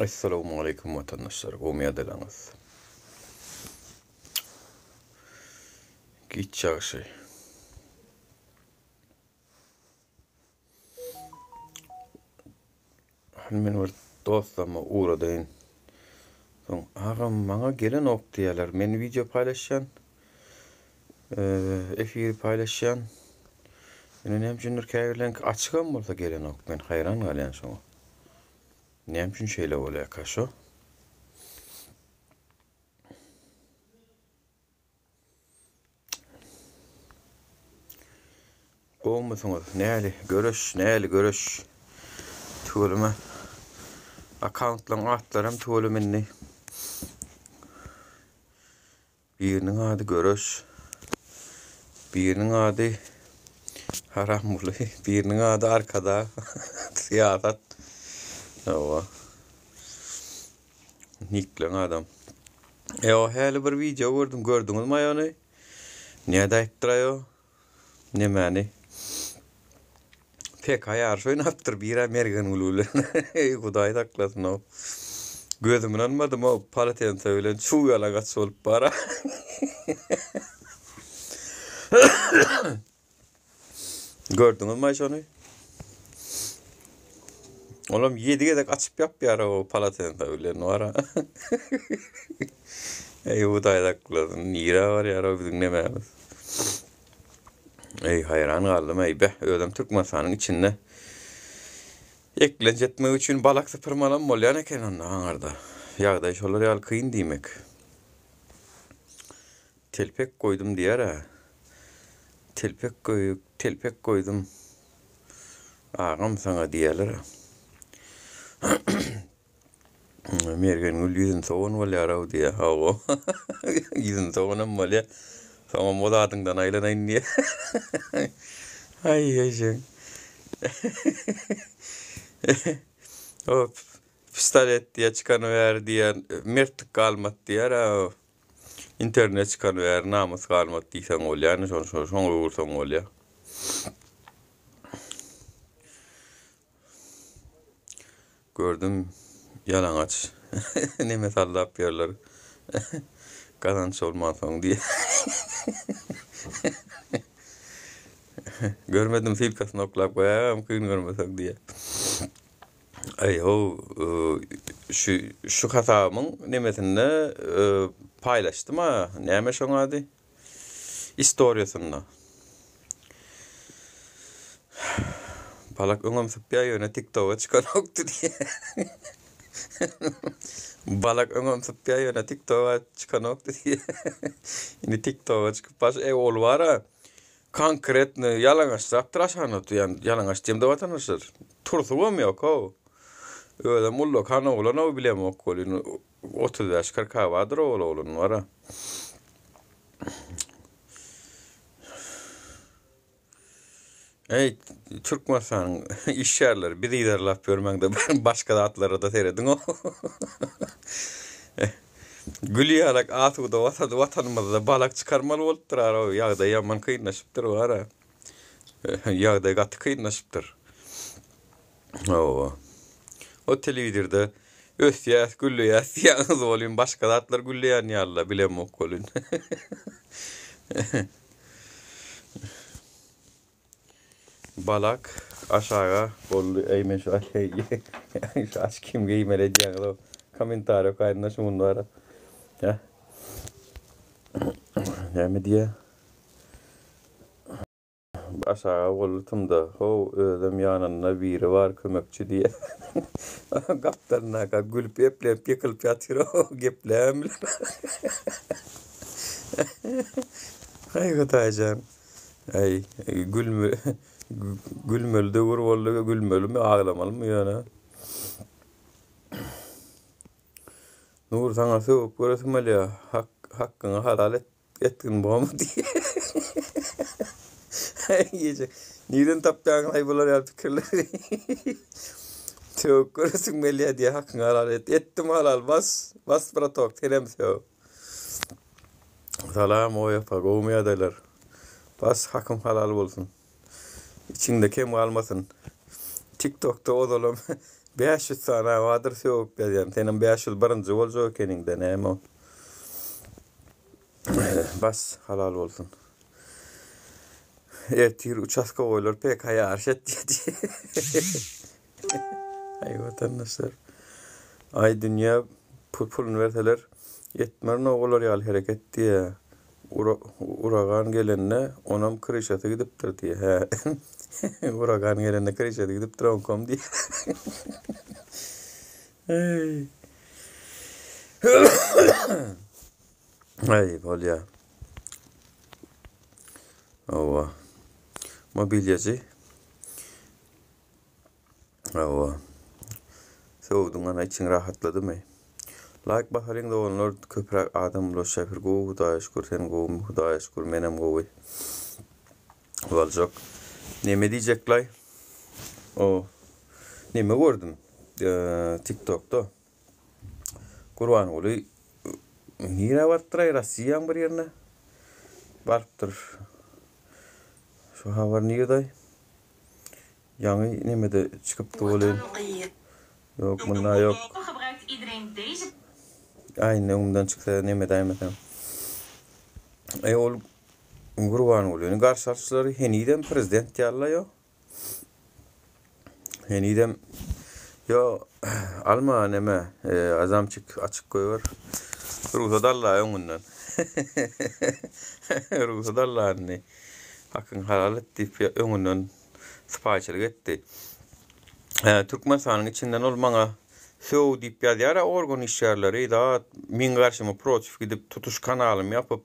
Essalawmaleýkum watandaşlar gowmy ýagdaýlaryňyz. Giç ýagşy. Men bir dostlaryma ugradaýyn. Soň agam maňa gelenok diýýärler. Men wideo paýlaşýan. Efiri paýlaşýan. Ýöne näme üçindir käbirleriňki açygam bolsa gelenok. Men haýran galýan şoňa. Näme üçin şeýle bolýarka şo? Gowumysyňyz? Näli göreş, näli göreş. Tüweleme. Akkauntlaryň atlaram tüweleme indi. Biriniň ady Göreş. Biriniň ady Haramguly, biriniň ady Arkadag. Syýasat. Hawa. Nikleň adam. Ewa häli bir wideo gördüm, gördüňizmi aý ony? Nädäýipdir-aý o? Nemäni? PK ýaryş oýnapdyr birä Mergengül bilen. Eý Hudaý saklasyn-ow. Gözüm ynanmadym-ow, polotensa bilen çuw ýalaňaç bolup bara. Gördüňizmi şony? Olam 7 gezek açyp ýapýar o polotensa bilen bara. Eý Hudaý saklasyn, nirä barýar o biziň nemämiz? Eý haýran galdym eý beh özem Türkmenistanyň içinde eklenç etmek üçin balak sypyrmalam bolýan eken onda aňarda. Ýagdaý şolar ýaly kyn diýmek. Telpek goýdum diýer-ä. Telpek goý telpek goýdum. Agam saňa diýerler-ä. Mergengül ýüzüni sowan bolýar-ow diýýär. Hawa. Ýüzüni sowanam bolýar. Soňam o zadyňdan aýlanaýyn diýýär. Aý, ejeň. O pistolet diýýär, çykany bäri diýýär, mertlik galmady diýýär-ä. Internet çykany bäri namys galmady diýseň bolýar, indi şony şoňa öwürseň bolýar. Gördüm ýalaňaç neme sallap ýörler. Gazanç bolmansoň diýe. Görmedim silkasyny oklap goýaýam kyn görmeseň diýe. Aý how şu şu hasabymyň nemesinde paýlaşdym a näme şoň ady? Istoriýasynda. Balak öňem sypýar ýöne TikToga çykanokdy diýýär. Balak öňem sypýar ýöne TikToga çykanokdy diýýär. Indi TikToga çykyp baş e ol bara konkretno ýalaňaçlapdyr aşagyna ýalaňaç diýemde watandaşlar. Tursugam ýok how. Özem ullakan oglan-ow bilemok welin 35 40 bardyr ol oglan bara. Eý, Türkmenistanyň işgärleri, bizi yzarlap ýörmäň-de, başga zatlara-da serediň-ow. Gül ýalak asuda watanymyzda balak çykarmaly bolupdyr ara, ýagdaý ýaman kynlaşypdyr bara. Ýagdaý gaty kynlaşypdyr. Hawa. O telewizorda ösýäs, gülleýäs diýýäňiz welin, başga zatlar gülleýän ýaly-la, bilemok welin. Balak aşaga boldy. Eý men şu şu aç kim geýmeli edýäňiz o kommentariý okaýyn-da şu gün bara. Hä? Näme diýýär? Aşaga bolutymda, how, özem ýanynda biri bar kömekçi diýýä. Gapdalynaka gülüp eplenip ýykylyp ýatyr-ow, gepläbem bilenok. Aý, Hudaýjan. Aý, gülme, gülmeli döwür boldy, gülmelimi, aglamalymy ýöne. Nur, saňa sögüp göresim gelýär. Hak, hakkyňy halal et. Etgin bormy diýýär. Gije. Nirden tapýaňyz-aý bular ýaly pikirleri? Sögüp göresiň gelýär diýýär, hakyňy halal et. Etdim halal, bas, bas bratok, senem sög. Salam oý apa, gowumy ýagdaýlar? Bas, hakym halal bolsun. Içiňde kem galmasyn. Tiktokda ozalam. 500 sany bardyr sögüp ýazýan. Senem 501-nji boljak ekeniňdä näme o. Bas halal bolsun. Ertir uçastkowoýlar PK ýaryş etýär diýýär. Aý watandaşlar. Aý dünýä pul puluny berseler etmerin olar ýaly hereket diýýär. Uragan gelende onam kryşasy gidipdir diýýär. Hä. Uragan gelende kryşasy gidipdir oňkam diýýär. Eý. Aý bolýa. Hawa. Mobilýaçy. Hawa. Söwdüň ana içiň rahatladymy? Laýk basalyň doganlar köpräk adam ulaşýar bir gowy hudaýa şükür sen gowumy hudaýa şükür menem gowy. Boljak. Neme diýjeklaý? O neme gördüm TikTokda. Gurbanguly nirä barypdyraý Rossiýaň bir ýerine barypdyr. Şu habar nirde? Ýaňy nemede çykypdy welin. Ýok, munda ýok. Aý, indi öňümden çyksa neme edäýmesem. Eý, ol Gurbangulyny garşy alyşlary henizem prezident ýaly-la ýok. Henizem ýo alma neme azamçyk açyk goýber. Rugsat alla öňünden. Rugsat alla indi. Hakyň halal et diýip öňünden sypaýyçylyk etdi. Türkmenistanyň içinden ol maňa söw diýip ýazýar-a organ işgärleri zat meň garşyma protiv gidip tutuş kanalymy ýapyp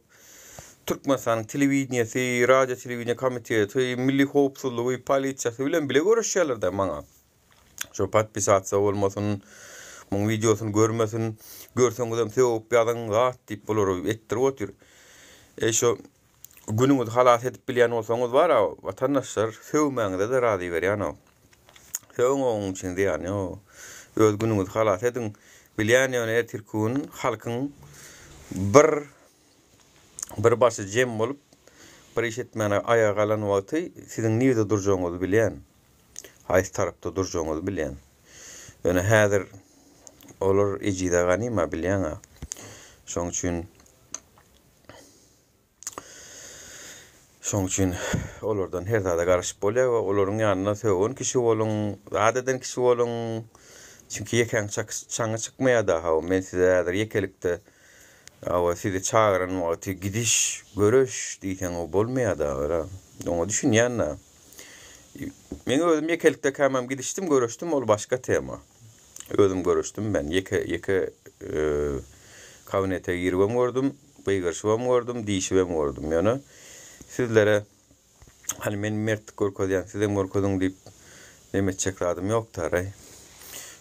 Türkmenistanyň telewideniýesi, radio telewideniýe komiteti, milli howpsuzlygy, polisiýasy bilen bile göreşýärler-de maňa. Şo podpisasiýa bolmasyn, muň wideosyny görmesin, görseňizem sögüp ýazyň zat diýip bulary etdirip otyr. Eý şo günüňizi halas edip bilýän bolsaňyz bar-a watandaşlar sögmäňize-de razy berýän-ow. Sögüň oň üçin zyýany ýok. Öz günüňizi halas ediň. Bilýän ýöne ertirki gün halkyň bir bir başy jem bolup bir iş etmäne aýaga galan wagty siziň nirde durjagyňyzy bilýän. Haýsy tarapda durjagyňyzy bilýän. Ýöne häzir olar ejize ganyma bilýäňä. Şoň üçin Şoň üçin olardan her zada garaşyp bolýar we olaryň ýanynda sögen kişi boluň, zat eden kişi boluň. Çünki ýekäň çaňy çykmaýar-da, hawa, men size häzir ýekelikde, hawa, sizi çagyran wagty gidiş, göreş diýseň, o bolmaýar-da, oňa düşünýän-dä. Meň özüm ýekelikdekämem gidişdim, göreşdim, ol başga tema. Özüm göreşdim men, ýeke, ýeke kabinete giribem gördüm. Gygyryşybam gördüm, diýşibem gördüm. Ýöne sizlere hany men mertlik görkezýän, sizem görkeziň diýip neme etjek zadym ýok daraý.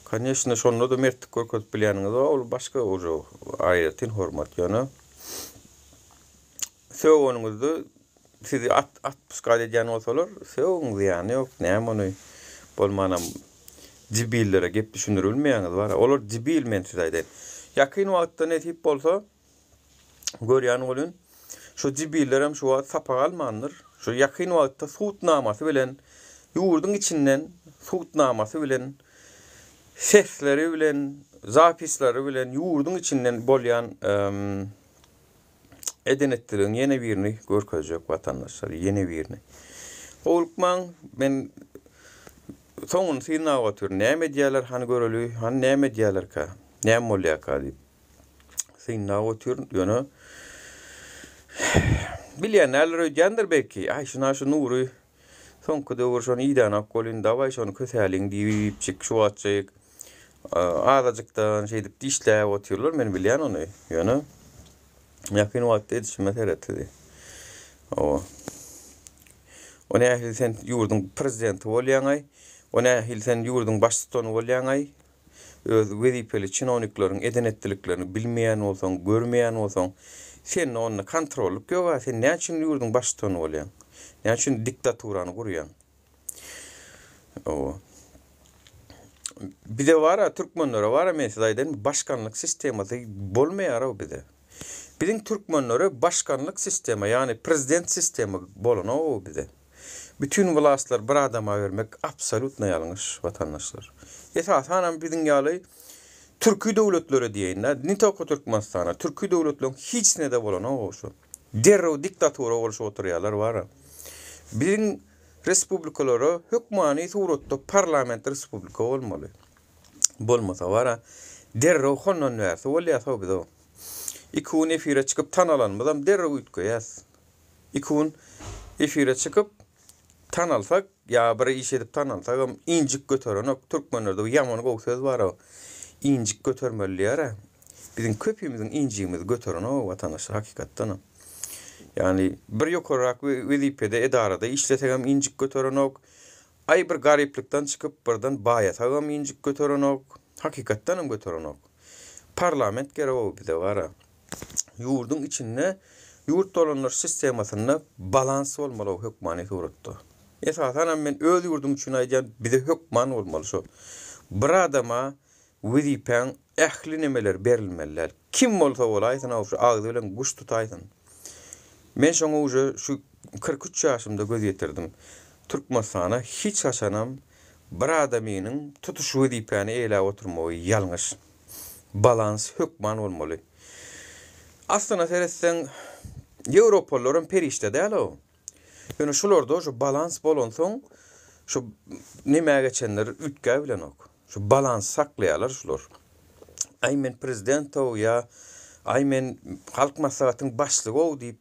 Koneçno, şonda-da mertlik görkezip bilýäniňiz bar, ol başga uje aýratyn hormat. Ýöne sögeniňizde sizi at atpuskat edýän bolsalar, sögüň zyýany ýok, näme ony bolmanam debillere gep düşündirip bilmeýäňiz bar. Olar debil men size aýdaýyn. Ýakyn wagtda nesip bolsa görýän welin, şu debillerem şu wagt sapak almandyr. Şu ýakyn wagtda sud namasy bilen ýurduň içinden sud namasy bilen sesleri bilen zapislary bilen ýurduň içinden bolýan eden etdiligiň ýene birini görkezjek watandaşlar, ýene birini. Howlukmaň, men soňuny synlap otyryn. Näme edýärler, hany göreli, hany näme edýärlerkä, näme bolýarka diýip. Synlap otyryn, ýöne bilýän däldir öýdýändir belki. Aý, şuna şu Nury soňky döwür şony idänok welin, dawaý şony kösäliň diýipjik şu wagtjyk azajykdan şeýdip dişläp otyrlar, men bilýän ony. Ýöne ýakyn wagtda edişime seret sizi. Hawa. O nähili sen ýurduň prezidenti bolýaň-aý? O nähili sen ýurduň baştutany bolýaň-aý? Öz wezipeli çinownikleriň eden-etdiliklerini bilmeýän bolsaň, görmeýän bolsaň, sende onda kontrollyk ýog-a, sen näme üçin ýurduň baştutany bolýaň? Näme üçin diktaturany gurýaň? Hawa. Bize bar-a, türkmenlere bar-a, men size aýdaýyn, başkanlyk sistemasy bolmaýar-ow bize. Biziň türkmenlere başkanlyk sistema, ýagny prezident sistema bolanok-ow bize. Bütin wlastlary bir adama bermek absolýutno ýalňyş, watandaşlar. Esasanam biziň ýaly türki döwletlere diýeýin-dä, ne tolko Türkmenistana, türki döwletleriň hiçisine-de bolanok şu. Derrew diktatura bolşup oturýarlar bar-a. Biziň respublikalara hökmany suratda parlament respublika bolmaly. Bolmasa bar-a, derrew hondan bärsi bolýas-ow biz-ow. Iki gün efire çykyp tanalanymyzam derrew üýtgeýäs. Iki gün efire çykyp tanalsak ýa bir iş edip tanalsagam injik göterenok. Türkmenlerde bir ýaman gowy söz bar-ow. Injik götermeli diýer-ä. Biziň köpimiziň injigimizi göterenok watandaşlar hakykatdanam. Ýagny bir ýokarrak wezipede edarada işlesegem injik göterenok. Aý bir garyplykdan çykyp birden baýasagam injik göterenok. Hakykatdanam göterenok. Parlament gerek-ow bize bar-a. Ýurduň içinde ýurt dolandyryş sistemasynda balans bolmaly hökmany suratda. Esasanam men öz ýurdum üçin aýdýan bize hökman bolmaly şo. Bir adama wezipäň ähli nemeleri berilmeli däl. Kim bolsa bolaýsyn-ow şu agzy bilen guş tutaýsyn. Men şoňa uje şu 43 ýaşymda göz ýetirdim. Türkmenistana hiç haçanam bir adamynyň tutuş wezipäni eýläp oturmagy ýalňyş. Balans hökman bolmaly. Aslyna seretseň ýewropalylaram perişde däl-ow. Ýöne şularda şu balans bolansoň şu nämä geçenler üýtgäp bilenok. Şu balansy saklaýarlar şular. Aý men prezident-ow ýa aý men halk maslahatyň başlygy-ow diýip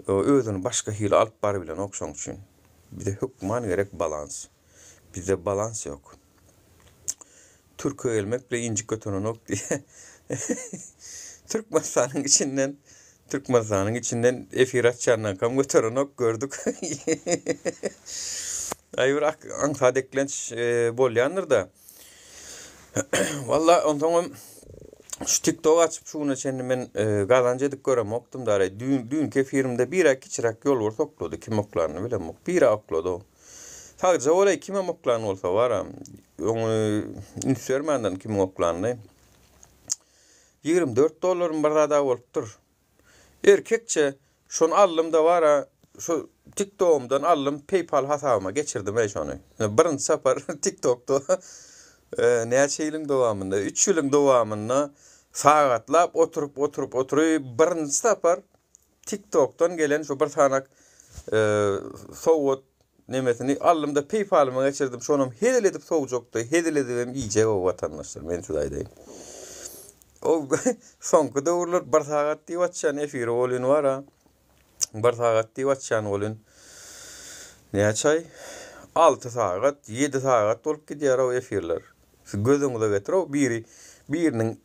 özüni başga hili alyp barybilenok şoň üçin. Bize hökman gerek balans. Bizde balans ýok. Türke gelmek bile injik göterenok diýýär. Türkmenistanyň içinden Türkmenistanyň içinden efir açýanlaňkam göterenok gördük. Aý bir aňsat eklenç e, bolýandyr-da. Walla onsoňam şu TikTok açyp şu güne çenli men e, gazanç edip göremokdym da. Düýn düýnki efirimde bir kiçiräk ýolbars oklady. Kim oklanyny bilemok. Biri oklady o. Sagja bolaý kimem oklan bolsa bara. Oňy üns bermändirin kimiň oklanyny. 24 dollarym bir zada bolupdyr. Erkekçe şony aldym-da bara şu TikTogymdan aldym PayPal hasabyma geçirdim-eý şony. Birinji sapar TikTokda näçe ýylyň dowamynda, 3 ýylyň dowamynda sagatlap oturyp oturyp oturyp birinji sapar TikTokdan gelen şu bir sanak sowgat nemesini aldym-da PayPal-yma geçirdim. Şonam hezil edip sowjakdy, hezil edibem iýjek o watandaşlar, men size aýdaýyn. O soňky döwürler bir sagat diýip açýan efiri bolýan bar-a. Bir sagat diýip açýan bolýan. Näçe aý? 6 sagat, 7 sagat bolup gidýär o efirler. Siz göz öňüňize getiriň, biri biriniň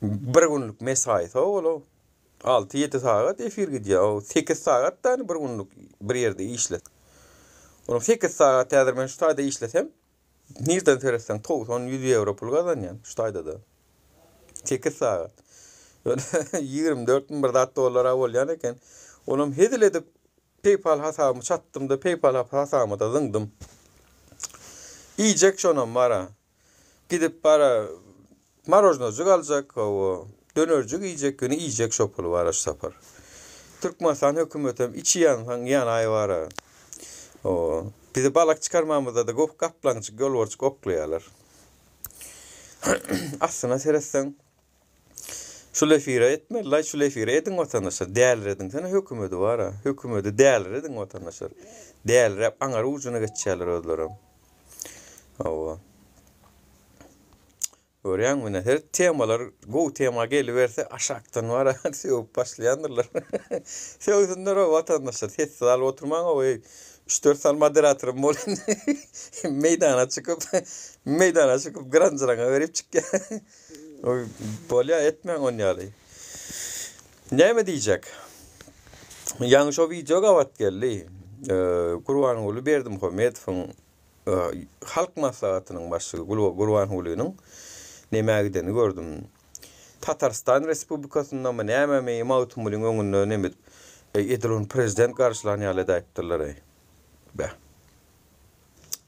bir günlük mesaýsy ol o. 6-7 sagat efir gidýär. O 8 sagat da bir günlük bir ýerde işle. Onuň 8 sagat häzir men şu taýda işlesem, nirden seretseň 90-100 ýewro pul gazanýan şu taýda-da. 8 sagat. 24 müň bir zat dollara bolýan eken. Onam hezil edip PayPal hasabymy çatdym-da PayPal hasabyma-da zyňdym. Iýjek şonam bar-a. Gidip bara marožnojyk aljak, hawa, dönerjik iýjek, ýöne iýjek şo puly bara şu sapar. Türkmenistan hökümetem içi ýansaň ýanaý bara. Hawa, bizi balak çykarmamyzda-da goh gaplaňjyk, ýolbarçyk oklaýarlar. Aslyna seretseň, şul efire etmeli-laý, şul efire ediň watandaşlar, dälirediňsene hökümedi bara, hökümedi dälirediň watandaşlar. Däliräp aňary ujuna geçýärler özlerem. Hawa. Görýäňmi ine her temalar gowy tema geliberse aşakdan bar sögüp başlaýandyrlar. Sögsünler o watandaşlar sessiz alyp oturmaň o eý. 3-4 sany moderatorym bol indi. Meýdana çykyp meýdana çykyp gyranjyraňa berip çykýar. Bolýa etmäň on ýaly. Näme diýjek? Ýaňy şo wideo gabat geldi. Gurbanguly Berdimuhamedowyň Halk Maslahatynyň başlygy Gurbangulynyň nämä gidenini gördüm. Tatarstan Respublikasyndamy nämemi Magtymgulyň öňünde neme edip, edil ony prezident garşylan ýaly edäýipdirler-eý. Beh.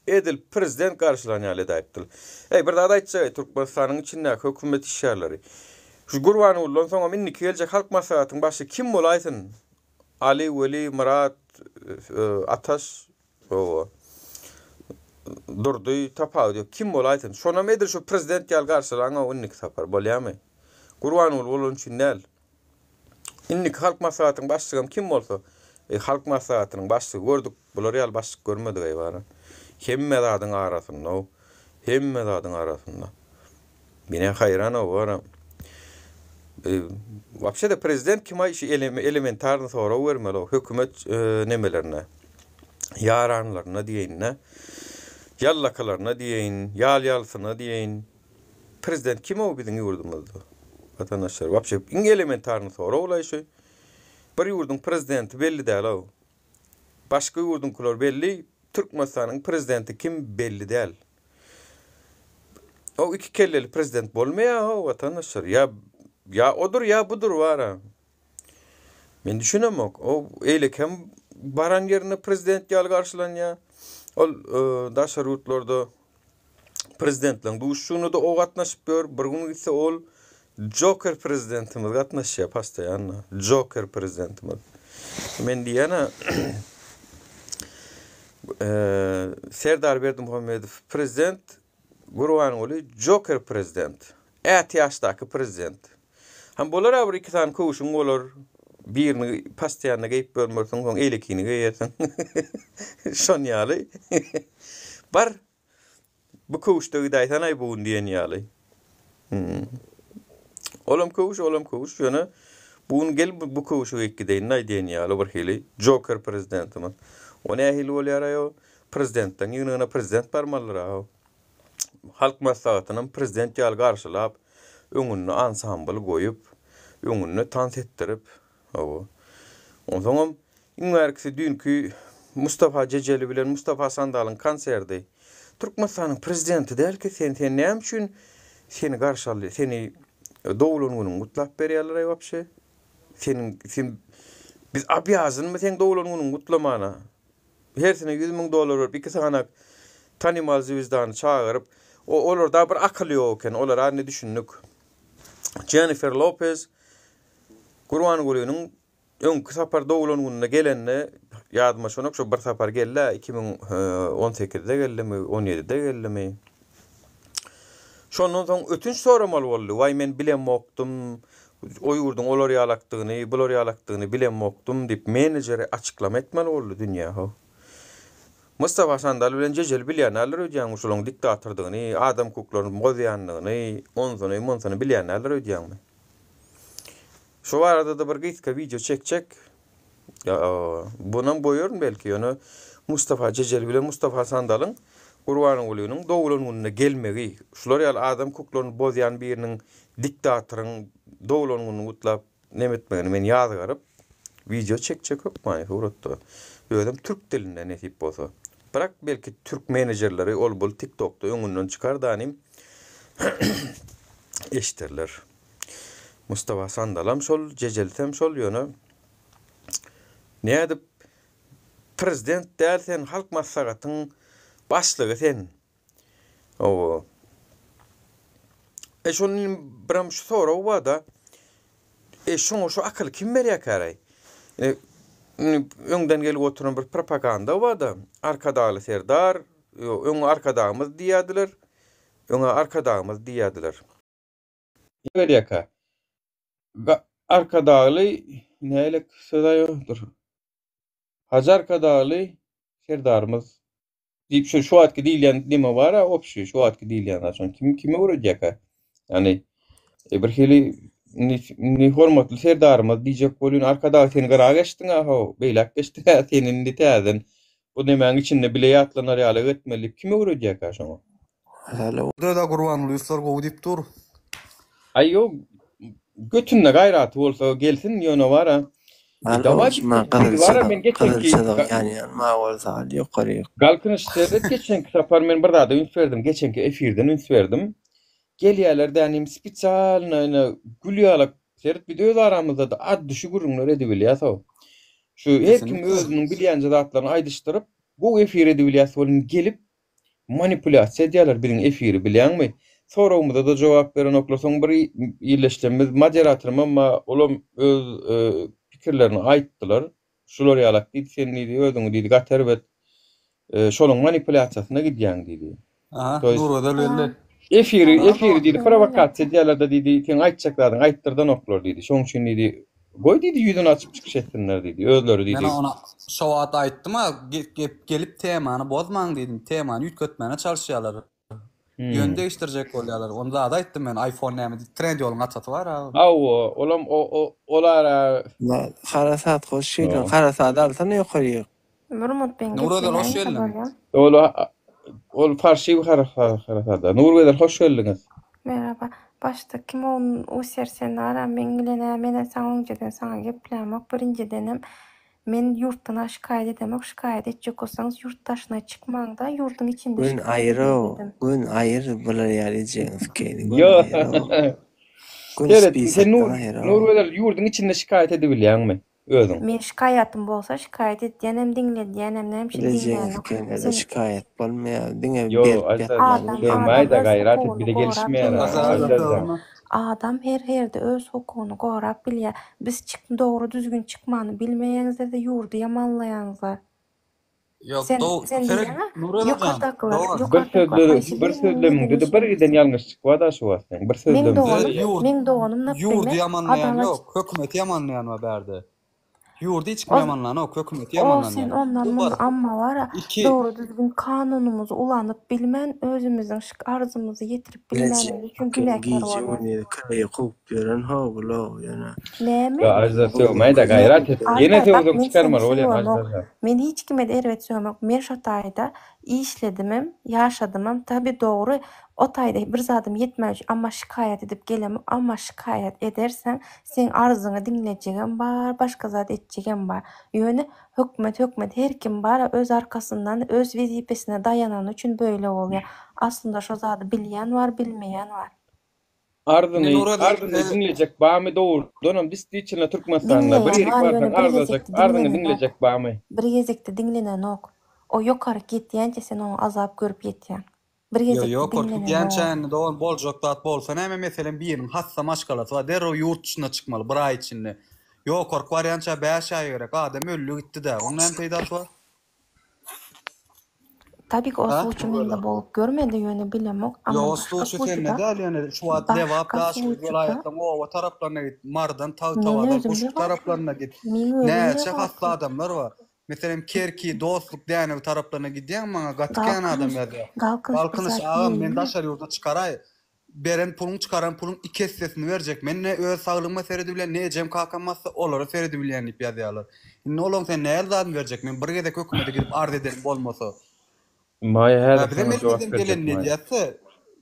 Edil prezident garşylan ýaly edäýipdir. Eý, bir zat aýtjak-eý, Türkmenistanyň içindäki hökümet işgärleri. Şu Gurbangulydan soňam indiki geljek Halk Maslahatynyň başlygy kim bolaýsyn? Ali, Weli, Myrat, Ataş, hawa. Durdy tapawudy ýok. Kim bolaýsyn. Şonam edil şu prezident ýaly garşylaň-ow indiki sapar. Bolýamy? Gurbanguly bolany üçin däl. Indiki Halk Maslahatynyň başlygam kim bolsa, e, Halk Maslahatynyň başlygy gördük, bular ýaly başlyk görmedik-eý bara. Hemme zadyň arasynda-ow. Hemme zadyň arasynda. Men-ä haýran-ow bara. E, Wapşe-de prezident kim-aý şu elementarny sorag bermeli-ow hökümet e, nemelerine, ýaranlaryna diýeýin-de, ýallakalaryna diýeýin, ýal-ýalsyna diýeýin. Prezident kim-ow biziň ýurdumyzda? Watandaşlar, wapşe iň elementarny sorag-laý şu. Bir ýurduň prezidenti belli däl-ow. Başga ýurduňkylar belli, Türkmenistanyň prezidenti kim belli däl. O iki kelleli prezident bolmaýar-ow watandaşlar. Ýa ýa odur ýa budur bara. Men düşünemok. O eýlekem baran ýerinde prezident ýaly garşylanýar. Ol e, daşary ýurtlarda prezidentleriň duşuşygyna-da o gatnaşyp ýör. Bir gün gitse ol Joker prezidentimiz gatnaşýar postoýanno. Joker prezidentimiz. Men diýýän-ä Serdar Berdimuhamedow prezident, Gurbanguly Joker prezident. Ätiýaçdaky prezident. Hem bolar-a bir iki sany köwşüň bolar. Birini postoýanno geýip görmersiň, soň eýlekini geýersiň. Şon ýaly. Bar, Bu köwüşde gidäýsenaý bu gün diýen ýaly. Hmm. Olam köwüş, olam köwüş, ýöne bu gün gel bu köwüşi geýip gideýin-aý diýen ýaly bir hili Joker prezidentimiz. O nähili bolýar-aý o? Prezidentden ýygnagyna prezident barmalydyr-a. Halk maslahatynam prezident ýaly garşylap, öňünde ansambl goýup, öňünde tans etdirip, Hawa. Onsoňam iň bärkisi düýnki Mustafa Jejeli bilen Mustafa Sandalyň konserdi. Türkmenistanyň prezidenti däl ki sen, sen näme üçin seni garşy aldy, seni doglan günüňi gutlap berýärler-aý wapşe? Seniň, sen, biz obýazynmy seň doglan günüňi gutlamana? Hersine 100 müň dollar berip, iki sanak tanymal zwizdany çagyryp, o, olarda bir akyl ýok eken, olara indi düşündik. Jennifer Lopez Gurbangulynyň öňki sapar doglan gününe gelende ýadyma düşenok şo bir sapar geldi-ä 2018-de geldimi, 17-de geldimi. Şondan soň ötünç soramaly boldy. Waý men bilemokdym, o ýurduň olar ýalakdygyny, bular ýalakdygyny bilemokdym diýip menejeri açyklama etmeli boldy dünýä ho. Mustafa Sandal bilen Jejeli bilýänlerdir öýdýäňmi şolaryň diktatordygyny, adam hukuklaryny bozýandygyny, onsuny, munsuny bilýänlerdir öýdýäňmi? Şu barada-da bir gysga wideo çekjek. Bunam goýaryn belki, ýöne Mustafa Jejeli bilen Mustafa Sandalyň Gurbangulynyň doglan gününe gelmegi, şular ýaly adam hukuklaryny bozýan biriniň diktatoryň doglan gününi gutlap neme etmegini men ýazgaryp wideo çekjek hökmany suratda. Özem türk dilinde nesip bolsa. Bırak belki türk menejerleri ol bul TikTokda öňünden çykar danym eşderler. Mustafa Sandalam şol, Jejelisem şol ýöne nädip prezident däl sen halk maslahatyň başlygy sen. Owo. E şony biram şu sorag barda. E şoňa şu akyly kim berýärkäraý? E, öňden gelip oturan bir propaganda barda. Arkadagly Serdar, öň Arkadagymyz diýýärdiler. Öňe Arkadagymyz diýýärdiler. Berýärkä. Arkadagly nälik söz aýo dur. Hajy Arkadagly Serdarymyz diýip şu şu wagtky diýilýän neme bar-a obşi şu wagtky diýilýän zat şony kim kime öwredýärkä? Ýani e, bir hili indi indi hormatly Serdarymyz diýjek bolýan Arkadag sen gyra geçdiň-ä how, beýläk geçdiň-ä sen indi täzeden bu nemäň içinde bile ýatlanar ýaly etmeli diýip kim öwredýärkä şoňa? Häli Döda Gurbangulyýewler gowy diýip dur. Aý ýok götünde gaýraty bolsa gelsin ýöne bara. Al Dawaý oçma biz gyzyl bara men çyzyk gyzyl geçenki çyzyk ýanýan mawy bolsa al ýokaryk. Galkynyş seret geçenki sapar men bir zada üns berdim geçenki efirden üns berdim. Gelýäler dänim spesialno ine gül ýalak seret biz öz aramyzda-da ad düşi gürrüňler edibilýäs-ow. Şu her kim Kesinlikle. özüniň bilýänje zatlaryny aýdyşdyryp gowy efir edibilýäs welin gelip Manipulýasiýa edýärler biziň efiri bilýäňmi? Soragymyza-da jogap berenoklar. Soň bir illeşlemimiz moderatorymam bar, olam öz pikirlerini aýtdylar. Şular ýalak diýdi, sen diýdi özüňi diýdi gaty erbet. Şolaň manipulýasiýasyna gidýäň diýdi. Aha, Nurgözel geldi. Efiri, efiri diýdi, prowokasiýa edýärler-de diýdi, seň aýtjak zadyňy aýtdyrdanoklar diýdi. Şoň üçin diýdi, goý diýdi, ýüzüni açyp çykyş etsinler diýdi. Özleri diýdi. Men ona şo wagt aýtdym-a, gelip temany bozmaň diýdim, temany üýtgetmäne çalyşýarlar. Ýöne degişdirjek bolýarlar. Ony zada aýtdym men, iPhone näme diýip, Trendyol-yň atasy bar-a. Hawa, olam o o olara. Harasat hoş geldiň. Harasady alsana ýokaryk. Bir mut men Nurgözel hoş geplemäýin geldiň. bolýa. Ol ol parşiw harasada. Nurgözel hoş geldiňiz. Merhaba. Başda kim o user sen ara meň bilen-ä menä saňa öňjeden saňa geplämok birinjidenem men ýurtdan-a şikaýat edemok şikaýat etjek bolsaňyz ýurt daşyna çykmaňda ýurduň içinde Gün şikaýat aýyr-ow, ediň dedim. gün aýyr bular ýaly ejeňiz keýni gün Ýo. aýyr-ow. Gün Seret, sen spisakdan Nur aýyr-ow. Nurgözel ýurduň içinde şikaýat edibilýäňmi özüň? Men şikaýatym bolsa şikaýat etýänem diňledýänem näme üçin Bilejegiňiz diňlänok kenede sen şikaýat bolmaýar diňe Ýo berip Ajdar ýatmaly Adam bilen. adam Sögmäýdä öz gaýrat et hukugyny bize gorap gelişmeýär bilýär. Ajdarjan. Adam her herde öz hukugyny gorap bilýär. Biz çyk dogry düzgün çykmany bilmeýäňizde ýurdy ýamanlaýaňyzlar. Ýok, Sen do, sen seret, diýýäňä Nurgözel jan, ýokardakylar dogan. Bir ýokardakylar sözle haýsy bir biriniň sözlemiňde-de eden bir işini giden ýalňyşlyk bar-da şu wagt seň. Bir Meň sözlemiňde. doganym Seret, ýurt, meň doganym ýurdy naprimer ýamanlaýan adalat ýok, hökümeti ýamanlaýan bar bärde. Ýurdy hiç kim O ýamanlanok, hökümeti o ýamanlanýar. sen ondan Bu mundan bir. amma bara Iki. dogry düzgün kanunymyzy ulanyp bilmän özümiziň şyk arzymyzy ýetirip Bileje bilmänimiz üçin bakyn günäkär gije bolýas. gündiz kireýi kowup ýören how-bulow ýöne. Näme? Ýa Ajdar sögmäýdä gaýrat et. Ýene Ajdar bak sögseň men seni çykarmaly bolýan sögemok. Ajdar. Men hiç kime-de erbet sögemok. Men şo taýda işledimem, ýaşadymam. Tabi dogry o taýda bir zadym ýetmän üçin amma şikaýat edip gelemok. Amma şikaýat ederseň seň arzyňy diňlejegem bar, başga zat etjegem bar. Ýöne hökümet hökümet her kim bara öz arkasyndan öz wezipesine daýanany üçin beýle bolýar. Aslynda şo zady bilýän bar, bilmeýän bar. Arzyny, Indi Nurgözel, arzyny diňlejek bamy dogrudanam distiçilne Türkmenistanda bir Diňleýän ýerik bar barsaň ýöne bir arzajak gezekde arzyňy diňlenenok. diňlejek bamy. Bir gezekde diňlenenok. O ýokaryk ýetýänçä sen oňa azap görüp ýetýäň. Bir Ýo, gezekde ýokaryk diňlenenok. gidýänçä indi dogan boljak zat bolsa näme meselem biriniň hassa maşgalasy bar derrew ýurt dyşyna çykmaly bir aý içinde. Ýokaryk barýança bäş aý gerek adam öldi gitdi-dä oň näme peýdasy bar? Tabi ki o Ha? sluçy mende bolup görmedi ýöne bilemok Ýok amma o başga sluçy sende sluçyda däl ýöne şu wagt Lebap başga Daşoguz sluçyda welaýatlaryň oba taraplaryna git Marydan men Tagtabazar özüm Guşgy Lebaplym taraplaryna git meň özüm näçe hassa Lebaplym. adamlar bar Meselem Kerki Dostluk Dänew taraplaryna gidýäň maňa gaty kän adam Galkynyş ýazýar Galkynyş bir Galkynyş zat agam men diýeýinmi? daşary ýurda çykaraý beren puluň çykaran puluň iki essesini berjek men ne öz saglygyma seredibilýän ne ejem kakam hassa olara seredibilýän diýip ýazýarlar indi olaň sen näl zadyny berjek men bir gezek hökümete gidip arz edenim bolmasa Maýa Ýa häzir bizem saňa jogap elimizden berjek gelenini Maýa. edýäs-de,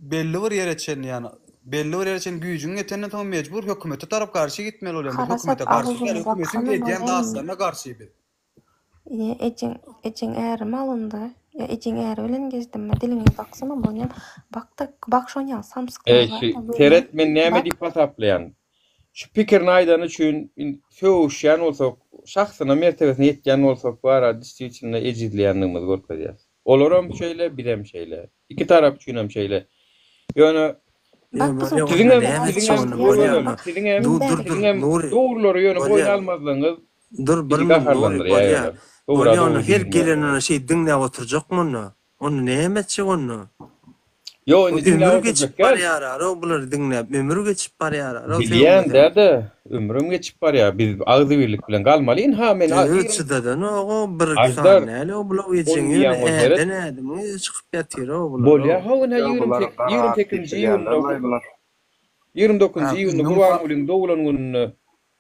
belli bir ýere çenli ýani belli bir ýere çenli güýjüň ýetenden soň mejbur hökümete tarap garşy gitmeli bolýaň. Biz Harasat hökümete garşy däl, agzyňy hökümetiň baksana edýän bolýamy? zatlaryna garşy biz. Ýa ejeň ejeň ärimi alynda ýa ejeň äri bilen gezdimmi diliňi baksana bolýam bakda bak şonýaly samsyklar Eý şu barda görýän seret men näme bak diýip hasaplaýan. Şu pikirini aýdany üçin indi sögüşýän bolsak, şahsyna mertebesine ýetýän bolsak bara distiwitna ejizleýändigimizi görkezýäs. Olaram şeýle, bizem şeýle. Iki tarap üçinem şeýle. Ýöne Bak Ýa biz bolýa onda siziňem näme etjek siziňem onda bolýa Nurgözel onda. siziňem Dur dur dur siziňem Nury dogrulary ýöne boýun bolýa. almazlygyňyz Dur bir bizi minut Nury gaharlandyrýar bolýa. ýöne. Dogry Bolýa onda dogry her diýilmeýär. gelen ona şeý diňläp oturjakmy onda? Onda näme etjek onda? Ýok O indi diňläp ömür geçip oturjak däl. barýar-a bulary diňläp ömür geçip barýar-a Bilýän sögmeseň. däde, ömrüm geçip barýar. Biz agzybirlik bilen galmaly. Ynha men Öý ýigrimi çydadanok-ow bir iki Ajdar sany däl-ow bulaw ony ejeň ýöne diýýän ol seret. äden ädimiň yzy çykyp ýatyr-ow bular-ow. Bolýa how ynha Ýa ýigrimi bular sekiz garaz ýigrimi sekizinji geçirýärler iýunda laý bular. ýigrimi Ha, dokuzynjy iýunda indi Gurbangulyň doglan gününde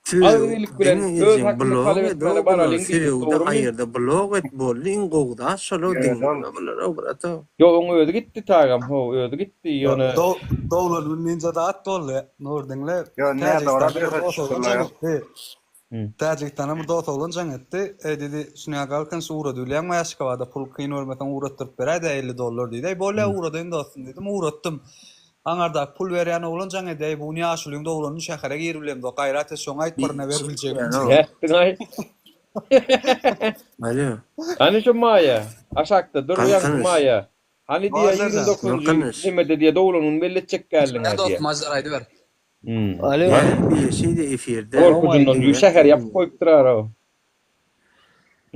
Sög agzybirlik bilen diňe öz ejeň hakyny blog talap et etmäne ow bular baralyň diýdik sögde dogrymy? aýyrda blog et boldy iň gowy zat şol-ow Ýöne diňe ol bular-ow brat-ow. Ýok oň özi gitdi tagam how özi gitdi ýöne Doglan gün diýince zat boldy. Nur diňle. Ýo nädogry Täjigistanda bir adrese dos oglan düşüpdirler jaň ýa. etdi. Täjigistanda bir dos oglan jaň etdi. Eý diýdi, şuny galkyn şu ugradybilýäňmi Aşgabada pul kyn görmeseň ugratdyryp beräý-dä 50 dollar diýdi. Eý bolýa ugradaýyn dostum diýdim. Ugratdym. Aňardaky pul berýän oglan jaň edýär, eý bu gün ýaşulyň doglan güni şähere giribilemzok, gaýrat et şoňa aýt birine beribiljegini diýdi. Nätdiňaý? Alo. Hany şu Maýa? Aşakda dur ýaňky Galkynyş. Maýa. Hany diýýär Ajdar ýigrimi jan. dokuzynjy Galkynyş. nemede diýýär doglan gününi belletjek geldiň-ä Hä diýýär. dostum Ajdar aýdyber. Hmm. Alo. Hany? Bir şeýde efirde Gorkujyndan diňläp şäher ýapyp goýupdyr ara.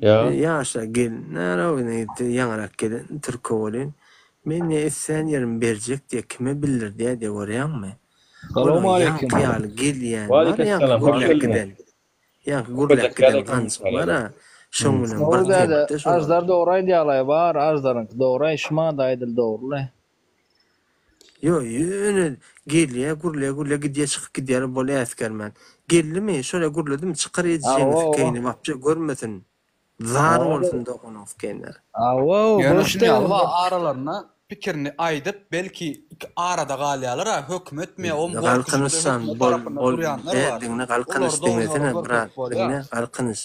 Ýa. Ýaşlar gelin näraw ine ýaňyrak gelen türke welin men diýýä islän ýerimi berjek diýýä kime bildirdýä diýýä görýäňmi? Olar Salowmaleýkim. ýaňky ýaly gelýän bar Waleýkim ýaňky salam hoş gürläp geldiňiz. giden ýaňky gürläp Köpejek giden ýaly ganjyk ekeniň bar-a şoň bilen bir Nowruz däde, tempde şolar. Aždar dogry aýdýalaý bar Aždaryňky dogry şu manyda aýdyl dogryly. Ýo ýöne gelýä gürleýä gürleýä gidýä çykyp gidýär bol äsgermän. Geldimi şöyle gürledimi çykar ejeňi Hawa hawa. sikeýini wapje görmesin. Zar Hawa bolsun doganyň sikeýine. Hawa Ýöne boş şuny ýaly degende. bar aralarynda pikirini aýdyp belki arada galýalar-a hökümetmi ýa oň gorkuşy Galkynyş bilen jan hökümet bol tarapynda bol durýanlar be bar. diňle Galkynyş Olary dogryňa diňlesene görkezip brat bolýar. diňle Galkynyş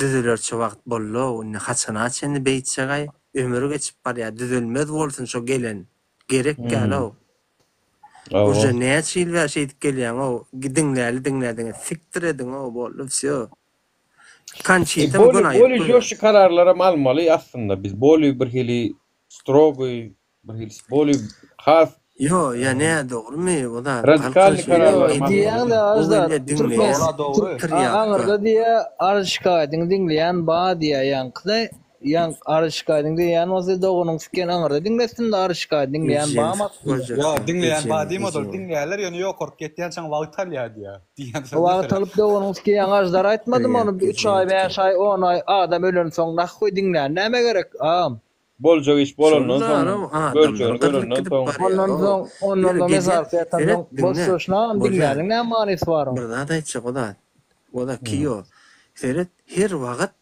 düzelerçe wagt bollow indi haçana çenli beýtjegaý ömür geçip barýa düzelmez bolsun şo gelen gerek dälow Hawa. uje näçe ýyl bäri şeýdip gelýäňow diňläli diňlädiňiz sikdir ediňow boldy wsýo E, Konçitamy boli göni aýyp boli goýber. žostki kararlaram almaly aslynda biz boli bir hili strogyý bir hili boli has Ýo ýa nä dogrymy o zat radikalnyý Galkynyş kararlaram öýem almaly. Diýýäň-de o Aždar, gelýä Türkmen diňleýä Dogry dogry. tirýakka. aňyrda diýýä arz şikaýatyňy diňleýän ba diýýä ýaňkyda ýaňky arz şikaýatyňy diňleýän bolsa doganyň siken aňyrda diňletsin-de arz şikaýatyny diňleýän Ejeňi bam sykyp aslynda. görjek Ýok sen diňleýän ba ejeňi diýmedi ol ejeňi. diňleýärler ýöne ýokaryk ýetýänçäň wagt alýar diýýär. Diýýän sözüne Wagt seret. alyp doganyň siken ýaňy Aždar aýtmadymy ony Tirýakka üç aý ejeňi bäş sykyp. aý on aý adam ölensoň nahhuý diňlän näme gerek agam. Boljak iş bolandan Şol soň, zaram adamlar görjegini gyrlyp görenden gidip soň. barýar Ondan o. soň ondan Ýöne soň gelýär mezarda ýatansoň seret boş diňle söz şunagam bolýar. diňläniň näme manysy bar oň. Bir zat aýtjak o zat. O zat kiýo. Seret her wagyt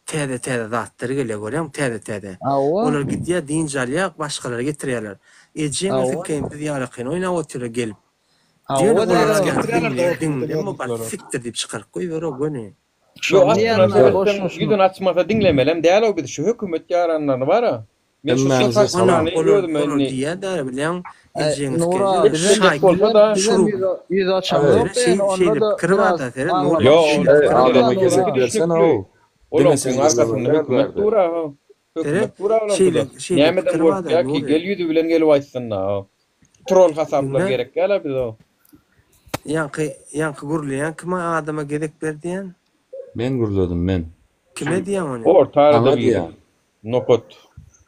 täze täze zatlar gelýär görýäňmi täze täze. Hawa. Olar gidýär dynç alýar başgalary getirýärler. Ejeňe Hawa. sykeýin biz ýalakyny oýnap otyrlar gelip. Ýöne Hawa olar däde. gelip Getirýärler diňle dogry diňleme bar ýurtlara. sikdir diýip çykaryp goýber o göni. Ýok Şony aslynda diýýän seretseň boş ýüzüni açmasa diňlemelem däl-ow biz şu hökümet ýaranlaryny bar-a. Men şu Hemmäňize şo salam. taktikany Olar özüme olar indi diýýär däl bilýäň Äý, ejeňi Nura, sikeýin bizem etmejek şaýky bolsa-da bizem şurup ýüz ýüz açamzok Seret şeý ýöne şeýle onda-da pikir biraz bar-da seret Nury aňlamak Ýok şeýle ol pikir Eý, bar. adama onuňky gezek bersene-ow. düşnükli. Diňe Olaňkyň sen arkasynda gürlemek däl hökümet bärde. dur-a. Seret Hökümet dur-a şeýle olaňkyda. şeýle Nämeden pikir bar-da gorkýar ki? Nury. Gel ýüzi bilen gelip aýtsyn-da. Troll hasaplar Diňle. gerek däl-a bize. Ýaňky ýaňky gürleýän kime adama gezek ber diýen? Men gürledim men. Kime diýýäň ony? Orta arada Saňa biri. diýýän. Nokat.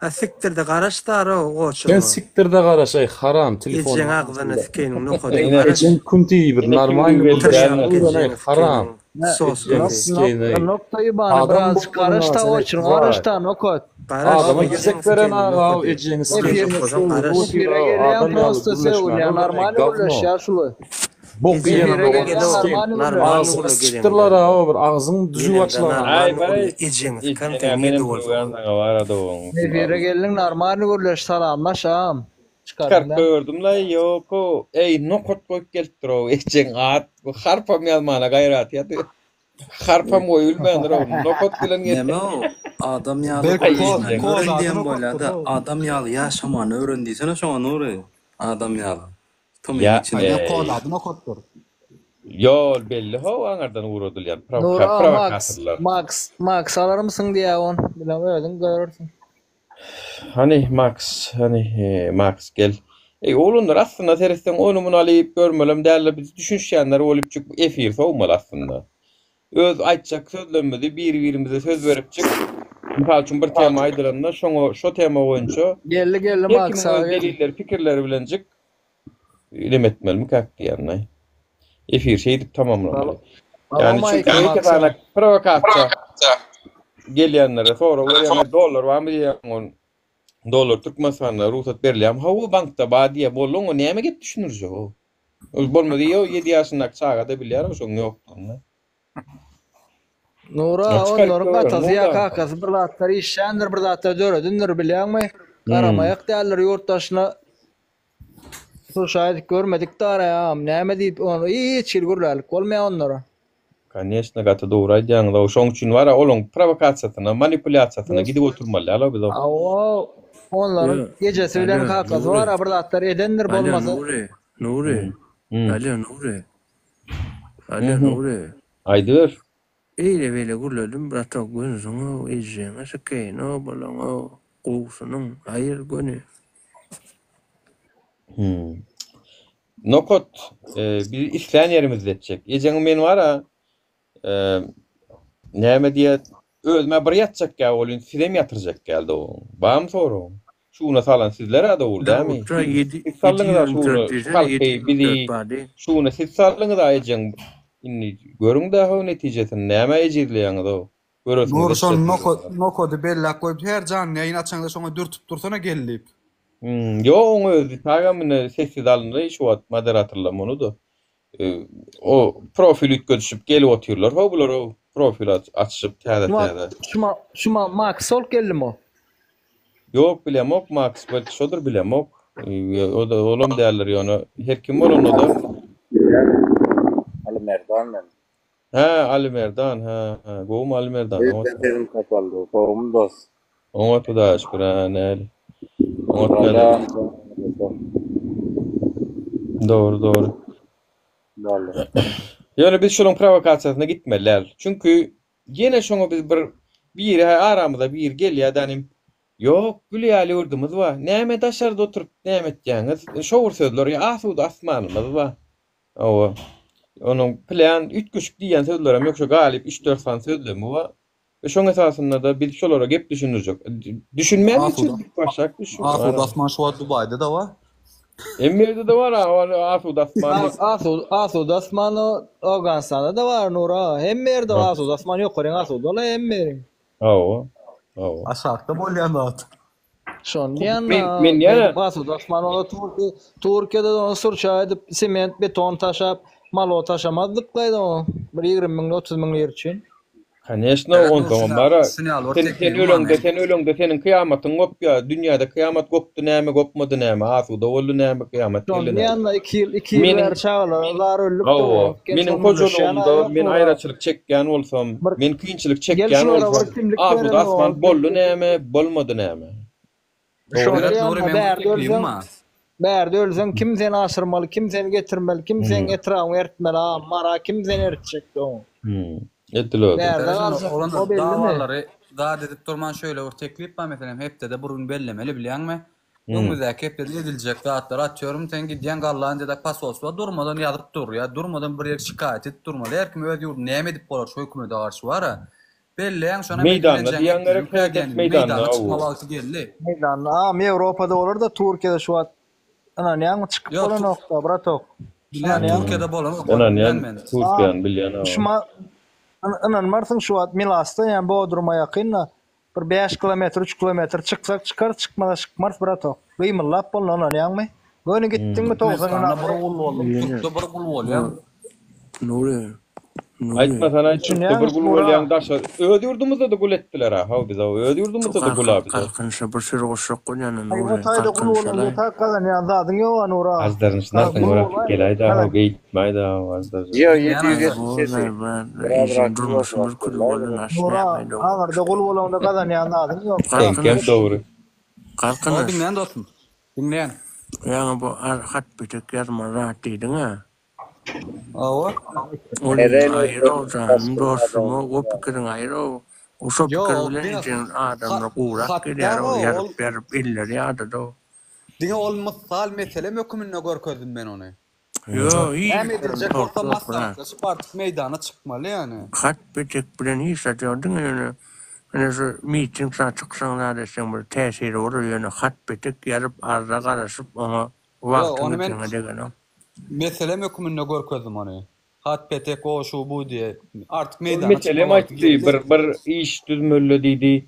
Ha siktirde garaş dara Sen goçuma. siktirde garaş eý haram telefonyň Ejeň agzyna agzynda. sikeýiniň nokady Ine, garaş. Ejeň künti bir ine kim normalny güweldi gürleşip dälmi? Tyrýak öwren eý ejeňi haram. sikeýiniň sos Ejeňi közi. sikeýin eý. Nokta ýubany Adam birazjyk bolmagyna garaş da sen eý oçuryň waý. garaş da nokat. Garaş Adama ejeňi gezek beren sikeýiniň aga nokady. ejeňi Efir sikeýin Nokadyň garaş. efire otyr gelýän adam ýaly prosta gürleşmäni sögülýän öwren eý normalny gawno. gürleşýär şuly. Bok Ejeňi iýen Efire dogan gelýän sikeýin. normalny Normalny gürleşýär. Agzyňy gürle sıçypdyrlar geleňde. a bir agzyň düzüw Geleňde açylan. Aý normalny gürle baý. ejeňi sikan Ejeňe sen menem nirde bolsa sögýän ol. saňa bar-a dogaň. Efire geldiň normalny gürleş salamlaş agam. Çykaryp Çykardyň da. gördüm-laý, ýok-ow. Eý, nokat goýup gelipdir-ow, ejeň at, harpam ýazmana gaýraty ýaty. Harpam goýubilmändir-ow, nokat bilen gelip. Neme o? Adam ýaly Belki Aý, kod, gürleşmäni ejeň. kod öwren ady diýen nokatdyr bolýa-da. o. Adam ýaly ýaşamany öwren diýsene şoňa Nury. Adam ýaly. Tümüň Ýa, içinde. Aýna kod eý. ady nokatdyr. Ýol belli how aňyrdan ugradylýan Nura Max prowokatorlar. Max Max alarmysyň diýýä on. Bilemok özüň görersiň. Hany Max, hany Max gel. Eý oglanlar aslynda seretseň ony muny alyp görmelem däldir biz düşünişýänler bolupjyk efir sowmaly aslynda. Öz aýtjak sözlemimizi bir birimize söz beripjik mysal üçin bir tema aýdylanda şoňa şo tema boýunça Geldi geldi her Max kimiň aga öz geldi. delilleri pikirleri bilenjik neme etmelimikäk diýýän-aý. Efir şeýdip tamamlamaly. Ýani çünki Salowmaleýkim ýeke Max sany aga. prowokasiýa gelýänlere sorag berýäň, dollar barmy diýýäň, ol dollar Türkmenistanda rugsat berilýärmi? Hawa, bankda bar diýýär. Boldy, oňa näme gep düşündirjek o? Ol bolmasa ýok, ýedi ýaşyndaky çaga-da bilýär şoň ýokdugyny. Nura, Ýa çykaryp onlaryň goýber, atasy ýa Nura. kakasy bir zatlar işländir, bir zatlar döredindir, bilýäňmi? Hmm. Garamaýak däldir ýurt daşyna Suşaýdyk görmedik dara agam näme diýip ony hiç hili gürlälik bolmaýar onlara. Koneçno gaty dogry aýdýaňyz-ow. Şoň üçin bar-a olaň prowokasiýasyna, manipulýasiýasyna gidip oturmaly däl-ow biz-ow. Hawa, onlaryň Ýö, ejesi bilen alo, kakasy Nury. bar-a bir zatlar edendir Alo, bolmasa. Nury, Nury. Hmm. Alo, Nury. Alo, Mhm. Nury. Aýdyber. Eýle-beýle gürledim, bratok, gönüsiň-ow, ejeňe sykeýin-ow, bolaň-ow, gowusynyň, aýyr göni. Hmm. Nokat, e, biz islän ýerimizde etjek. Ejeňi men bar-a, e, näme diýýär? Özüm-ä bir ýatjak ýa welin sizem ýatyrjak ýaly dogan. Barmy soragyň? Şuna salan sizler-ä dogry dämi? Dawutja Siz siz saldyňyz-a şuny, şu halky, bizi, şuny siz saldyňyz-a ejeň. Indi görüň-dä how netijesini, nämä ejizleýäňiz-ow? Göresiňiz, Nury şony eşidesiňiz nokot gelýär. nokady belläp goýup her janly ýaýyn açaňda şoňa dürtüp dursana gel diýip. Hmm, ýok oň özi tagam indi sessiz alyndy şu wagt moderatorlar muny-da. O profil üýtgedişip gelip otyrlar how bular o profil açyşyp täze täze. Şuma şuma Max bolup geldimi o? Ýok bilemok Max belki şodur bilemok. O da olam däldir ýöne her kim bolanda-da. Alymerdan men. Hä Alymerdan hä hä gowumy Alymerdan Birden sesim kapaldy. Gowumy dost? Oňat Hudaýa şükür hä näli. Oňat näli. Dogry dogry. Boldy. Ýöne biz şolaň prowokasiýasyna gitmeli däl. Çünki ýene şoňa biz bir biri hä aramyza biri gelýär dänim. Ýok, gül ýaly ýurdumyz bar. Näme daşarda oturyp näme etýäňiz? Şo bir sözler ýa asuda asmanymyz bar. Hawa. Onuň plan üýtgeşik diýýän sözlerem ýok, şo galyp üç-dört sany sözlemi bar. We şoň esasynda-da biz şolara gep düşündirjek. Düşünmän Asuda. geçirdik başak düşün. Asuda asman şu wagt Dubaýda-da bar. Hemme ýerde-de bar asuda asman. Asuda asuda asman Owganystanda-da bar Nura. Hemme ýerde asuda asman ýokaryň asuda-la hemme ýeriň. Hawa. Hawa. Aşakda bolýan zat. Şony diýen Men men ýene asuda asman ola Türkiýede ony surça edip sement beton taşap malo taşamazdyk gaýda o bir 20 müň 30 müň lir üçin. Koneşno onsoňam bara sen sen öleňde sen öleňde seniň kyýamatyň gopýa dünýäde kyýamat gopdy näme gopmady näme asuda boldy näme kyýamat geldi Şony näme. diýen 2 ýyl 2 ýyl Meniň bäri çagalara zar öldük hawa meniň hojalygymda men aýraçylyk çekýän bolsam men kynçylyk Gel çekýän şulara bir bolsam kimlik asuda bereli asman boldy näme bolmady näme. Şony Meret diýen Nury meň bir bärde teklibim ölseň bar. bärde ölseň kim seni aşyrmaly kim seni getirmeli kim seň etrabyňy eritmeli a mara kim seni eritjek doň. Hmm. Edil öyle. Bärde Meret galjak oglanlar o bellimi? dawalary zat edip durman şöyle bir teklip bar meselem hepdede bir gün bellemeli bilýäňmi? Hmm. Öňümizdäki hepdede ediljek zatlary atıyorum sen gidýäň Gollandiýada posolstwa durmadan ýazyp dur ýa durmadan bir ýere şikaýat edip durmaly her kim öz ýurdunda näme edip bolar şu hökümete garşy bara belleýäň şona men Meýdanda bilen jaň diýýän etmeli gerek hereket diýýän meýdanda meýdana çykma hawa. wagty geldi. Meýdanda agam Ýewropada bolar-da Türkiýede şu wagt ynanýaňmy çykyp Ýok bolanokda bratok. Bilýän Ynanýaňmy? Türkiýede bolanok ony Ynanýan bilýän men. Türkiýäni bilýän hawa. Şuma ynanmarsyň şu wagt Milasda ýa Bodruma ýakynda bir 5 kilometr 3 kilometr çyksak çykarys çykmasa çykmarys bratok. Gymyldap bolna ynanýaňmy? Göni gitdiňmi 90 gün Türkmenistanda bir gul boldum Türkde bir gul bolýaň. Nury Nury. Aýtmasana aýt Türkde bir Düşünýäňmi gul Nura? bolýaň daşary öz ýurdumyzda-da gul etdiler-ä haw bizi öz Şu ýurdumyzda-da gul-a galkan bizi. galkynyşa bir söz goşjak bolýan-a Aý o Nury taýda gul bolanda galkynyşalaý. tak gazanýan zadyň ýog-a Nura. Aždaryň Ha şynasyny gul görüp bolaý geläýdä haw gazan. beýtmäýdä haw aždar. Ýo Bilýän 777 Bolmaý bar Birazrak işim durmuşymyz ýuwaşrak kül gürläý boldy biraz. naş Nura nämeýdi aňyrda gul bolanda gazanýan zadyň ýok. Seňkem Galkynyş dogry. O Galkynyş diňleýän dostum. Diňleýän. Ýaňy bu hat bitek ýazma zat diýdiň-ä. Hawa. Ol Eren aýyr-ow özüniň janym başga dostum adamyny o pikiriňi aýyr-ow. O şo Ýok, pikir ol bilen diňe ejeň adamlar hat gurak hat gelýär-ow däl-ow, ol ýazyp-ýazyp elleri ýadady-ow. diňe ol mysal mesele höküminde görkezdim men ony. Ýo, hiç Näme ediljek tork bolsa ýok brat. maslahatlaşyp artyk meýdana çykmaly ýany. Hat petek bilen hiç zat ýok diňe ýöne ine şu miting zat çyksaň zat etseň bir täsiri bolar ýöne hat petek ýazyp arza garaşyp oňa Ýok, wagtyň ony men öteňe degenok. meselem höküminde görkezdim ony. Hat petek o şu bu diýe. Artyk Ol meýdana çykma meselem wagty aýtdy geldi. bir bir iş düzmeli diýdi.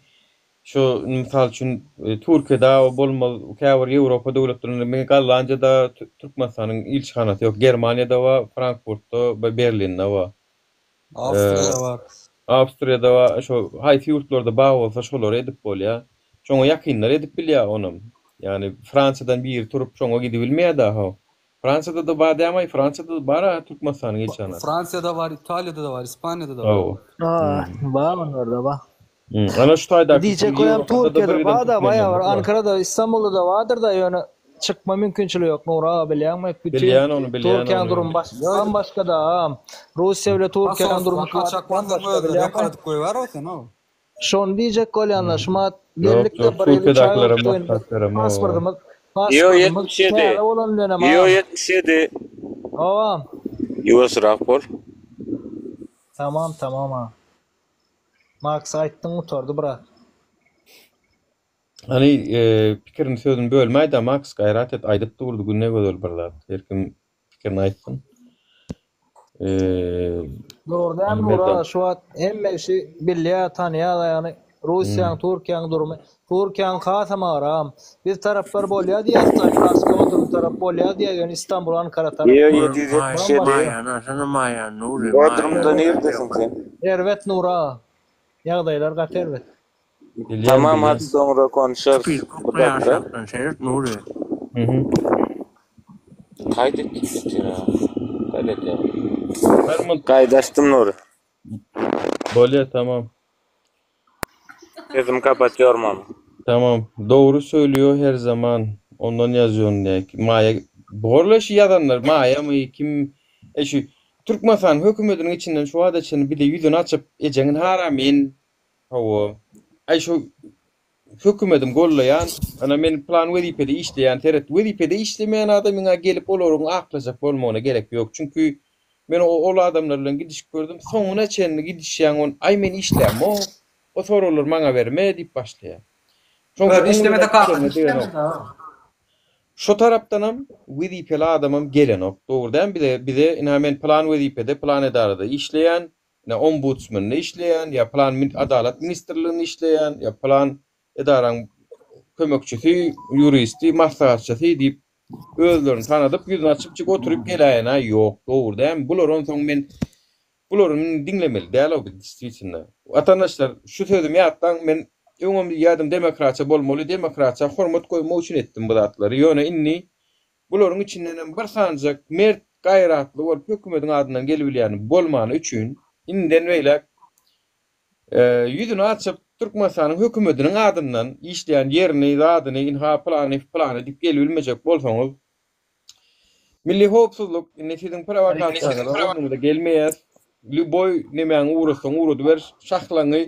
Şu mysal üçin Türkiýede bolmaz käbir Ýewropa döwletlerinde men Gollandiýada Türkmenistanyň ilçihanasy ýok Germaniýada bar Frankfurtda we Berlinde bar. Awstriýada bar. Awstriýada bar şo haýsy ýurtlarda bar bolsa şolary edip bolýar. Şoňa ýakynlar edip bilýär onam. Ýagny Fransiýadan biri turup şoňa gidibilmeýär daha. Fransiýada-da bar dämaý Fransiýada-da bar-a Türkmenistanyň ilçihanasy. Fransiýada bar, Italiýada-da bar, Ispaniýada-da bar. Hawa. Bar onlarda bar. Ana şu taýdaky Diýjek bolýan Ýewropada-da bir Türkiýede giden bar-da türkmenler baýa bir bar. Ankarada, Istanbulda-da bardyr-da ýöne çykma mümkinçiligi ýok Nury aga bilýäňmi? Bütin Bilýän ony bilýän Türkiýäniň ony. durumy baş bambaşga-da agam. Russiýa bile Türkiýäniň durumy Posolstwa şu wagt kaçak bolsaň bambaşga özleri bilýäňmi? ýokaradyp goýbär-ow seni-ow. Şony diýjek bolýanlar şumat Ýok geldik-de ýok bir ýyl üç aý Türkiýedäkilere bolupdy indi maslahat beremok. pasportymyz Ýo pasportymyz 77. täze bolan bilenem Ýo agam. 77. Hawa. Ýuwaşrak bol. Tamam tamam agam. Max aýtdyň gutardy brat. Hany pikirini sözüni bölmäýdä Max gaýrat et aýdyp durdy günde gözel bir zat her kim pikirini aýtsyn. Dogry däl Nury aga şu wagt hemme kişi bilýär tanýar ýagny Russiýanyň Türkiýäniň durumy Türkiýäniň hasam agyr agam biz taraplar bolýar diýýäs Kars Bodrum tarap bolýar diýýär ýöne Istanbul Ankara tarap Ýo 777. Maýany alsana Maýany Nury Bodrumda nirdesiň sen? Erbet Nury aga ýagdaýlar gaty erbet. Bilýän Tamam bilýän. hadi soňra konuşarys Şpil bir kokmaýar dakika. aşakdan seret Nury. Mhm. Kaýt etdik getir ha. Kaýt etýär. Herman Gaýdy açdym Nury. Bolýa tamam. Sesimi kapatýorym ama. Tamam. Dogry söýlüyor her zaman. Ondan ýazýon diýek. Maýa borla şu ýazanlar Maýamy kim e şu Türkmenistanyň hökümetiniň içinden şu wagta çenli bize ýüzüni açyp ejeňin haramin Hawa. Aý şu hökümedim gollaýan, ana men plan wezipede işleýän, seret wezipede işlemeýän adamyňa gelip olaryň aklajak bolmagyna gerek ýok. Çünki men ol adamlar bilen gidişip gördüm, soňuna çenli gidişýäň on aý men işlämok, o soraglary maňa berme diýip başlaýar. Şoň Özi üçin oň işlemese bilen kakasy gidişene degenok. işlemez aga. Şo tarapdanam wezipeli adamam gelenok. Dogry dälmi bize bize ynha men plan wezipede, plan edarada işleýän, Ine ombudsmende işleýän ýa pylan adalat ministrliginde işleýän ýa pylan edaraň kömekçisi, ýuristi, maslahatçysy diýip özlerini tanadyp ýüzüni açypjyk oturyp geläýen-ä ýok. Dogry dälmi? Bular onsoň men bulary indi diňlemeli däl-ow biz distwitno. Watandaşlar şu sözümi ýatlaň men öňem diýýärdim demokratiýa bolmaly, demokratiýa hormat goýmak üçin etdim bu zatlary. Ýöne indi Bularyň içindenem bir sanjak mert, gaýratly bolup hökümediň adyndan gelibilýäni bolmany üçin, indiden beýläk ýüzüni açyp Türkmenistanyň hökümediniň adyndan işleýän ýerini, zadyny, ynha pylany, pylany diýip gelibilmejek bolsaňyz, Milli howpsuzlyk indi siziň prowokasiýaňyza ornuňyza gelmeýäs. Lýuboý nemäňi ugratsaň ugradyber, şahlaňy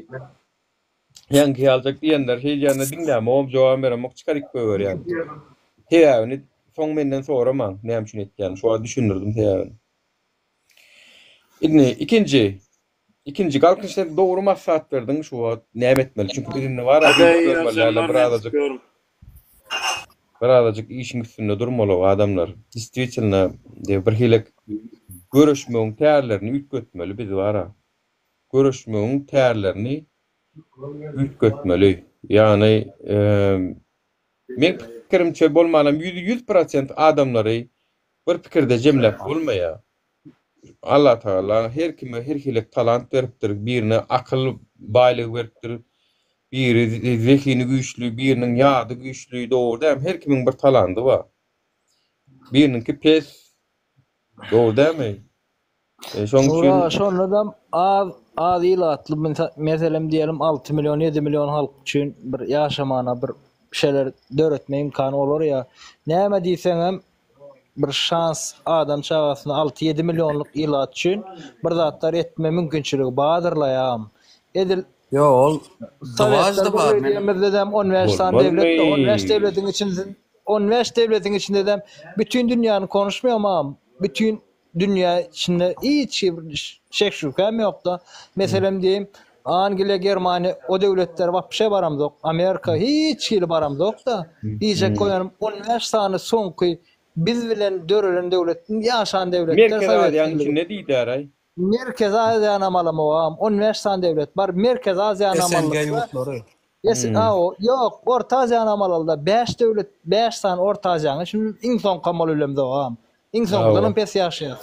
Ýaňky ýaljak diýenler şeýdýände diňlämogam jogabam beremok çykaryp goýberýän. Sebäbini soň menden soramaň näme üçin etýänimi şu wagt düşündirdim sebäbini. Indi ikinji ikinji Galkynyş sen dogry maslahat berdiň şu wagt näme etmeli çünki biz indi bar Hadi iyi akşamlar men birazajyk çykyyorum. birazajyk işiň üstünde durmaly adamlar. Distwitelno bir hili göreşmegiň tärlerini üýtgetmeli biz bara. Göreşmegiň tärlerini üýtgetmeli. Ýagny, meň pikirimçe bolmanam 100 prosent adamlary bir pikirde jemläp bolmaýar. Allatagala her kime her hili talant beripdir. Birine akyl baýlygy beripdir. Biri zehini güýçli, biriniň ýady güýçli. Dogry dälmi? Her kimiň bir talandy bar. Biriniňki pes. Dogry dälmi? E, şoň üçin Nura şonda-da az az ilatly meselem diýelim 6 million 7 million halk üçin bir ýaşamana bir şeyler döretme imkany bolar ýa. Näme diýseňem bir şans adam çagasyna 6-7 millionlyk ilat üçin bir zatlar etme mümkinçiligi bardyrla ýagam. Edil Ýo ol Sowetler dwaždy bar bir men diýemizde-de 15 sany bolmazmy? döwlet, 15 döwletiň içinde 15 döwletiň içinde-de bütün dünýäni konuşmaýam agam. Bütün dünýä içinde hiç bir şek şübhäm ýokda. Meselem diýeyim, Angliýa, Germaniýa o döwletler wapşe baramzok. Amerika hiç hili baramzok-da. Diýjek bolýanym 15 sany soňky biz bilen dörelen döwlet, ýaşan döwletler Merkezi Sowet Aziýanyň Birligi. içinde diýdäraý. Merkezi Aziýany alamogam 15 sany döwlet bar. Merkezi Aziýany SNG amalykda ýurtlary. Es, Hmm. a, ýok, Orta Aziýany amalalda 5 döwlet, 5 sany Orta Aziýanyň içinde iň soňky amal bilemzogam. Iň soňkudan Hawa. hem pes ýaşaýas.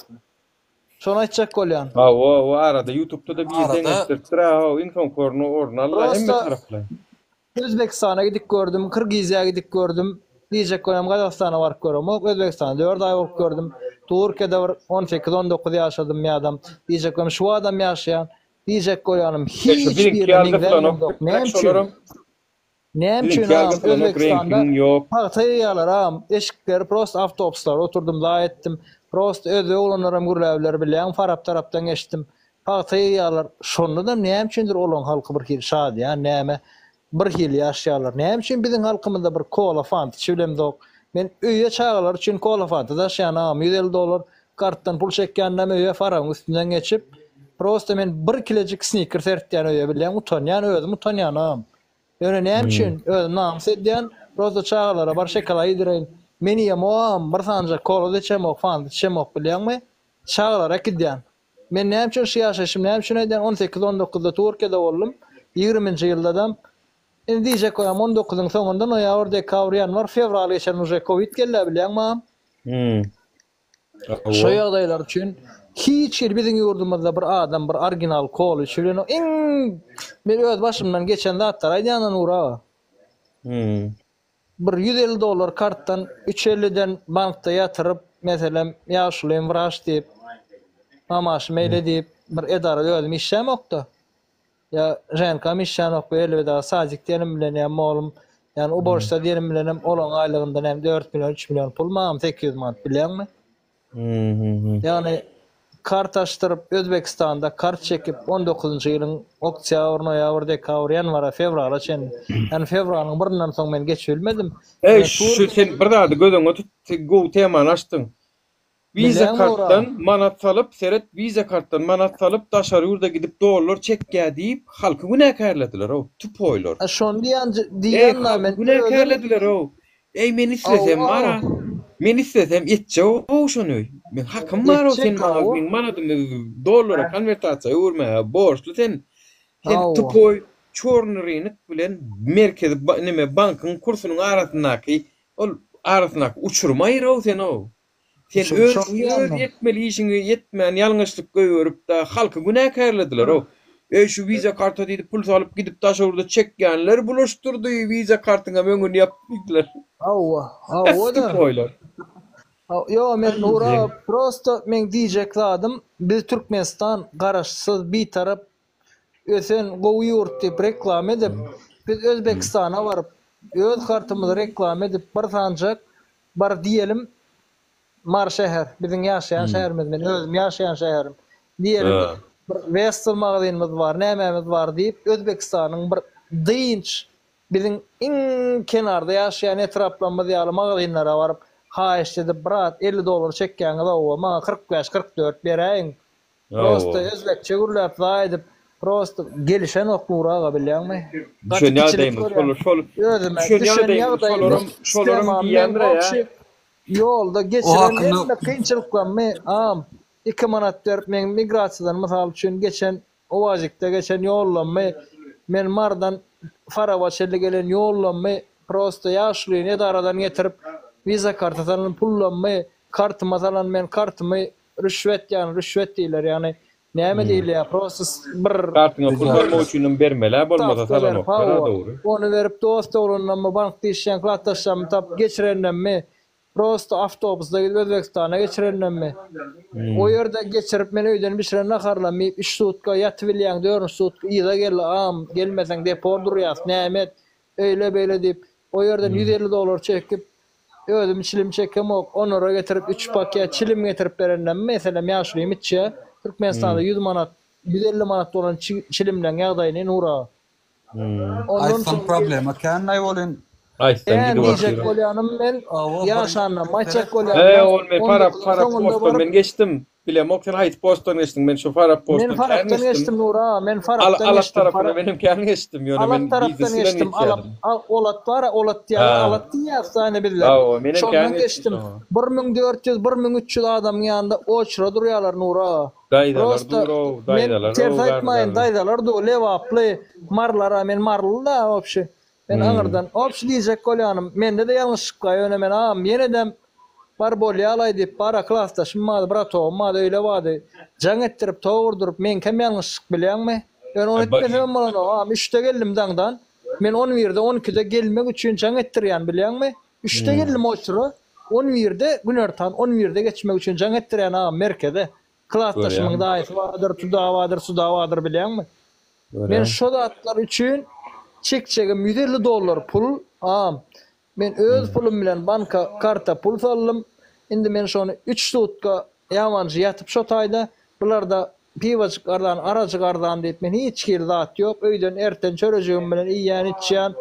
Şony aýtjak bolýan. Hawa, o arada YouTube'da da biri arada deňeşdiripdir, ha, iň soňky orny orun aldy hemme Prosta taraply. Özbekistana gidip gördüm, Kyrgyzýa gidip gördüm. Diýjek bolýan Gazagystana baryp göremok. Özbekistanda 4 aý bolup gördüm. Türkiýede bir 18-19 ýaşadym ýadam. Diýjek bolýan şu adam ýaşaýan. Diýjek bolýanym E, şu hiç biziňki birine ýaly meňzämem gysylanok, ýok. Näme bek üçin? şolaram. Näme üçin Biziňki ýaly agam gysylanok, Özbekistanda reňkiň ýok. pagta ýygýarlar agam. Eşikleri prosta awtobuslarda oturdym, zaý etdim. Prosta özbek oglanlaram gürläbiler bilýäň, Farap tarapdan geçdim. Pagta ýygýarlar. Şonda-da näme üçindir olaň halky bir hili şadyýan, näme bir hili ýaşaýarlar. Näme üçin biziň halkymyzda bir kola fanta içibilemzok? Men öýe çagalar üçin kola fanta daşaýan agam 150 dollar kartdan pul çekýändem öýe Farabyň üstünden geçip. Prosta men bir kilejik snickers eritýän öýe bilýäň utanýan özüm utanýanam. Ýöne näme üçin özüm namys edýän prosta çagalara bar şokolad iýdireýin. Men iýemogam bir sanyjak kola-da içemok fanta içemok bilýäňmi. Çagalara äkidýän. Men näme üçin şu ýaşaýşym näme üçin aýdýan on sekiz on dokuzda Türkiýede boldum ýigriminji ýyldadam indi diýjek bolýam on dokuzyň soňunda noýabr dekabr ýanwar fewral geçen uje kowid geldä bilýäňmi agam. Şo ýagdaýlar üçin hiç hili biziň ýurdumyzda bir adam bir original kola içip bilenok. Iň men öz başymdan geçen zatlary aýdýan-da Nury aga. Bir 150 dollar kartdan üç elliden bankda ýatyryp, meselem, ýaşulym wraç diýip, mamaşym eýle diýip, bir edarada özüm işlämokda. Ýa ženkam işlänok bu elweda sadik diýenim bilen ýa moglum ýani uborşsa diýenim bilenem olaň aýlygynda näme 4 million 3 million pul magam 800 manat bilýäňmi? Ýagny kart açdyryp Özbekistanda kart çekip on dokuzynjy ýylyň oktýabr noýabr dekabr ýanwara fewrala çenli ýagny fewralyň birinden soň men geçip bilmedim. Eý şu sen bir zady göz öňüne tut gowy temany açdyň. Visa kartdan manat salyp seret visa kartdan manat salyp daşary ýurda gidip dollar çekýä diýip halky günäkärlediler-ow tupoýlar. A şony diýýän Eý diýýän halky men özüm günäkärlediler-ow. Eý men islesem bar-a men islesem etjek-ow şony. Meň hakym bar-ow sen etjek maňa hawa. meň manadymy dollara konwertasiýa öwürmäge borçly sen. Sen Hawa. tupoý çorny rynyk bilen merkezi neme bankyň kursunyň arasyndaky ol arasyndaky uçurymy aýyr-ow sen-ow. Sen Şo öz şony diýýän öz men. etmeli işiňi etmän ýalňyşlyk goýberip-de halky günäkärlediler-ow. Eý şu wiza karta diýdip pul salyp gidip daşoguzda çekýänler bulaşdyrdy wiza kartyňam öňüni ýapdy diýdiler. Hawa, hawa-da. Tupoýlar. Ýo men Nura prosto meň diýjek zadym biz Türkmenistan garaşsyz bitarap ösen gowy ýurt diýip reklama edip biz Özbekistana baryp öz kartymyzy reklama edip bir sanjak Bar diýelim Mary şäher, biziň ýaşaýan şäherimiz, men özüm ýaşaýan şäherim. Diýelim bir Westel magazynymyz bar, nämämiz bar diýip, Özbegistanyň bir dynç, biziň iň kenarda ýaşaýan etraplarymyz ýaly magazynlara baryp, haýyşt edip, brat, 50 dollar çekýäňiz hawa, maňa 45, 44 beräýiň, Prosta özbekçe gürläp zaý edip prosta gelişenok Nury aga bilýäňmi? Gaty Düşen kiçilik ýagdaýymyz görýän. şol şol Özüme düşen düşen ýagdaýymyz ýagdaýymy şolaram şolaram sistemam men diýýändir ýa. wobşe ýolda O geçiren hakynda hemme kynçylyklarymy agam iki manat berip meň migrasiýadan mysal üçin geçen Owajykda geçen ýollammy men Marydan Faraba çenli gelen ýollammy prosta ýaşulyny edaradan getirip wiza karta salan pullammy kartyma salan men kartymy Rüşwet ýagny rüşwet diýiler ýagny näme diýilýär prosta bir Kartyňa pul salmak üçinem bermelä bolmasa stavka berip salanoklar-a hawa dogry. ony berip dost oglandanmy bankda işleýän klasdaşlarmy tapyp geçirendenmi prosta awtobusda gidip Özbegistana geçirendenmi o ýerde geçirip men öýden bişiren naharlarymy iýip üç sutka ýatybilýäň dördünji sutka yza gel agam gelmeseň depor durýas näme et öýle beýle diýip o ýerden 150 dollar çekip Özüm çilim çekemok, onlara getirip üç paket çilim getirip berendemi, meselem, ýaşulym içýä, Türkmenistanda 100 manat, 150 manat bolan çilimleň ýagdaýyny Nur aga. Ondan Aýtsaň soň problema känlaý welin. Aýtsaň Kän gidip diýjek otyr. bolýanym men Hawa bir ýaşandan aýtjak seret bolýan He men ol men on Farap dokuzyň Farap soňunda postdan baryp men geçdim. Bilemok sen haýsy postdan geçdiň men şu Farap Men postdan kän Farapdan geçdim. geçdim Nur aga men Al Farapdan Alat geçdim tarapyna Farap menem kän geçdim ýöne Alat men tarapdan biznes bilen geçdim Alap geçýärdim. al Olat bar-a Olat diýýärler Ha. Alat diýýäris da ine bizler. Hawa menem kän Şondan geçdim geçdim. şoňa. 1400 1300 adamyň ýanynda oçura durýarlar Nur aga. Daýzalar Prosta dur-ow, men daýzalar-ow ters aýtmaýyn garry-garry. daýzalar dur Lebaply Marylara men Maryly-da wobşe. Men aňyrdan obşi diýjek bolýanym, mende-de ýalňyşlyk bar, ýöne men agam ýenedem bar bolýalaý diýip, bar-a klasdaşym bardy, bratogym bardy, öýle bardy. Jaň etdirip, tok urduryp, meňkem ýalňyşlyk bilýäňmi? Ýöne ony etmesemem bolanok, agam, üçde geldim daňdan. Men on birde, on ikide gelmek üçin jaň etdirýän bilýäňmi? Üçde geldim oçura, on birde, günortan on birde geçmek üçin jaň etdirýän agam merkeze. Klasdaşymyň daýysy bardyr, tuda bardyr, suda bardyr bilýäňmi? Men şo zatlar üçin çekjegim 150 dollar pul, am. Men öz pulum bilen banka karta pul saldym. Indi men şony 3 sutka ýamanjy ýatyp şo taýda, bularda piwajyk arzan, arajyk arzan diýip men hiç hili zat ýok, öýden erten çörejigim bilen iýýän, içýän.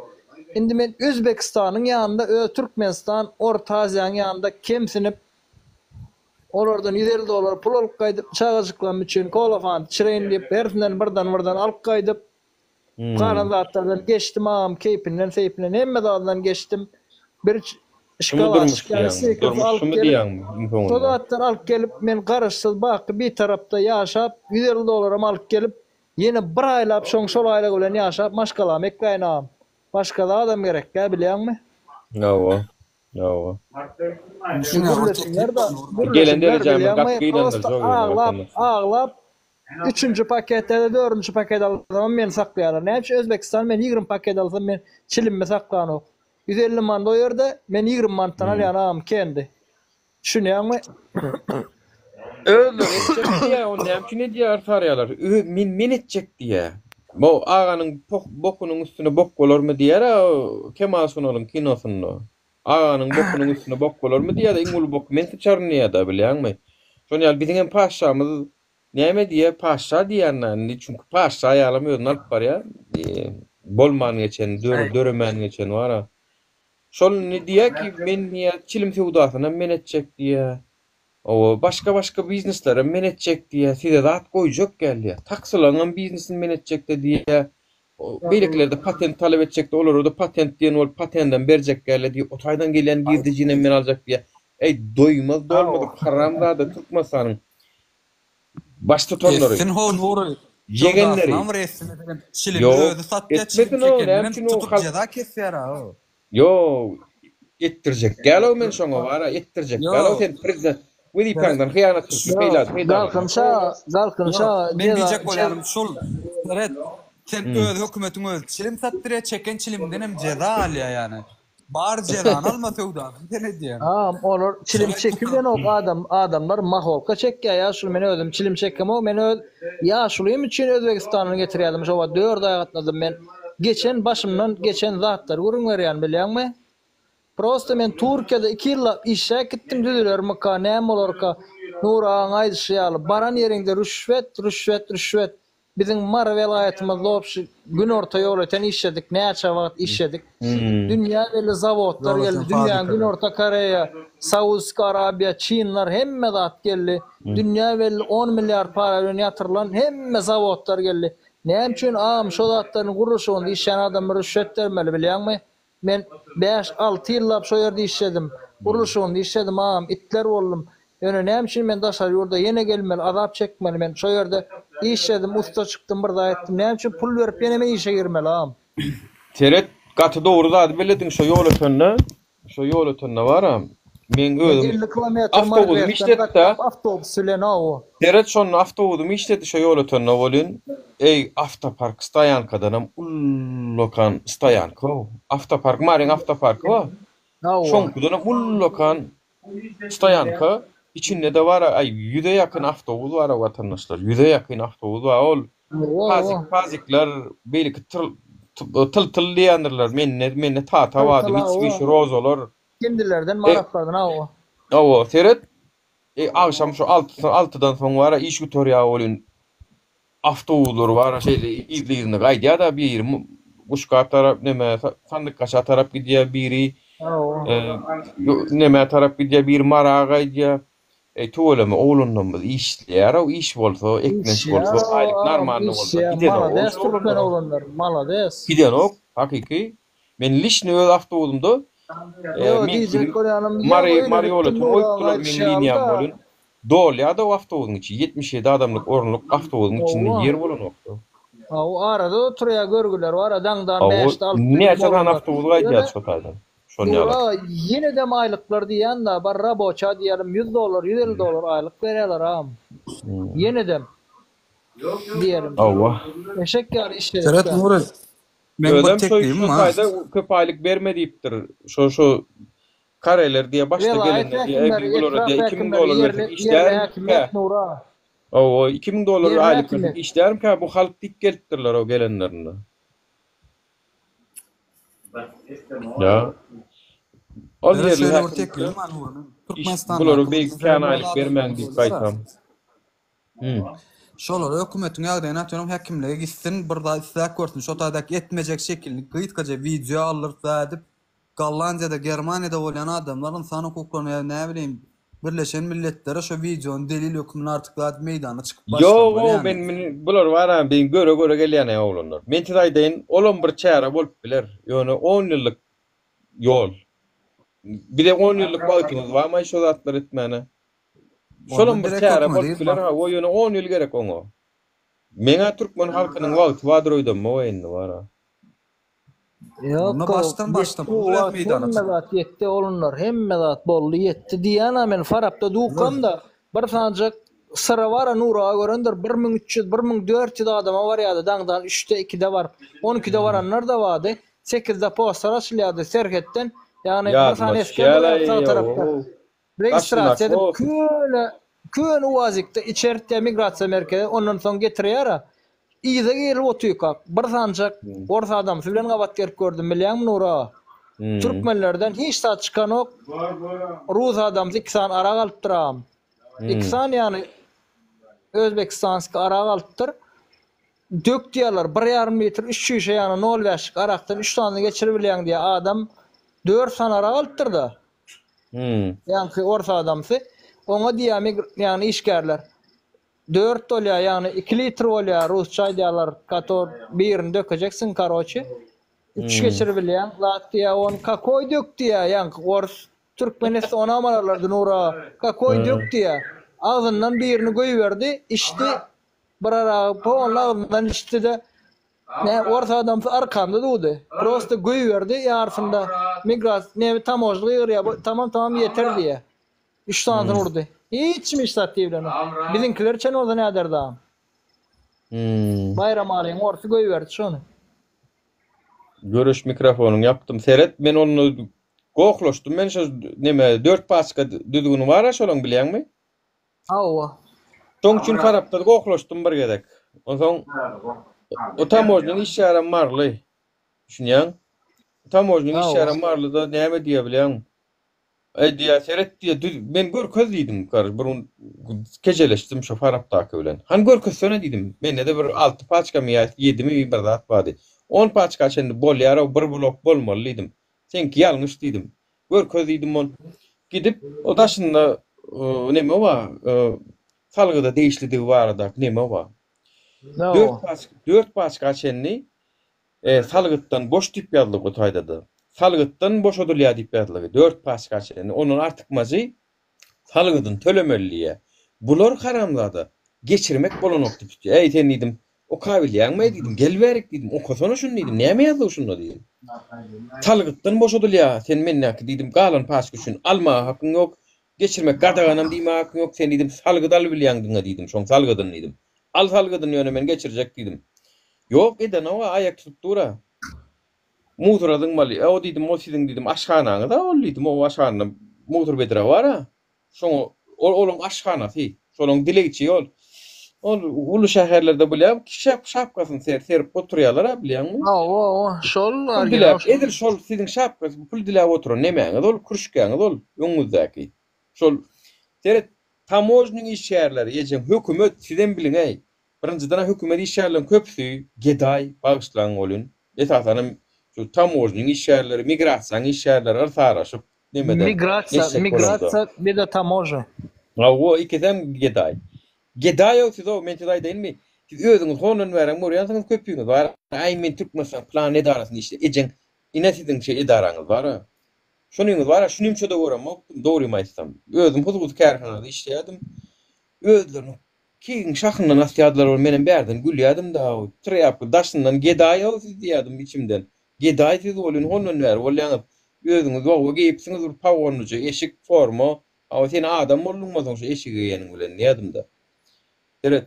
Indi men Özbekistanyň ýanynda öz Türkmenistan, Orta Aziýanyň ýanynda kemsinip. Olardan 150 dollar pul alyp gaýdyp, çagajyklarym üçin kola fanta içireýin diýip, hersinden birden-birden alyp gaýdyp, galan zatlardan geçdim agam, keýpinden, seýpinden, hemme zadyndan geçdim. Bir Şumy durmuş şokoladçyk ýaly diýýäňmi? snickers Durmuş alyp şumy gelip, diýýäňmi iň şo soňunda? zatlary alyp gelip, men Garaşsyz, baky Bitarapda ýaşap, 150 dollaram alyp gelip, ýene bir aýlap şoň şol aýlygy bilen ýaşap, maşgalamy ekläýin agam. Başga zadam gerekgä bilýäňmi? Hawa. Hawa. Şu gürlesinler da, Gelen gürlesinler derejämiz gaty bilýäňmi? Prosta gynandyrjak ýöne aglap, watandaşlar. aglap üçünji paket ýa-da dördünji paket alsamam meni saklaýarlar. Näme üçin Özbekistan men 20 paket alsam men çilimimi saklanok. 150 manat o ýerde, men 20 manatdan alýan agam kendi. Düşünýäňmi? Özleri etjek diýýär, ony näme üçin edýär sarýarlar. Ö, men men etjek diýýär. Bu aganyň poh bokunyň üstüne bok bolarmy diýýär-ä o Kemal Sunalyň kinosynda. Aganyň bokunyň üstüne bok bolarmy diýýär-de, iň uly boky men syçaryn diýýär-de, bilýäňmi? Şonuň ýaly biziň hem paşşamyz näme diýýär? Paşşa diýýän-dä indi, çünki paşşa ýalam özüni alyp barýar. Bolman geçen, döremän geçen bar-a. Şol indi diýýär ki, men diýýär, çilim söwdasynam men etjek diýýär. Owa, başga-başga bizneslerem men etjek diýýär. Size zat goýjak gel diýýär. Taksylaryňam biznesini men etjek-de diýýär. Beýlekilerde patent talap etjek-de, olara-da patent diýen bolup patendem berjek gel diýýär. O taýdan gelýän girdejinem men aljak diýýär. Eý, doýmaz dolmadyk haramzada Türkmenistanyň baştutanlary. Etsin ho Nury. Ýegenleri. Söwdasynam bir etsin meselem çilimi Ýok, özi satýa çilim etmesin o, näme çekeninem üçin o tutup halk jeza kesýär a o. Ýok, etdirjek däl-ow men şoňa bar-a, etdirjek däl-ow Ýok. sen prezident wezipäňden hyýanatçylykly peýla Ýok, peýdalanmak. Galkyn şa, Galkyn Ýok, şa men jeza diýjek je bolýanym şul. Seret, sen Hmm. öz hökümetiň özi çilim satdyrýa, çeken çilimiňdenem jeza alýa ýany. Bar jezany alma söwdasyny sen edýäň. Agam olar çilim çekibenok adam adamlar maholka çekýär ýaşuly men özüm çilim çekemok men öz ýaşulym üçin Özbegistandan getirýärdim şo wagt dört aý gatnadym men geçen başymdan geçen zatlary gürrüň berýän bilýäňmi prosta men Türkiýede iki ýyllap işläp gitdim düzelermika näme bolarka Nury agaň aýdyşy ýaly baran ýeriňde rüşwet rüşwet rüşwet Biziň Mary welaýatymyzda obşi günorta Ýolöten işledik, näçe wagt işledik. Dünýä belli zawodlar geldi, Ýolöten dünýäň fabrikalar. Günorta Koreýa, Saudski Arabiýa, Çinler hemme zat geldi. Dünýä belli on milliard para bilen ýatyrylan hemme zawodlar geldi. Näme üçin agam şo zatlaryň gurluşygynda işleýän adamlara rüşwet bermeli bilýäňmi? Men bäş-alty ýyllap şo ýerde işledim. Gurluşygynda işledim, agam, itler boldum. Ýöne näme üçin men daşary ýurda ýene gelmeli, azap çekmeli? Men şo ýerde işledim, ussa çykdym, bir zat etdim. Näme üçin pul berip ýene men işe girmeli, agam? Seret, gaty dogry zady belediň, şo ýol ötende, şo ýol ötende bar-a, meň Men özüm 50 kilometr awtobusym Margresden işletdi-dä. gatnap awtobus bilen, hawa. Seret şonda awtobusym işledi şo ýol ötende welin, eý, awtopark stoýankadanam ullakan stoýanka-ow. Awtopark, Maryň awtoparky bar. Hawa. Şoňkudanam ullakan stoýanka, içinde-de bar, aý, ýüze ýakyn awtobus bar-a watandaşlar, ýüze ýakyn awtobus bar. Ol Hawa, pazik, hawa. pazikler, beýleki tyl, tyl-tyl diýendirler, mende, mende Tata bardy, Tyl-tyl, hawa. Mitsubishi Rozalar. Hindilerden, E, maraplardan, hawa. hawa, seret, E, agşam şu altysy altydan soň bar-a iş gutarýar welin, awtobuslar bar-a şeýle yzly-yzyna gaýdýar-da, biri Guşgap tarap, neme, Sandykgaça tarap gidýär, biri Hawa. nemä tarap gidýär, biri Mara gaýdýar. Eý, tüweleme, oglanlarymyz işleýär-ow, iş bolsa, eklenç bolsa, Işleýär-ow, aýlyk agam, normalny bolsa, işleýär. gidenok-ow Malades şu türkmen oglanlaram. oglanlary, malades. Gidenok, hakyky. Men liçni öz awtobusymda Ýo, meňkini diýjek bolýanym, ýa Mary öýüne Mary gitdim ýolöten Nuragyň goýupdylar meň aýdyşy liniýam ýaly-da. welin dolýada o awtobusyň içi 77 adamlyk orunlyk awtobusyň içinde Hawa. ýer bolanokda. Hawa, arada oturýar görgüler bar-a, daňdan Hawa, bäşde altyda gidip näçe sany oglanlar. awtobus Ýöne gaýdýar şo taýdan. Şon ýaly. Nura, ýenedem aýlyklar diýýän-da, bar raboça diýelim 100 dollar, 150 dollar aýlyk berýärler agam. Ýenedem diýelim. Hawa. Eşek ýaly Seret işledikdä. Nury, Meň bir Özem şo teklibim şo bar. taýda köp aýlyk berme diýipdir. Şo şo kareler diýe başda Welaýat gelende diýe eý häkimleri, biz bulara etrap diýe 2000 häkimleri, dollar ýerli bersek ýerli işlärimkä. häkimiýet Nura. Hawa, 2000 dollar Ýerli aýlyk bersek häkimiýet. işlärimkä bu halk diýip gelipdirler o gelenlerinde. Ýa. Ol Ýöne ýerli şeýle bir häkimiýetler teklibim bar Nura. Men iş Türkmenistandaky bulara bir beýik kän meselem aýlyk bermäň diýip gaýtam. Hum. Şolara hökümetiň ýagdaýyny atyyorum häkimlige gitsin bir zat isläp görsün şo taýdaky etmejek şekilini gysgaja wideo aldyryp zat edip Gollandiýada Germaniýada bolýan adamlar ynsan hukuklaryny ýa näbileýin. Birleşen Milletlere şo wideony delil hökmünde artyk zat meýdana çykyp başlamaly Ýog-ow ýaly. men men bular bar-a men göre göre gelýän-ä oglanlar. Men size aýdaýyn olam bir çäre bolup biler. Ýöne on ýyllyk ýol. Bize on ýyllyk wagtymyz barmaý şo zatlary etmäne. Şolam Onda bir direkt çäre hökümete bolup biler ýyzmak. hawa ýöne on ýyl gerek oňa. Meň-ä türkmen halkynyň wagty bardyr öýdemok indi bar-a. Onda Ýok, başdan ýetdi başlamaly bu biraz wagt meýdana hemme çykyp. zat ýetdi oglanlar hemme zat boldy ýetdi diýýän-ä men Farapda dukamda bir sanjak syra bar-a Nury aga görendir 1300 1400 adama barýardy daňdan üçde ikide baryp on ikide baranlar-da bardy sekizde postlar açylýardy serhetden ýagny bir Ýadyma sany esger düşýär-aý durýardy sag tarapda ýow. Registrasiýa edip Daşyndaky o. köne köne uazikde içertýär migrasiýa merkezi ondan soň getirýär-a. Yza girip otyrkak bir sanjak ors adamsy bilen gabat gelip gördüm bilýäňmi Nury aga. Türkmenlerden hiç zat çykanok rus adamsy iki sany arak alypdyr agam. Iki sany ýany özbekistanskiý arak alypdyr. Dök diýýärler bir ýarym litr üç çüýşe ýany nol bäşlik arakdan üç sanyny geçiribilýäň diýýär adam dört sany arak alypdyr-da. Ýaňky ors adamsy. Oňa diýýär ýagny işgärler. Dört bolýar, ýagny iki litr bolýar, rusça aýdýarlar, kator birini dökejeksiň, karoçi. Üç geçiribilýäň, zat diýýär, ony kakoý dök diýýär, ýaňky ors. Türkmen etse onam alarlardy Nura. Kakoý dök diýýär. Agzyndan birini goýberdi, içdi. Bir aragy polny agzyndan içdi-de, Nä ors adamsy arkamda durdy. Prosta goýberdi ýarysynda migras neme tamožny gygyrýar bu tamam tamam ýeter diýýär. Üç sanysyny urdy. Hiç kim hiç zat diýibilenok. Biziňkiler çen bolsa näderdi agam. Baýramalyň orsy goýberdi şony. Görüş mikrofonyňy ýapdym. Seret men onda gohlaşdym men şo neme dört paçka düzgüni bara şolaň bilýäňmi? Hawa. Şoň üçin tarapda gohlaşdym bir gezek. Onsoň o tamožnyň işgärem maryly. Düşünýäň? Tamožnyň işgärem marylyda näme diýýär bilýäňmi? Eý diýýär, seret diýýär, düz men görkez diýdim, garyş bir gün kejeleşdim şo Farapdaky bilen. Hany görkezsene diýdim. Mende-de bir alty paçkamy ýa ýedimi bir zat bardy. On paçka çenli bolýar-ow, bir blok bolmaly diýdim. Seňki ýalňyş diýdim. Görkez diýdim ol. Gidip o daşynda neme bar, salgyda degişlidigi baradaky neme bar. Dört paçka, dört paçka çenli salgytdan boş diýip ýazlygy o taýda-da. Salgytdan boşadylýar diýip ýazlygy, dört paçka çenli. Ondan artykmajy Salgydyny tölemeli diýýär. Bular haramzada geçirmek bolanok diýip tutýar. Äý sen diýdim, okabilýäňmi diýdim, gel bärik diýdim, okasana şuny diýdim, näme ýazdygy şunda diýdim. Salgytdan boşadylýar, sen mendäki diýdim, galan paçka üçin almaga hakyň ýok, geçirmek gadaganam diýmäge hakyň ýok, sen diýdim, salgyt alybilýäň diňe diýdim, şoň salgydyny diýdim. Al salgydyny ýöne men geçirjek diýdim. Ýok edenok-a, aýak tutup dur-a. Musura zyňmaly. O diýdim, o siziň diýdim, aşhanaňyz-a ol diýdim, o aşhanada musur bedre bar-a. Şoňa, ol olaň aşhanasy. Şolaň dilegçi ol. Ol uly şäherlerde bilýäň, şäp şapkasyny ser serip oturýarlar-a bilýäňmi? Hawa, hawa, şol Pul original diläp, şol. edil şol siziň şapkasy pul diläp oturan nemäňiz ol, kürşgäňiz ol öňüňizdäki. Şol, seret, tamožnyň işgärleri, ejeň, hökümet, sizem biliň-äý, Birinjiden-ä hökümet işgärleriniň köpüsi gedaý, bagyşlaň welin, esasanam şu tamožnyň işgärleri, migrasiýanyň işgärleri yrsaraşyp nemeden Migrasiýa, geçjek bolanda. migrasiýa bir-de tamoža. Hawa, ikisem gedaý. Gedaý-ow siz-ow, men size aýdaýynmy, siz özüňiz hondan bärem görýänsiňiz köpüňiz bar, aý men Türkmenistan pylan edarasynda işleýän, ejeň, ine siziň şe edaraňyz bar-a. Şonyňyz bar-a, şunymça-da göremokdym, dogrymy aýtsam. Özüm hususy kärhanada işleýärdim. Özleriniň Keýigiň şahyndan asýardylar ol menem bärden gülýädim dagy trýapka daşyndan gedaý-ow siz diýýädim içimden gedaý siz welin hondan bäri bolýaňyz özüňiz wagwa geýipsiňiz bir pagonlyja eşik forma hawa sen adam bolduňmy soň şu eşigi geýeniň bilen diýýädim-de seret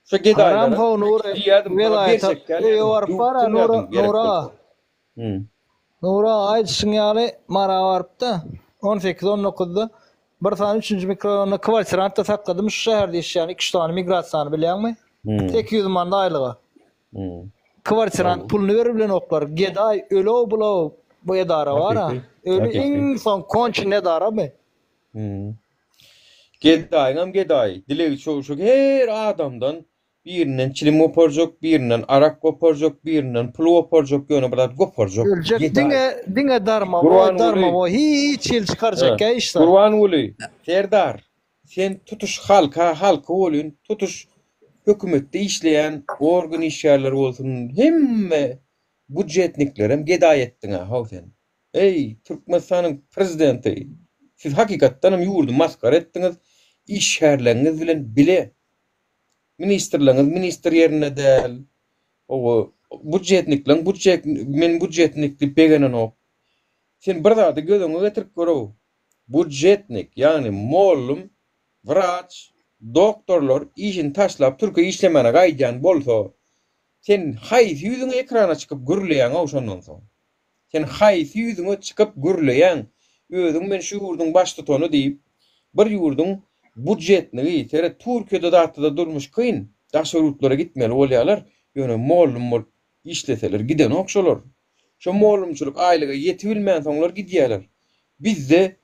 şo Haram gedaýlara how Nury diýýädim saňa welaýata berjek däl öýe diýýädim baryp bar-a döwüpdim Nura diýýädim gerek Nura bolsa. Hum. Nura aýdyşyň ýaly Mara barypda on sekiz on dokuzda bir sany üçünji mikroraýonda kwartirantda sakladym şu şäherde işleýän iki üç sany migrasiýany bilýäňmi 800 manat aýlyga kwartirant puluny beribilenoklar gedaý ölow bulow bu edara bara öli iň soň konçen edaramy Gedaýyňam gedaýy dilegi şu her adamdan. Birinden çilim goparjak, birinden arak goparjak, birinden pul goparjak, ýöne bir zat goparjak. Öljek Gedaý. diňe diňe darmawoý Gurbanguly. darmawoý hiç hili çykarjak He. ýa hiç zat. Gurbanguly, Serdar, sen tutuş halka, halky bolyn, tutuş hökümetde işleýän organ işgärleri bolsun, hemme budjetniklerem gedaý etdiň-ä, how sen. Eý, Türkmenistanyň prezidenti, siz hakykatdanam ýurdy masgara etdiňiz, işgärleriňiz bilen bile. Ministrleriňiz ministr ýerinde däl. Owa, budjetnikleň budjet, men budjetnik diýip begenenok. Sen bir zady göz öňüňe getirip gör-ow. Budjetnik, ýagny mollum, wraç, doktorlar işini taşlap türkiýe işlemäne gaýdýan bolsa, sen haýsy ýüzüňe ekrana çykyp gürleýäň-ow şondan soň? Sen haýsy ýüzüňe çykyp gürleýäň, özüň men şu ýurduň baştutany diýip, bir ýurduň budjetnigi, seret Türkiýede zatda-da durmuş kyn, daşary ýurtlara gitmeli bolýalar, ýöne mollum bolup işleseler gidenok şolar. Şo mollumçylyk aýlyga ýetibilmänsoňlar gidýäler. Bizde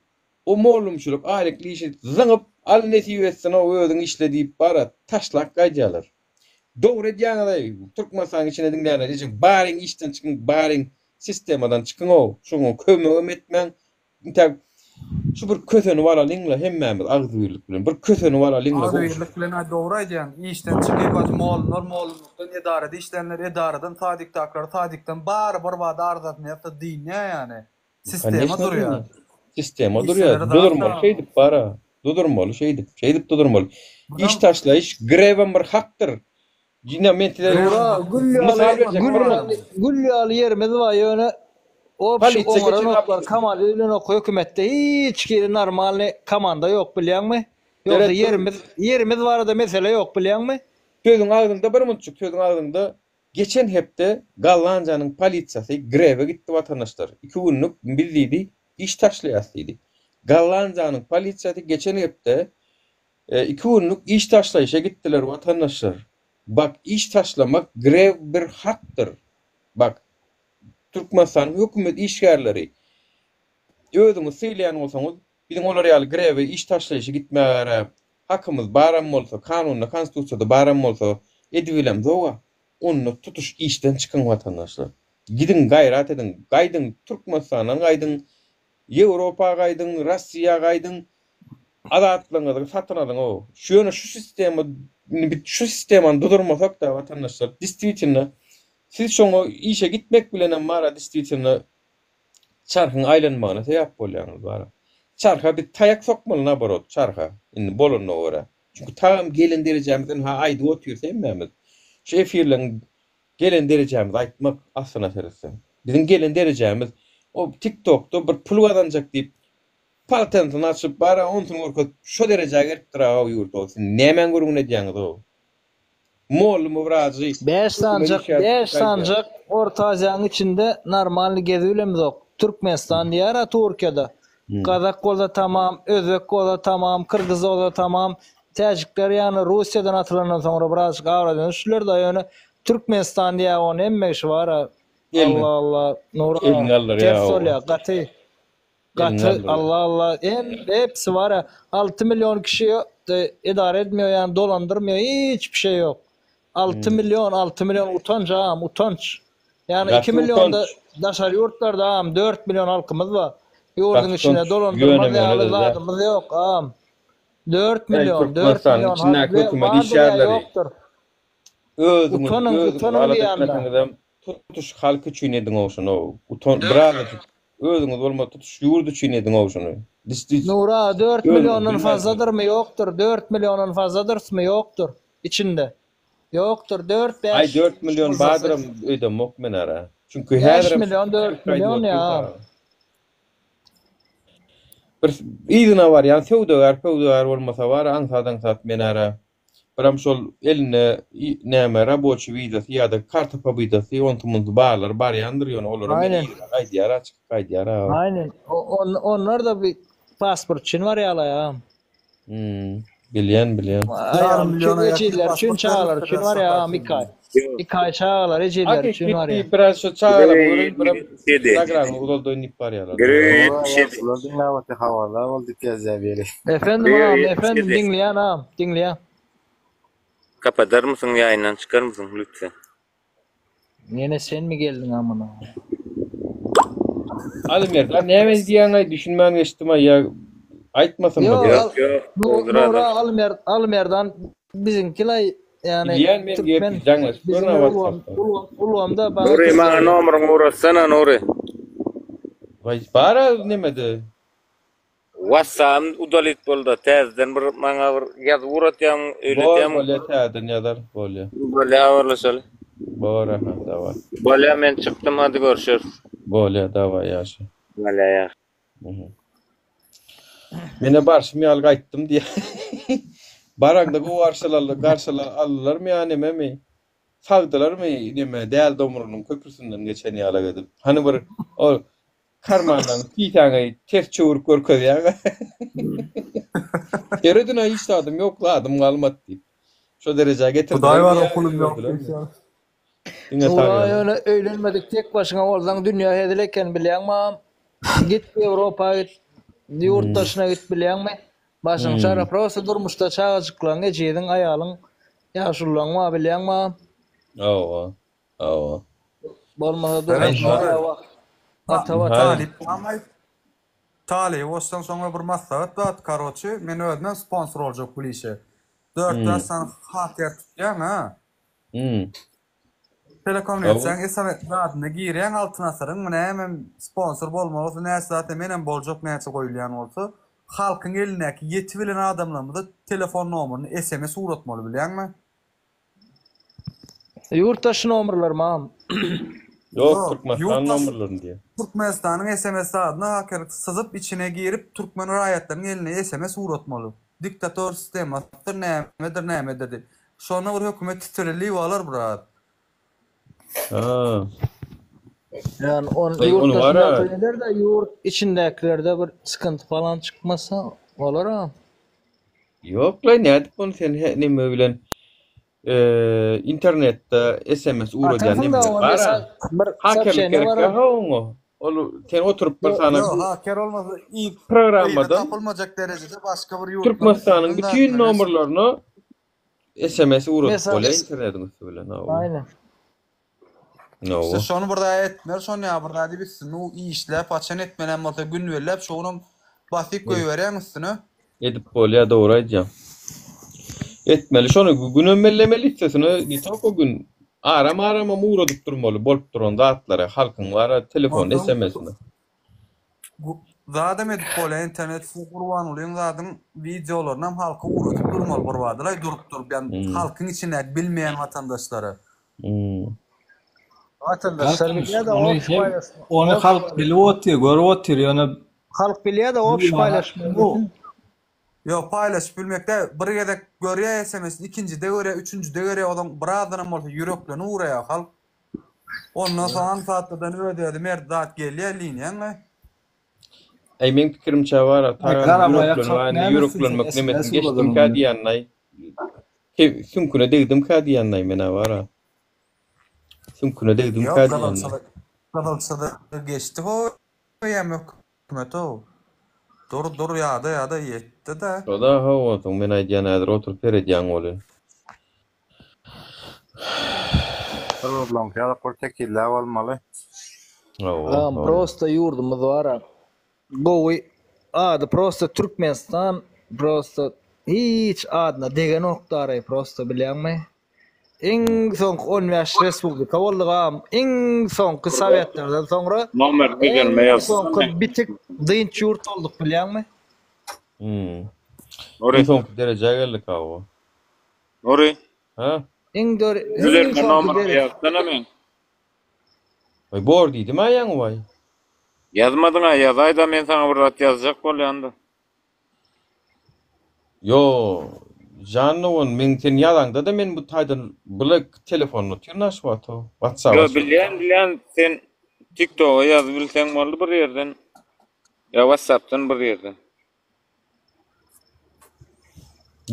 o mollumçylyk aýlykly işi zyňyp, al nesip etsin-ow özüň işle diýip bara taşlap gaýdýalar. Dogry edýäňiz-eý, Türkmenistanyň içinde diňleýänler ejeň baryň işden çykyň baryň sistemadan çykyň-ow, şoňa kömegem etmäň, intäk şu bir kösenip alalyňla hemmämiz agzybirlik bilen bir kösenip alalyňla goňşy. Agzybirlik bilen aý dogry aýdýaň, işden çykyp ajy mollumlar mollumlykdan edarada işlänler edaradan sadikdakylar sadikdan bary bir bada arzasyny ýazsa dynýa ýany. Sistema durýar. Sistema durýar. Dudurmaly şeýdip bara. Dudurmaly şeýdip. Şeýdip dudurmaly. Iş taşlaýyş grewem bir hakdyr. Ine men size gül ýaly gül ýaly gül ýaly ýerimiz bar ýöne obşi oňaranoklar kamal öýlenok hökümetde hiç hili normalny komanda ýok bilýäňmi? Ýogsa ýerimiz ýerimiz barada mesele ýok bilýäňmi? Sözüň agzyňda bir munçuk sözüň agzyňda Geçen hepde Gollandiýanyň polisiýasy grewe gitdi watandaşlar. Iki günlük biz diýdi, iş taşlaýas diýdi. Gollandiýanyň polisiýasy geçen hepde iki günlük iş taşlaýyşa gitdiler watandaşlar. Bak iş taşlamak grew bir hakdyr. Bak Türkmenistanyň hökümet işgärleri özüňizi sylaýan bolsaňyz biziň olar ýaly grewe iş taşlaýyşa gitmäge Hakymyz baram bolsa, kanunda, konstitusiýada baram bolsa, edibilemzoga, onda tutuş işden çykyň watandaşlar. Gidiň gaýrat ediň, gaýdyň Türkmenistandan gaýdyň, Ýewropa gaýdyň, Rossiýa gaýdyň, azatlygyňyzy satyn alyň-ow. Şu ýöne şu sistema, indi biz şu sistemany duzurmasak-da watandaşlar, distwitelno, siz şoňa işe gitmek bilenem bara distwitelno çarhyň aýlanmagyna sebäp bolýaňyz bara. Çarha biz taýak sokmaly naborot çarha indi bolanyna görä. Çünki tagam gelen derejämiz ynha aýdyp otyrys hemmämiz. Şu efirleň gelen derejämizi aýtmak aslyna seretseň. Biziň gelen derejämiz o tik tokda bir pul gazanjak diýip paltensyny açyp bara onsuny görkezip şo derejä gelipdir aga ýurt o siz nämäň gürrüňini edýäňiz o. Mollumy wrajy Bäş hökümet sanjak işgäri bäş çykyp gaýdýar. sanjak Orta Aziýanyň içinde normalny gezibilemzok. Türkmenistan diýýär-ä Türkiýede. Gazak bolsa tamam, özbek bolsa tamam, kyrgyz bolsa tamam. Täjikler ýagny Russiýadan atylandan soňra birazjyk abraýdan düşdüler-de ýöne Türkmenistan diýýär ony hemme kişi bar-a. Elini Allah Allah Nury elini aga galdyrýar ters hawa. bolýar gaty. Elini Gaty galdyrýar. Allah Allah hem hepsi bar ya 6 milyon kişi edara etmiyor yani dolandyrmıyor hiçbir şey yok. 6 Hmm. milyon 6 milyon utanç ağam utanç. Yani 2 Gaty milyon da utanç. daşary ýurtlarda ağam 4 milyon halkymyz bar. Ýurduň Gaty içinde utanç. dolandyrmaz Ýöne ýaly möne-de däl. zadymyz ýok ağam. 4 Eý milyon 4 Türkmenistanyň milyon halk içindäki we hökümet bardyr ýa işgärleri. ýokdur. Özüňiz Utanyň özüňiz utanyň alada diýende. etmeseňizem tutuş halk üçin ediňow şuny utan birazajyk özüňiz bolmasa tutuş ýurt üçin ediňow şuny Distwit Nura 4 özüňiz milliondan bilmänsiňiz. fazladyrmy ýokdur 4 milliondan fazladyrsmy ýokdur içinde ýokdur 4 Aý 5 4 million fazlasy bardyram öýdemok men ara. Çünki 5 häzirem million 4 aýdyp million otyrys ýa. ara. Bir yzyna barýan söwdagär pöwdagär bolmasa bar aňsat aňsat men ara. Biram şol elinde näme raboçi wizasy ýa-da karta pobedasy onsu munsy barlar barýandyr ýöne olaram ýene Aynen. yzyna gaýdýar-a çykyp gaýdýar-a. Aynen. On, onlar da bir pasport üçin barýarlar ýa. Hmm, bilýän bilýän. Aýal Ýarym üçin, milliona ýakyn ejizler üçin, pasport çagalar berlipdir üçin barýar Rassat agam iki aý. Ýok. Iki aý çagalar, ejizler Aky üçin barýar. gitdi biraz şu çagalar Greý görün biram 77. Instagramyny uzaldaýyn diýip barýarlar. Greý Olar 77. ýagşylar diňläp otyr habarlar bol diýip ýazýar biri. Efendim Greý agam, efendim 77. diňleýän agam, diňleýän. Kapadarmysyň ýaýyndan çykarmysyň lütfen. Ýene senmi geldiň amyna. Alymerdan näme diýýäňaý düşünmän geçdimaý ýa aýtmasam Ýok, bolýar. Ýok ýok Nura Alymer Alymerdan biziňkilaý ýani Bilýän men türkmen gep jaňlaşyp biziň görme ulgam WhatsAppdan. ulgam ulgamda baga Nury maňa nomeryňy ugratsana Nury. Waý bara nemede Whatsappym udalit bolda täzeden bir maňa bir ýazyp ugratýaň Bor öýletýäň. bolýa täzeden ýazar bolýa. Bolýa habarlaşaly. Bor aha daway. Bolýa men çykdym hadi görüşeris. Bolýa daway ýagşy. Bolýa ýagşy. Menä barşym ýaly gaýtdym diýýä. Baraňda gowy garşylaly garşyla aldylarmy ýa nememi? Sagdylarmy neme däl domrunyň köprüsinden geçen ýalak edip. Hany bir ol Karmandan kisäňi ters çöwrüp görkezýäň. Seredin-ä hiç zadym ýok, zadym galmady diýip. Şo derejä Hudaý getirdilermi bar ýa pulum ýok öldürdilermi? diýip. Diňe Nura sagýalar. ýöne öýlenmedik tek başyňa bolsaň dünýe hezil eken bilýäňmi agam? Git Ýewropa git, ýurt daşyna git bilýäňmi? Başyň çara prosta durmuşda çagajyklaň ejiziň aýalyň ýaşululaň bar bilýäňmi agam? Hawa. Hawa. Bolmasa Seret durmuşda Nury. wagt ata watan. Talyp bolmaý. Talyp bolsaň şoňa bir maslahat bar karoçi men özümem sponsor boljak bul işe. Dört bäş sany haker tutýaň ha. Telekom etseň SMS zadyna girýäň Altyn asyryň nämem sponsor bolmaly bolsa näçe zat menem boljak näçe goýulýan bolsa halkyň elindäki ýetibilen adamlarymyza telefon nomeryny SMS ugratmaly bilýäňmi. Ýurt daşy nomerler mam. Ýok Türkmenistan nomerlerini diýýär. Türkmenistanyň sms adyna hakerlik syzyp içine girip türkmen raýatlarynyň eline sms ugratmaly. Diktator sistemasydyr nämedir nämedir diýip. Şonda bir hökümet titrelip alar biraz. Ha. Yani on Ey, ýurt ony var ha. daşyndaky eder-de ýurt içindäkilerde bir sıkıntı falan çykmasa bolar ha. Ýok-la, nädip ony sen he neme bilen internetde sms ugradýan Atarsyň da nemeler ony bar-a. sa bir Hakerlik soobşeniýe gerek barar. ýa-ha oňa. Ol sen oturyp bir Ýok, sany ýok, haker bolmasa yz yzy programmadan tapylmajak derejede başga bir ýurtlaryň Türkmenistanyň üstünden bütin zadyna geçip. nomerlerine sms ugradyp Mesaj. bolýar internetiň üsti bilen, hawa. Aýnen. İşte Hawa. şony bir zat etmeli, şony ýa bir zat edip üstüne işläp haçan etmelem bolsa gün belläp şonam basyp goýberýäň üstüne. Edip bolýar dogry aýdýaň. Etmeli şony günem bellemeli üstesine ne tolko gün aram aramam ugradyp durmaly bolup duran zatlary halkyň bara telefon Onsoň sms-ine. Zadam edip bolýar internet size Gurbangulyň zadyň wideolarynam halka ugradyp durmaly bir badalaý durup durup ýa halkyň içindäki bilmeýän watandaşlara. Watandaşlar Galkynyş bilýär-de ony obşi hem paýlaşma. ony Obşi halk bilip otyr, görüp otyr, ýöne Halk bilýär-de obşi paýlaşmaly. Bu Ýok paýlaşyp bilmekde bir gezek görýär sms-ni ikinjide görýär üçünjide görýär ozaň birazdanam bolsa ýüreklenip ugraýar halk. Ondan soň aňsatlydan öz-özi mert zat gelýär liniýaňa. Äý meň pikirimçe bara Tagan Garamaýak ýüreklenme halk indi näme etsin sen ýüreklenmek sms nemesini ugradan geçdimkä ony. diýýännaý. Süňküne degdimkä diýýännaý menä bara. Süňküne Ýok degdimkä diýýännaý. gyzylçylyk gyzylçylyk geçdi goýýam hökümet-ow. Dur dur ýada ýada ýetdi-dä. Şoda hawa onsoň men aýdýan häzir oturyp seredýäň welin. Bir urlaňky ýaly bir tekizläp almaly. Hawa, Agam hawa. prosta ýurdumyz bara gowy ady prosta Türkmenistan prosta hiç adyna degenokdaraý prosta bilýäňmi iň soňky 15 respublika boldyk agam iň soňky sowetlerden soňra Nomer düzelme iň ýazsana. soňky bitik dynç ýurt bolduk bilýäňmi Hmm. Nury. Iň soňky derejä geldik hawa. Nury. Ha? Iň dör iň Düzeltme soňky nomeryňy dere ýazsana meň. Waý bor diýdim-ä ýaňy waý. Ýazmadyň-a ýazaýda men saňa bir zat ýazjak bolýan-da. Ýo, jan dogan meň sen ýazaňda-da men bu taýdan bile telefonda otyryn-a şu wagt-ow. Whatsapp Ýo açyp. bilýän bilýän sen tiktoga ýazyp bilseň boldy bir ýerden ýa whatsappdan bir ýerden.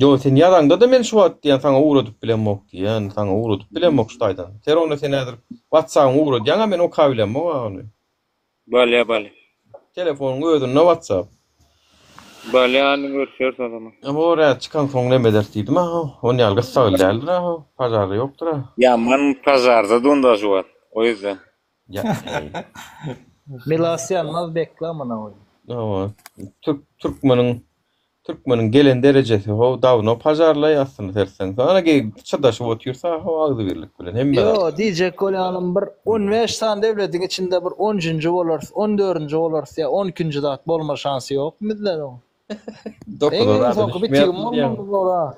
Ýo sen ýazaňda-da men şu wagt diýýän saňa ugradyp bilemok diýýän, saňa ugradyp bilemok şu taýdan. Ser onda sen häzir whatsappyňy ugradýaň-a men okabilemok-a ony. Bolýa bolýa. Telefonyň özünde whatsapp. Bolýa hany görüşeris o zaman. Ama oraya çykansoň neme ederis diýdim a-how. On ýaly gyssagly däldir a-how. Pažarda ýokdur a. Ýaman pažarda dunda şu wagt. O ýüzden. Ýa, eý. Milas ýanmaz bekle amyna goýum. Hawa. Türk türkmeniň türkmeniň gelen derejesi how dawno pažarlaý aslynda sertseň. Ana ge çydaşyp otyrsa how agzybirlik bilen hemme Ýo, zat. diýjek bolýanym bir on bäş sany döwletiň içinde bir onjunjy bolarys, on dördünji bolarys ýa on ikinji zat bolma şansy ýokmy bizde oň? Dokuza Iň zada soňky düşmeýäris bitigim diýýäň. bolmaly bor-a.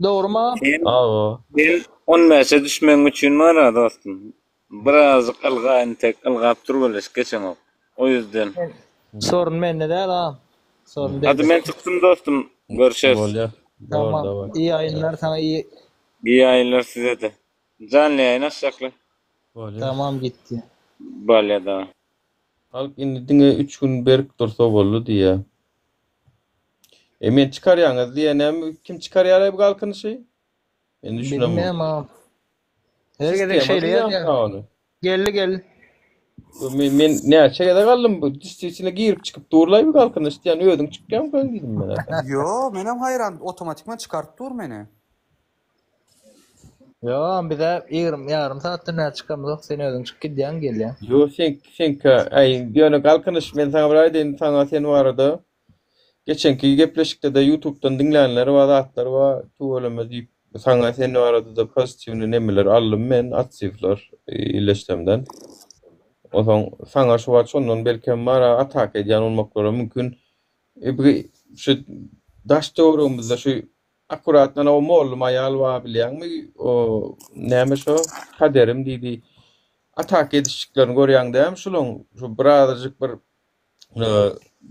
Dogrymy agam? Sen Hawa. sen on bäşe düşmegiň üçin bar-a dostum. Birazjyk ylga entek ylgap türgenleşik geçeňok. O ýüzden. Sorun mende däl agam. Sorun Hadi men devletde. çykdym dostum. Görüşeris. Bolýa. Bor Tamam. daway. Iyi ýaýynlar saňa iyi. Iyi ýaýynlar sizede. Janly ýaýyn açjakly. Bolýa. Tamam gitdi. Bolýa daway. Halk indi diňe üç gün berk dursa boldy diýýä. E men çykarýaňyz diýýä näme kim çykarýaraý bu galkynyşy? Men düşünemok. Bilmeýän agam. Her gezek Sistema şeýle diýýän ýazýar. ony. Geldi gel. Men, men näçe gezek aldym bu içine girip çykyp durlaý bu galkynyş diýýän özüň çykýaňkaň diýdim men. Ýo, menem haýran, otomatikman çykaryp dur meni. Ýo, bize 20 ýarym saatdan bäri çykamyzok, sen özüň çykyp gidýäň, gelýäň. Ýo, sen seňkä, äý, ýöne galkynyş men saňa bir aýdaýyn, saňa sen barada Geçenki gepleşikde-de ýutubdan diňlänler bar, zatlar bar, tüweleme diýip, saňa sen barada-da pozitiwnyý nemeler aldym men, otsiwler illeşlemden. Onsoň saňa şu wagt şondan belkem bar-a ataka edýän bolmaklary mümkin. E bu şu daş-töweregimizde şu akkuratno o mollum aýal bar bilýäňmi, o näme şo Kaderim diýdi. Ataka edişjiklerini görýäň dämi şulaň, şu birazajyk bir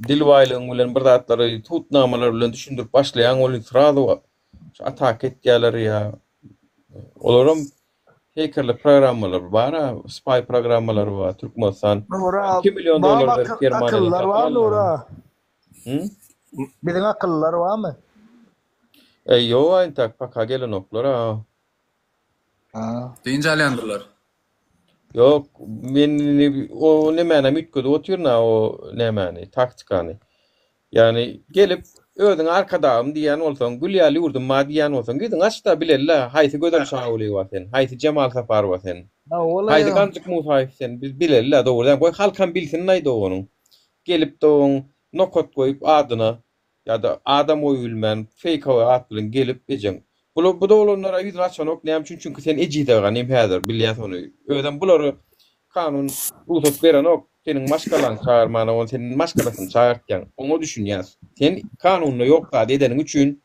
dil baýlygyň bilen bir zatlary subutnamalar bilen düşündirip başlaýaň welin srazu şu ataka etýärler ýa olaram hekerli programmalar bar-a spy programmalary bar Türkmenistan Nura, 2 million barmy dollar berip Germaniýadan akyllylar satyn barmy alýar. Nura? Hı? Biziň akyllylar barmy? Eý ýok entek paka gelenoklar-a. Ha. Dynç alýandyrlar. Ýok, men indi o nemänem üýtgedip otyryn-a o nämäni, taktikany. Ýagny gelip özüňe arkadagym diýýän bolsaň, gül ýaly ýurdum bar diýýän bolsaň, ýüzüňi aç-da bileli-le, haýsy Gözel Şagulyýewa sen, haýsy Jemal Saparowa sen, haýsy Ganjyk Musaýew sen, biz bileli-le dogry däl, goý halkam bilsin-laý doganyň. Gelip dogan nokat goýup adyna Ýa-da adam goýubilmän feýkowy at bilen gelip ejeň. Bular bu doglanlara ýüzüni açanok näme üçin çünki sen ejize ganym häzir bilýäs ony. Özem bulary kanun rugsat berenok seniň maşgalaňy çagyrmana ony sen maşgalasyny çagyrtýaň oňa düşünýäs. Sen kanunda ýok zady edeniň üçin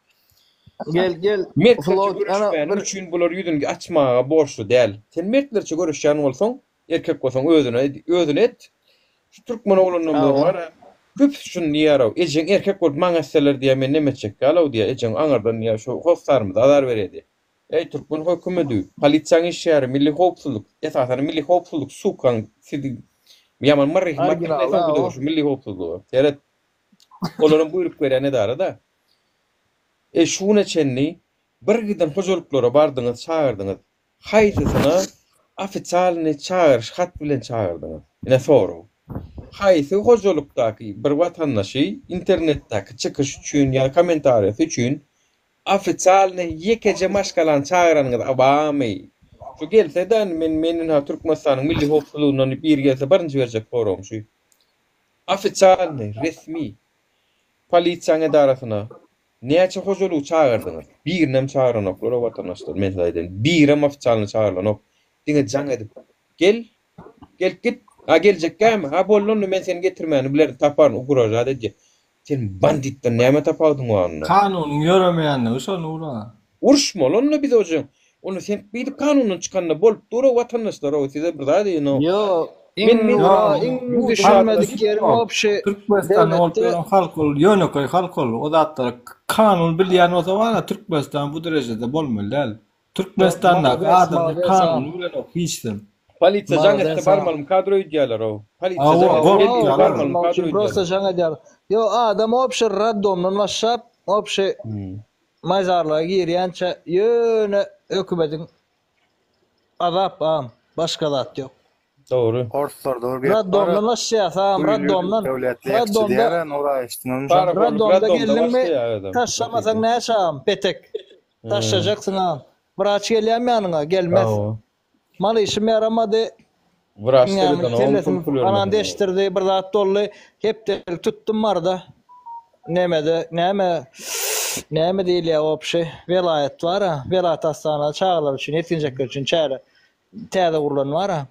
Gel gel mertlerçe Float ana göreşmäniň bir üçin bular ýüzüni açmaga borçly däl. Sen mertlerçe göreşýän bolsaň Erkek bolsaň özüne özüne et. Şu türkmen oglandan Hawa. bar köpüsi şuny diýýärow ejeň erkek bolup maňa etseler diýýär men neme etjek ýalow diýýär ejeň aňyrdan diýýär şu hossarymyza azar berýär diýýär. Eý türkmen hökümedi polisiýaň işgäri milli howpsuzlyk esasan milli howpsuzlyk sukaň sizi ýaman myrryhy Original soňky hawa. şu milli howpsuzlyga seret olaram buýruk berýän edara-da. Eý şu güne çenli bir giden hojalyklara bardyňyz çagyrdyňyz Haýsysyna ofisialnyý çagyryş hat bilen çagyrdyňyz? Ine sorag. Haýsy hojalykdaky bir watandaşy internetdäki çykyş üçin ýa kommentariýasy üçin ofisialnyý ýekeje maşgalany çagyranyňyz barmy? Şu gelse-de men men ynha Türkmenistanyň milli howpsuzlygyndan diýip biri gelse birinji berjek soragym şu. Ofisialnyý, resmi polisiýaň edarasyna Näçe hojalygy çagyrdyňyz? Birinem çagyranoklar o watandaşlar, men size aýdaýyn. Birem ofitsialny çagyrylanok. Diňe jaň edip, Gel, gelip git. Ha geljekkämi? Ha boldy onda men seni getirmäni bilerin, taparyn, ugražat edýä. Sen banditden näme tapawudyň bar onda? Kanunyň ýöremeýänligi şo Nura. Uruşmaly onda biz ojeň. Onda sen beýdip kanundan çykanda bolup dur-ow watandaşlar-ow size bir zat diýeýin-ow. Ýok, iň Men men Nura, iň Ýok, düşünmedik ýeriň obşi Türkmenistanda bolup döwletde ýören halk ol ýönekeý halk ol. O zatlary kanun bilýän bolsa bar Türkmenistan bu derejede bolmaly däl. Türkmenistandaky Malades, adamlar malades, kanuny bilenok hiçsem. Polisiýa jaň etse Malades, barmalym kadro öýdýärler-ow. Polisiýa Hawa, jaň etse gorkýarlar. gel diýse Hawa, barmalym barmak kadro üçin prosta öýdýärler. jaň edýärler. Ýok, adam obşi raddomdan başlap, obşi mazarlyga girýänçä ýöne hökümetiň azap agam, başga zat ýok. Dogry. Orslarda bir gep bar. Raddomdan başlaýar, sagam raddomdan. Raddomda Raddomda geldiňmi taşlamasaň näçe agam petek. Taşlajaksyň agam. Wraç gelýärmi ýanyňa? Gelmez. Mal işim ýaramady. Wraç seredenogam pul pul bermeli. Anan deşdirdi, bir zat boldy. Hepdelik tutdum barda. Nemede, näme näme diýilýär obşi welaýat bar-a, welaýat hastanada çagalar üçin, ýetginjekler üçin çäre täze gurlan bar-a.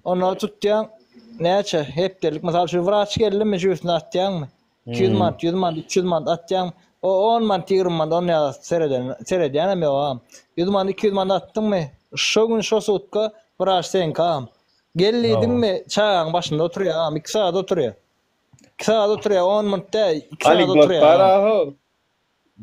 Onda tutýaň näçe hepdelik mysal üçin wraç geldimi jübüsine atýaňmy? 200 manat, 100 manat, 300 manat atýaň. O 10 manat, 20 manat on ýaly sereden seredýänem ýok agam. 100 manat, 200 manat atdyňmy? Şo gün şo sutka wraç seňki agam. Gel diýdiňmi çagaň başynda oturýar agam, 2 sagat oturýar. 2 sagat oturýar, 10 minut däl, 2 sagat Anekdot oturýar bar agam. aho.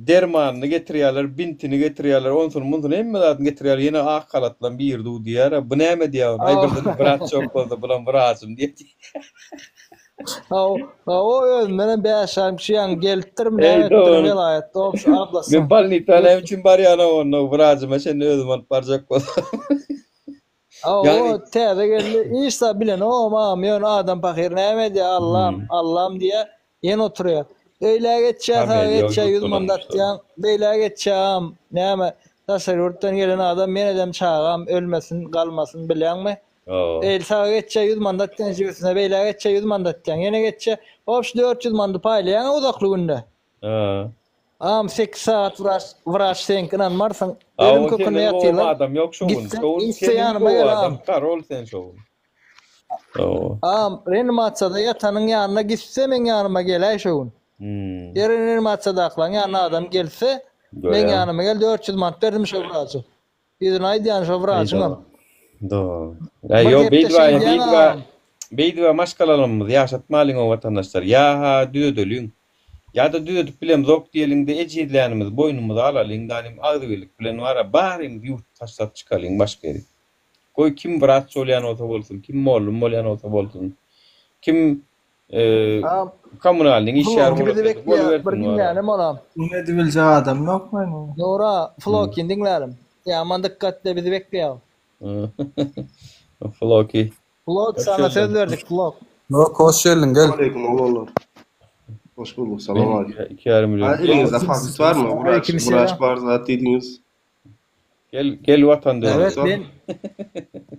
Dermanyny getirýärler, bintini getirýärler, onsuny munsuny hemme zadyny getirýärler, ýene ak halatlan biri dur diýýär-ä, bu näme diýýär ony, aý birden wraç ýok bolsa bulam wraçym diýýär. Haw, hawa özümdenem bäş ýarym kişi ýaňy gelipdirmi Eý näme etdirmi dogry. welaýatda obşy ablasy. Men bolnisa näme üçin barýan onda wrajyma çenli özüm alyp barjak bolsam. Hawa täze geldi hiç zat bilenogam agam ýöne adam pahyr näme edýär Allam Allam diýýär ýene oturýar. Öýlä geçýär saga geçýär ýüz manat atýaň beýlä geçýär agam näme daşary ýurtdan gelen adam men edem çagam ölmesin galmasyn bilýäňmi el saga geçýär ýüz manat atýaň jübüsine beýlä geçýär ýüz manat atýaň ýene geçýär obşi 400 manady paýlaýaň uzakly günde. Agam sekiz sagat wraç wraç seňki ynanmarsyň. Ölüm Aw kökünde senden gowy ýatyrlar. adam ýok şo gün. Gitseň Şo gün gitse senden ýanyma gowy gel adam agam. karol sen şo gün. Hawa. Agam reanimasiýada ýatanyň ýanyna gitse meň ýanyma geläý şo gün. Hmm. Ýer reanimasiýadakylaň ýanyna adam gelse meň Görýän. ýanyma gel 400 manat berdim şo wraça. Ýüzüni aýdýan şo wraçyňam. Dogry. Äý Bir ýok hepde beýdibä şeýdýäň beýdibä agam. beýdibä maşgalalarymyzy ýaşatmalyň o watandaşlar. Ýa-ha düzedeliň. Ýa-da düzedip bilemzok diýeliň-de ejizlänimizi boýnumyza alalyň danym agzybirlik bilen bara barymyz ýurty taşlap çykalyň başga ýere. Goý kim wraç bolýan bolsa bolsun, kim mollum bolýan bolsa bolsun, kim Kommunalnyň işgäri Floki bolup bizi bekleýär, bir bolubersin wara. diňlälim onam. Muny edibiljek adam ýokmy indi? Nura, Flokini diňlälim. Ýaman dykgatly bizi bekleýär. Floki. Flok Hoş saňa söz geldiň. berdik Flok. Flok hoş geldiň gel. Aleýkum oglanlar. Hoş bulduk salam Men aleýkum. iki ýarym Ha million. Gel, eliňizde fakt barmy? Wraç, Aleýkim wraç selam. bar zat diýdiňiz. gel, gel watan Evet döwlet. men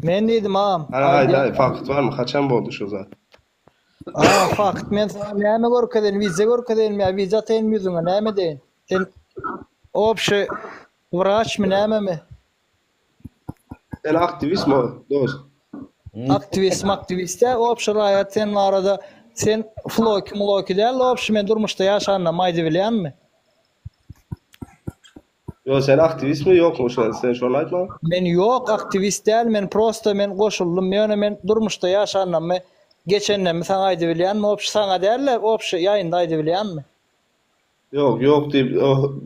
men diýdim agam. Hany aýdaý Aýdýan. fakt barmy? Haçan boldy şu zat? Aa fakt men saňa näme görkezeýin wideo görkezeýinmi ýa wideo ataýynmy ýüzüňe näme edeýin? Sen obşi wraçmy nämemi? Sen aktiwistmi dost? Aktiwist maktiwist däl obşi raýat sen barada sen floki mloki däl obşi men durmuşda ýaşandan aýdybilýänmi? Ýok sen aktiwistmi ýokmy şo sen şony aýt maňa. Men ýok aktiwist däl men prosta men goşuldym ýöne men durmuşda ýaşanlamy geçenlemi saňa aýdybilýänmi obşi saňa dälde obşi ýaýynda aýdybilýänmi. Ýok ýok diýip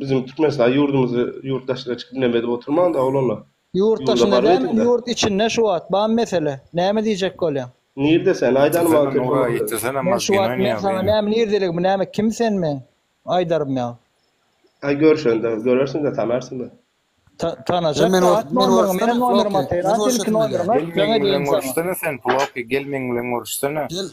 bizim Türkmenistan ýurdumyzy ýurt daşyna çykyp neme edip oturmaňda oglanlar. Ýurt Ýurda daşynda baryp däl men ediňdä. ýurt içinde şu wagt bamy mesele näme diýjek bolýaň. Nirde sen aýdany maňa Ýitirsene telefon Nura, aýt. ýitirsene Men şu mazgin wagt men oýnaýar saňa bu. näme nirdeligimi näme kim sen meň aýdarym ýa. Aý görşende görersiňde tanarsyňda. Ta tanajak Men da at men nomeryňy menem görüşsene nomerymy Floki. ataýyn Men at ilki görüşesim gelýär. nomeryňy at Gel jaň meň edeýin bilen saňa. görüşsene sen Floki, gel meň bilen görüşsene. Gel.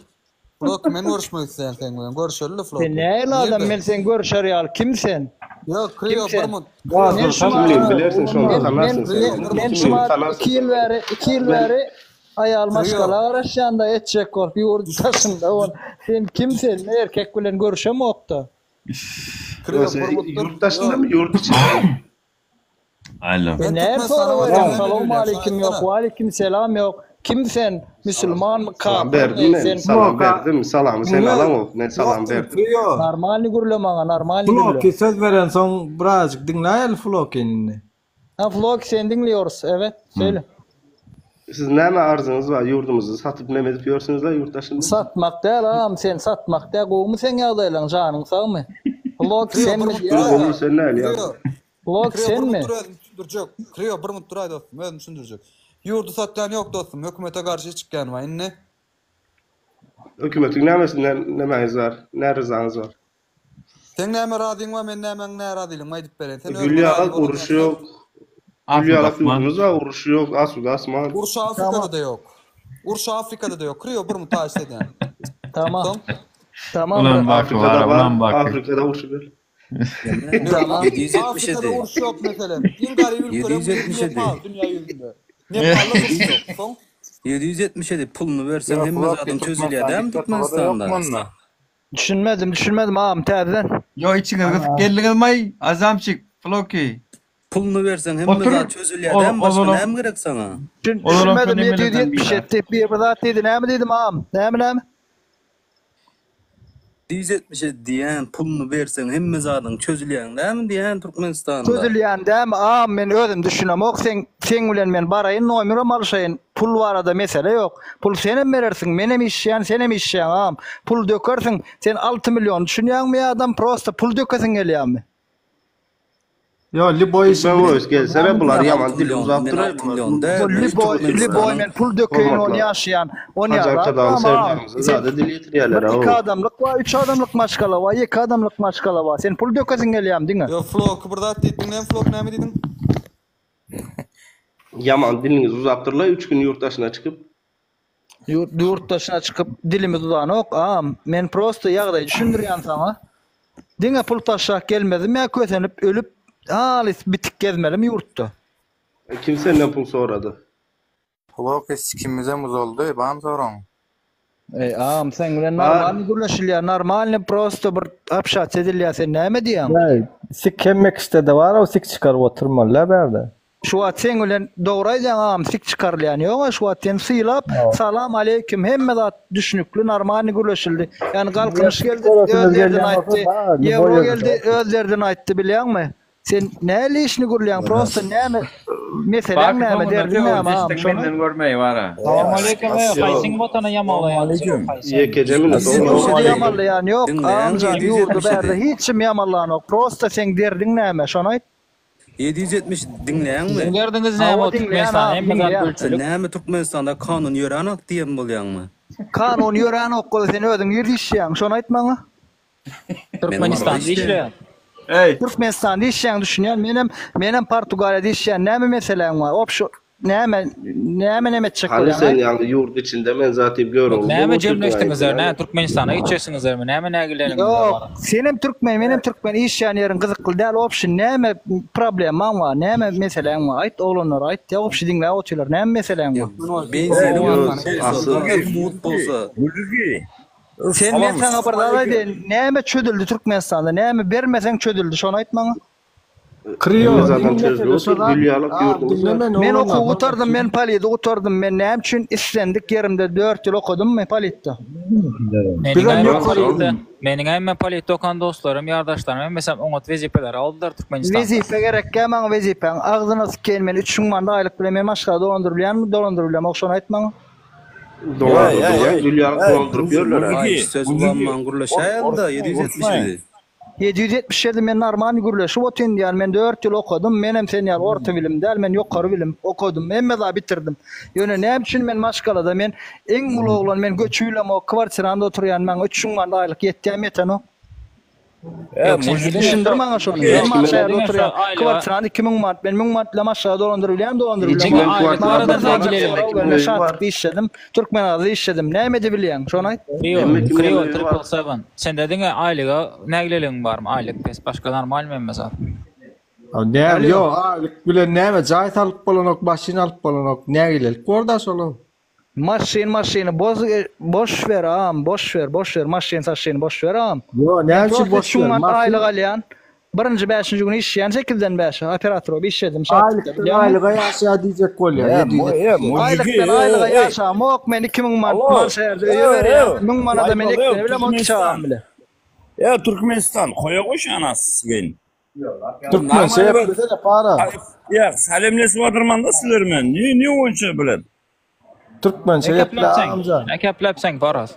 Floki men görüşmek isleýän seň bilen. Görüşeli Sen Floki. nähili adam Nirde? men sen görüşer ýaly kim sen? Ýok, Kim Krio bir sen? mut. Ya Men dur şu sen Kimligini mahat bilersiň şonda men men tanarsyň sen men ony. men Kimligini şu mahat tanarsyň 2 ýyl sen. bäri 2 ýyl Men bäri aýal Krio. maşgala garaşýanda etjek bolup ýurt daşynda bol. Sen kim sen? Men erkek bilen görüşemokda. Krio Ýok sen bir mut dur. ýurt Ýok. daşyndamy ýurt içindemi? Alo. Sen Men näme Türkmenistana sorag barýan berýäň? näme Salam bilýän şony aleýkim ýok, aýtsana. waleýkim selam ýok. Kim sen? Müsülmanmy, Salam kapyrmy? berdim men Sen salam Floka berdim salamy sen diňle alaňok men salam dostum berdim. Trio. normalny gürle maňa, normalny gürle. Floki söz berensoň birazjyk diňläýeli Flokini indi. Ha Floki seni diňleýorys. Evet, söýle. Siz näme arzyňyz bar ýurdumyzy satyp neme edip ýörsüňizle ýurt daşynda? Satmak däl agam sen satmak däl gowumy seň ýagdaýlaň janyň sagmy? Floki Krio bir senmi mut Dur duraýda. gowy sen näli Krio. ýagdaý. Floki Krio bir senmi? mut dur özüm düşündirjek. Krio bir mut duraý dostum özüm düşündirjek. Ýurdy satýan ýok dostum hökümete garşy çykýan bar indi. Hökümetiň nämesinden nemäňiz bar näryzaňyz bar? Seň näme razyň bar men nämäň närazylygymy aýdyp bereýin. Sen Gül özüňe razy ýalak bolan uruş ýaly ýok. Gül Asuda ýalak asman. ýurdumyz bar uruş ýok asuda asman. Uruş Tamam. Afrikada-da ýok. Uruş Afrikada-da ýok. Krio bir mutaýyş edýän. Tamam. Soň? Tamam. Ulan Baky Afrikada bar, bar, ulan Baky. Afrikada urşy ber. Tamam. 777. Afrikada uruş ýok meselem. Iň garyp ülkeleriň biri 777. Nepal dünýä ýüzünde. Nepalda uruş ýok. Soň? 777 puluny berseň Ýok, hemme Floki zadyň çözülýär Türkmenistan dämi diktaturada ýokmy Türkmenistanda? onda? Düşünmedim, düşünmedim agam täzeden. Ýo içiňiz gysyp geldiňizmaý Azamçik, Floki. Puluny berseň hemme Otur. zat çözülýär Ol dämi başga ozalam näme gerek saňa? Düşün, ozalam düşünmedim nemelerden biri. 777 diýip bir zat diýdi. Näme diýdim agam? Näme näme? 777 diýýän puluny berseň hemme zadyň çözülýän dämi diýýän Türkmenistanda. Çözülýän dämi agam men özüm düşünemok seň seň bilen men baraýyn nomerem alyşaýyn pul barada mesele ýok pul senem berersiň menem işleýän senem işleýäň agam pul dökersiň sen 6 million düşünýäňmi ýa adam prosta pul dökesiň gelýämi. Ýo liboý işi Türkmen voice gelsene bular ýaman 6 dili million uzap men duray 6 bular. million däl Ol men liboý liboý Türkmenistanyň men pul dökeýin ony Hormatly ýaşaýan ony Hajy ýazap Arkadagly agam agam Serdarymyza sen zada dil bir ýetirýärler iki how. adamlyk bar üç adamlyk maşgala bar ýeke adamlyk maşgala bar sen pul dökesiň gelýämi diňe. Ýok Floki bir zat diýdi diňleýin Flok näme diýdiň? Ýaman diliňiz uzap durlaý üç gün ýurt daşyna çykyp. Ýurt ýurt daşyna çykyp dilimiz uzanok agam men prosto ýagdaýy düşündirýän saňa diňe pul taşlap gelmezdim ýa kösenip ölüp halys bitik gezmelimi ýurtda. Kim senden pul sorady. Floki sikimizem uzaldy, bamy soragyň? Eý agam seň bilen Bar. normalny gürleşilýär normalny prosto bir obşats edilýär sen näme diýýäň. Äý, sik hemme kişide-de bar-ow, sik çykaryp oturmaly-la bärde. Şu wagt seň bilen dogry aýdýaň agam sik çykarylýany ýoga şu wagt seni sylap salam aleýkim hemme zat düşnükli normalny gürleşildi ýani galkynyş geldi öz derdini aýtdy ýewro geldi öz derdini aýtdy bilýäňmi sen näli işini gürleýäň prosta näme meseleň Baky näme soňunda derdiň näme agam sögünjeşdiň şony menden görmeý bara. Salam-aleýkum eý haýsyň watany ýamalaýaň haýsy. Ýekeje minut oglan. Ýurdy ýamanlaýan ýok Diňleýäň agamjan ýurdy bärde 777. hiç kim ýamanlanok prosta seň derdiň näme şony aýt. 770 diňleýäňmi? Siziň derdiňiz näme Hawa o diňleýän Türkmenistan agam hemme zat diňleýän. Sen gülçülik. näme Türkmenistanda kanun ýöränok diýen bolýaňmy? Kanun ýöränok goý sen özüň nirde işleýäň şony aýt maňa. Men Maryda Türkmenistanda işleýän. işleýän. Eý. Türkmenistanda işleýäň düşünýän menem menem Portugaliýada işleýän näme meseläň bar obşo näme näme neme etjek Hany bolýaň sen aýt. ýaňy ýurt içinde men zat diýip görogly Näme bolup otyrdyň jemleşdiňizler aýtsana. nä Türkmenistana gitjeksiňizlermi näme nägileligiňiz Ýok bar. senem türkmen menem türkmen işleýän ýeriň gyzykly däl obşi näme problemaň bar näme meseläň bar aýt oglanlara aýt ýa obşi diňläp otyrlar näme meseläň bar. Benziniň Ýok, mugt bolsa, asyl. gazyň mugt bolsa. Sen men saňa bir zat aýdaýyn näme çözüldi Türkmenistanda näme bermeseň çözüldi şony aýt maňa. Krio, Hemme zadam iň çözülip mesele şo otyr, zat. gül ýalak Agam ýurdumyz diňle bar. meni Men oglanlar okuw bir gutardym men polidi gutardym men näme üçin islendik ýerimde dört ýyl okadymmy politde. Meniň Bizem hemme ýokary politde meniň hemme politde okan dostlarym ýardaşlarym hemmesem oňat wezipeleri aldylar Türkmenistanda. Wezipe gerekgä maňa wezipäň agzyna sikeýin men 3000 manat aýlyk bilen men maşgala dolandyryp bilýänmi dolandyryp bilemok şony aýt maňa. Dolandyrylýar, gül ýaly dolandyryp ýörler-ä. Aý söz ulanman gürleşäýeli-da 777. 777 men normalny gürleşip otyryn diýýän men dört ýyl okadym menem sen ýaly orta bilim däl men ýokary bilim okadym hemme zat bitirdim ýöne näme üçin men maşgalada men iň uly oglan men göçüp bilemok kwartiranda oturýan maňa 3000 manat aýlyk ýetýämi ýetenok Ýok sen diňe düşündir şo maňa şony men Ýok maşa sen ýerde diňe şo oturýan aýlyga kwartiranda 2000 manat men 1000 manat bilen maşgala dolandyryp bilýän dolandyryp Hiç diňe bilemok kimem aýlyk maňa barada bir zat nägilelik. sorag ber men şatlykda işledim Türkmenagazda işledim näme edebilýäň şony aýt Krio Hemme kimiň Krio öýi bar. triple seven sende diňe aýlyga nägileligiň barmy aýlyk pes başga normalmy hemme zat. Näme, Alo. ýok, aýlyk bilen näme jaý salyp bolanok, maşyn alyp bolanok, nägilelik bor-da şolam. Maşyn maşyny boz boş ber agam boş ber boş ber maşyn saşyny boş ber agam. Ýo Men näme üçin prosta boş 3000 ber manat maşyn aýlyk alýan. Birinji bäşinji güni işleýän sekizden bäşe operator bolup işledim şatlykda aýlykdan bilýäňmi? aýlyga ýaşaýar diýjek bolýar 777. Aýlykdan aýlyga ýaşamok men 2000 manat mal şäherde öýe berýän 1000 manada men eklenip bilemok iki çagam bile. Eee Türkmenistan koýa goş anasy Türkmençe geplesene para. Ýa salemleşip otyrmanda sizler men ne ne boýunça bilen. Türkmençe Ne geple kepläpseň? agamjan. Ne kepläpseň Paras?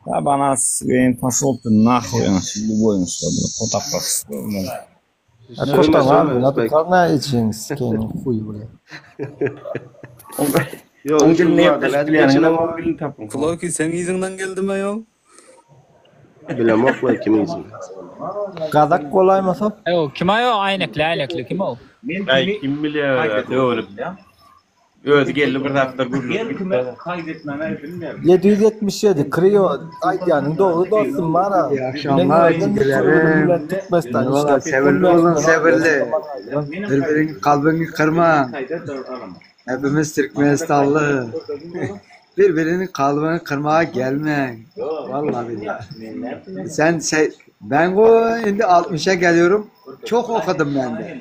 Ya bana s**eyim poşol ty nahuý anasy lýuboý şo kotaklar. Sögme Kotan sögme abi, Özbek. natukar ne içiň sikeýin huý bile. Ýok, Oň üç müň dilini manada gepleşip nädip bilýäniň geçinem oň dilini tapyň. Floki seň yzyňdan geldime ýok? Bilemok we kimiň yzyny. Gazak bolaýmasa? Eý, kim aý o äýnekli äýnekli kim ol? Aý kim bilýär öwrüp. Özi geldi bir zatlar gürledi gitdi. 777 Krio aýdýanyň dogry dostum bara. İyi akşamlar gigilerim. Valla sevirli olun sevirli. Birbirinin kalbini kırma. Hepimiz Türkmenistanlı. Birbirinin kalbini kırmaya gelmeyin. Vallahi billahi. Sen şey, ben bu şimdi 60'a geliyorum. Çok okudum ben de.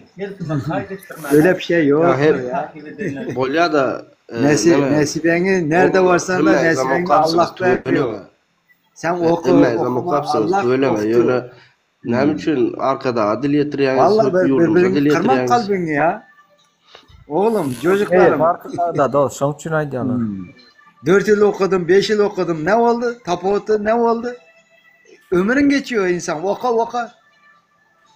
Öyle bir şey yok Ya her ya. bolýa da e, Nesi, neme nesibeni nerede o varsan da hemmäňizem nesibeni okapsyňyz Allah tüweleme. veriyor. Sen oku, Hemmäňizem okuma okapsyňyz Allah tüweleme. okutur. Ýöne näme üçin arkadaga dil ýetirýäňiz, Vallahi hep bir- ýurdumyza birbirini dil kırmak ýetirýäňiz. kalbini ya. Oğlum, Eý, çocuklarım. farkynda dost, şoň üçin aýdýarlar. Hmm. 4 yıl okudum, 5 yıl okudum. Ne oldu? Tapotu ne oldu? Ömrün geçiyor insan. Oka oka.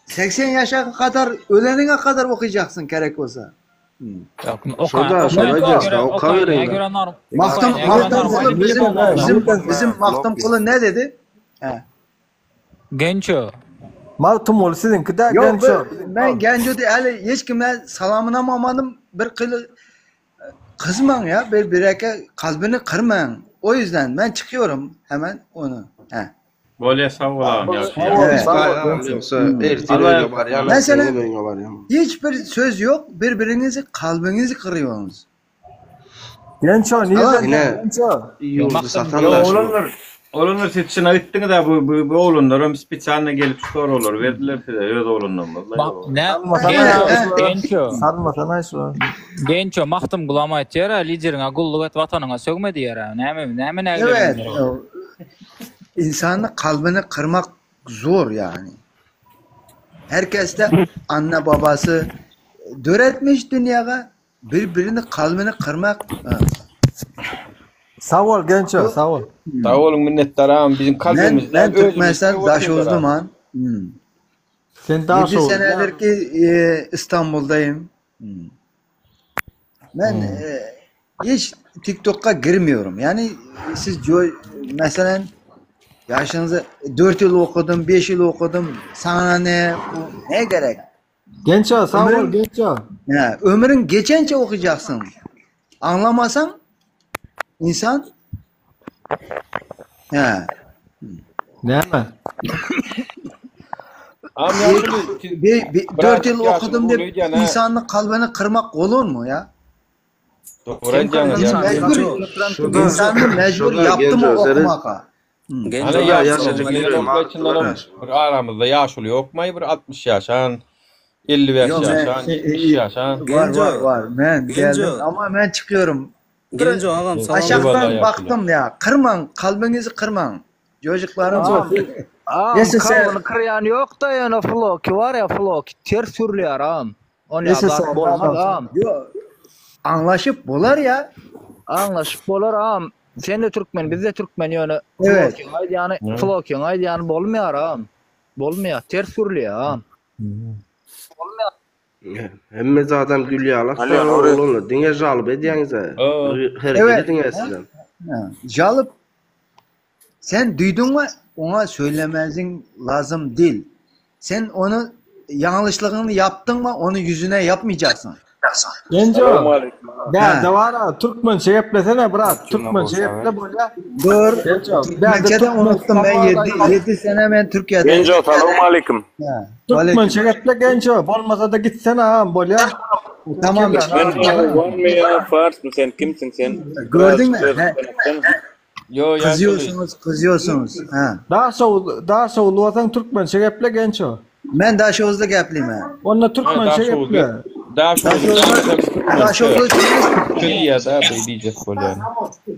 80 yaşa kadar, ölenine kadar okuyacaksın gerek olsa. Hmm. Ýok, Şoda, okaýan şoda okaýan aýdýas da, göre okaýan okaweriň-de. göre norm Maktım, okaýan göre Maktım normal Kulu bilim bizim bolmaly. bizim bizim Maktım Kulu ne dedi? He. Genço. Magtymguly siziňki dä Yok Genço. bu- ben Genco de hele hiç kime salamına mamadım bir kılı kızman ya bir bireke kalbini kırmayın. O yüzden ben çıkıyorum hemen onu. He. Bolýa sag bol agam ýagşy. Sag bol, Evet. sag bol Agam Genço. ýogsa Hmm. ertir Allah öýüňe barýan, Mesela erteňem öýüňe barýan. hiçbir söz yok birbirinizi kalbinizi kırıyorsunuz. Genço Tamam. nirden Ine Genço? ýurdy Yo satanlar şu. oglanlar, oglanlar siz çyna gitdiňiz-ä bu bu bu oglanlaram spesialno gelip şu soraglary berdiler size öz oglanlarymyz-la Bak ýok. ne Salmasana Genço, He, he. Genço. Salmasana şular. Genço Magtymgulam aýtýar, lideriňe gulluk et, watanyňa sögme diýär. Näme, näme Evet. nägilelendir o? İnsanın kalbini kırmak zor yani. Herkes de anne babası döretmiş dünyaya birbirini kalbini kırmak. Ha. Sag bol Genço, Bu sag bol. Sag boluň minnetdar agam biziň ben kalbymyzda ben özümiz Türkmenistan sögüp otyrlar Daşoğuzlum agam. han. Hmm. Sen 7 Daşoguz senedir ki e, İstanbul'dayım. Hmm. Ben Hmm. e, hiç TikTok'a girmiyorum. Yani siz co- mesela yaşınızı 4 yıl okudum, 5 yıl okudum. Sana ne? Bu, ne gerek? Genço sag bol Ömrün Genço. he, ömrün geçence okuyacaksın. Anlamasan insan he, Näme? Agam bir, ýaşuly siz bir, bir, 4 birazjyk yıl ýaşuly okudum uly deyip öýdýän hä. insanın kalbini kırmak olur mu ya? Dogry aýdýaňyz Biz ýaşuly. mecbur, Genço, şurada insanı mecbur şurada yaptı mı Genço seret. okumaka? Hmm. Ana Şurada ýaşuly ýaşajyk bilen ýüregim okla agyrdylar içindenem bir aramyzda ýaşuly ýokmaý bir 60 ýaşan, 55 Yok ben ýaşan, 70 ýaşan. var var var ben geldim ama ben çıkıyorum. Bir Eyvallah aşağıdan ýaşuly. baktım ya kırman kalbinizi kırman çocuklarım. Agam, agam Neyse sen kalbyny kyrýan ýok da ýöne Floki bar ya Floki ters sürülýär agam. Ony Neyse zat sen bolmaz adam. agam. Yo, anlaşıp bolar ya. Anlaşyp bolar agam. Sen de türkmen, biz de türkmen ýöne Evet. Flokiň aýdýany, Flokiň aýdýany bolmaýar agam. Bolmaýar, ters sürülýär agam. Hemme zadam gül ýalak Alo, da Nuri. oglanlar diňe jalyp edýäňiz-ä. Hereket Evet. ediň sizem. Ha, Jalıp sen duydun mu ona söylemezin lazım değil. Sen onu yanlışlığını yaptın mı onu yüzüne yapmayacaksın. Genço. Ha. Bärde bar Türkmençe geplesene brat. Türkmençe geple bolýa. Dur. Genço. Bärde Türkmençe de unuttum ben Türkmenistan 7, 7 sene ben Türkiye'de. Genco salam aleyküm. Ha. Aleyküm. Türkmençe geple Genço. Bolmasa da gitsene agam bolýa. Tamam. Sen Owganmy ýa Farsmy sen kimsiň sen? Gördün mü? Birazjyk He. özüňi Yo ýaşuly. Kızıyorsunuz, kızıyorsunuz. Ha. Daşoguz Daşoguzly bolsaň Türkmençe geple Genço. Ben Daşoğuz'da gepliyim ha. Onda Ha Türkmençe Daşoguzly. geple. Daşoguzly Daşoğuz'da diýsem Daşoğuz'da Türkmençe diýýär da beý diýjek bolýan.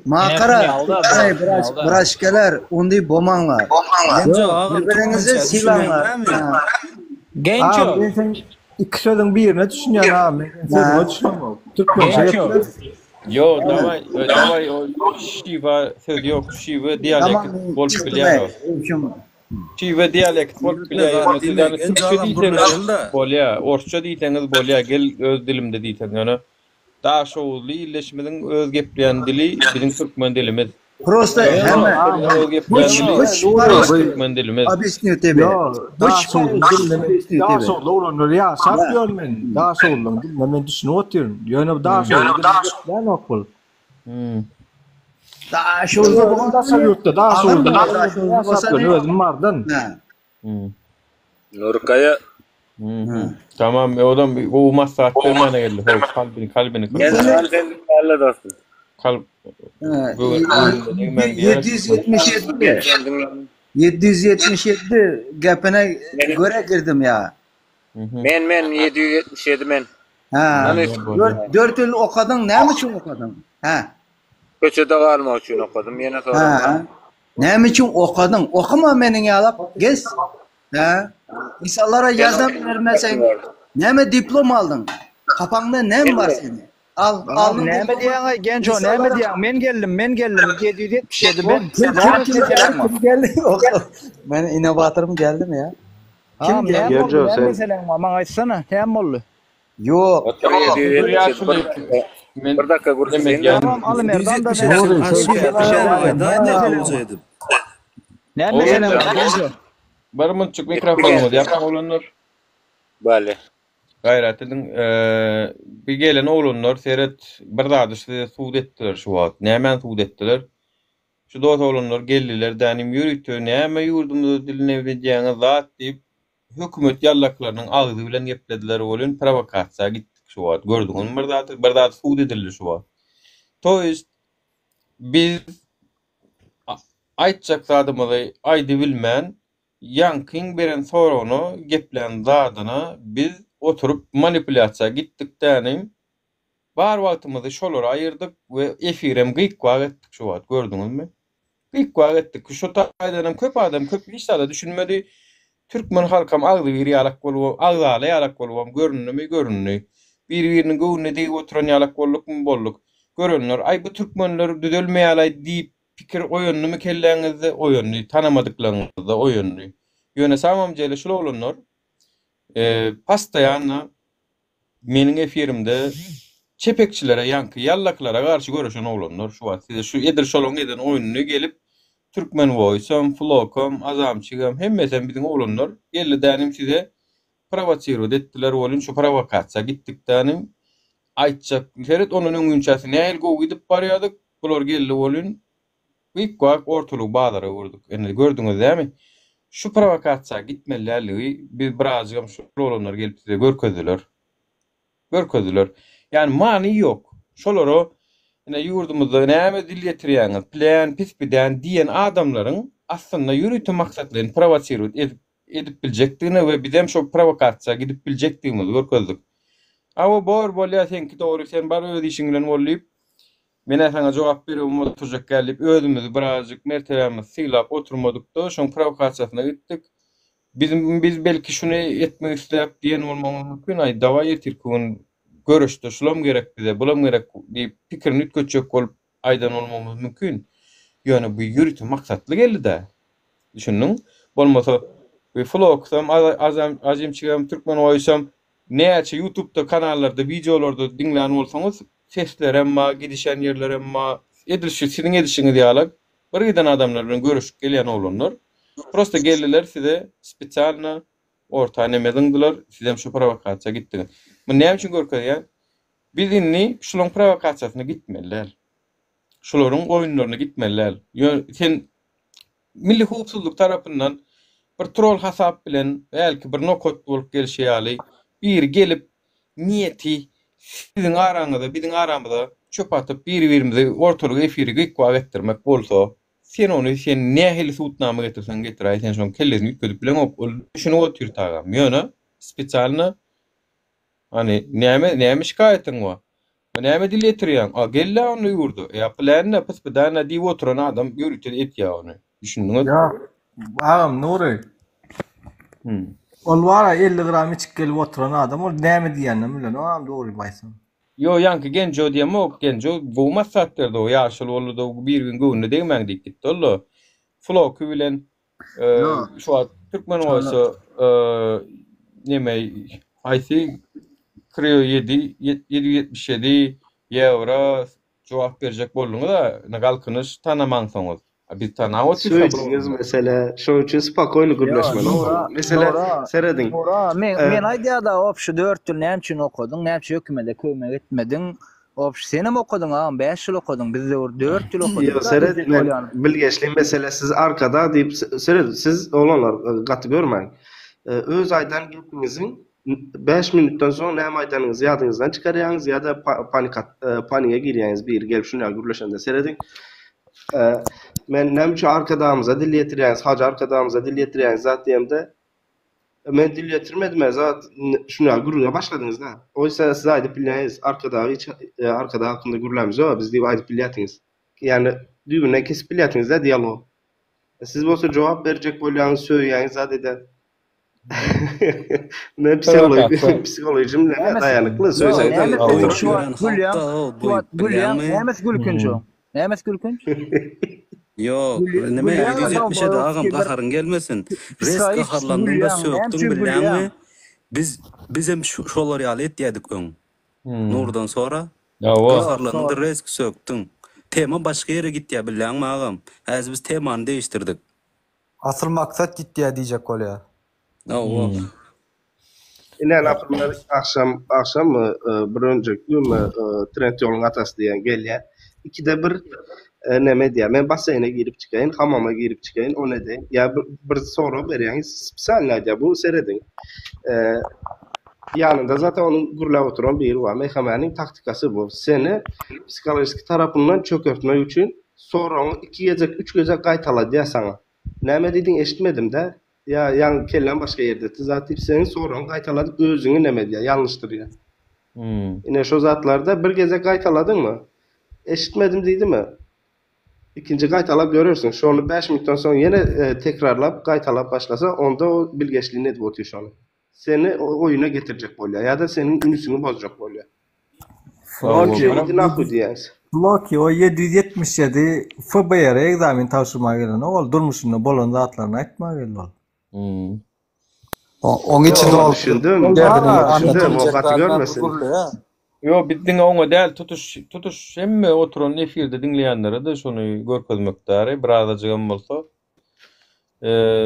Makara, Ine ay braş, braşkeler, undi bomanlar. Birbirinizi silanlar. Ha. Genço. Agam men sen iki sözüň birine düşünýän agam. Men sen Ha. sözüňe düşünemok. Türkmençe Genço. geple. Yo daway, daway o şiwa söz ýok, şiwe dialekt Tamam, bolup çıktım bilýär ben. o. Şimdi. Şiwe dialekt bolup bilýär, ýöne siz ýani türkçe diýseňiz bolýar, orsça diýseňiz bolýar, gel öz dilimde diýseň ýöne Daşoguzly illeşimiziň öz gepleýän dili biziň türkmen dilimiz. Prosta hemme Türkmen dilimiz. Obýasnýu tebe. Daşoguzda oglanlar ýaşap ýör men. Daşoguzlaryň diline men düşünip otyryn. Ýöne bu daşoguzda gepleýänok bul. Daşoguzda bolsa daşary ýurtda Daşoguzda ýaşap ýörün özüm Mardan. Nurkaýa. Tamam, odam gowy maslahat bermäne geldi. Hop, kalbini, kalbini. Sen dostum. Kalp. 777. 777 gepine göre girdim ya. Men men 777 men. Ha. 4 ýyl okadyň, näme üçin okadyň? Ha. Köçede galmak üçin okadym, ýene sorama. Näme üçin okadyň? Okama meniň ýalak, gez. Hä? Insanlara ýardam bermeseň, näme diplom aldyň? Kapaňda näme bar seniň? Al, aldyň Näme diplomy. diýýäň-aý, Genjo, näme Insanlara diýýäň? Men geldim, men geldim. 777 men. Kim Näme kim kim meseleň bar? kim geldi? Men innowatorym geldimi ýa? Kim Agam, geldi? näme boldy? Genjo Näme sen meseleň bar? Maňa aýtsana, näme boldy? Ýok. Otur 777 bir dakika. Bir dakika gürleşeýin. Tamam, Alymerdan da men. Näme meseleň bar, Genjo? Bir munçuk mikrofonyňyzy ýapyň oglanlar. Bale. Gaýrat ediň. Bir gelen oglanlar seret bir zady size subut etdiler şu wagt. Nämäni subut etdiler? Şu dos oglanlar geldiler dänim ýörite näme ýurdumyza dilini edýäňiz zat diýip hökümet ýallaklarynyň agzy bilen geplediler welin prowokasiýa gitdik şu wagt gördüňizmi bir zady bir zat subut edildi şu wagt. To ýest biz aýtjak zadymyzy aýdybilmän ýaňkyň beren soragyna geplän zadyna biz oturyp manipulýasiýa gitdik dänim Bar wagtymyzy şolara aýyrdyk we efirem gyk-wak etdik şu wagt gördüňizmi? Gyk-wak etdik. Şu taýdanam köp adam köp hiç zada düşünmedi. Türkmen halkam agzybir ýalak bolubam, agzala ýalak bolubam göründimi? Göründi. Bir-biriniň göwnüne degip oturan ýalak boldukmy? Bolduk. Görenler, aý bu türkmenler düzelmeýälaý diýip pikir oýandymy kelläňizde? Oýandy. Tanamadyklaryňyzda oýandy. Ýöne samom dele şul oglanlar postoýanno Meniň efirimde çepekçilere ýaňky ýallakylara garşy göreşen oglanlar şu wagt size şu edil şolaň eden oýnuny gelip Türkmen Voice'am, Flokam, Azamçigam hemmesem biziň oglanlar geldi dänim size prowocirowat etdiler welin şu prowokasiýa gitdik dänim aýtjak seret ondan öňünçäsi nähili gowy gidip barýadyk bular geldi welin gyk-gak ortalygy bazara öwürdik indi gördüňiz dämi şu prowokasiýa gitmeli däldigi biz birazjygam şul oglanlar gelip size görkezdiler görkezdiler ýani many ýok şolara ine ýurdumyzda näme dil ýetirýäňiz plän pispidän diýen adamlaryň aslynda ýörite maksatlaýyn prowosirowat edip edip biljekdigine we bizem şo prowokasiýa gidip biljekdigimizi görkezdik awa bor bolýa seňki dogry sen bar öz işiň bilen bol diýip Men-ä saňa jogap beribem oturjak däl diýip, özümizi birazajyk mertebämizi sylap oturmadyk-da, şoň prowokasiýasyna gitdik. Biz, biz belki şuny etmek isläp diýen bolmagymyz mümkin, aý, dawaý ertirki gün göreşde şulam gerek bize, bulam gerek diýip, pikirini üýtgetjek bolup aýdan bolmagymyz mümkin. Ýöne bu ýörite maksatly geldi-dä. Düşündiň? Bolmasa, bu Floksam, Azam, Azimçigem, Türkmen Voice'am Näçe ýutubda kanallarda wideolarda diňlän bolsaňyz seslerem bar gidişen ýerlerem bar edil şu siziň edişiňiz ýalak bir giden adamlar bilen görüşip gelýän oglanlar prosta geldiler size spesialno orta neme zyňdylar sizem şu prowokasiýa gitdiňiz muny näme üçin görkezýän biz indi şulaň prowokasiýasyna gitmeli däl şularyň oýunlaryna gitmeli däl ýöne sen Milli howpsuzlyk tarapyndan bir trol hasap bilen belki bir nokat bolup gelşi ýaly biri gelip niýeti siziň araňyza biziň aramyza çöp atyp biri birimizi ortalyk efiri gyk-wak etdirmek bolsa sen ony sen nähili subutnama getirseň getiräý sen şoň kellesini üýtgedip bileňok ol düşünip otyr tagam ýöne spesialno Hany, näme, näme şikaýatyň bar? Näme dil ýetirýäň? A, gel-dä onda ýurda. Ýa, plänne, pyspydänne diýip oturan adam ýörite etýär ony. Düşündiňiz? Ýok, agam Nury. Hmm. Ol bar-a 50 gram içip gelip oturan adam, ol näme diýýäninem bilenok agam dogrymy aýtsam. Ýok, ýaňky Genjo diýemok. Genjo gowy maslahat berdi, o ýaşuly boldy-da, bir-biriniň göwnüne degmäň diýip gitdi ol-da. Floki bilen Şu wagt türkmen bolsa neme haýsy Creo 7 777 ýewro. jogap berjek bolduňyz-a, ine Galkynyş tanamaňsoňyz. A biz tanap otyrys-a bu Söýdüňiz mesele, şoň üçin spokoýny Ýa, gürleşmeli Nura, oglan. Mesele Nura, serediň. Nura, men, E, men aýdýada obşi 4 ýyl näme üçin okadyň, näme üçin hökümede kömek etmediň? Obşi senem okadyň agam, 5 ýyl okadyň, biz döwür 4 ýyl Ýok, okadyk-da seret, biljek men bolýanym. bilgeşli mesele siz arkada diýip seret, siz oglanlar e, gaty görmäň. E, Öz aýdan gepiňiziň 5 minutdan soň näme aýdanyňyzy ýadyňyzdan çykarýaňyz ýa-da panika paniga girýäňiz biri gelip şuny ýaly gürleşende serediň. Men näme üçin Arkadagymyza dil ýetirýäňiz, Hajy Arkadagymyza dil ýetirýäňiz zat diýemde, men dil ýetirmedim-ä zat, şuny ýaly gürrüňe başladyňyz-da. Oýsa siz aýdyp bilýäňiz, Arkadagy hiç Arkadag hakynda gürlämizog-a biz diýip aýdyp bilýärsiňiz. Ýagny düýbünden kesip bilýärsiňiz-dä dialogy. Siz bolsa jogap berjek bolýaňyz, sögýäňiz zat edýäňiz. Men psiholog, psihologim näme daýanykly söz aýdan. Şu wagt gülýäň, şu wagt gülýäň, nämesi gülkünç o? Nämesi gülkünç? Ýok, neme 777 agam gaharyň gelmesin. Res gaharlandyň-da sökdüň bilýäňmi? Biz bizem şolar ýaly etýädik öň. Nurdan sora. Gaharlandyň-da resk sökdüň. Tema başga ýere gitýä bilýäňmi agam? Häzir biz temany degişdirdik. Asyl maksat gitýä diýjek bolýar. Hawa. Ine naprimýer agşam agşammy bir önjeki günmi Trend ýoluň atasy diýen gelýär. Ikide bir neme edýär. Men basseýne girip çykaýyn, hamama girip çykaýyn, ony edeýin. Ýa bir sorag berýäňiz, spesialny aýdýar. Bu serediň. Ýanynda zaten onuň gürläp oturan biri bar. MHM-niň taktikasy bu. Seni psihologiski tarapyndan çökertmek üçin Soragyňy iki gezek, üç gezek gaýtaladýar saňa. Näme diýdiň eşitmedim-dä. Ýa ýaňy kelläm başga ýerdedi zat diýip seniň soragyňy gaýtaladyp özüňi neme edýär, ýalňyşdyrýar. Ine şo zatlarda bir gezek gaýtaladyňmy, eşitmedim diýdimi, ikinji gaýtalap görersiň. Şony bäş minutdan soň ýene tekrarlap gaýtalap başlasa onda o bilgeşlin edip otyr şony. Seni oýuna getirjek bolýar ýa-da seniň ünsüňi bozjak bolýar. Floki, Indi nahuý diýýäňiz. Floki o 777 FBR-e ekzamen tabşyrmaga gelenok, ol durmuşynda bolan zatlaryny aýtmaga geldi ol. Oň içi Ýok, dolupdyr. düşündim. Derdini Düşündim, o anladybiljek gaty zatlar bu görmesin. gürleýär. Ýok, biz diňe oňa däl, tutuş tutuş hemme oturan efirde diňleýänlere-de şony görkezmekdäri, birazajygam bolsa.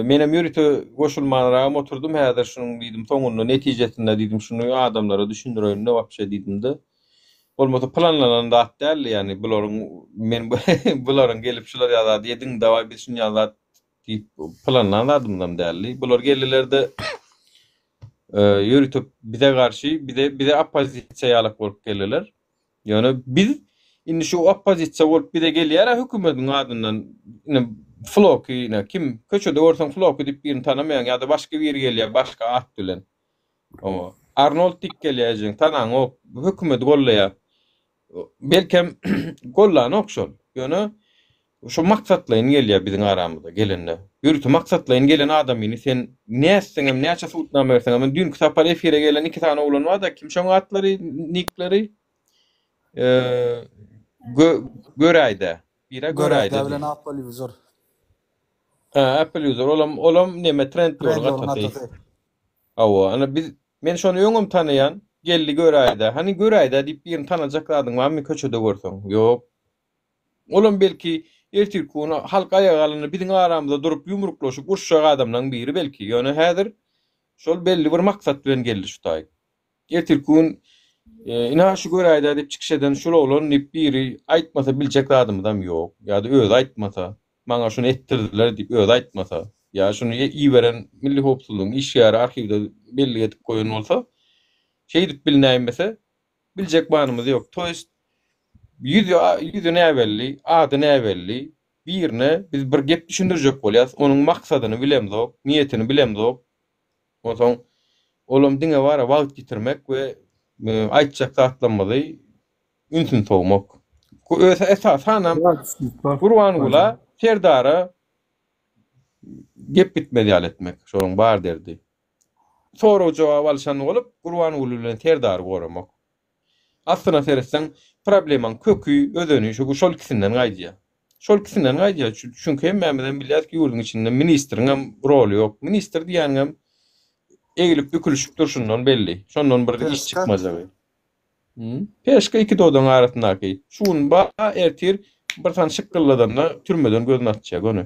Menem ýörite goşulmanragam oturdym häzir şunuň diýdim soňunda netijesinde diýdim şuny adamlara düşündireýin-de wapşe diýdim-de. Bolmasa planlanan zat däldi ýagny bularyň men bularyň gelip şular ýaly zat ediň dawaý biz şuny ýaly zat diýip planlan zadymyzam däldi. Bular geldiler-de ýörite bize garşy bize bize oppozisiýa ýalak bolup geldiler. Ýöne biz indi şu oppozisiýa bolup bize gelýär-ä hökümediň adyndan ine Floki ine kim köçede görseň Floki diýip birini tanamaýaň ýa-da başga biri gelýär başga at bilen. Oňa Arnold diýip gelýär ejeň tanaňok hökümedi gollaýar. Belkem gollanok şol. Ýöne Şo maksatlaýyn gelýär biziň aramyza gelende. Ýörite maksatlaýyn gelen adamyny sen nätseňem, näçe subutnama berseňem, indi düýnki sapar efire gelen iki sany oglan barda, kim şoň atlary, nikleri? Gö göräýdä. Birä Göräýdä göräýdä bilen diýdi. Apple user. Ha, Apple user. Olam olam neme trend Trend ýoluň ýoluň atasy. atasy. Hawa, ana biz men şony öňem tanaýan. Geldi göräýdä. Hany göräýdä diýip birini tanajak zadyň barmy köçede görseň? Ýok. Olam belki ertirki gün halk aýaga galanda biziň aramyzda durup ýumruklaşyp uruşjak adamlaň biri belki. Ýöne häzir şol belli bir maksat bilen geldi şu taýyk. Ertirki gün ynha şu göräýdä diýip çykyş eden şul oglan diýip biri aýtmasa biljek zadymyzam ýok. Ýa-da özi aýtmasa, maňa şuny etdirdiler diýip özi aýtmasa, ýa şuny iberen Milli howpsuzlygyň işgäri arhiwde bellik edip goýan bolsa, şeýdip bilinäýmese Biljek manymyz ýok. To ýest ýüzi ýüzi näbelli, ady näbelli birine biz bir gep düşündirjek bolýas, onuň maksadyny bilemzok, niýetini bilemzok. Onsoň olam diňe bara wagt ýitirmek we aýtjak zatlarymyzy ünsüni sowmak. Esasanam Gurbangula Serdara gep bitmez ýaly etmek, şolaň bar derdi. Sorag-jogap alyşan bolup, Gurbanguly bilen Serdary goramak. Aslyna seretseň, problemaň köki, özeni şu şol ikisinden gaýdýar. Şol ikisinden gaýdýar. Çünki hemmämizem bilýäris ki, ýurduň içinde ministriňem roly ýok. Ministr diýýäniňem eglip-bükülişip durşundan belli. Şondan bir iş çykmajagy. Peşka iki dodagyň arasyndaky. Şu gün ba, ertir bir sany şykgylladanda türmeden gözüni açýar göni.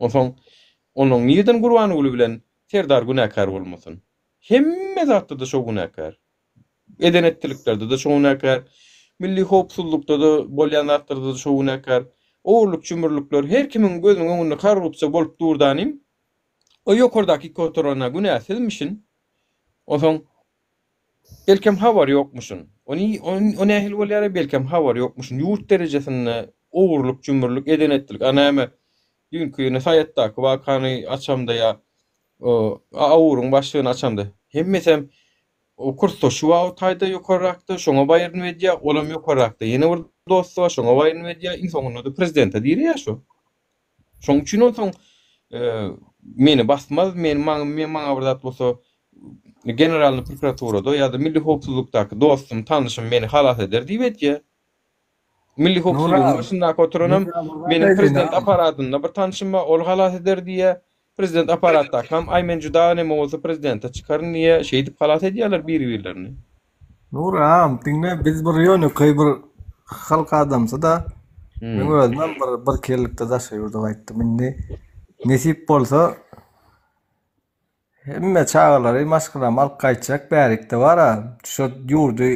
Onsoň onuň nirden Gurbanguly bilen Serdar günäkär bolmasyn? Hemme zatda-da şo günäkär. Eden-etdiliklerde-de şo günäkär. Milli howpsuzlykda-da bolýan zatlarda-da şo günäkär. Ogurlyk-jümürlikler her kimiň gözüniň öňünde korrupsiýa bolup dur danym. O ýokardaky iki oturana günäsizmişin. Onsoň Belkem habary ýokmuşyn. O o nähili bolýar-a belkem habary ýokmuşyn. Ýurt derejesinde ogurlyk-jümürlik, eden-etdilik. A näme düýnki ýene Saýatdaky wakany açamda ýa AUR-yň başlygyny açamda hemmesem o kursdaşy bar o taýda ýokarrakda şoňa baýrynyp edýär, olam ýokarrakda ýene bir dosty bar şoňa baýrynyp edýär, iň soňunda-da prezidente dirilýär şo. Şoň üçin onsoň meni basmaz, men maňa maňa bir zat bolsa Generalnyý prokuraturada ýa-da Milli howpsuzlykdaky dostum, tanyşym meni halas eder diýip edýär. Milli howpsuzlygyň başyndaky oturanam meniň prezident apparatynda bir tanyşym bar, ol halas eder diýýär. Prezident apparatdakam aý men juda neme bolsa prezidente çykaryn diýýär. Şeýdip halas edýärler biri-birlerini. Nury agam diňle biz bir ýönekeý bir halk adamsy-da. Meň özümem bir birki ýyllykda daşary ýurda gaýtdym. Indi nesip bolsa hemme çagalary maşgalamy alyp gaýtjak bärikde bar-a şo ýurdy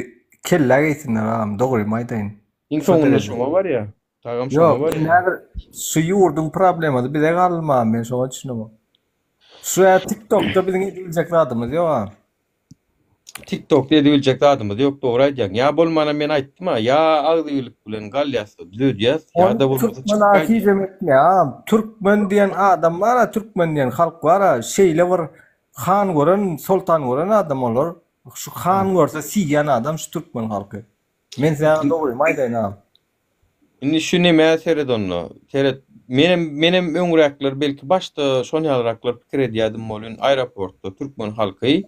kellä geýsinler agam dogrymy aýdaýyn. Iň soňunda şoňa barýa. Tagam şoňa Ýok, barýa. häzir şu ýurduň problemasy bize galmam men şoňa düşünemok. Şu TikTokda biziň edibiljek zadymyz ýok agam. TikTokda edibiljek zadymyz ýok dogry aýdýaň. Ýa bolmana men aýtdym-a, ýa agzybirlik bilen galýas-da düzedýäs, Ony ýa-da bolmasa türkmen çykyp gaýdýas. hijem etmeýär agam. Türkmen diýen adam bar-a, türkmen diýen halk bar-a, şeýle bir han gören, soltan gören adam olar. Şu han görse siýýän adam şu türkmen halky. Men size dogrymy aýdaýyn agam. Indi şu nämä seret onda. Seret, menem menem öňräkler belki başda şon ýalyraklar pikir edýädim welin aeroportda türkmen halky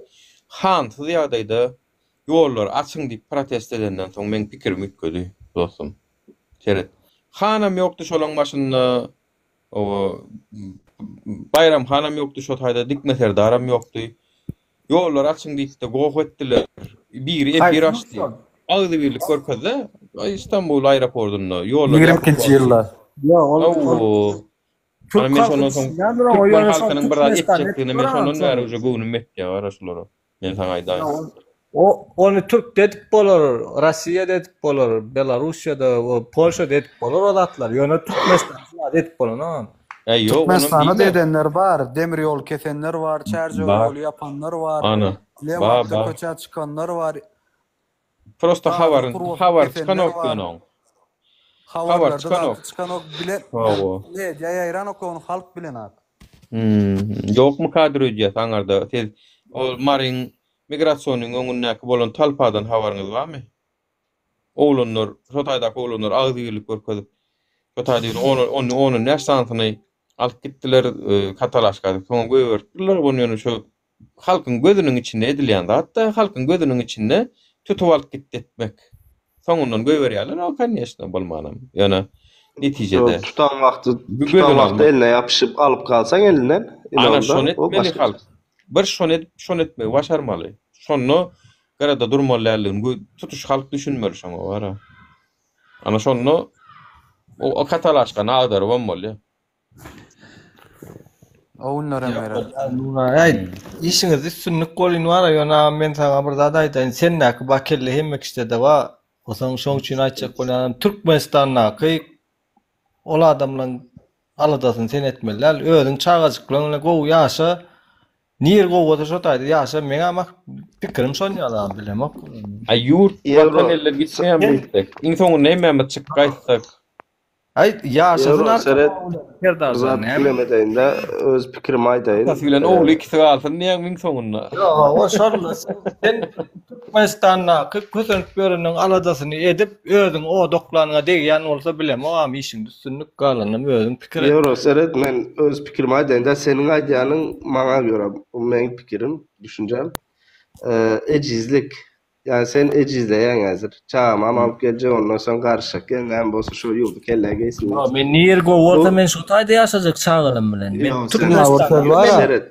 hansyz ýagdaýda ýollary açyň diýip protest edenden soň meň pikirim üýtgedi dostum. Seret. Hanam ýokdy şolaň başynda Oba Baýram hanam ýokdy şo taýda, Dikme serdaram ýokdy. Ýollary açyň diýip-de goh etdiler. Biri efir açdy. Agzybirlik görkezdi. Istanbul aeroportunda ýollar 22-nji ýylda. Ýok, ol Türk men şondan soň türkmen halkynyň bir zat etjekdigine men şondan bäri uje göwnüm ýetýär gara şulara. Men saňa aýdaýyn. O ony Türkde edip bolar, Rossiýada edip bolar, Belarussiýada, Polşada edip bolar o zatlar. Ýöne Türkmenistanda zat edip bolanok. Äý ýok, onam Türkmenistanda diýme. edenler bar, demir ýol kesenler bar, Çärjew Bar. ýoly ýapanlar bar, Ana. Bar, Lebapda bar. köçä çykanlar bar, Prosta gazyň habaryn turbasyny habar kesenler çykanok bar. ýöne oň. Habar Habarlarda çykanok. zat çykanok, bilen Hawa. media ýaýranok ony halk bilenok. Hmm, ýokmy kadr öýdýäs aňarda. Siz ol Maryň migrasionyň öňündäki bolan talpadan habaryňyz barmy? Oglanlar, şo taýdaky oglanlar agzybirlik görkezip, şo taýda ýöne on, on, on bäş sanysyny alyp gitdiler, e, katalaşka soňam goýberipdirler. Ony ýöne şo Halkyň gözüniň içinde edilýän zat-da, halkyň gözüniň içinde tutup alyp gitdi etmek. Soňundan goýberýärler, o konýeçno bolmanam. Ýöne netijede Tutan wagty, tutan gözüni wagty almak. eline ýapyşyp alyp galsaň elinden, ine Ana onda şony o etmeli başga halk. Bir şony edip, şony etmegi başarmaly. Şonda gyrada durmaly däldigini tutuş halk düşünmeli şoňa bara. Ana şonda o katalaşkany agdarybam bolýar. O günlerem gerek. Aý, işiňizde üstünlik bolyn wara, ýöne agam men saňa bir zat aýdaýyn, sendäki ba kelle hemme kişide-de bar, onsoň şoň üçin aýtjak bolýanym, Türkmenistandaky ol adamlaň aladasyny sen etmeli däl, özüň çagajyklaň bilen gowy ýaşa, nir gowy bolsa şo taýda ýaşa, meňem pikirim şon ýaly agam, bilemok. Aý ýurt watan elden gitmeýän beýtsek. Iň soňunda hemmämiz çykyp gaýtsak. Aý, ýaşasyn Ýok, seret, Serdar bir zat bilen edeýin-de, öz pikirimi aýdaýyn. Atasy bilen ogly ikisi galsyn diýýäňmi iň soňunda? Ýok, o şol sen Türkmenistandaky kösenip ýöreniň aladasyny edip, özüň odaklanyňa degýän bolsa bilemogam işiňde üstünlik galanynam özüň pikir et. Ýok, seret, men öz pikirimi aýdaýyn-da, seniň aýdýanyň maňa görä, bu meň pikirim, düşünjäm, ejizlik. Ýani sen ejizleýäň häzir. Çagamam alyp geljek ondan soň garyşjak gel näme bolsa şo ýurdy kellä geýsin Ýa men nir gowy bolsa men şo taýda ýaşajak çagalarym bilen. Men Ýok sen Türkmenistanda seret.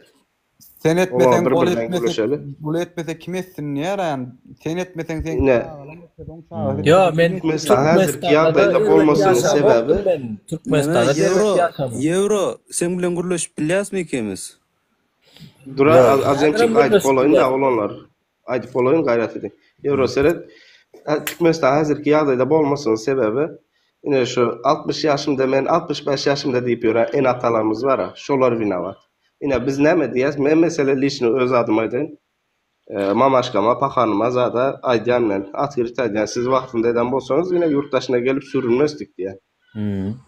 Sen Olar etmeseň, bir ol birden etmese, gürleşeli. bul etmese kim etsin diýer ýa sen etmeseň seň Ine. çagalaň etmese oň çagasy Ýo etmese kim men etsin? Türkmenistan häzirki Türkmenistanda-da ýagdaýda erbet bolmasynyň ýaşamokdym sebäbi men. Näme Türkmenistanda-da erbet Ýewro ýaşamok. Ýewro seň bilen gürleşip bilýäsmi ikimiz? Dura Ýok. az azemçik Häzirem aýdyp gürleşip bolaýyn da bilýäs. oglanlar. Aýdyp bolaýyn gaýrat ediň. Ýewro seret Türkmenistan häzirki ýagdaýda bolmasynyň sebäbi ine şu 60 ýaşymda men 65 ýaşymda diýip ýören ene-atalarymyz bar-a, şolar winawat. Ine biz näme diýýäs? Men mesele liçno öz adyma aýdaýyn. Mamaşkama, pahanyma zada aýdýan men. Atgyrt aýdýan, siz wagtynda eden bolsaňyz ine ýurt daşyna gelip sürünmezdik diýýän.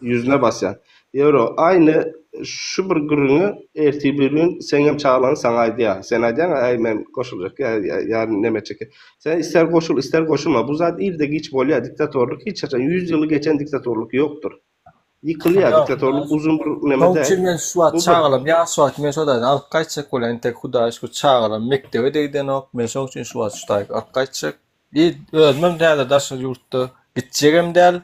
Ýüzüne basýan. Ýewro, aýny şu bir gürrüňi ertir bir gün seňem çagalaň saňa aýdýar. Sen aýdýaň, äý men goşuljak ýa ýaryn neme etjek. Sen ister goşul, ister goşulma. Bu zat irde giç bolýar. Diktatorlyk hiç haçan 100 ýyly geçen diktatorlyk ýokdur. Ýykylýar Ýok, diktatorlyk uzyn bir neme Şoň däl. üçin men şu wagt Bu bir. çagalarym ýaş wagty men şo taýdan alyp gaýtjak bolýan entek Hudaýa şükür çagalarym mekdebe-de gidenok men şoň üçin şu wagt şu taýy alyp gaýtjak. I özümem täze daşary ýurtda gitjegem däl.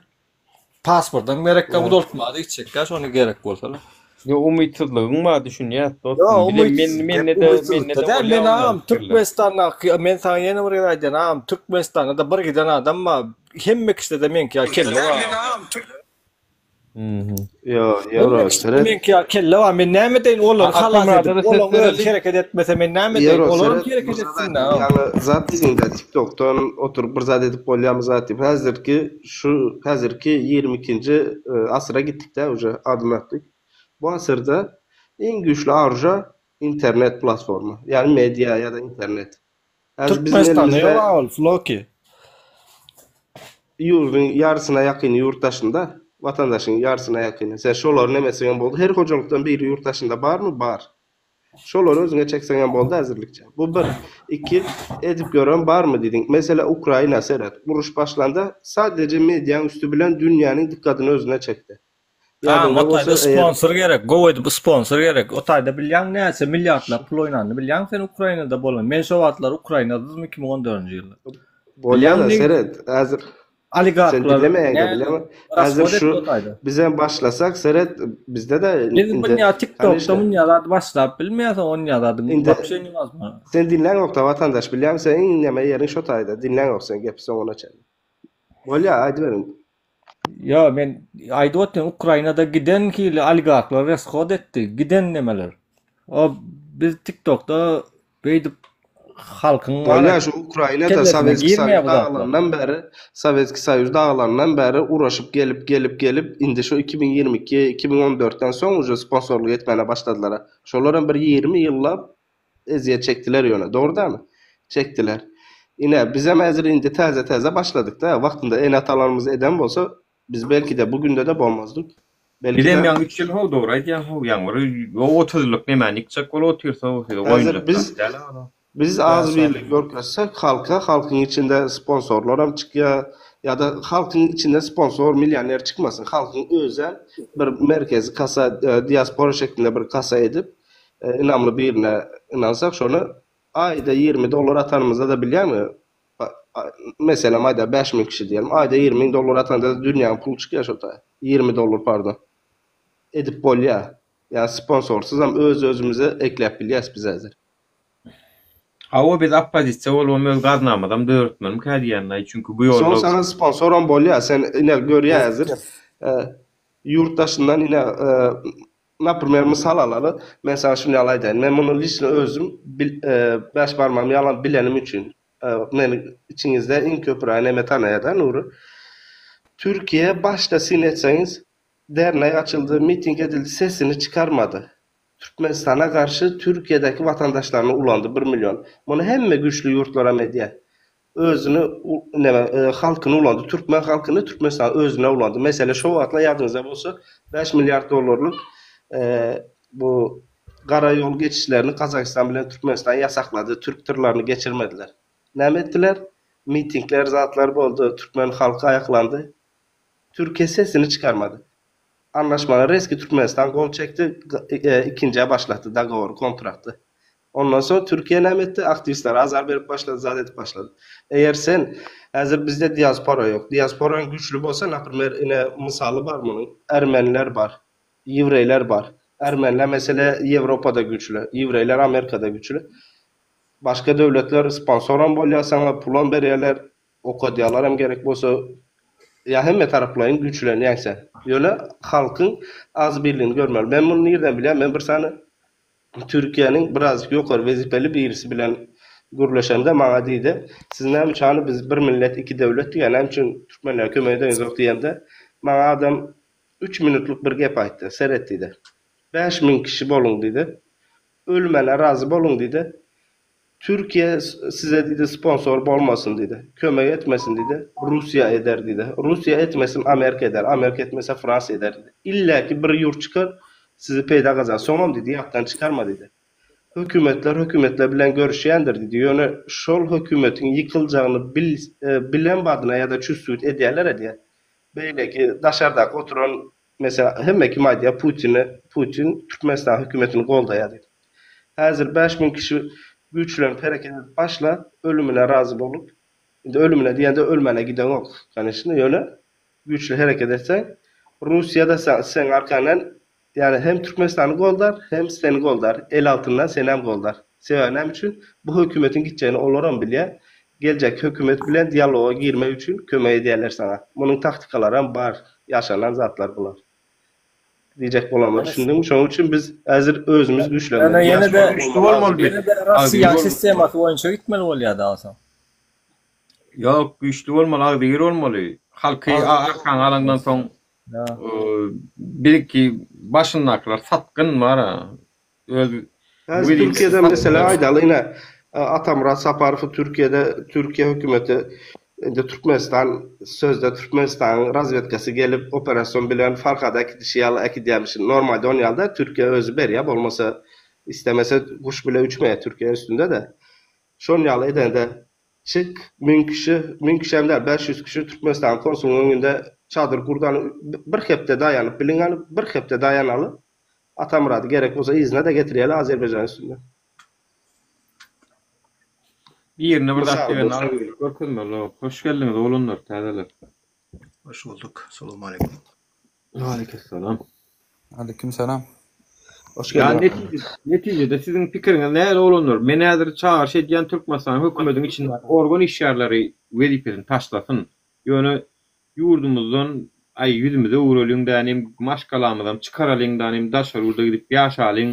Pasportam gerekkä uzaltmaga-da gitjekkä şony gerek bolsa-la. Ýok umytsyzlygyň bar düşünýäs Ýok dostum. Bizem men umytsyz gep mende-de umytsyzlykda mende-de däl bolýar men ondan agam pikirler. Türkmenistandaky men saňa ýene bir gezek aýdýan agam Türkmenistanda-da bir giden adam bar hemme kişide-de meňki ýaly kelle bar. Ýo, Hemme ýewro, kişide seret. meňki ýaly kelle bar men näme edeýin olary halas Atamyrada edip da ses olaň özi bereli. hereket etmese men näme edeýin Ýewro, olaram seret, bir hereket zat etsin-dä aýtdym, agam. ýaňy zat diýdiň-dä, TikTokdan oturyp bir zat edip bolýarmy zat diýip. Häzirki şu häzirki 22-nji asyra gitdik-dä uje, adym atdyk. Bu asyrda iň güýçli aruža internet platforma, ýagny media ýa-da internet. Häzir biziň Türkmenistanda elimizde ýok ol Floki. Ýurduň ýarysyna ýakyny ýurt daşynda, watandaşyň ýarysyna ýakyny. Sen şolary neme etseňem boldy. Her hojalykdan biri ýurt daşynda barmy? Bar. Şolary özüňe çekseňem boldy häzirlikçe. Bu bir. Iki, edip gören barmy diýdiň. Mesele Ukraina seret. Uruş başlanda sadeje mediaň üsti bilen dünýäniň dykgadyny özüne çekdi. Agam Ýadyňda o taýda bolsa eger sponsor gerek gowy edip sponsor gerek o taýda bilýäň näçe milliardlap pul oýnanyny bilýäň sen Ukrainada bolan men şo wagtlar Ukrainadadym 2014-nji ýylda Bolýa-da bilýäň seret häzir sen oligarhlar diňlemeýäňde näme bilýäňmi häzir raswod şu etdi o taýda bizem başlasak seret bizde-de biz indi bunýa tiktokda kanyşna munýa zady başlap bilmeýäs onýa zadyň indi wapşe newazmano. sen diňläňokda watandaş bilýäňmi sen iň neme ýeriň şo taýda diňläňok sen gepi soňuna çenli bolýa aýdyberiň Ýo men aýdyp otyryn Ukrainada giden hili oligarhlar reshod etdi giden nemeler. O biz tiktokda beýdip halkyň Bolýa şu Ukrainada kellesine Sowetski girmeýär Soýuz bu zatlar. dagalandan bäri Sowetski Soýuz dagalandan bäri uraşyp gelip gelip gelip indi şu 2022 2014 den soň uje sponsorlyk etmäne başladylara. Şolaram bir 20 ýyllap Ezýet çekdiler ýöne, dogry dälmi? Çekdiler. Ine, bizem häzir indi täze-täze başladyk-da. Wagtynda ene-atalarymyz eden bolsa, biz belki-de bu günde-de bolmazdyk. Bizem Belki-de. ýaňy üç ýyl how, dogry aýdýaň how, ýaňy bir 30 ýyllyk nemäni ýykjak bolup otyrys how, size Häzir oýunjak biz zat däl-ä ol. biz agzybirlik görkezsek halka, halkyň içinde sponsorlaram çykýar, ýa-da halkyň içinde sponsor, millioner çykmasyn, halkyň özem bir merkezi kassa, diaspora şeklinde bir kassa edip, Ynamly birine ynansak şony aýda 20 dollar atanymyzda-da bilýäňmi meselem aýda 5000 kişi diýelim aýda 20 müň dollar atanda-da dünýäň puly çykýar şo taý 20 dollar pardon edip bolýar ýa sponsorsyzam öz özümize ekläp bilýäs biz häzir. Hawa biz oppozisiýa bolubam öz gaznamyzam döretmelimikä diýýän-aý çünki bu Soň ýolda saňa sponsoram bolýar sen ine görýä häzir ýurt daşyndan ine Naprimer, mysal alaly, men saňa şuny ýaly aýdaýyn, men muny liçno özüm bäş barmagym ýalam bilenim üçin, meni içiňizde iň köpürägi neme tanaýada Nury. Türkiýe başda syn etseňiz, dernek açyldy, miting edildi, sesini çykarmady. Türkmenistana garşy Türkiýedäki watandaşlaryny ulandy, bir million. Muny hemme güýçli ýurtlaram edýär. Özüni neme halkyny ulandy. Türkmen halkyny Türkmenistan özüne ulandy. Mesele şo wagtlar ýadyňyzda bolsa 5 milliard dollarlyk bu gara ýol geçişlerini Gazagystan bilen Türkmenistan ýasaklady. Türk tyrlaryny geçirmediler. Näme etdiler? Mitingler zatlar boldy. Türkmen halky aýaklandy. Türkiýe sesini çykarmady. Anlaşmany reski Türkmenistan gol çekdi, ikinjä başlatdy dogowory, kontrakty. Ondan soň Türkiýe näme etdi? Aktiwistlere azar berip başlady, zat edip başlady. Eger sen, häzir bizde diaspora ýok. Diasporaň güýçli bolsa, naprimer, ine mysaly bar munuň, ermeniler bar, ýewreýler bar. Ermeniler mesele Ýewropada güýçli, ýewreýler Amerikada güýçli. Başga döwletler sponsoram bolýar saňa, pulam berýärler, okadýarlaram gerek bolsa. Ýa hemme taraplaýyn güýçlenýäň sen. Ýöne halkyň agzybirligini görmeli. Men muny nirden bilýän? Men bir sany Türkiýäniň birazjyk ýokary wezipeli birisi bilen gürleşemde maňa diýdi, siz näme üçin hany biz bir millet iki döwlet diýýär, näme üçin türkmenlere kömek edeňizok diýemde, maňa adam üç minutlyk bir gep aýtdy, seret diýdi. 5000 kişi boluň diýdi. Ölmäne razy boluň diýdi. Türkiýe size diýdi sponsor bolmasyn diýdi. Kömek etmesin diýdi. Russiýa eder diýdi. Russiýa etmesin Amerika eder. Amerika etmese Fransiýa eder diýdi. Illäki bir ýurt çykar sizi peýda gazanar. Soňam diýdi ýatdan çykarma diýdi. Hökümetler hökümetler bilen görüşýändir diýdi. Ýöne şol hökümetiň ýykyljagyny bil bilen badyna ýa-da çüstüwit edýärler edýär. Beýleki daşardaky oturan Meselem, hemme kim aýdýar Putine, Putin Türkmenistan hökümetini goldaýar diýip. Häzir 5000 kişi güýçlenip hereket edip başla, ölümine razy bolup, indi ölümine diýende ölmäne gideňok, koneçno, ýöne güýçli hereket etseň, Russiýa-da seň arkaňdan, ýagny hem Türkmenistany goldar, hem seni goldar, el altyndan senem goldar. Sebäbi näme üçin? Bu hökümetiň gitjegini olaram bilýär. Geljekki hökümet bilen dialoga girmek üçin kömek edýärler saňa. Munuň taktikalaram bar. Ýaşalan zatlar bular. Diýjek bolanyma düşündiňmi? Şonuň üçin biz häzir özümiz Ýöne güýçlenmeli. ýene-de Güýçli bolmaly biz. ýene-de Russiýanyň sistemasy boýunça gitmeli bolýar-da onsoň. Ýok, güýçli bolmaly, agzybir bolmaly. Halky arkaňa alaňdan soň biziňki başyndakylar satgyn bar-a. Öz Häzir Türkiýede mesele aýdaly ine Atamyrat Saparowy Türkiýede Türkiýe hökümeti indi Türkmenistan sözde Türkmenistanyň razwedkasy gelip operasion bilen Farhady äkidişi ýaly äkidýärmişin. Normalde on ýaly-da Türkiýe özi berýär bolmasa istemese guş bile uçmaýar Türkiýe üstünde-de. Şon ýaly edende çyk müň kişi müň kişem däl 500 kişi Türkmenistanyň konsulynyň öňünde çadyr gurdany bir hepde daýanyp biliň hany bir hepde daýanaly Atamyrady gerek bolsa yzyna-da getirýäli Azerbaýjan üstünden. Birine bir zat diýende agzybirlik görkezmeli. Hoş geldiňiz oglanlar täzeler. Hoş bulduk. Salowmaleýkim. Aleyküm Aleyküm selam. Hoş Ýa geldiň. netije, netijede siziň pikiriňiz nähili oglanlar? Men häzir çagyryş edýän Türkmenistanyň hökümediň içindäki organ işgärleri wezipesini taşlasyn. Ýöne ýurdumyzdan aý ýüzümizi öwüreliň dänim, maşgalamyzam çykaralyň dänim, daşary ýurda gidip ýaşalyň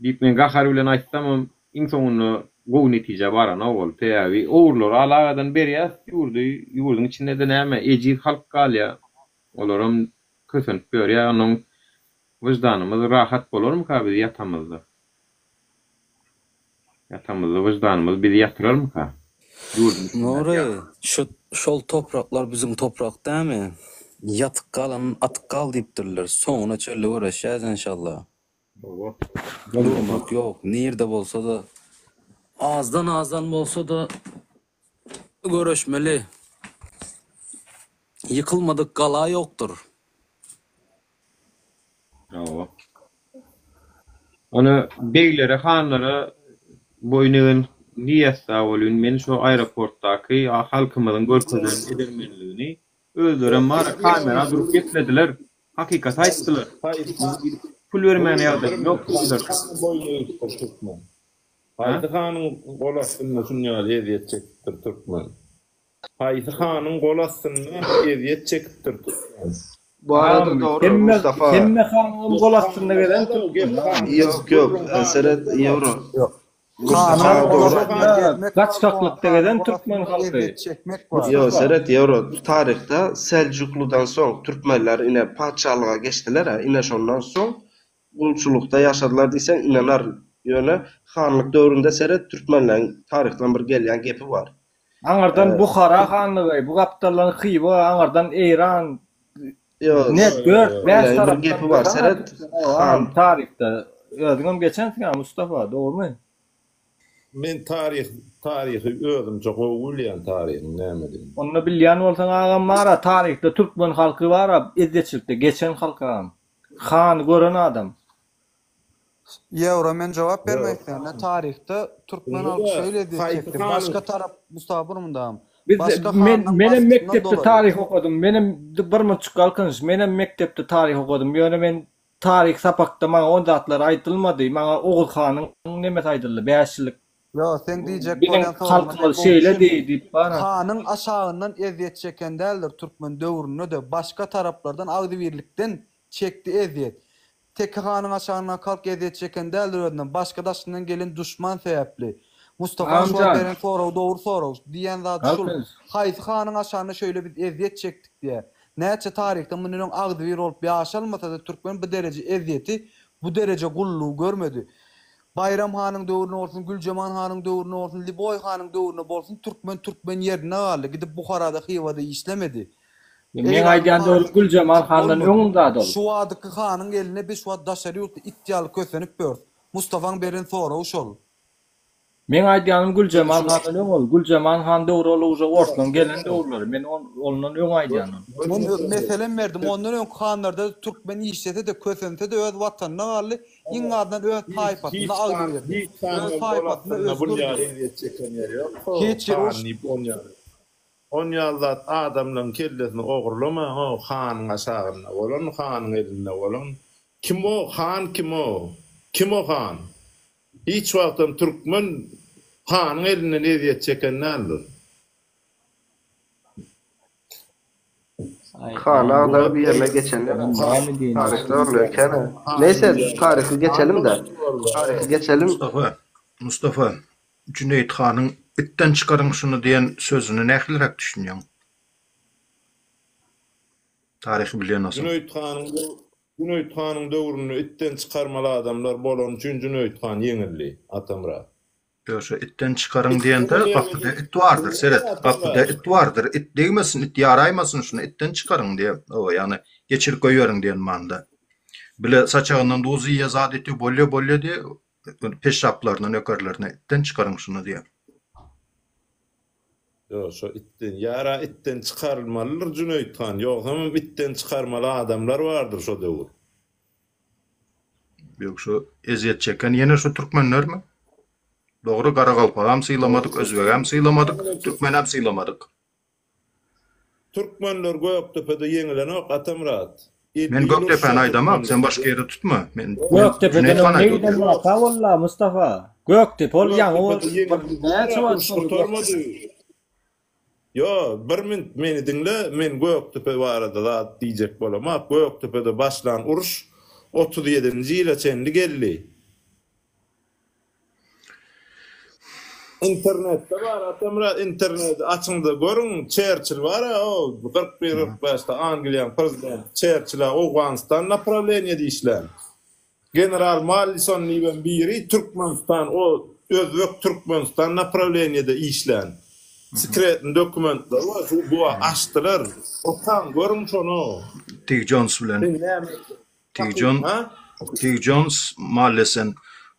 diýip men gahar bilen aýtsamam iň soňunda gowy netijä baranok ol. Sebäbi ogurlary alagadan berýäs ýurdy, ýurduň içinde-de näme ejiz halk galýar. Olaram kösenip ýörýär. Onnoň wyždanymyz rahat bolarmyka biz ýatamyzda? Ýatamyzda wyždanymyz bizi ýatyrarmyka? Ýurduň içindäki Nury, ýaly. şu şol topraklar biziň toprak dämi? Ýatyk galan atyk gal diýipdirler. Soňuna çenli göreşýäs enşalla. Hawa. Durmak ýok. Nirde bolsa-da azdan-azdan bolsa-da göreşmeli. Ýykylmadyk gala ýokdur. Hawa. Ony beglere, hanlara boýun egen diýäs-dä welin, men şo aeroportdaky halkymyzyň görkezen edermenligini özlerem bar kamera durup geplediler, hakykaty aýtdylar. Pul bermäne ýagdaýym ýok diýdiler. Haýsy hanyň boýun egipdir türkmen? Haýsy hanyň gol astynda şunýaly ezýet çekipdir türkmen? Haýsy hanyň gol astynda ezýet çekipdir türkmen? Bu arada dogry Hemme Mustafa. hemme hanyňam gol astynda gezen türkmen. Ýok ýok seret ýewro. Ýok. Mustafa Hanyň gol dogry. astynda gezmek Gaçgaklykda gezen türkmen halky. Ezýet çekmek bar. Ýok seret ýewro taryhda Seljukludan soň türkmenler ine patyşalyga geçdiler-ä ine şondan soň gulçulykda ýaşadylar diýseň ynanaryn. Ýöne hanlyk döwründe seret türkmenleň taryhdan bir gelýän gepi bar. Aňyrdan Buhara hanlygy, bu gapdaldan Hywa, aňyrdan Eýran. Ýok, Ne dört, bäş bir tarapdan gepi bar seret han. Taryhda özüňem geçensiň-ä Mustafa, dogrumy? Men taryh taryhy özümçe gowy bilýän taryhyň nämedigini. Onda bilýän bolsaň agam bara taryhda türkmen halky bara ezýetçilikde geçen halk agam. Hany gören adam. Ýewro men jogap bermek isleýän. Taryhda türkmen halky şeýle ezýet çekdi. Başga tarap Mustafa bir mundam. Biz Başga men hanyň menem baskysyndan mekdepde dolaýar. taryh okadym. Menem bir munçuk galkynyş. Menem mekdepde taryh okadym. Ýöne men. taryh sapakda maňa on zatlar aýdylmady. Maňa Oguz hanyň nemesi aýdyldy, 5 ýyllyk. Ýo, seň diýjek Biziň bolýan soragyňa men halkymyz gowy şeýledi düşündim. diýip bara. Hanyň aşagyndan ezýet çeken däldir türkmen döwründe-de başga taraplardan agzybirlikden çekdi ezýet. Teke hanyň aşagyndaky halk ezýet çeken däldir özünden başga daşyndan gelen duşman sebäpli. Mustafaň şu wagt Agamjan. beren soragy dogry sorag. Diýýän zady şul. Galkynyş. Haýsy hanyň aşagynda şeýle biz ezýet çekdik diýýär. Näçe taryhda mundan öň agzybir bolup ýaşalmasada türkmen bu dereje ezýeti bu dereje gullugy görmedi. Baýram hanyň döwründe bolsun, Güljemal hanyň döwründe bolsun, Liboý hanyň döwründe bolsun türkmen türkmen ýerinde galdy. Gidip Buharada Hywada işlemedi. Meň Eýranyň aýdýan döwrüm patyşasy Güljemal handan bolmady. öňüm zat ol. Şu wagtky hanyň elinde biz şu wagt daşary ýurtda it ýaly kösenip ýörüs. Mustafaň beren soragy şol. Meň aýdýanym Güljemal handan öň ol. Güljemal han döwri ol uje orslaň gelen döwürleri. Men ondan öň aýdýan ony. Men meselem berdim. Ondan öňki hanlarda türkmen işlese-de, kösense-de öz watanynda galdy. Iň azyndan öz taýpasynda agzybirdi. Hiç Öz hanyň gol taýpasynda astynda bul ýaly özgürdi. ezýet çeken ýeri ýok. Hiç ýeri Han uruş diýip on ýaly. On ýaly zat adamlaryň kellesini ogurlama ho hanyň aşagynda bolan hanyň elinde bolan kim o han kim o kim o han hiç wagtam türkmen hanyň elinden ezýet çeken däldir. Han agdaryp ýerine geçenler taryhda orny ekeni. Neýse taryhy geçelim-de. Taryhy geçelim. Mustafa, Mustafa, Jüneýit hanyň itden çykaryň şuny diýen sözüni nähiliräk düşünýäň? Taryhy bilýän bolsaň. Jüneýit hanyň Jüneýit hanyň döwründe itden çykarmaly adamlar bolany üçin Jüneýit han ýeňildi, Atamyrat. Ýok, şo itden çykaryň diýende gapyda it bardyr, seret, gapyda it bardyr, it degmesin, it ýaraýmasyn şuny itden çykaryň diýe, oba, ýagny geçirip goýberiň diýen manyda. Bile saçagyndan duz iýe zat etýä, bolýa, bolýa diýe, peşşaplaryna, nökerlerine itden çykaryň şuny diýe. Ýok, şo itden, ýara itden çykarylmalydyr Jüneýit han, ýogsamam itden çykarmaly adamlar bardyr şo döwür. Ýok, şo ezýet çeken ýene şo türkmenlermi? Dogry, garagalpagam sylamadyk, özbegem sylamadyk, türkmenem sylamadyk. Türkmenler Gökdepede ýeňilenok Atamyrat. 50 Men ýyl Gökdepäni uruşýar aýdamok, sen türkmenler. başga ýere tutma. Men men Gökdepeden Jüneýit öň han ne aýdyp giden otyr. waka boldy Mustafa? Gökdepe ol ýaňy ol Gökdepede bir ýeňildi. näçe wagt Uruş boldy Gökdepe? gutarmady. Ýo, bir minut meni diňle, men Gökdepe barada zat diýjek bolamak. Gökdepede başlan uruş 37-nji ýyla çenli geldi. Internetde bar Atamyrat interneti açyňda görüň Çerçil bara o 41 45 de Angliýaň prezidenti Çerçile Owganystan naprawleniýede işlän. General Mallison diýibem biri Türkmenistan o Özbek Türkmenistan naprawleniýede işlän. Sekretny dokumentler bar şu bu açdylar. Okaň görüň şony. Tig Jons bilen. Sen näme Tig Jon Tig Jons Mallesen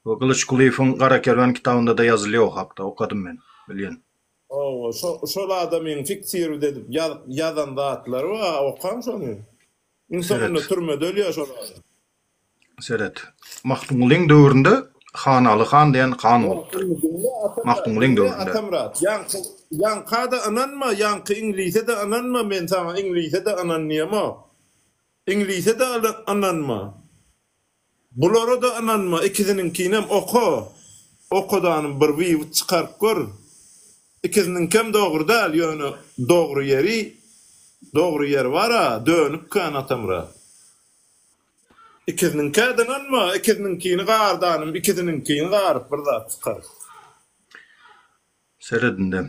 we Gylyç Kulyýewiň Gara kerwen kitabynda-da ýazylýar o hakda, okadym men, bilýän. Hawa, şo şol adamyň fiksirowat edip ýazyp ýazan zatlary bar, okaň şony. Iň soňunda Seret. türmede ölýär şol adam. Seret. Magtymgulyň döwründe Hanaly han diýen han bolupdyr. Magtymgulyň döwründe. Atamyrat, ýaňky ýaňka-da ynanma, ýaňky iňlise-de ynanma, men saňa iňlise-de ynan diýemok. Iňlise-de ynanma. Bulara-da ynanma, ikisiniňkinem oka. Okadanym bir wywod çykaryp gör. Ikisiniňkem dogry däl, ýöne dogry ýeri, dogry ýeri bar-a, dönük kän Atamyrat. Ikisiniňkä-de ynanma, ikisiniňkini gardanym, ikisiniňkini garyp bir zat çykar. Seret indi.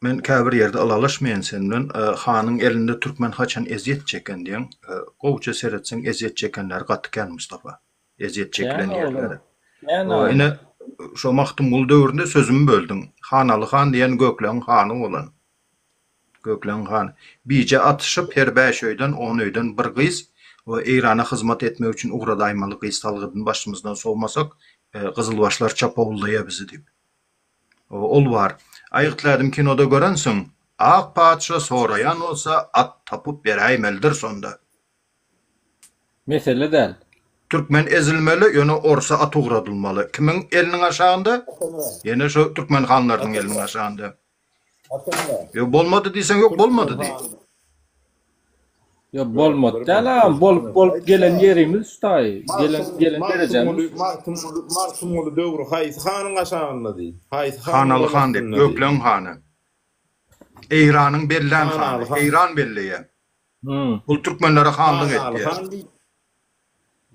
Men käbir ýerde ylalaşmaýan sen bilen. Hanyň elinde türkmen haçan ezýet çeken diýeň. Gowja seretseň ezýet çekenleri gaty kän Mustafa. Ezýet çekilen Kän oglum. ýerleri. Kän oglum. Ine şo Magtymguly döwründe sözümi böldüň. Hanaly han diýen gökleň hany bolan. Gökleň han. Bije atyşyp her bäş öýden, on öýden bir gyz we Eýrana hyzmat etmek üçin ugradaýmaly gyz salgydyny başymyzdan sowmasak, gyzylbaşlar çapawullaýa bizi diýip. Ol bar. Aýgytlädim kinoda görensiň. Ak patyşa soraýan bolsa at tapyp beräýmelidir şonda. Mesele däl. Türkmen ezilmeli, ýöne orsa at ugradylmaly. Kimiň eliniň aşagynda? Ýene şo türkmen hanlarynyň eliniň aşagynda. Ýok bolmady diýseň ýok bolmady diý. Ýok bolmady däl agam bolup bolup gelen ýerimiz şu taýy gelen gelen derejemiz. Magtymguly Magtymguly döwri haýsy hanyň aşagyndady? Haýsy hanyň Hanaly han diýip, golastyndady? Gökleň hany. Eýranyň bellän hany, Hanaly han. Eýran belleýär. Bul türkmenlere hanlyk Hanaly etýär. han diýip.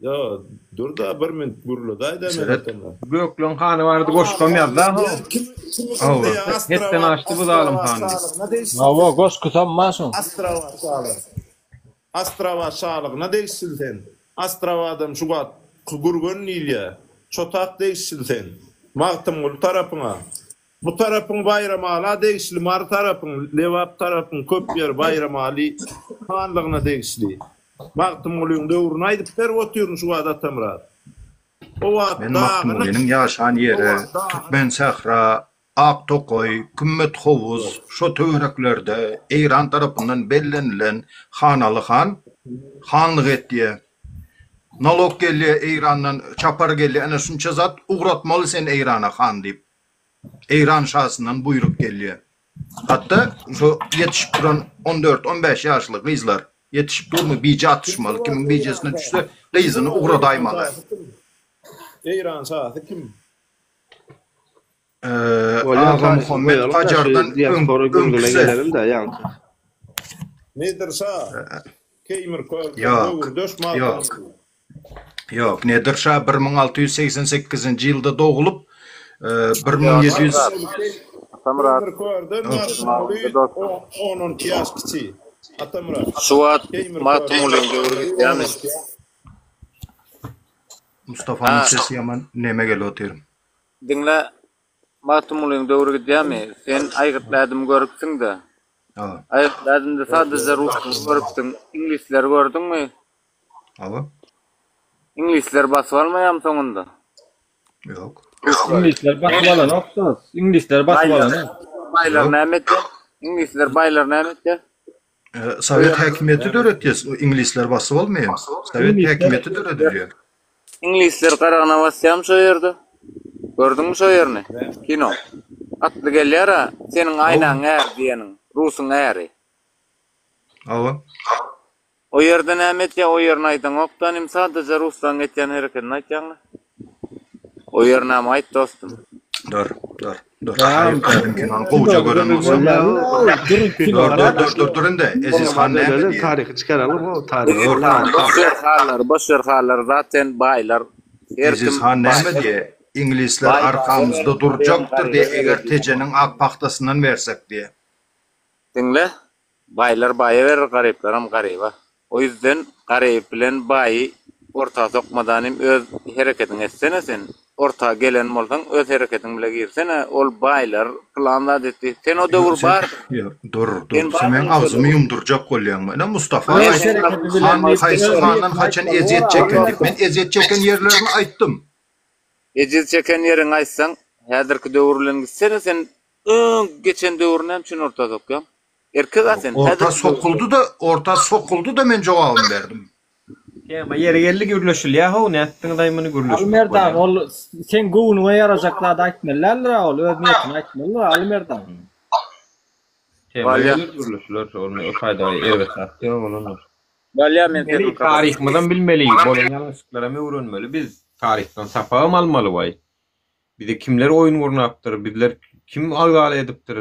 Ýo, dur-da bir minut gürledaý-da men Seret. otanda. Gökleň hany barada goşgam ýazda ho. Hawa. Hetden aşdy bu zalym han diýip. Hawa goşgusam bar şoň. Astrabat şalygy. Astrabat şalygyna degişli sen. Astrabadam şu wagtky Gürgen diýilýär. Çotak degişli sen. Magtymguly tarapyňa. Bu tarapyň Baýramala degişli, Mary tarapyň, Lebap tarapyň köp ýeri Baýramaly hanlygyna degişli. Magtymgulyň döwrüni aýdyp berip otyryn şu wagt Atamyrat. O wagt Men dagynyk Magtymgulynyň ýaşan o ýeri wagt dagynyk. Türkmensähra, Ak tokaý, Kümmet howuz şo töwereklerde Eýran tarapyndan bellenilen Hanaly han hanlyk etýär. Nalog gelýär Eýrandan, çapar gelýär, ene şunça zat ugratmaly sen Eýrana han diýip. Eýran şasyndan buýruk gelýär. Hatda şo ýetişip duran on dört, on bäş ýaşly gyzlar ýetişip durmy bije atyşmaly, kimiň bijesine düşse gyzyny ugradaýmaly. Eýran şasy kim? Agamuhammet Gajardan öňküsi. Nedir şa? Keýmir kör Ýok, döwürdeş ýok. Ýok, Nedir şa 1688-nji ýylda doglup, 1700 Atamyrat. Keýmir körden Magtymguly on-on iki ýaş kiçi. Atamyrat. Şu wagt Magtymgulyň döwri gitýärmi? Mustafanyň sesi ýaman neme gelip otyr. Diňle, Magtymgulyň döwri gidýärmi? Sen aýgytly ädim görüpsiň-de. Aýgytly ädimde sadaja ruslary görüpsiň. Iňlisleri gördüňmi? Hawa. Iňlisler basyp almaýarmy soňunda? Ýok. Iňlisler basyp alanok dos. Iňlisler basyp alanok. Baýlar näme etýär? Iňlisler baýlar näme etýär? Sowet häkimiýeti döretýär. Iňlisler basyp almaýar. Sowet häkimiýeti döredilýär. Iňlisler garagyna basýarmy şo ýerde? Gördüňmi şo ýerini? Kino. Atly gelýär-ä, seniň aýnaň äri diýeniň, rusuň äri. Hawa. O ýerde näme etýär, o ýerini aýdaňok-da inim, sadaja ruslaryň etýän herekedini aýtýaňla. O ýerinäm aýt dostum. Dur, dur, dur. Aýdym kinony gowja gören bolsam. Dur, dur, dur, dur, dur indi. Eziz han näme diýýär? Taryhy çykaralyň, o taryhy. Dur, dur. Boş ber hallary, boş ber hallary, zaten baýlar. Her Eziz kim han näme baýlar. diýýär? Iňlisler Baý arkamyzda durjakdyr diýýär, eger Tejeniň ak pagtasyndan bersek diýýär. Diňle, Baýlar baýa berer garyplaram garyba. O ýüzden garyp bilen baýy orta sokmadanym öz hereketiňi etsene sen. Orta gelen bolsaň öz hereketiň bile girsene ol baýlar pylan zat etdi. Sen o döwür bardyň. Ýok dur dur Sen sen meň bardyň şo agzymy döwür. ýumdurjak bolýaňmy ine Mustafa Men aýt seniň agzyňy han ýumdurjak haýsy bolýan. handan haçan ezýet çeken diýip men ezýet çeken ýerlerini aýtdym. Ejiz çeken ýeriňi aýtsaň häzirki döwür bilen gitsene sen öň geçen döwri näme üçin orta sokýaň. Erkek a sen. Orta sokuldy-da, orta sokuldy-da men jogabymy berdim. Tema ýeri geldi gürleşilýä how nätdiňizaý muny gürleşmek Alymerdan bolýa. ol seň göwnüňe ýarajak zady aýtmaly däldir-a ol öz niýetini aýtmalydyr Alymerdan. Tema Bolýa. geler gürleşiler ol o taýda erbet zat ýok olanlar. Bolýa men Bilmeli sesimi taryhymyzam bilmeli bolan ýalňyşlyklaram öwrenmeli biz taryhdan sapagam almaly waý. Bize kimler oýun gurnapdyr, bizler kim agzala edipdir,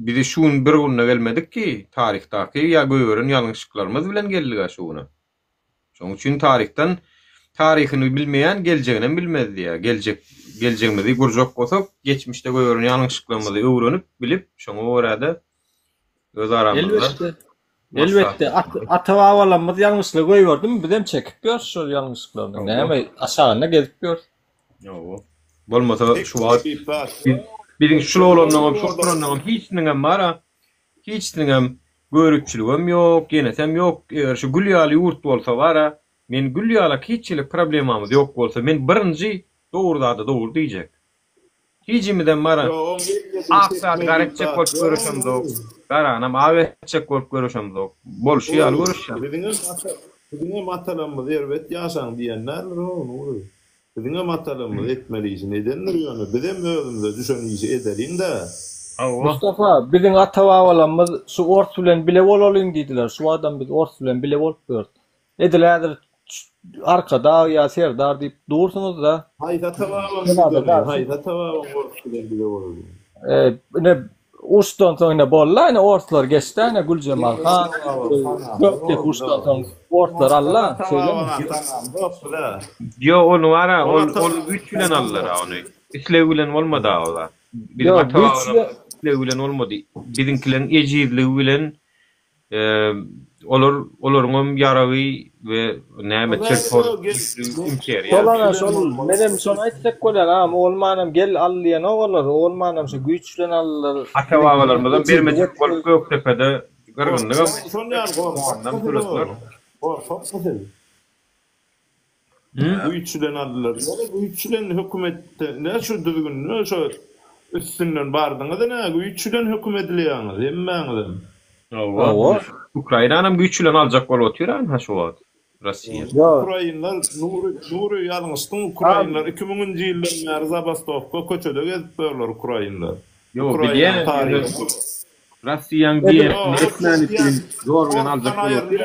bizi şu gün bir günde gelmedik ki, taryhdaky ýa goýberen ýalňyşlyklarymyz bilen geldik-ä şu güne. Şonuň üçin taryhdan taryhyny bilmeýän geljeginem bilmez diýýär. Geljek geljegimizi gurjak bolsak, geçmişde goýberen ýalňyşlyklarymyzy öwrenip, bilip, şoňa görä-de öz aramyzda Elbetde. Elbetde, ata-babalarymyz ýalňyşlygy goýberdimi, bizem çekip ýörüs şol ýalňyşlyklaryny. Näme, aşagynda gezip ýörüs. Ýoga. Bolmasa şu wagt biziň şul oglanlaňam, şu oturanlaňam hiçsiniňem bar-a, hiçsiniňem göripçiligem ýok, ýenesem ýok. Eger şu gül ýaly ýurt bolsa bar-a, men gül ýalak hiç hili problemamyz ýok bolsa, men birinji dogry zada dogry diýjek. Hijimizem bar-a, ak zady gara etjek bolup göreşemzok, garanam ak etjek bolup göreşemzok. Bolşy ýaly göreşýäs. Biziňem atalarymyz erbet ýaşaň diýen däldir-ow, Nury. Biziňem atalarymyz etmeli işini edendir ýöne bizem özümize düşen işi edeliň-dä. Mustafa, biziň ata-babalarymyz şu ors bilen bile bolalyň diýdiler. Şu wagtam biz ors bilen bile bolup ýörüs. Edil häzir Arkadag ýa Serdar diýip dursuňyz-da. Haýsy ata-babaň diýdimi? Haýsy ata-babaň ors bilen bile bolalyň? Ine, uruşdan soň ine boldy-la, ine orslar geçdi-ä, ine Güljemal han, Gökdepe uruşdan soň orslar aldy-la, şeýlemi? Ýok, ony bar-a, ol ol güýç bilen aldylar-a ony. Isleg bilen bolmady-a ol zat. Biziň ata-babalarymyz islegi bilen bolmady. Biziňkileriň ejizligi bilen Olar olaryňam ýaragy we näme çertor imperiýa. Şol ana şol menem şony aýtjak bolýan agam ogulmanam gel al diýenok olar ogulmanam şu güýç bilen aldylar. Ata babalarymyzam bermejek bolup Gökdepede gyrgyndygam soňundan töletdiler. Gorkakmy siz? Güýç bilen aldylar. Ýöne güýç bilen höküm etdi. Ne şu düzgünde şo üstünden bardyňyz ine güýç bilen höküm edilýäňiz hemmäňizem. Hawa. Ukrainanam güýç bilen aljak bolup otyr anha şu wagt Rossiýa. Ukrainler Nury Nury ýalňyşdyň Ukrainler 2000-nji ýyldan bäri zabastowka köçede gezip ýörler Ukrainler. Ýok bilýän ýöne Russiýaň diýenini etmäni üçin zor bilen aljak bolup otyr.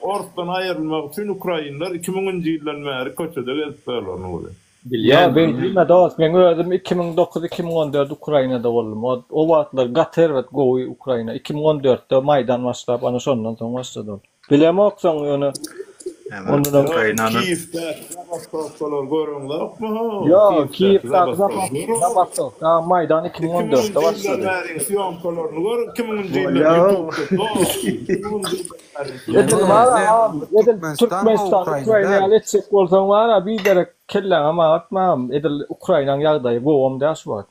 Orsdan aýrylmak üçin ukrainler 2000-nji ýyldan bäri köçede gezip ýörler Nury. Bilýän. Ýa beý diýme dost meň özüm 2009 2014 Ukrainada boldum o o wagtlar gaty erbet gowy Ukraina 2014-de maýdan başlap ana şondan soň başlady ol. Bilemok soň ýöne ondanam Ukrainany. Kiýewdäki zabastowkalar göreňzokmy ho? Ýok Kiýewdäki zabastowka maýdan 2014-de başlady. 2000-nji ýyldan bäri sýomkalaryny gör 2000-nji ýyldan ýutubda doly 2000-nji ýyldan bäri. Edil bara agam edil Türkmenistan Ukraina ýaly etjek bolsaň bara biderek kelläňem agyrtma edil Ukrainaň ýagdaýy gowam däl şu wagt.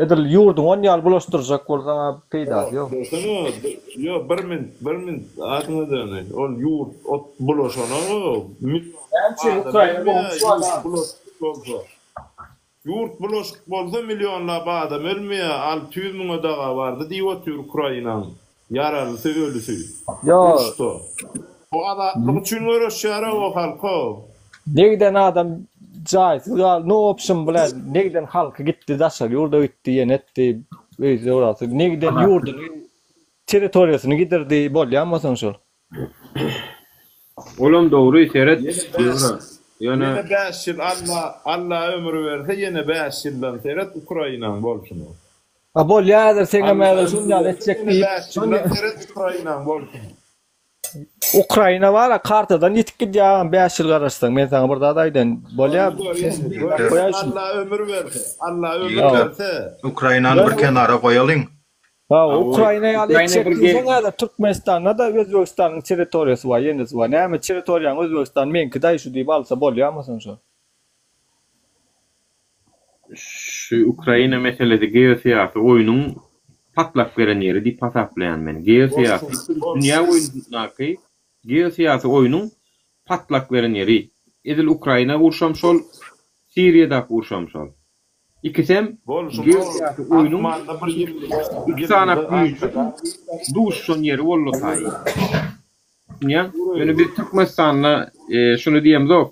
Edil ýurduňy on ýaly bulaşdyrjak bolsaň-a peýdasy ýok. Dursana, ýok bir minut, bir minut adyňa döneýin. Ol ýurt ot bulaşanok, Näme üçin millionlap adam Ukraina ölmeýär, goňşy ýurt bar. bulaşyk bolsa. Ýurt bulaşyk bolsa millionlap adam ölmeýär, 600 müňe daga bardy diýip otyr Ukrainaň. Ýaralysy, ölüsi. Ýok. Uruşda. Bu azatlyk üçin göreşýär-ow o halk-ow. Negden adam jaýsyz galdy, no opşum bile negden halky gitdi daşary ýurda gitdi ýene etdi öýsüz öwrasyz negden ýurduny territoriýasyny gidirdi bolýamy soň şol. Olam dogry seret Ýewra ýöne. Ýene bäş ýyl Alla Alla ömür berse ýene bäş ýyldan seret Ukrainaň bolşuna. A bolýa häzir seňem häzir şun ýaly etjek diýip. Ýene bäş ýyldan seret Ukrainaň bolşuna. Ukraina bara kartadan ýitip gidýär agam bäş ýyl garaşsaň men saňa bir zat aýdaýyn bolýa Alla ömür berse Alla ömür berse. Ukrainany bir kenara goýalyň. Hawa Ukraina ýaly etjek diýseň häzir Türkmenistanda-da Özbegistanyň territoriýasy bar ýenesi bar näme territoriýaň Özbegistan meňki daýy şu diýip alsa bolýamy soň şo. Şu Ukraina meselesi geosyýasy oýnuň patlap gelen ýeri diýip hasaplaýan men. Geosyýasy dünýä boýundaky geosyýasy oýnuň patlap gelen ýeri. Edil Ukraina urşam şol, Siriýadaky urşam şol. Ikisem geosyýasy oýnuň iki sany güýjüň duşuşan ýeri boldy taýy. Düşünýäň? Ýöne biz Türkmenistanda şuny diýemzok,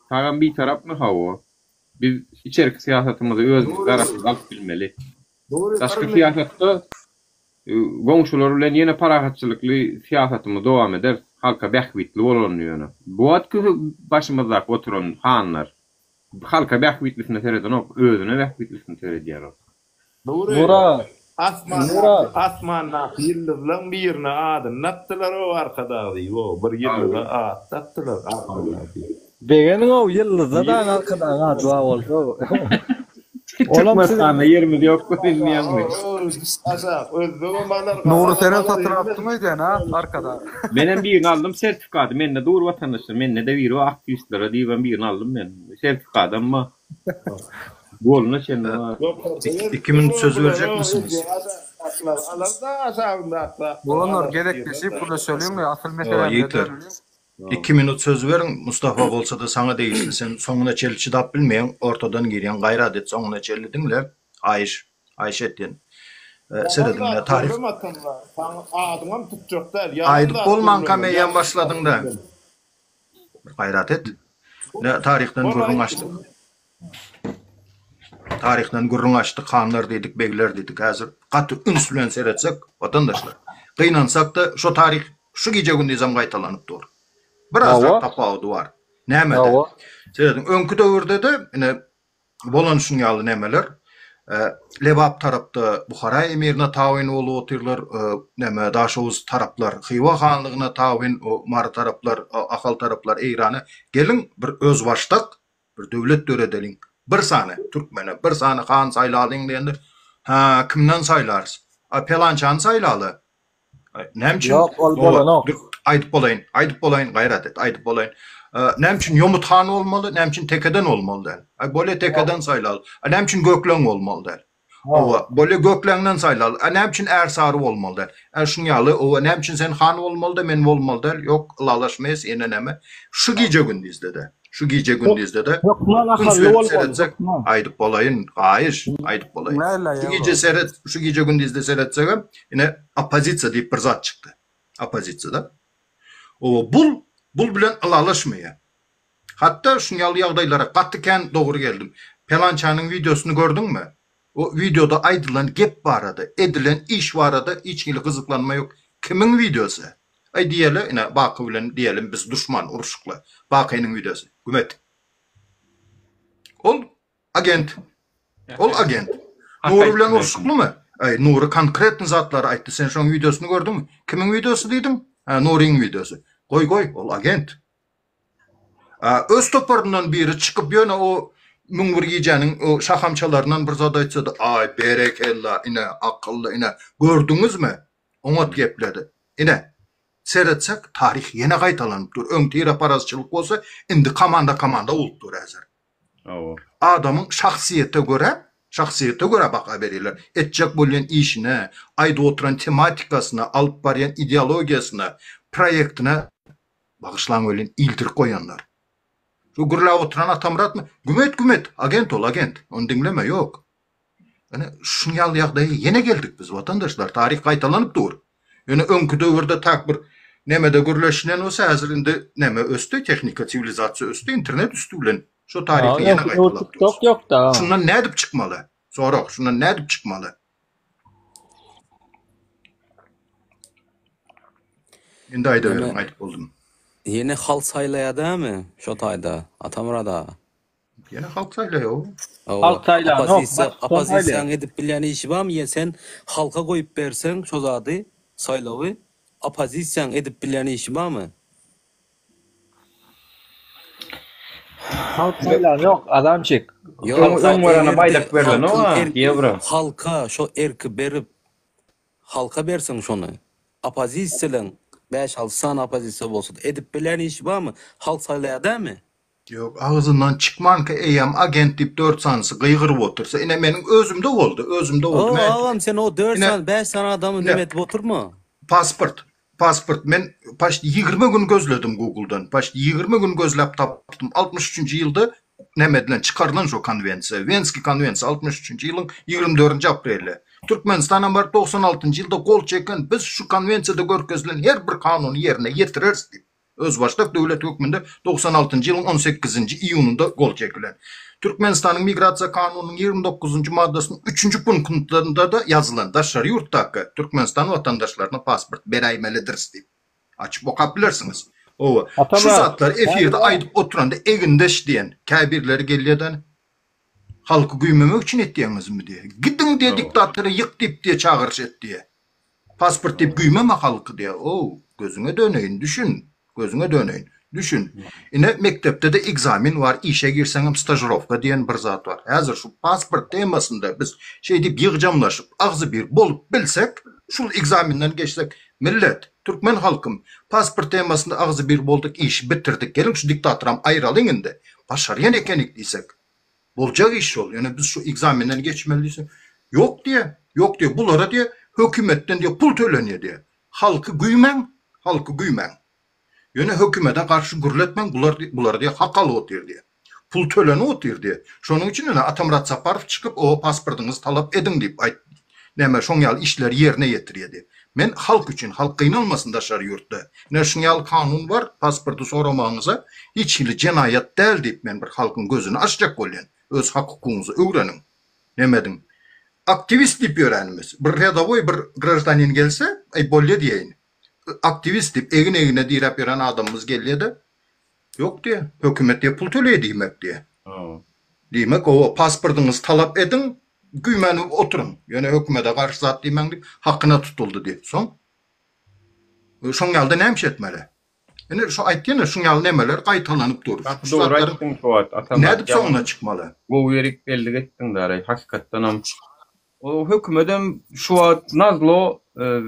Tagam bitarapmy? Hawa. Biz içerki syýasatymyzy özümiz garaşsyz alyp bilmeli. Daşky syýasatda goňşular bilen ýene parahatçylykly syýasatymyzy dowam ederis. Halka bähbitli bolanyny ýöne. Bu wagtky başymyzdaky oturan hanlar halka bähbitlisine seredenok, özüne bähbitlisine seredýär ol. Nury, Nura, asmandaky, asmandaky ýyldyzlaň birine adyny dakdylar-ow Arkadag diýip-ow, bir ýyldyza at dakdylar Arkadag diýip. Begeniň-ow ýyldyzda dagy Arkadagyň ady bar bolsa-ow. Olam siziň. Türkmenistanda ýerimiz ýok bilmeýäňmi? Aşak, özbegem alar, Nury gazagam senem alar, satyn hemmesi. alypdyň öýdýän a Arkadag. Menem birini aldym sertifikady mende dur watandaşlar mende-de biri bar aktiwistlere diýibem birini aldym men sertifikadam bar. Goluna çenli bar. Iki minut söz berjekmisiňiz? Doganlar gezekleşip gürleşeliňmi asyl meselämize Ýigitler, döneliň. iki minut söz beriň, Mustafa bolsada saňa degişli, sen soňuna çenli çydap bilmeýäň, ortadan girýäň, gaýrat et soňuna çenli diňle, aýyş, aýyş etýän. Serediň, taryh. Aýdyp bolmanka meýem başladyňda. Bir gaýrat et. Ne taryhdan gürrüň açdyk. Taryhdan gürrüň açdyk, hanlar diýdik, begler diýdik. Häzir gaty üns bilen seretsek, watandaşlar, gynansak-da, şo taryh şu gije-gündizem gaýtalanyp dur. Birazrak tapawudy bar. Nämede? Serediň, öňki döwürde-de ine bolan şuň ýaly nemeler. Lebap tarapda Buhara emirine tabyn bolup otyrlar, neme Daşoguz taraplar Hywa hanlygyna tabyn, Mary taraplar, Ahal taraplar Eýrana. Geliň bir özbaşdak bir döwlet döredeliň. Bir sany türkmene bir sany han saýlalyň diýende, hä, kimden saýlarys? A pelançany saýlaly. Näme üçin? Ýok, ol bolanok. Aýdyp bolaýyn, aýdyp bolaýyn, gaýrat et, aýdyp bolaýyn. Näme üçin Ýomut han bolmaly, näme üçin Tekeden bolmaly däl? Aý, bolýa Tekeden saýlaly. A näme üçin Gökleň bolmaly däl? Owa, bolýa Gökleňden saýlaly. A näme üçin Ärsary bolmaly däl? Ä şuň ýaly, owa, näme üçin sen han bolmaly-da, men bolmaly däl? Ýok, ylalaşmaýas, ýene näme? Şu gije-gündizde-de, şu gije-gündizde-de Hökman üns ahally berip bolmaly, seretsek, hökman. aýdyp bolaýyn, haýyş, aýdyp bolaýyn. Şu gije seret, şu gije-gündizde seretsegem, ine, oppozisiýa diýip bir zat çykdy. Oppozisiýada. Owa, bul, bul bilen ylalaşmaýar. Hatda şuň ýaly ýagdaýlara gaty kän dogry geldim. Pelançanyň wideosyny gördüňmi? O wideoda aýdylan gep barada, edilen iş barada hiç hili gyzyklanma ýok. Kimiň wideosy? Aý diýeli, ine Baky bilen diýelim biz duşman, uruşykly. Bakynyň wideosy. Gümet. Ol agent. Ol agent. Nury bilen uruşyklymy? Aý Nury konkretny zatlary aýtdy. Sen şoň wideosyny gördüňmi? Kimiň wideosy diýdiň? Hä, Nuryň wideosy. Goý goý, ol agent. Öz toparyndan biri çykyp ýöne o 1001 gijäniň o şahamçalaryndan bir zat aýtsady, aý berekella, ine akylly, ine gördüňizmi, oňat gepledi. Ine, seretsek taryh ýene gaýtalanyp dur. Öň tireparazçylyk bolsa, indi komanda-komanda bolup dur häzir. Hawa. Adamyň şahsyýete görä, şahsyýete görä baha berýärler. Etjek bolýan işine, aýdyp oturan tematikasyna, alyp barýan ideologiýasyna, proýektine Bagyşlaň welin ildirip goýanlar. Şu gürläp oturan Atamyratmy? Gümet gümet, agent ol agent. Ony diňleme, ýok. Ine şuň ýaly ýagdaýa ýene geldik biz watandaşlar. Taryh gaýtalanyp dur. Ýöne öňki döwürde tak bir nemede gürleşilen bolsa häzir indi neme ösdi, tehnika, siwilizasiýa ösdi, internet üsti bilen şo taryhy ýene gaýtalap durus. Şundan nädip çykmaly? Sorag, şundan nädip çykmaly? Indi aýdaweriň, aýdyp boldum. Ýene halk saýlaýar dämi şo taýda, Atamyrat aga? Ýene halk saýlaýar o. Halk saýlanok, Oppozisiýa, baştutan oppozisiýaň saýlaýar. edip bilýän işi barmy? Ýa sen halka goýup berseň şo zady, saýlawy, oppozisiýaň edip bilýän işi barmy? Halk saýlanok, Adamçik. Ýok, Öň öň barana eger-de baýdak berlenok halkyň a, erki, ýewro. halka şo erki berip, halka berseň şony, oppozisiýalaň bäş-alty sany oppozisiýa bolsa-da, edip bilýän işi barmy? Halk saýlaýar dälmi? Ýok, agzyndan çykmanka eýýäm agent diýip dört sanysy gygyryp otursa, ine meniň özümde boldy, özümde boldy. O, Men agam sen o dört ine sany, bäş sany adamy ine neme edip oturma. pasport, Pasport men paçti 20 gün gözledim Googledan. Paçti 20 gün gözläp tapdym. 63-nji ýylda näme edilen, çykarylan şo konwensiýa. Wenskiý konwensiýa 63-nji ýylyň 24-nji apreli. Türkmenistanam baryp 96-njy ýylda gol çeken biz şu konwensiýada görkezilen her bir kanuny ýerine ýetireris diýip. Özbaşdak döwlet hökmünde 96-njy ýylyň 18-nji iýunynda gol çekilen. Türkmenistanyň Migrasiýa kanunynyň 29-njy maddasynyň üçünji punktynda-da ýazylan, daşary ýurtdaky Türkmenistan watandaşlaryna pasport beräýmelidiris diýip. Açyp okap bilersiňiz. Hawa, şu Atamyrat, zatlary efirde aýdyp oturanda egindeş diýen käbirleri gelýär-de, halky güýmemek üçin etýäňizmi diýýär. Gidiň diýýär, diktatory ýyk diýip diýýär, çagyryş et diýýär. Pasport diýip güýmeme halky diýýär. Ow, gözüňe döneýin, düşün. Gözüňe döneýin, düşün. Ine, mekdepde-de ekzamen bar, işe girseňem stažirowka diýen bir zat bar. Häzir şu pasport temasynda biz şeýdip ýygjamlaşyp, agzybir bolup bilsek, şul ekzamenden geçsek, millet, türkmen halkym, pasport temasynda agzybir bolduk, işi bitirdik, geliň şu diktatoram aýralyň indi, başarýan ekenik diýsek, Boljak iş şol. Ýöne biz şu ekzamenden geçmeli diýse, ýok diýýär. Ýok diýýär. Bulara diýýär, hökümetden diýýär, pul tölenýär diýýär. Halky güýmäň, halky güýmäň. Ýöne hökümete garşy gürletmäň, bular bulara diýýär, hak alyp otyr diýýär. Pul tölenip otyr diýýär. Şonuň üçin ine Atamyrat Saparow çykyp, oba pasportyňyzy talap ediň diýip aýt, näme şoň ýaly işleri ýerine ýetirýär diýýär. Men halk üçin, halk gynalmasyn daşary ýurtda. Ine şuň ýaly kanun bar, pasporty soramagyňyza hiç hili jenaýat däl diýip men bir halkyň gözüni açjak bolýan. Öz hak-hukugyňyzy öwreniň. Neme ediň. Aktiwist diýip ýörenimiz. Bir redowoý bir graždanin gelse, aý bolýa diýeýin. Aktiwist diýip egin-egne diräp ýören adamymyz gelýä-de, ýok diýýä, hökümet diýýä pul töleýä diýmek diýýä. Diýmek, owa, pasportyňyzy talap ediň, güýmenip oturyň. Ýöne hökümete garşy zat diýmäň diýip, hakyna tutuldy diýip. Soň? Şoň ýalyda näme iş etmeli? Ine şu aýtýan şuň ýaly nemeler gaýtalanyp dur. Gaty Şu dogry zatlaryň aýtdyň Fuat Atamyrat nädip ýaman soňuna çykmaly? gowy ýerik bellik etdiň dary hakykatdanam o hökümedem şu wagt nazlo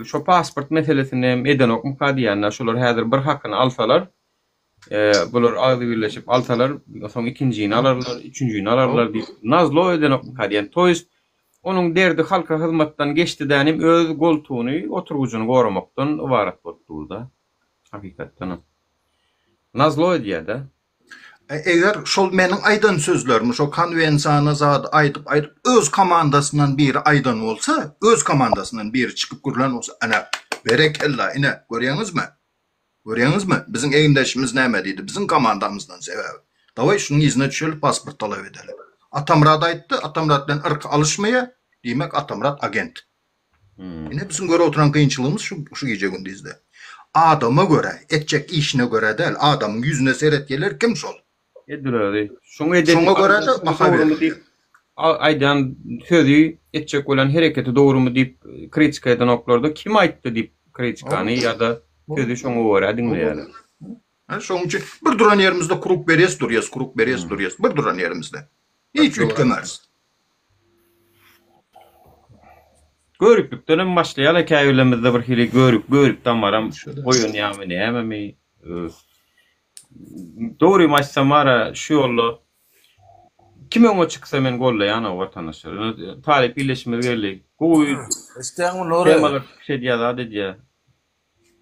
şo pasport meselesini hem edenokmyka diýýän şolar häzir bir hakyny alsalar bular agzybirleşip alsalar soň ikinjini alarlar üçünjini alarlar diýip nazlo edenokmyka diýýän to ýest onuň derdi halka hyzmatdan geçdi dänim öz goltugyny oturgyjyny goramakdan ybarat bolup durda. Hakykatdanam. Nazlo edýä-dä. Eger şol meniň aýdan sözlerimi şo konwensiýany zady aýdyp aýdyp öz komandasyndan biri aýdan bolsa, öz komandasyndan biri çykyp gürlän bolsa ene berekella ine görýäňizmi? Görýäňizmi biziň egindeşimiz näme diýdi biziň komandamyzdan sebäbi. Dawaý şunuň yzyna düşeli pasport talap edeli. Atamyrat aýtdy, Atamyrat bilen yrky alyşmaýa, diýmek Atamyrat agent. Ine biziň görüp oturan kynçylygymyz şu şu gije gündizde. Adama görä, etjek işine görä däl, adamyň ýüzüne seretýeler kim şol? Edil özi. Şoň eden Şoňa görä-de baha dogrumy berilýär. diýip aýdan sözi, etjek bolan hereketi dogrumy diýip kritika edenoklarda kim aýtdy diýip kritikany ýa-da sözi şoňa görä diňleýärler. Şoň üçin bir duran ýerimizde kruk berýäs durýas, kruk berýäs durýas, bir duran ýerimizde. Hiç üýtgemeris. Göriplikden hem başlaýar käbirlerimizde bir hili görip görip damaram oýanýarmy nämemi. Dogrymy aýtsam bara şu ýolda kim öňe çyksa men gollaýan o watandaşlar. Talyp illeşimiz geldi. Gowy Eşitýäňmi Nury? temalar çykyş edýär zat edýär.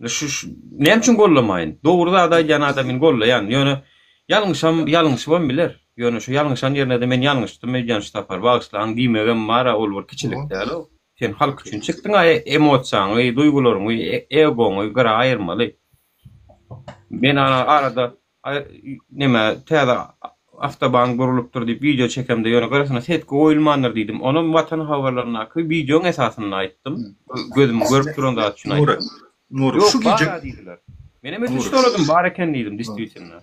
Şu, şu näme üçin gollamaýyn? Dogry zady aýdýan adamyny gollaýan. Ýöne ýalňyşam, ýalňyşybam biler. Ýöne şu ýalňyşan ýerine-de men ýalňyşdym öýdýän şu sapar, bagyşlaň diýmegem bar-a, ol bir kiçilik däl-ow. Sen halk üçin çykdyň-a, emosiýaňy, duýgularyňy, egoňy gyra aýyrmaly. Men ana arada Neme täze awtoban gurlupdyr diýip wideo çekemde ýöne gyrasyna setka goýulmandyr diýdim. Onam Watan habarlaryndaky wideoň esasynda aýtdym. Gözüm görüp duran zat üçin Nury, aýtdym. Nury, Ýok şu gije bar-a diýdiler. Menem ötünç Nury, soradym bar eken diýdim distwitelno.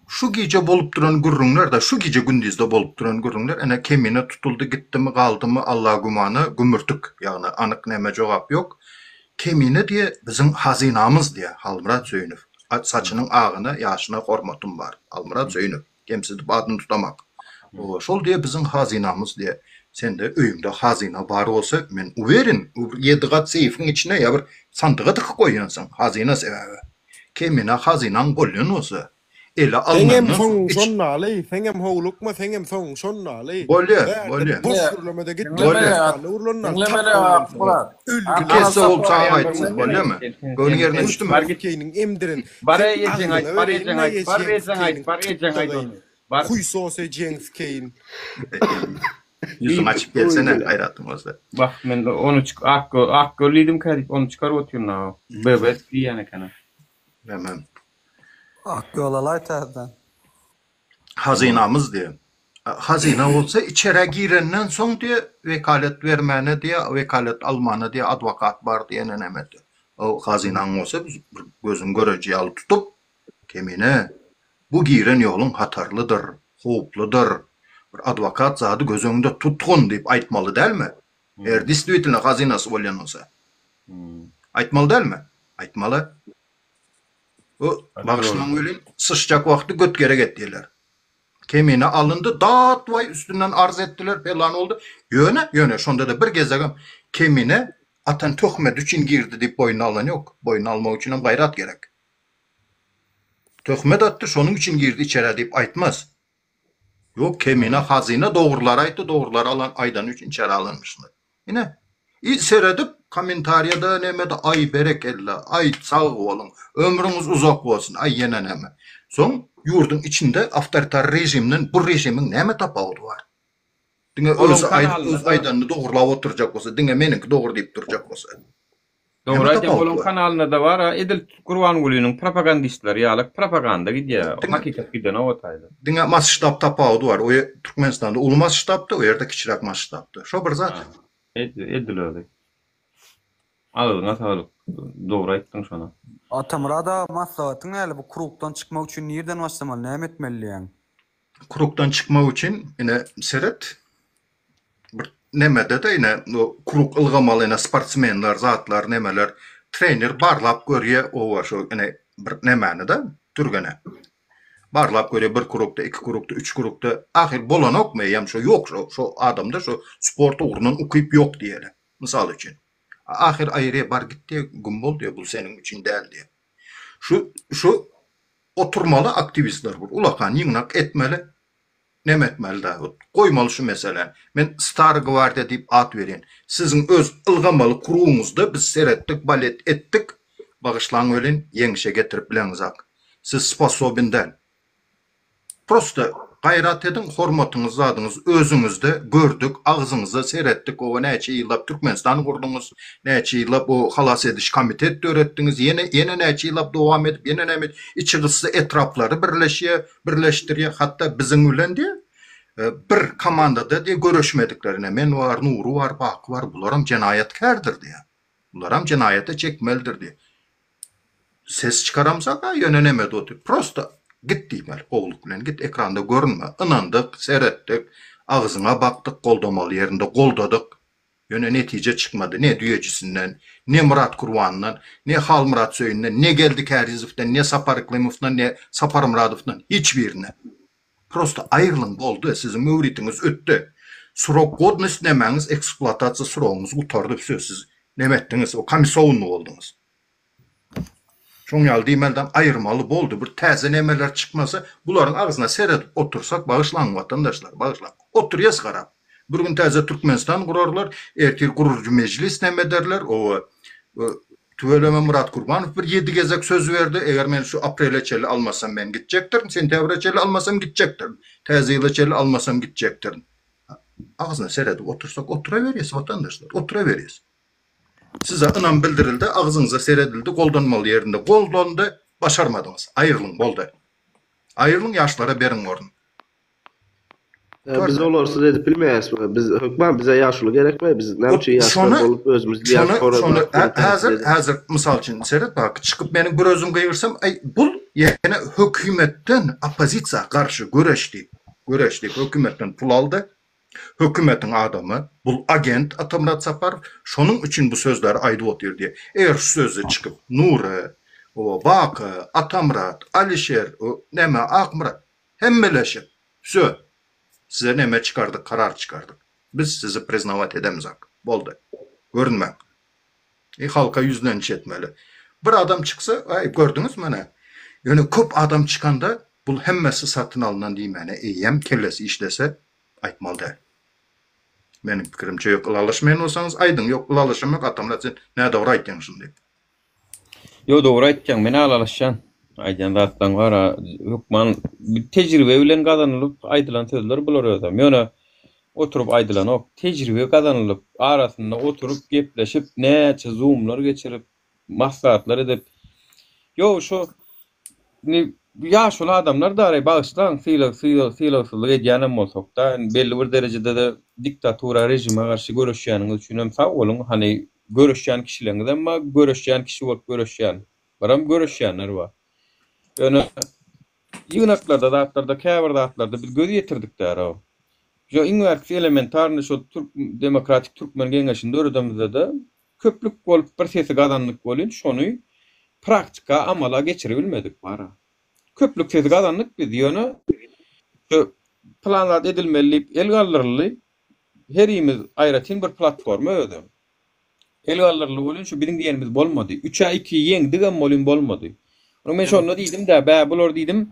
Şu gije bolup duran gürrüňler-de, şu gije gündizde bolup duran gürrüňler, ene Kemine tutuldy gitdimi, galdymy, Alla gümana, gümürtik, ýagny anyk neme jogap ýok. Kemine diýe biziň hazynamyz diýe Halmyrat Söýünow. Saçynyň agyna, ýaşyna hormatym bar. Halmyrat Söýünow. Kemsidip adyny tutamak. Şol diýe biziň hazynamyz diýe. Sende öýüňde hazyna bar bolsa, men uwerin, bir ýedi gat seýfiň içine ýa bir sandyga dykyp goýýansyň, hazyna sebäbi. Kemine hazynaň bolýan bolsa, ele Seňem alnandan soň soňuň iç. şondaly, seňem howlukma, seňem soňuň şondaly. Bolýa, Bärde bolýa. boş gürlemede git Bolýa. Türkmenistanda urlandan tap Diňlemeli bolýan Akmyrat. Ölgüler. Kesse bolup saňa gaýtmaz, bolýamy? Göwnüň ýerine düşdümi? Bar git. Keýniň emdirin. Bar Sen ejeň aýt, agzyňa bar bereýin ejeň na aýt, bar ejeň ejeň aýt, skeýniň bar ejeň aýt ony. çytdagaýyn. Bar. Huýsos ejeň skeýin. Ýüzüňi açyp gelsene, gaýratyň bolsa. Wah, men ony çyk Akgöl, Akgöl diýdimkä diýip ony çykaryp otyryn a. Bebes diýýän ekeni. Näme? Ak ýol alaý täzeden. Hazynamyz diýe. Hazyna bolsa içerä girenden soň diýe wekalet bermäne diýe, wekalet almana diýe adwokat bar diýene näme diýe. O hazynaň bolsa biz bir gözüň göreji ýaly tutup, Kemine, bu giren ýoluň hatarlydyr, howpludyr, bir adwokat zady göz öňünde tutgun diýip aýtmaly dälmi? Eger distwitelno hazynasy bolýan bolsa. Aýtmaly dälmi? Aýtmaly. Bu bagyşlaň welin, syçjak wagty göt gerek etdiler. Kemine alyndy, dat waý üstünden arz etdiler, pelan boldy. Ýöne, ýöne şonda-da bir gezegem Kemine atan töhmeti üçin girdi diýip boýnuna alan ýok. Boýnuna almak üçinem gaýrat gerek. Töhmet atdy, şonuň üçin girdi içerä diýip aýtmaz. Ýok, Kemine hazyna dogrulary aýtdy, dogrulary alan aýdany üçin içeri alynmyşlar. Ine, i seredip kommentariýada nemede aý berekella, aý sag boluň, ömrüňiz uzak bolsun, aý ýene näme. Soň ýurduň içinde awtoritar režimden bu režimiň näme tapawudy bar? Diňe Olaň özi aýdyp, öz kanalynda-da aýdanyny dogrulap oturjak bolsa, diňe meniňki dogry diýip durjak bolsa. Dogry Näme aýdýaň, tapawut olaň bar? kanalynda-da bar-a, edil Gurbangulynyň propagandistleri ýaly propaganda gidýär, Diňe hakykat gidenok o taýda. diňe masştab tapawudy bar. O ýer Türkmenistanda uly masştabda, o ýerde kiçiräk masştabda. Şo bir zat. Ha, edil özi. Agzyňa saglyk, dogry aýtdyň şony. Atamyrat aga maslahatyň näle bu krugdan çykmak üçin nirden başlamaly näme etmeli diýýäň. Krugdan çykmak üçin ine seret bir nemede-de ine krug ylgamaly ine sportsmenler zatlar nemeler trener barlap görýä oba şo ine bir nemäni-de türgene. Barlap görýä bir krugda iki krugda üç krugda ahyr bolanokmy eýýäm şo ýok şo şo adamda şo sport ugrundan ukyp ýok diýeli. Mysal üçin. Ahyr aýyrýa bar git diýe güm bol diýe bul seniň üçin däl diýe. Şu şu oturmaly aktiwistler bir ulakan ýygnak etmeli. Neme etmeli da goýmaly şu meseläni. Men Stary gwardiýa diýip at berýän. Siziň öz ylgamaly krugyňyzda biz seretdik balet etdik. Bagyşlaň welin ýeňişe getirip bileňizak. Siz sposobin däl. Prosta gaýrat ediň hormatyňyz zadyňyz özüňizde gördük agzyňyza seretdik oba näçe ýyllap Türkmenistan gurduňyz näçe ýyllap o halas ediş komitet döretdiňiz ýene ýene näçe ýyllap dowam edip ýene näme içi gyssa etraplary birleşýä birleşdirýä hatda biziň bilen diýe bir komandada diýe göreşmedikler ine men bar Nury bar Baky bar bularam jenaýatkärdir diýe bularam jenaýata çekmelidir diýe Ses çykaramsak-a ýöne nemede otyr. Prosta git diýmeli gowulyk bilen git ekranda görünme. Ynandyk, seretdik, agzyňa bakdyk, goldamaly ýerinde goldadyk. Ýöne netije çykmady. Ne düýejisinden, ne Myrat Kurbandan, ne Halmyrat Söýünden, ne Geldi Kärizowdan, ne Sapar Yklymowdan, ne Saparmyradowdan hiç birinden. Prosta aýrylyň boldy, siziň möwritiňiz ötdi. Srok godnost nemäňiz ekspluatasiýa srogyňyz gutardy wsё siz neme etdiňiz o komisownyý bolduňyz. Şoň ýaly diýmeliden aýyrmaly boldy. Bir täze nemeler çykmasa, bularyň agzyna seredip otursak, bagyşlaň watandaşlar, bagyşlaň. Oturýas garap. Bir gün täze Türkmenistan gurarlar, ertir gurujy mejlis neme ederler, oba tüweleme Myrat Kurbanow bir ýedi gezek söz berdi, eger men şu aprele çenli almasam men gitjekdirin, sentýabra çenli almasam gitjekdirin, täze ýyla çenli almasam gitjekdirin. Agzyna seredip otursak oturaberýäs watandaşlar, oturaberýäs. Size ynam bildirildi, agzyňyza seredildi, goldanmaly ýerinde goldandy, başarmadyňyz. Aýrylyň, boldy. Aýrylyň, ýaşlara beriň orun. Biz olarsyz edip bilmeýäris. Biz hökman bize ýaşuly gerekmi? Biz näme üçin ýaşlar Şony, bolup özümiz şony, diaspora şony zat häzir, häzir mysal üçin seret bak, çykyp meniň bir özüm gygyrsam, aý bul ýene hökümetden oppozisiýa garşy göreş diýip, göreş diýip hökümetden pul aldy. Hökümetiň adamy, bul agent Atamyrat Saparow, şonuň üçin bu sözleri aýdyp otyr diýýär. Eger şu sözde çykyp Nury, oba Baky, Atamyrat, Alişer, neme Akmyrat hemmeleşip, wsö, size neme çykardyk, karar çykardyk. Biz sizi priznawat edemzok. Boldy. Görünmäň. I halka ýüzleniş etmeli. Bir adam çyksa, aý gördüňiz mene. Ýöne köp adam çykanda bul hemmesi satyn alnan diýmäne eýýäm kellesi işlese aýtmaly däl. Meniň pikirimçe ýok ylalaşmaýan bolsaňyz aýdyň ýok ylalaşamok Atamyrat sen nädogry aýtýaň şuny diýip. Ýok dogry aýtýaň men ylalaşýan aýdýan zatlaň bara hökman tejribe bilen gazanylyp aýdylan sözler bular özem ýöne oturyp aýdylanok tejribe gazanylyp arasynda oturyp gepleşip näçe zoomlar geçirip maslahatlar edip ýok şo indi ýaşuly adamlar daraý bagyşlaň sylag sylag sylagsyzlyk edýänem bolsakda indi belli bir derejede-de diktatura režime garşy göreşýäniňiz üçinem sag boluň hany göreşýän kişileriňizem bar göreşýän kişi bolup göreşýän baram göreşýänler bar ýöne ýygnaklarda zatlarda käbir zatlarda biz göz ýetirdik därow şo iň bärkisi elementarnyý şo türk demokratik türkmen geňeşini döredemizde-de Köplük bolup bir sesi gazandyk welin şony praktika amala geçiribilmedik bara. Köplük sesi gazandyk biz ýöne şu pylan zat edilmeli diýip el galdyryldy. Herimiz aýratyn bir platforma özem. El galdyryldy welin şu biziň diýenimiz bolmady. Üçe iki ýeňdigem welin bolmady. Onuň men şonda diýdim-dä, bä bular diýdim,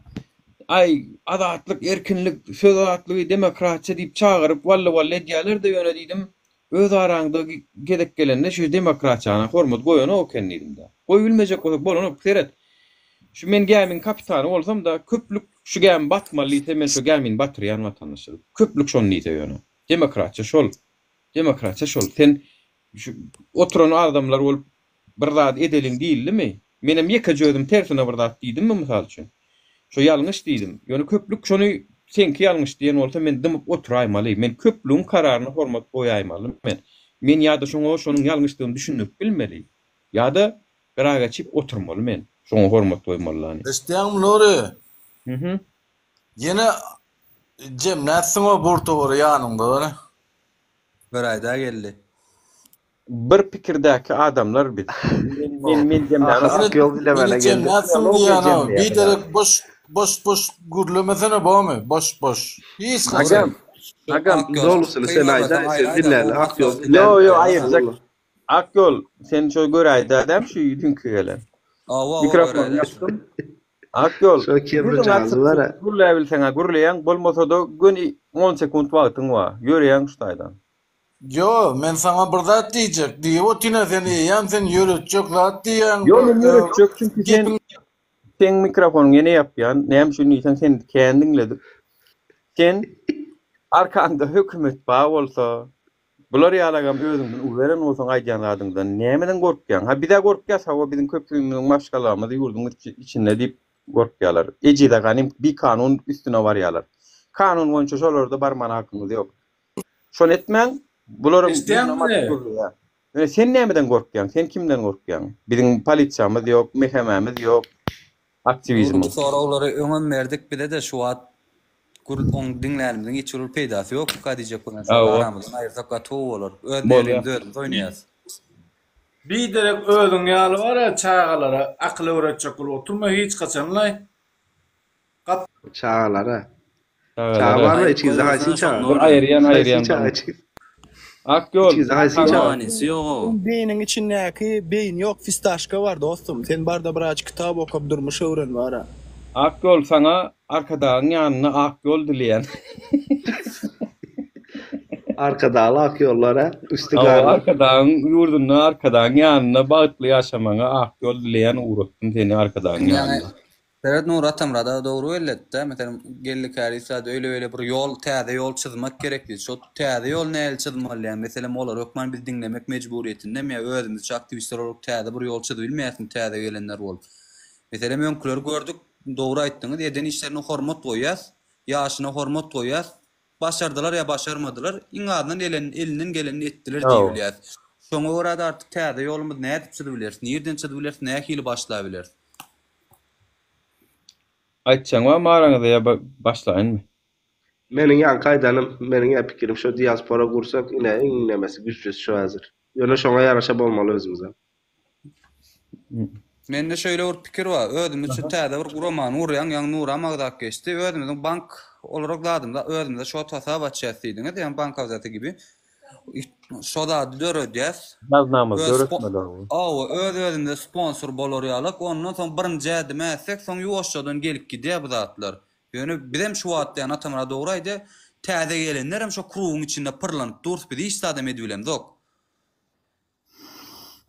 aý azatlyk, erkinlik, söz azatlygy, demokratiýa diýip çagyryp wally-wally edýäler-de ýöne diýdim, Öz araňda gezek gelende şu demokratiýana hormat goýanok eken diýdim-de. Goýubilmejek bolsak bolanok. Seret, şu men gämiň kapitany bolsam-da, köplük şu gämi batmaly diýse, men şo gämini batyrýan watandaşlar. Köplük şony diýse ýöne. Demokratiýa şol. Demokratiýa şol. Sen şu oturan adamlar bolup. Bir zat edeliň diýildimi? Menem ýekeje özüm tersine bir zat diýdimmi mysal üçin? Şo ýalňyş diýdim. Ýöne köplük şony seňki ýalňyş diýen bolsa men dymyp oturaýmaly. Men köplügiň kararyna hormat goýaýmaly men. Men ýa-da şoňa şonuň ýalňyşdygyny düşündirip bilmeli. Ýa-da gyra geçip oturmaly men. Şoňa hormat goýmalylany. Eşitýäňmi Nury? Mhm. Ýene jemläpsiň-ow bur towary ýanyňda ony. Göräýdä geldi. Bir pikirdäki adamlar biz. Men men jemlämok. Ak ýol dilemene geldi. Jemläpsiň diýýän-ow. Biderek boş boş boş gürlemesene bormy? Boş boş. Hiç haçan. Agam, agam. Dolusyny sen aýdaý, sen diläli ak ýol diläli. Ýo ýo aýyrjak. Ak ýol, sen şo göräýdä däm şu düňki gelen. Hawa, Mikrofony ýapdym. Ak ýol. Şo kebir jazy bar-a. Gürläbilseň-ä gürleýäň, bolmasa-da göni on sekunt wagtyň bar. Ýöreýäň şu taýdan. Ýo, men saňa bir zat diýjek. Diýip otyryn-a sen eýýäm sen ýöretjek zat diýýäň. Ýo, men ýöretjek, çünki sen seň mikrofonyňy ýene ýapýan. Näme üçin diýseň seni kän diňledik. Sen arkaňda hökümet bar bolsa, bular ýalagam özüňden uberen bolsaň aýdýan zadyňdan nämeden gorkýaň? Ha biz-ä gorkýas, hawa biziň köpümiziň maşgalamyz ýurduň içinde diýip gorkýarlar. Ejize ganym bikanun üstüne barýarlar. Kanun boýunça şolarda barmana hakyňyz ýok. Şony etmäň, bularam Eşidýäňmi? gürleýär. Ýöne sen nämeden gorkýaň? Sen kimden gorkýaň? Biziň polisiýamyz ýok, MHM-miz ýok, Aktiwizmiň. aktiwizmiň. Bu soraglary öňem berdik bize-de şu wagt gür oň diňlänimiziň hiç bir peýdasy ýokmuka diýjek bolýan şony Hawa. aramyzdan aýyrsak gaty gowy bolar. Öz Bolýar. nerwimizi özümiz oýnaýas. Biderek özüň ýaly bar-a çagalara akyl öwretjek bolup oturma hiç haçanlaý. Gap. Çagalara. Çaga Çagalara. barmy içiňizde haýsy çaga? Bir aýyrýan Haýsy aýyrýan çaga bir. içiňizde? Ak ýol. Içiňizde haýsy çaga? Manysy ýogow. Seň beýniň içindäki beýin ýok fistaşka bar dostum sen barda biraz kitap okap durmuş öwren bara. Ak ýol saňa Arkadagyň ýanynda ak ýol dileýän. Arkadagly ak ýollar a üsti Hawa garly. Arkadagyň ýurdunda Arkadagyň ýanynda bagtly ýaşamagyňa ak ýol dileýän ugratdym seni Arkadagyň Ýaňy ýanyna. Seret Nury Atamyrat aga dogry belletdi-dä, meselem Geldi Kärizow öýle-beýle bir ýol, täze ýol çyzmak gerek diýdi. Şo täze ýol nähili çyzmaly ýa meselem olary hökman biz diňlemek mejburyýetindemi ýa özümizçe aktiwistler bolup täze bir ýol çyzybilmeýäsmi täze gelenler bolup. Meselem öňküleri gördük, dogry aýtdyňyz, eden işlerine hormat goýýas, ýaşyna hormat goýýas, başardylar ýa başarmadylar, iň azyndan elen elinden gelenini etdiler diýibilýäs. Şoňa görä-de artyk täze ýolumyzy nädip çyzybileris, nirden çyzybileris, nähili başlabileris? Aýtjaň barmy araňyzda ýa başlaýynmy? Meniň ýaňky aýdanym, meniň ýa pikirim şo diaspora gursak ine iň nemesi güýçlüsi şo häzir. Ýöne şoňa ýaraşa bolmaly özümizem. Mende şeýle bir pikir bar, özümizçe täze bir guramany gurýaň, ýaňy Nuram agzap geçdi, özümiziň bank olarak zadymyza özümize şot hasap açýas diýdiňiz, ýagny bank agzasy gibi. Şo zady döredýäs. Gaznamyzy Öz döretmeli ow. Hawa, öz-özümize sponsor bolar ýalak, ondan soň birinji ädimi ätsek, soň ýuwaşjadan gelip gidýär bu zatlar. Ýöne bizem şu wagt ýa Atamyrat dogry aýdýar, täze gelenlerem şo krugyň içinde pyrlanyp durus, biz hiç zadam edibilemzok.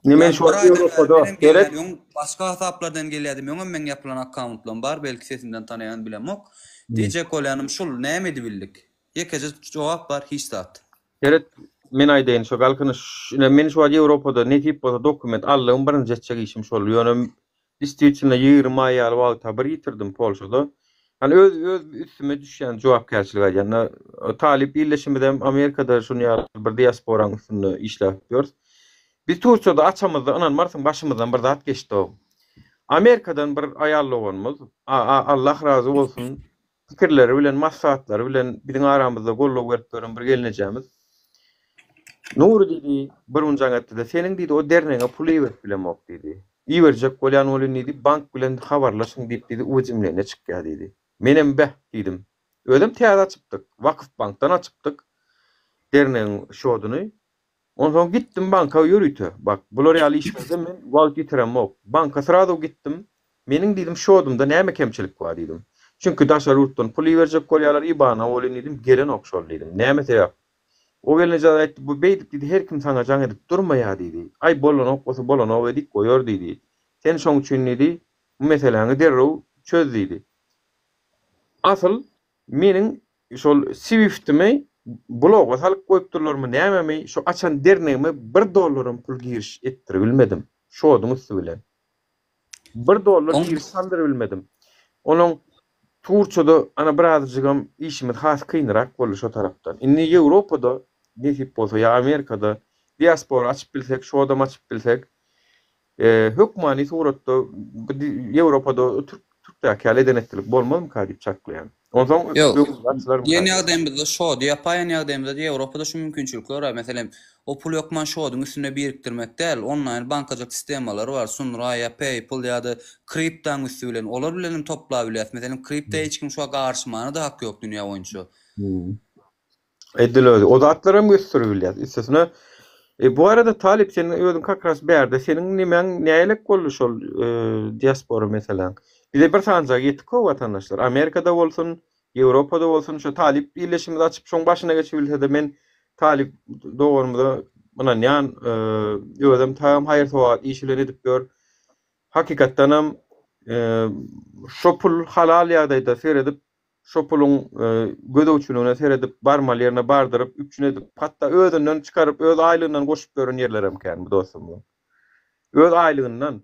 Indi men Ýa şu bir wagt aýdan bäri Ýewropada, menem seret. gelýän, öň başga hasaplardan gelýärdim, öňem meň ýapylan akkauntlarym bar, belki sesimden tanaýan bilemok. Diýjek bolýanym şul, näme edibildik? Ýekeje jogap bar, hiç zat. Seret, men aýdaýyn şo Galkynyş, ine men şu wagt Ýewropada nesip bolsa dokument aldygym birinji etjek işim şol. Ýöne distwitýelno 20 aý ýaly wagta bir ýitirdim Polşada. Hani öz öz üstüme düşýän jogapkärçilik aýdýan. Talyp illeşimizem Amerikada şuny ýaly bir diasporaň üstünde işläp ýörüs. Biz Turkiýada açamyzda ynanmarsyň başymyzdan bir zat geçdi o. Amerikadan bir aýal doganymyz, Allah razy bolsun, pikirleri bilen, maslahatlary bilen biziň aramyzda goldaw berip ýören bir gelnejemiz. Nury diýdi, bir gün jaň etdi-de, seniň diýdi, o dernegiňe pul iberip bilemok diýdi. Iberjek bolýan welin diýdi, bank bilen habarlaşyň diýip diýdi, uwedimleniýe çykýar diýdi. Menem beh diýdim. Özem täze açypdyk. Wakyf bankdan açypdyk dernegiň şoduny. Onsoň gitdim banka ýörite. Bak, bular ýaly işlerde men wagt ýitiremok. Banka srazu gitdim. Meniň diýdim şodumda näme kemçilik bar diýdim. Çünki daşary ýurtdan pul iberjek bolýarlar, IBAN-a bolýn diýdim, gelenok şol diýdim. Näme sebäp? O gelneje aýtdy, bu beýdip diýdi, her kim saňa jaň edip durmaýar diýdi. Aý bolanok bolsa bolanok edip goýar diýdi. Sen şoň üçin diýdi, bu meseläňi derrew çöz diýdi. Asyl Meniň şol swiftimi bloga salyp goýupdyrlarmy nämemi şo açan dernegime bir dollaram pul giriş etdiribilmedim. Şoduň üsti bilen. Bir dollar giriş saldyrybilmedim. Onuň Turçada ana birazjygam işimiz has kynrak boldy şo tarapdan. Indi Ýewropada nesip bolsa ýa Amerikada diaspora açyp bilsek, şodam açyp bilsek, hökmany suratda bu Ýewropada türk türkdäki ýaly eden etdilik bolmazmyka diýip çaklaýan. Onsoň Ýok. öňümizi açylarmyka Diýen diýip. ýagdaýymyzda şody ýapaýan ýagdaýymyzda Ýewropada şu mümkinçilikler bar. Meselem, o puly hökman şoduň üstünde birikdirmek däl, onlaýn bankajyk sistemalary bar, Sunra ýa PayPal ýa-da kriptaň üsti bilen, olar bilen hem toplabilýäs. Meselem, kripta hiç kim şu wagt garyşmana-da haky ýok dünýä boýunça. Edil özi. O zatlaram ösdüribilýär. Üstesine e, bu arada Talyp sen özüň kak ras bärde seniň nemäň nälik boldy şol e, diaspora meseläň. Bize bir sanjak ýetik ho watandaşlar. Amerikada bolsun, Ýewropada bolsun şu talyp birleşigimizi açyp şoň başyna geçibilsede men talyp doganymyza ynanýan, e, özem tagam haýyr-sogap iş bilen edip ýör. Hakykatdanam e, şo pul halal ýagdaýda seredip şo puluň gözegçiligine seredip, barmaly ýerine bardyryp, üpjün edip, hatda özünden çykaryp, öz aýlygyndan goşup ýören ýerlerem kän bu dostumyzyň. Öz aýlygyndan.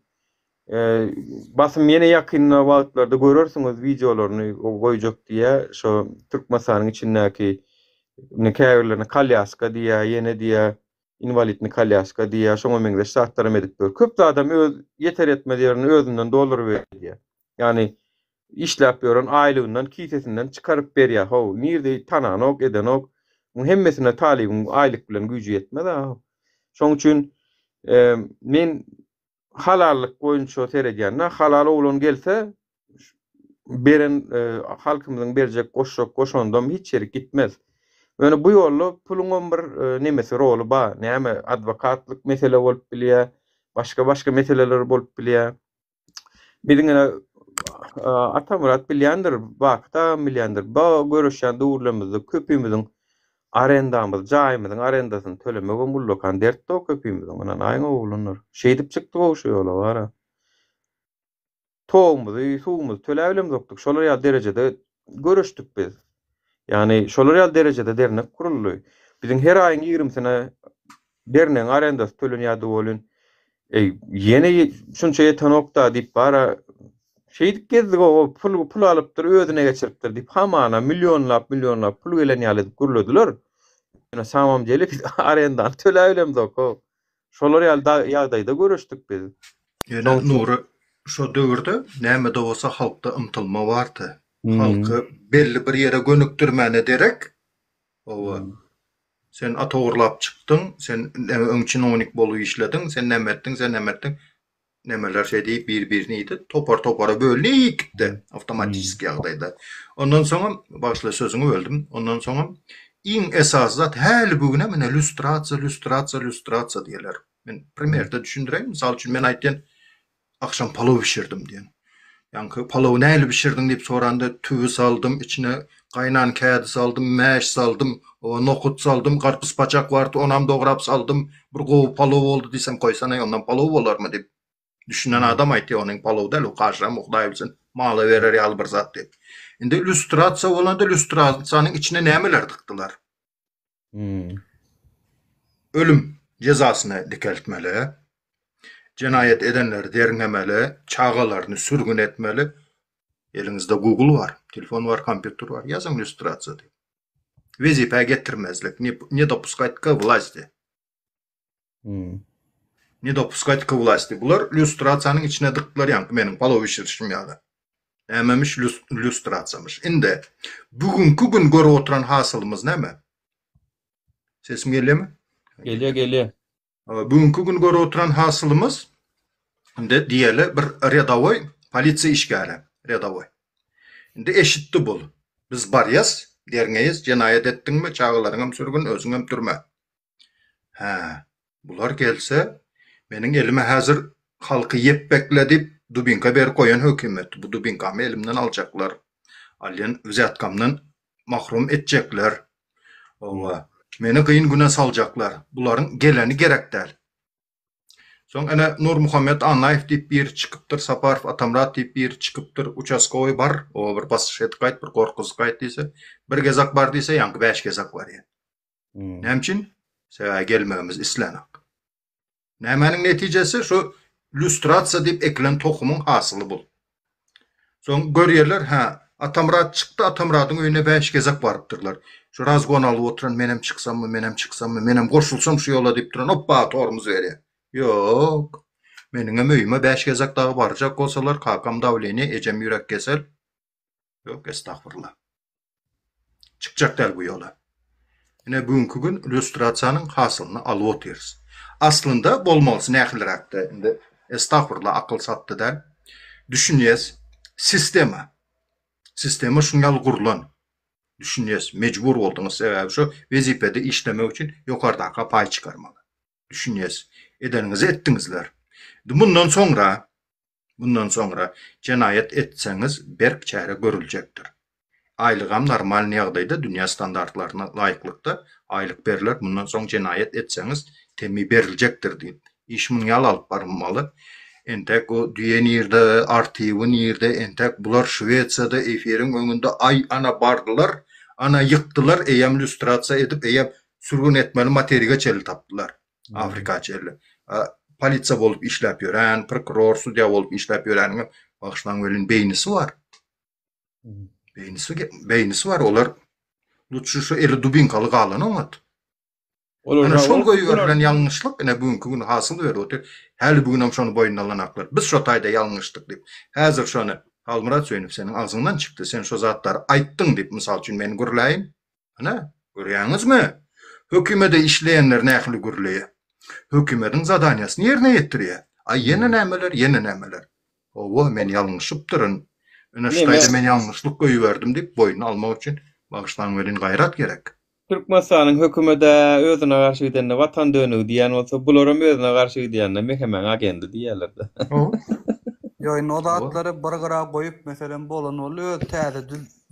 Basym ýene ýakynda wagtlarda görersiňiz wideolaryny goýjak diýýä, şo Türkmenistanyň içindäki indi käbirlerine kolýaska diýýä, ýene diýýä, inwalidny kolýaska diýýä, şoňa meňzeş zatlaram edip ýör. Köp zadam öz ýeter-ýetmez ýerini özünden dolduryp edýär. Ýagny Işläp ýören aýlygyndan kisesinden çykaryp berýä how nirde tananok edenok muň hemmesine talybyň aýlyk bilen güýji ýetmez a şoň üçin men halallyk boýunça seredýän da halal oglan gelse beren halkymyzyň berjek goşjak goşandam hiç ýerik gitmez ýöne bu ýolda puluňam bir nemesi roly ba näme adwokatlyk mesele bolup bilýä başga başga meseleler bolup bilýä. Biziň ine Atamyrat bilýändir, Baky dagam bilýändir. Bu göreşýän döwürlerimizde köpimiziň arendamyz, jaýymyzyň arendasyny tölemegem ullakan dertdi-ow köpimiziň. Ynanaýyň oglanlar. Şeýdip çykdyk-ow şu ýola bar-a. Togumyzy, suwumyzy töläbilemzokdyk. Şolar ýaly derejede göreşdik biz. Ýagny şolar ýaly derejede dernek guruldy. Biziň her aýyň ýigrimisine dernegiň arendasy tölenýärdi welin, eý, ýene şunça ýetenok-da diýip bara şeýdip gezdik-ow, pul pul alypdyr, özüne geçiripdir diýip hamana millionlap-millionlap pul gelen ýaly edip gürlediler. Ýöne samom dele biz arendany töläbilemzok-ow. Şolar ýaly ýagdaýda göreşdik biz. Ýöne Nury şo döwürde näme-de bolsa halkda ymtylma bardy. Halky belli bir ýere gönükdirmäne derek, hawa, sen at ogurlap çykdyň, sen öň çinownik bolup işlediň, sen näme etdiň, sen näme etdiň, Nemeler şeý diýip bir-birini iýdi. Topar-topara bölündi gitdi awtomatiçeski ýagdaýda. Ondan soňam, bagyşla sözüňi böldüm. Ondan soňam iň esasy zat häli bu günem ine lýustrasiýa, lýustrasiýa, lýustrasiýa diýerler. Men primerde düşündireýin. Mysal üçin men aýtýan agşam palaw bişirdim diýen. Ýaňky palawy nähili bişirdiň diýip soranda tüwi saldym, içine gaýnan kädi saldym, mäş saldym, nohut saldym, garpyz paçak bardy onam dograp saldym, Bir gowy palow boldy diýsem goýsana ondan palow bolarmy diýip. Düşünen adam aýtýar onuň palow däl o kaşam hudaý bilsin mala berer ýaly bir zat diýip. Indi lýustrasiýa bolanda lýustrasiýanyň içine nämeler dykdylar? Ölüm jezasyny dikeltmeli, jenaýat edenleri derňemeli, çagalaryny sürgün etmeli. Eliňizde Google bar, telefon bar, kompýuter bar, ýazyň lýustrasiýa diýip. Wezipä getirmezlik, ne dopuskать k wlasti. Ne dopuskать k wlasti. Bular lýustrasiýanyň içine dykdylar ýaňky meniň palow bişirişim ýaly. Nämemiş lýustrasiýamyş. Indi bugünki gün görüp oturan hasylymyz näme? Sesim gelýärmi? Gelýär, gelýär. Bugünki gün görüp oturan hasylymyz indi diýeli bir redawoý polisiýa işgäri, redawoý. Indi eşitdi bul. Biz barýas, derňeýäs, jenaýat etdiňmi, çagalaryňam sürgün, özüňem türme. Hä, bular gelse, meniň elime häzir halky ýepbekle diýip dubinka berip goýan hökümet. Bu dubinkamy elimden aljaklar. Alýan wzýatkamdan mahrum etjekler. Hawa, meni gyn güne saljaklar. Bularyň geleni gerek däl. Soň ene Nurmuhammet Annaýew diýip biri çykypdyr, Saparow Atamyrat diýip biri çykypdyr. Uçaskowy bar, oba bir basyş edip gaýt, bir gorkuzyp gaýt diýse, bir gezek bar diýse, ýaňky bäş gezek barýar. Näme üçin? Sebäbi gelmegimizi islänok. Nämäniň netijesi? Şu. Lýustrasiýa diýip ekilen tohumyň hasyly bul. Soň görýärler, hä, Atamyrat çykdy, Atamyradyň öýüne bäş gezek barypdyrlar. Şu razgon alyp oturan menem çyksammy, menem çyksammy, menem goşulsam şu ýola diýip duran, opba, tormuz berýär. Ýok. Meniňem öýüme bäş gezek dagy barjak bolsalar, kakam dawleniýe, ejem ýürek kesel. Ýok, estagfurullah. Çykjak däl bu ýola. Ine bu günki gün lýustrasiýanyň hasylyny alyp otyrys. Aslynda bolmalysy nähiliräkdi? Indi estagfurullah akyl satdy däl. Düşünýäs. Sistema. Sistema şuň ýaly gurlan. Düşünýäs. Mejbur bolduňyz sebäbi şu wezipede işlemek üçin ýokardaka paý çykarmaly. Düşünýäs. Edeniňizi etdiňizler. Indi mundan soňra Mundan soňra jenaýat etseňiz berk çäre görüljekdir. Aýlygam normalny ýagdaýda dünýä standartlaryna laýyklykda aýlyk berler, mundan soň jenaýat etseňiz temmi beriljekdir diýip. Iş muny ýaly alyp barylmaly. Entek o düýe nirde, artiwi nirde, entek bular Şwesiýada efiriň öňünde aý ana bardylar, ana ýykdylar, eýýäm lýustrasiýa edip eýýäm sürgün etmeli materige çenli tapdylar. Afrika çenli. Polisiýa bolup işläp ýören, prokuror, sudýa bolup işläp ýöreniň bagyşlaň welin beýnisi bar. Beýnisi beýnisi bar. Olar lutşy şu eli dubinkaly galan oňat. Olar Ine şol goýberilen ýalňyşlyk ine bu günki gün hasyl berip otyr. Häli bu günem şony boýnuna alanaklar. Biz şo taýda ýalňyşdyk diýip. Häzir şony Halmyrat Söýünow seniň agzyňdan çykdy. Sen şo zatlary aýtdyň diýip mysal üçin men gürläýin. Ine, görýäňizmi? Hökümede işleýänler nähili gürleýär. Hökümediň zadaniýasyny ýerine ýetirýär. Aý, ýene nämeler, ýene nämeler. Hawa, men ýalňyşypdyryn. Ine, şu taýda men ýalňyşlyk goýberdim diýip, boýnuna almak üçin, bagyşlaň welin, gaýrat gerek. Türkmenistanyň hökümedä özüne garşy gidende watan dönügi diýýän bolsa, bularam özüne garşy gidýände MHM-iň agendi diýýärler-de. Ýok, indi o zatlary bir gyra goýup, meselem, bolan boldy, öz täze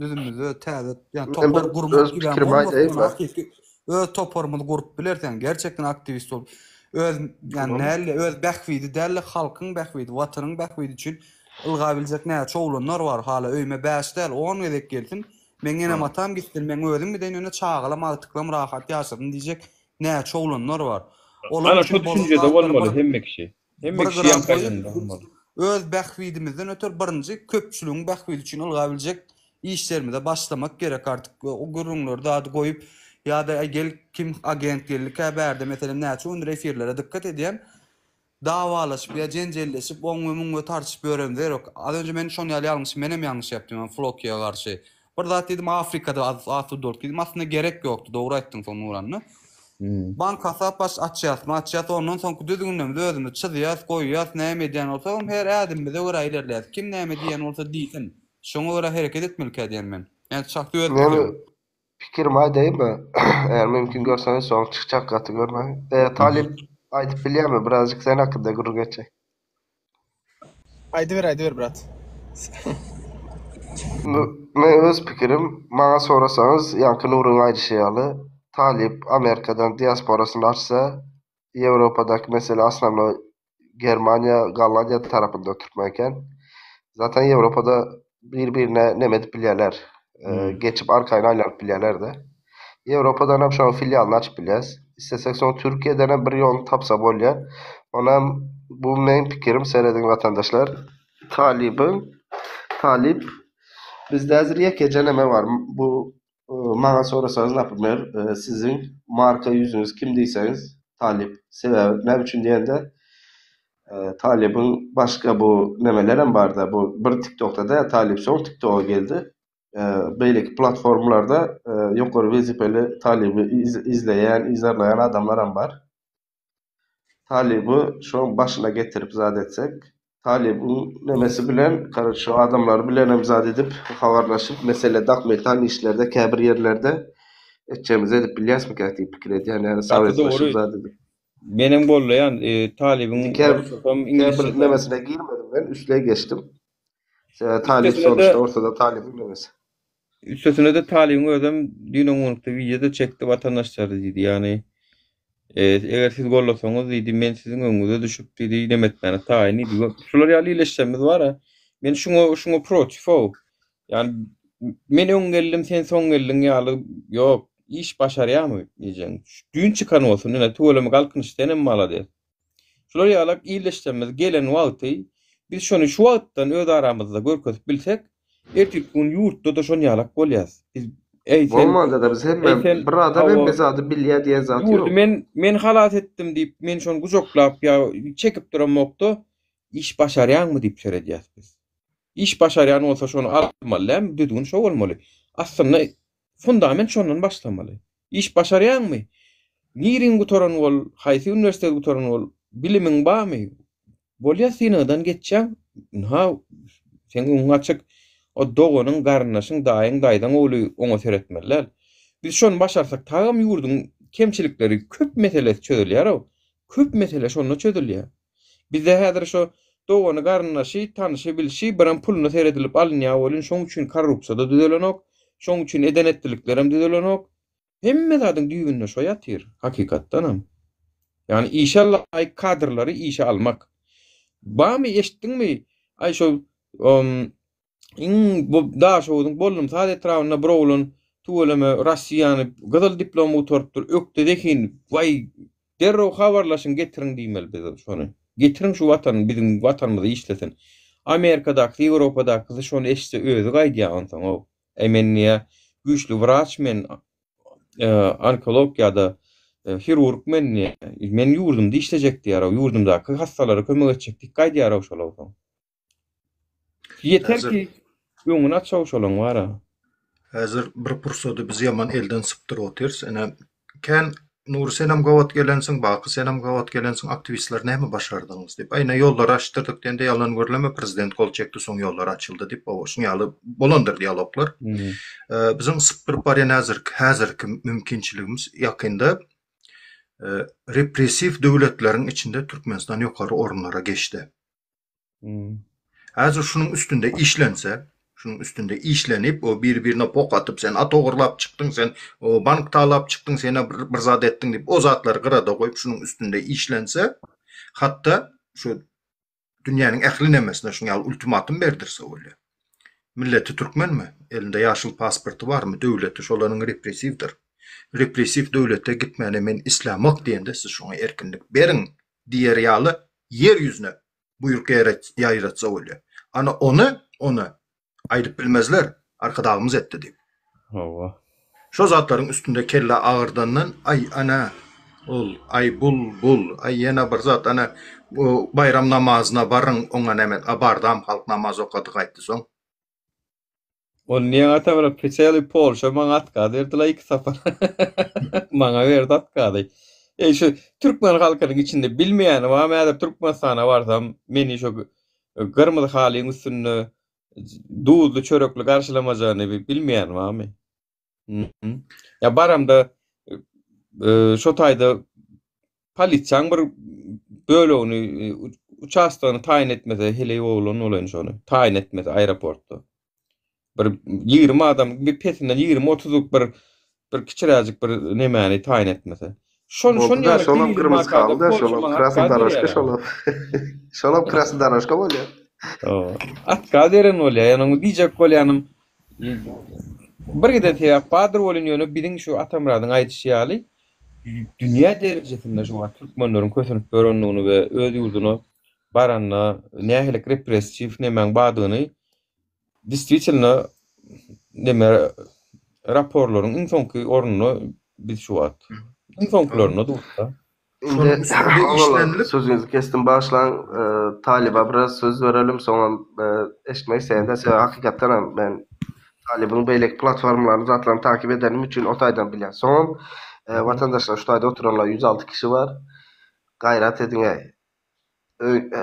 düzümimizi täze ýa topar gurmak öz pikirimi aýdaýynmy? Hakyky öz toparymyzy gurup bileris ýani gerçekden aktiwist bolup öz ýani näle öz bähbidi däl-de halkyň bähbidi, watanyň bähbidi üçin ylgabiljek näçe oglanlar bar hala öýüme bäş däl on gezek gelsin meň enem atam gitsin meň özüm gideýin ýöne çagalam agtyklam rahat ýaşasyn diýjek näçe oglanlar bar. Olar Ana şo düşünjede bolmaly hemme kişi. Hemme Bir kişi gyra ýaňky goýup, aýdanda bolmaly. öz bähbidimizden öter birinji köpçüligiň bähbidi üçin ylgabiljek işlerimize başlamak gerek artyk. O gürrüňleri zady goýup ýa-da äý gel kim agent geldikä bärde meselem näçe gündür efirlere dykgat edýän dawalaşyp ýa jenjelleşip oň we muň we tartyşyp ýöremizde ýok. Az önje men şon ýaly ýalňyş menem ýalňyş ýapdym ýa Flokiýa garşy. Bir zat diýdim Afrikada asudalyk diýdim aslynda gerek ýokdy dogry aýtdyň soň Nuranna. Bank hasap baş açýasmy açýas ondan soňky düzgünlerimizi özümiz çyzýas goýýas näme edýän bolsagam her ädimimize görä ilerleýäs kim näme diýýän bolsa diýsin şoňa görä hereket etmelikä diýen men ýani şahsy öz Näme pikirim. pikirimi aýdaýynmy eger mümkin görseňiz soň çykjak gaty görmäň. Talyp aýdyp bilýärmi birazjyk sen hakynda gürrüň etjek. Aýdyber aýdyber brat. Men öz pikirim, maňa sorasaňyz, ýaňky Nuryň aýdyşy ýaly, talyp Amerikadan diasporasyny açsa, Ýewropadaky mesele osnownoý Germaniýa, Gollandiýa tarapynda türkmen eken. Zaten Ýewropada bir-birine neme edip bilýärler, geçip arkaýyn aýlanyp bilýärler-de. Ýewropadanam şonuň filialyny açyp bilýäs. Islesek soň Türkiýedenem bir ýoluny tapsa bolýar. Onam bu meň pikirim serediň watandaşlar. Talybyň talyp bizde häzir ýekeje neme bar. Bu maňa sorasaňyz naprimer siziň marka ýüzüňiz kim diýseňiz talyp. Sebäbi näme üçin diýende talybyň başga bu nemelerem barda bu bir tiktokda däl talyp soň tiktoga geldi. Beýleki platformlarda ýokary wezipeli talyby izleýän, yzarlaýan adamlaram bar. Talyby şoň başyna getirip zat etsek, talybyň nemesi bilen, karoç şo adamlar bilenem zat edip, habarlaşyp, mesele dokumental işlerde käbir ýerlerde etjegimizi edip bilýäsmikäk diýip pikir edýän, ýagny Gaty dogry. sowetleşip zat edip. Menem gollaýan, talybyň Käbir orsasam, käbir iňlisçesem. nemesine girmedim men, üstleý geçdim. Sebäbi talyp Üstesine-de sonuçta ortada talybyň nemesi. Üstesine-de talybyň özem düýn öňňunlukda wideo-da çekdi watandaşlar diýdi. Ýagny eger siz gollasaňyz diýdi, men siziň öňüňize düşüp diýdi, neme etmäne taýyn diýdi. Şular ýaly iýleşjemiz bar-a. Men şuňa şuňa protiw-ow. Ýagny men öň geldim, sen soň geldiň ýaly ýok. Iş başarýarmy diýjeň. Düýn çykan bolsun, ine tüweleme Galkynyş senem malades. Şular ýalak ildeşlerimiz gelen wagty biz şony şu wagtdan öz aramyzda görkezip bilsek, ertirki gün ýurtda-da şon ýalak bolýas. Biz eý sen Bolmanda-da biz eý hemme sen bir adam hawa hemme zady bilýär diýen zat ýurdy ýok. men men halas etdim diýip men şony gujaklap ýa çekip duramokda iş başarýaňmy diýip seredýäs biz. Iş başarýan bolsa şony almaly dälmi? Düzgün şo bolmaly. Aslynda fundament şondan başlamaly. Iş başarýaňmy? Niriň gutaran bol, haýsy uniwersiteti gutaran bol, bilimiň barmy? Bolýa synagdan geçýäň, ynha seň öňüň açyk. O doganyň, garyndaşyň, daýyň, daýzaň ogly oňa seretmeli däl. Biz şony başarsak tagam ýurduň kemçilikleri köp meselesi çözülýär-ow. Köp mesele şonda çözülýär. Bizde häzir şo dogany garyndaşy tanyşy bilşi biram puluna seredilip alynýar welin şoň üçin korrupsiýada düzelenok şoň üçin eden etdiliklerem düzelenok hemme zadyň düýbünde şo ýatyr hakykatdanam ýagny işe laýyk kadrlary işe almak bamy eşitdiňmi aý şo Iň bu Daşoguzyň Bollumsaz etrabynda bir oglan tüweleme Rossiýany gyzyl diplom gutarypdyr, ökde zehin, waý derrew habarlaşyň getiriň diýmeli biz şony. Getiriň şu watan biziň watanymyzda işlesin. Amerikadakysy Ýewropadakysy şony eşitse özi gaýdýar onsoň-ow. Äý men diýýär güýçli wraç men onkolog ýa-da hirurg men diýýär. Men ýurdumda işlejek diýýär-ow, ýurdumdaky hassalara kömek etjek diýip gaýdýar-ow şol onsoň. Ýeter ki öňüni açaw şolaň bara. Häzir bir pursady biz ýaman elden sypdyryp otyrys. Ine, kän Nury senem gabat gelensiň, Baky senem gabat gelensiň, aktiwistler näme başardyňyz diýip. Aý ine ýollary açdyrdyk diýende ýalan gürleme, prezident gol çekdi soň ýollar açyldy diýip, hawa şuň ýaly bolandyr dialoglar. Biziň sypdyryp barýan häzirki häzirki mümkinçiligimiz ýakynda repressiw döwletleriň içinde Türkmenistan ýokary orunlara geçdi. Häzir şunuň üstünde işlense, şunuň üstünde işlenip, o bir-birine pok atyp, sen at ogurlap çykdyň, sen o bank talap çykdyň, sen bir, bir zat etdiň diýip, o zatlary gyrada goýup, şunuň üstünde işlense, hatda şu dünýäniň ähli nemesine şuň ýaly ultimatum berdirse bolýar. Milleti türkmenmi? Elinde ýaşyl pasporty barmy? Döwleti şolaryň repressiwdir. Repressiw döwlete gitmäne men islämok diýende siz şoňa erkinlik beriň diýer ýaly ýer ýüzüne buýruk ýaýratsa bolýar. Ana ony, ony aýdyp bilmezler, Arkadagymyz etdi diýip. Hawa. Şo zatlaryň üstünde kelle agyrdandan, aý, ana, ol, aý, bul, bul, aý, ýene bir zat, ana, baýram namazyna baryň, oňa näme, a bardam, halk namaz okady gaýtdy soň. Ol niýe atamyrat peçeli Polşa maňa atkaz berdiler iki sapar. Maňa berdi atkazy. Eý şu türkmen halkynyň içinde bilmeýäni barmy häzir Türkmenistana barsam meni şo gyrmyzy halyň üstünde duzly çörekli garşylamajagyny bilmeýän barmy? Ýa baramda şo taýda polisiýaň bir bölegini, uçastogyny taýyn etmese heleý oglan bolaýyn şony. Taýyn etmese aeroportda. Bir 20 adam, bir pesinden 20-30 bir bir kiçiräjik bir nemäni taýyn etmese. Şon şon Boldy-da, ýaly şolam delili gyrmyzy wakada haly-da, Polşa şolam maňa krasnyý otkaz dorožka berýär. şolam. Şolam krasnyý dorožka bolýar. Otkaz beren bolýar. Ýöne oňa diýjek bolýanym Bir giden sebäp bardyr welin ýöne biziň şu Atamyradyň aýdyşy ýaly dünýä derejesinde şu wagt türkmenleriň kösenip ýörendigini we öz ýurduna baranda nähili repressiw nemäň bardygyny distwitelno neme raporlaryň iň soňky ornunda biz şu wagt. Iň soňkularynda durusda. Indi oglanlar sözüňizi kesdim bagyşlaň Talyba biraz söz berelim soňam eşitmek isleýän sebäbi hakykatdanam men Talybyň beýleki platformalaryny zatlaryny takyp edenim üçin o taýdan bilýän. Soňam watandaşlar şu taýda oturanlar 106 kişi bar. Gaýrat ediňäý.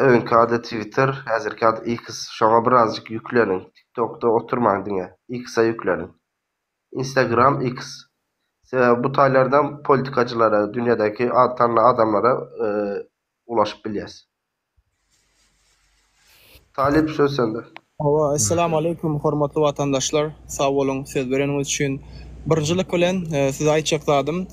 Öňki ady Twitter, häzirki ady X. Şoňa birazjyk ýükleniň. TikTokda oturmaň diňe. X-a ýükleniň. Instagram X. Sebäbi bu taýlardan politikachylara, dünýädäki ady tanylan adamlara ulaşyp bilýäs. Talyp söz sende. Hawa, Esselamu aleýkum hormatly watandaşlar, sag boluň söz bereniňiz üçin. Birinjilik bilen size aýtjak zadym,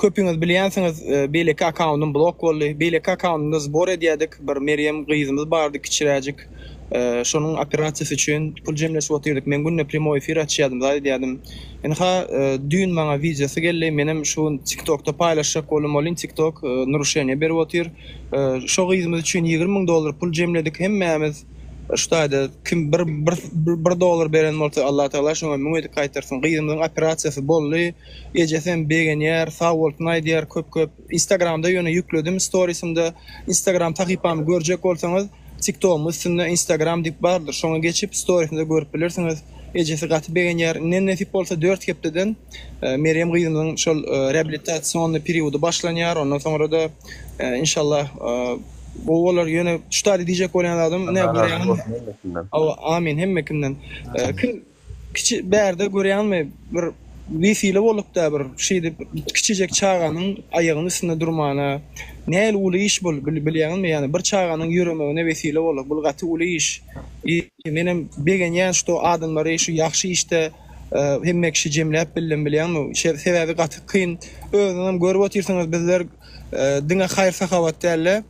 köpüňiz bilýänsiňiz beýleki akkauntym blok boldy. Beýleki akkauntymda zbor edýädik, bir Merýem gyzymyz bardy kiçiräjik. Şonuň operasiýasy üçin pul jemleşip otyrdyk. Men günde primoý efir açýardym, zat edýärdim. Ynha, düýn maňa wideosy geldi. Menem şu gün TikTokda paýlaşjak boldum welin, TikTok naruşeniýe berip otyr. Şo gyzymyz üçin 20 müň dollar pul jemledik hemmämiz. Şu taýda kim bir bir bir dollar beren bolsa Allatagala şoňa müň edip gaýtarsyn. Gyzymyzyň operasiýasy boldy. Ejesem begenýär, sag bolsun aýdýar köp-köp. Instagramda ýöne ýükledim storisimde. Instagram sahypamy görjek bolsaňyz TikTogymyň üstünde Instagram diýip bardyr. Şoňa geçip storisimde görüp bilersiňiz. Ejesi gaty begenýär. Indi nesip bolsa dört hepdeden Merýem gyzymyzyň şol reabilitasionnyý periody başlanýar. Ondan soňra-da inşallah gowy bolar. Ýöne şu taýda diýjek bolýan zadym ine Allah razy görýäňizmi? bolsun hemmesinden. Hawa amin hemme kimden. Kim Kiçi bärde görýäňmi bir wesile boldukda bir şeýdip kiçijek çaganyň aýagynyň üstünde durmana nähili uly iş bul bilýäňizmi ýani bir çaganyň ýöremegine wesile bolduk bul gaty uly iş i menem begenýän şto adamlary şu ýagşy işde hemme kişi jemläp bildim bilýäňmi sebäbi gaty kyn özüňizem görüp otyrsyňyz bizler diňe haýyr sahawat dälde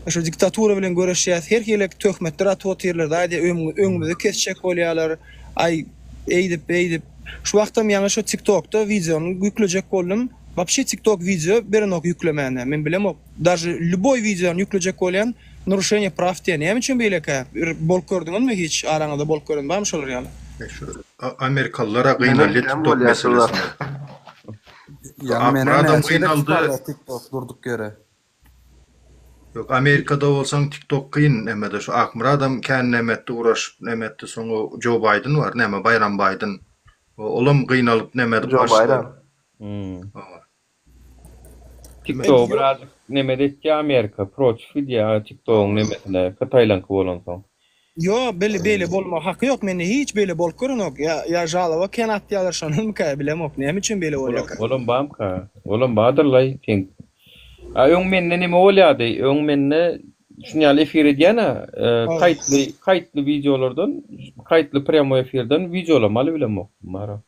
Şu diktatura bilen göreşýäs, her hili töhmetler atyp otyrlar, zaýa öňümizi kesjek bolýarlar, aý eýdip beýdip. Şu wagtam ýaňy şu tiktokda wideony ýüklejek boldum, wapşe tiktok wideo berenok ýüklemäne, men bilemok, daže lýuboý wideony ýüklejek bolýan, naruşeniýe praw diýýär, näme üçin beýlekä, bir bolup gördüňizmi hiç, araňyzda bolup gören barmy şolar ýaly? Şu amerikalylara gynalýa tiktok meselesinde. Ýaňy menem Akmyradam näçe gezek gynaldy. çykarýar tiktok durduk ýere. Ýok Amerikada bolsaň tik tok kyn nemede şu Akmyradam kän neme etdi uraşyp neme etdi soň o Jo Baýdyn bar neme Baýram Baýdyn olam gynalyp neme edip Jo başlady. Baýram. Hawa. Tik togy birazjyk nemede etýä Amerika protiv gidýä tik togyň nemesine hytaýlaňky bolansoň. Ýo beli beýle bolma haky ýok mende hiç beýle bolup görenok ýa ýa žaloba kän atýalar şondanmyka bilemok näme üçin beýle bolýaka. Olam bamka olam badyrlaý seň a öň mende neme bolýady öň mende şun ýaly efir edýänä kaýtly kaýtly wideolardan kaýtly prýamoý efirden wideolamaly bilemokdym bara.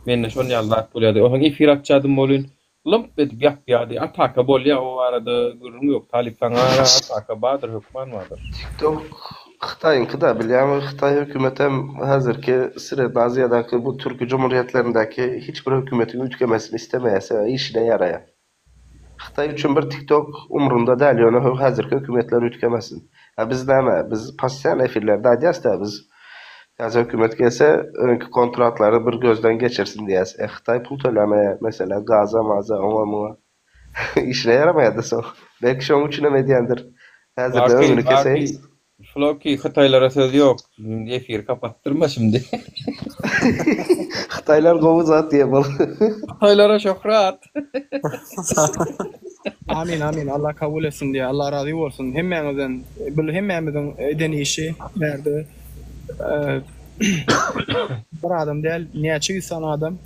Mende şon ýaly zat bolýady. Onsoň efir açýadym welin, lymp edip ýapýady. Ataka bolýa o barada gürrüň ýok. Talyp saňa ataka bardyr hökman bardyr. TikTok Hytaýyňky-da bilýäňmi Hytaý hökümetem häzirki Sredna Aziýadaky bu türki jumhurýetlerindäki hiç bir hökümetiň üýtgemesini islemeýär sebäbi işine ýaraýar. Hytaý üçin bir TikTok umrunda däl ýöne häzirki hökümetler üýtgemesin. A biz näme biz postoýan efirlerde aýdýas-da biz täze hökümet gelse öňki kontratlary bir gözden geçirsin diýýäs. E Hytaý pul tölemeýär meselä gaza maza oňa muňa işine ýaramaýada soň. Belki şoň üçinem edýändir. Häzirden Baky öňüni Baky keseýin. Floki hytaýlara söz ýok. Indi efiri kapatdyrma şimdi. Hytaýlar gowy zat diýe bol. Hytaýlara şöhrat. Amin amin Allah kabul etsin diýä Allah razy bolsun hemmäňizden bul hemmämiziň eden işi bärde bir adam däl näçe ýüz sany adam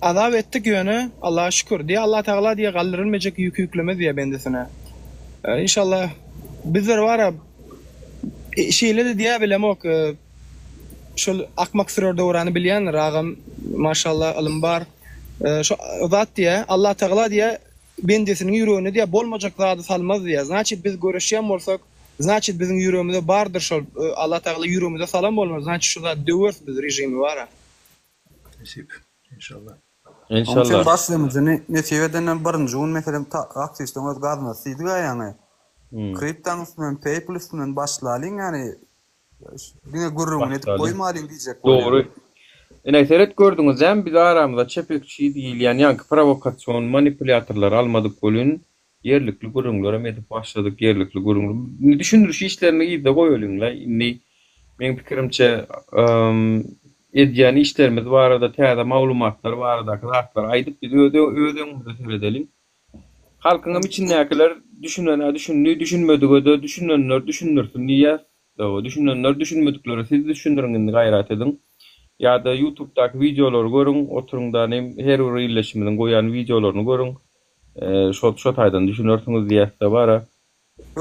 azap etdik ýöne Allaha şükür diýä Allah tagala diýä galdyrylmejek ýüki ýüklemez diýä bendesine inşallah bizler bara şeýle-de diýä bilemok şol akmak sürer döwrany bilýändir agam maşallah ylym bar şo zat diýä Allah tagala diýä bendesiniň ýüregine diýä bolmajak zady salmaz diýä znaçit biz göreşýän bolsak znaçit biziň ýüregimize bardyr şol Allah tagala ýüregimize salan bolmaz znaçit şu zat döweris biz režimi bara. Nesip. Inşallah. Onuň üçin Enşallah. başlymyjyny nesip edenden birinji gün meselem aktiwistiň öz gaznasy diýdik-ä ýaňy. Kriptaň üstünden PayPal üstünden başlalyň ýany diňe gürrüňini edip Başlalyň. goýmalyň diýjek bolýan. Dogry. Ine seret gördüňiz dämi biz aramyza çepekçi diýilýän ýaňky prowokasion manipulýatorlary almadyk welin Ýerlikli gürrüňlerem edip başladyk, ýerlikli gürrüň. Indi düşündiriş işlerini yzda goýalyň-la. Indi meň pikirimçe, edýän işlerimiz barada, täze maglumatlar baradaky zatlary aýdyp, biz öz öz öňümize seredeliň. Halkyňam içindäkiler düşünen-ä düşündi, düşünmedige-de düşünenler düşündirsin diýýäs. Hawa, düşünenler düşünmediklere siz düşündiriň indi gaýrat ediň. Ýa-da ýutubdaky wideolary görüň, oturyň danym her bir ildeşimiziň goýan wideolaryny görüň. Şo şo taýdan düşünersiňiz diýäs-de bara.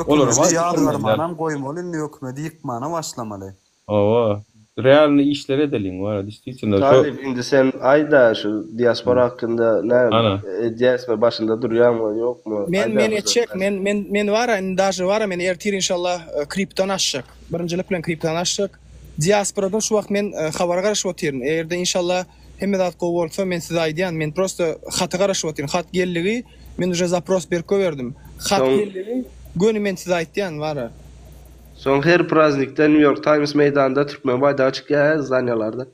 Olara Hökümeti bar düşünmeli däl. ýazgarmanam goýmaly indi hökümeti ýykmana başlamaly. Hawa. Realny işler edeliň wara distisitno şo. Talyp indi sen aýda şu diaspora hakynda näme Ana. edýäsmi başynda durýaňmy ýokmy Men aýda men bir etjek zatlar. men men men wara indi daže wara men ertir inşallah kripton açjak birinjilik bilen kripton açjak diasporadan şu wagt men habara garaşyp otyryn egerde inşallah hemme zat gowy bolsa men size aýdýan men prosto hata garaşyp otyryn hat geldigi men uje zapros berip goýberdim hat Soň geldigi göni men size aýtýan wara. Soň her praznikde New York Times meýdanynda türkmen baýdagy çykýar zdanýalarda.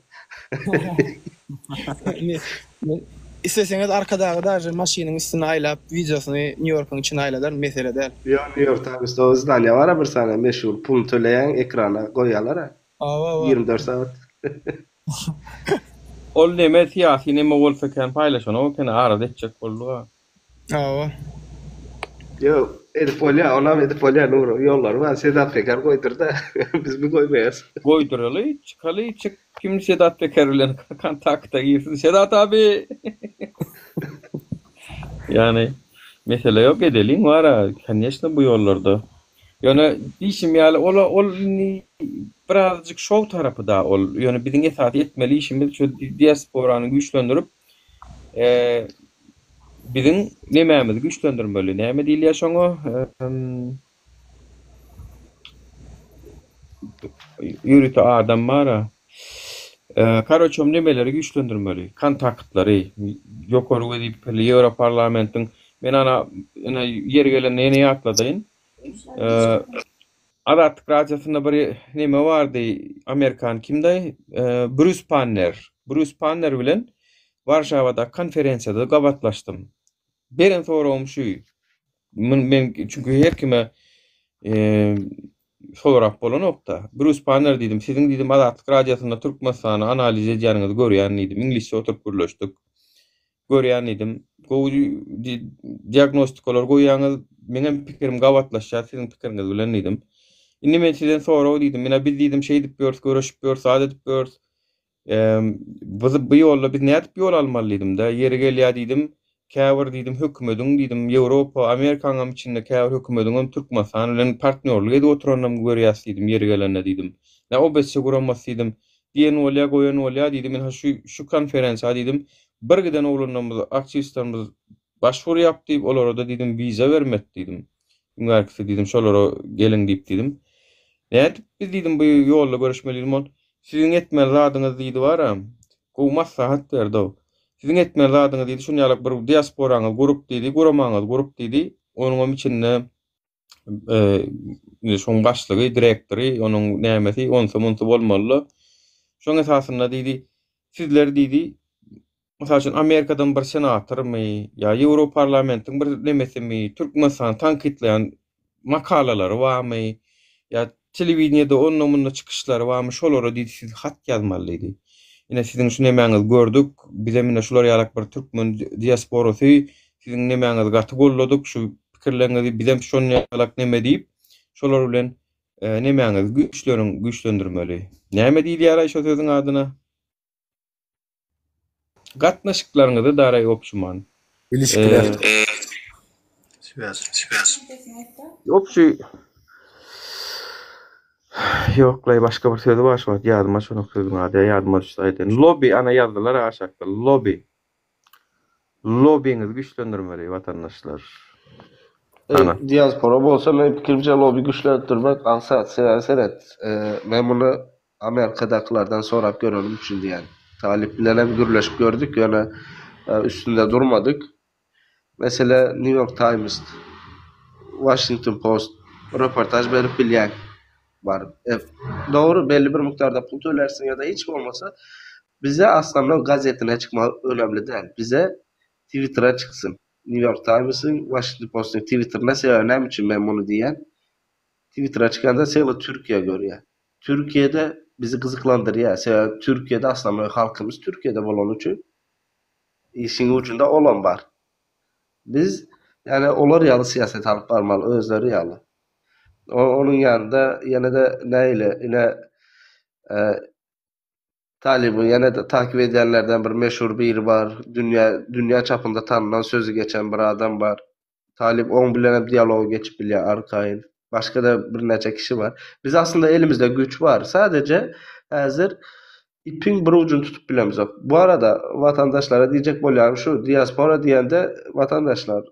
Isleseňiz Arkadagy daže maşynyň üstüne aýlap wideosyny New Yorkyň içine aýladaryn mesele däl. Ýok New York Timesda o zdaniýa bar-a bir sany meşhur puluny töleýäň ekrana goýýalar-a Hawa hawa. 24 sagat. Ol neme syýasy neme bolsa kän paýlaşanok eken arada etjek bolduga. Hawa. Ýok, edip bolýar, onam edip bolýar Nury, ýollary bar, Sedat Peker goýdurda, biz mi goýmaýas. Goýduraly, çykaly, çyk, kim Sedat Peker bilen kontakta girsin, Sedat abi! Ýagny, mesele ýok, edeliň bar-a, koneçno bu ýollarda. Ýöne diýşim ýaly, ol-a, ol indi birazajyk şow tarapy-da ol. Ýöne biziň esasy etmeli işimiz şu diasporany güýçlendirip, Biziň nemämizi güýçlendirmeli? Näme diýilýär şoňa? Ýörite adam bar-a. Karoçem nemeleri güýçlendirmeli? Kontaktlary. Ýokary wezipeli Ýewroparlamentiň men ana ine ýeri gelende ýene ýatladaýyn. Azatlyk Radiosynda bir neme bardy, amerikan kimdaý? Brýus Panner. Brýus Panner bilen Warşawadaky konferensiýada gabatlaşdym. Beren soragym şu. Men çünki her kime sorap bolanok-da. Brýus Panner diýdim, siziň diýdim Azatlyk Radiosynda Türkmenistany analiz edýäniňizi görýän diýdim. Iňlisçe oturyp gürleşdik. Görýän diýdim. Gowy diagnostikalar goýýaňyz. Meňem pikirim gabatlaşýar siziň pikiriňiz bilen diýdim. Indi men sizden sorag diýdim. Ine biz diýdim şeýdip ýörüs, göreşip ýörüs, zat edip ýörüs. Biz bu ýolda biz nädip ýol almaly diýdim-de. Ýeri gelýär diýdim. Käbir diýdim hökümediň diýdim Ýewropa, Amerikaňam içinde käbir hökümediňem Türkmenistan bilen partnýorlyk edip oturanynam görýäs diýdim ýeri gelende diýdim. Nä OBSE guramasy diýdim. Diýen bolýa, goýan bolýa diýdim. Ynha şu şu konferensiýa diýdim. Bir giden oglanlarymyz, aktiwistlerimiz başwurýap diýip, olara-da diýdim wiza bermedi diýdim. Iň bärkisi diýdim, şolara geliň diýip diýdim. Nädip biz diýdim bu ýolda göreşmeli diýdim. Ol siziň etmeli zadyňyz diýdi bar-a. Gowy maslahat berdi-ow. Siziň etmeli zadyňyz diýdi, şuny ýalak bir diasporaňyzy gurup diýdi, guramaňyzy gurup diýdi. Onuňam içinde indi şoň başlygy, direktory, onuň nämesi, onsy-munsy bolmaly-da. Şoň esasynda diýdi, sizler diýdi, mysal üçin, Amerikadan bir senatormy ýa Ýewroparlamentiň bir nemesimi Türkmenistany tankytlaýan makalalary barmy ýa telewideniýede onda-munda çykyşlary barmy, şolara diýdi, siz hat ýazmaly diýdi. Ine siziň şu nemäňizi gördük, bizem ine şular ýalak bir türkmen diasporasy siziň nemäňizi gaty golladyk, şu pikirleriňizi bizem şon ýalak neme diýip, şolar bilen nemäňizi güýçleriň güýçlendirmeli. Näme diýilýäraý şo sözüň adyna? Gatnaşyklaryňyzy daraý opşuman. Ilişkiler. Swýaz. Opşy Ýoklaý başga bir sözi bar şu wagt ýadyma şonok sözüň ady ýadyma düşse aýdaýyn. Lobby ana ýazdylar aşakda lobby. Lobbyňyzy güýçlendirmeli watandaşlar. Ana. Diaspora bolsa meň pikirimçe lobby güýçlendirmek aňsat. Sebäbi seret, men muny Amerikadakylardan sorap görenim üçin diýýän. Talyp bilenem gürleşip gördük, ýöne üstünde durmadyk. Mesele New York Times, Washington Post reportaž berip bilýäň baryp. Dogry, belli bir mukdarda pul tölersiň ýa-da hiç bolmasa bize aslynda gazetine çykmagy önemli däl. Bize Twittere çyksyn. New York Timesiň, Washington Postuň Twitterine sebäbi näme üçin men muny diýýän? Twittere çykanda sela Türkiýe görýär. Türkiýede bizi gyzyklandyrýar. Sebäbi Türkiýede aslynda halkymyz Türkiýede bolany üçin işiň ujunda olam bar. Biz ýani olar ýaly syýasat alyp barmaly özleri ýaly. Onuň ýanynda ýene-de nähili ine Talyby ýene-de takyp edýänlerden bir meşhur biri bar. Dünýä dünýä çapynda tanylan sözi geçen bir adam bar. Talyp oň bilenem dialoga geçip bilýär arkaýyn. Başga-da birnäçe kişi bar. Biz aslynda elimizde güýç bar. Sadece. Häzir ipiň bir ujuny tutup bilemzok. Bu arada watandaşlara diýjek bolýanym şu, diaspora diýende watandaşlar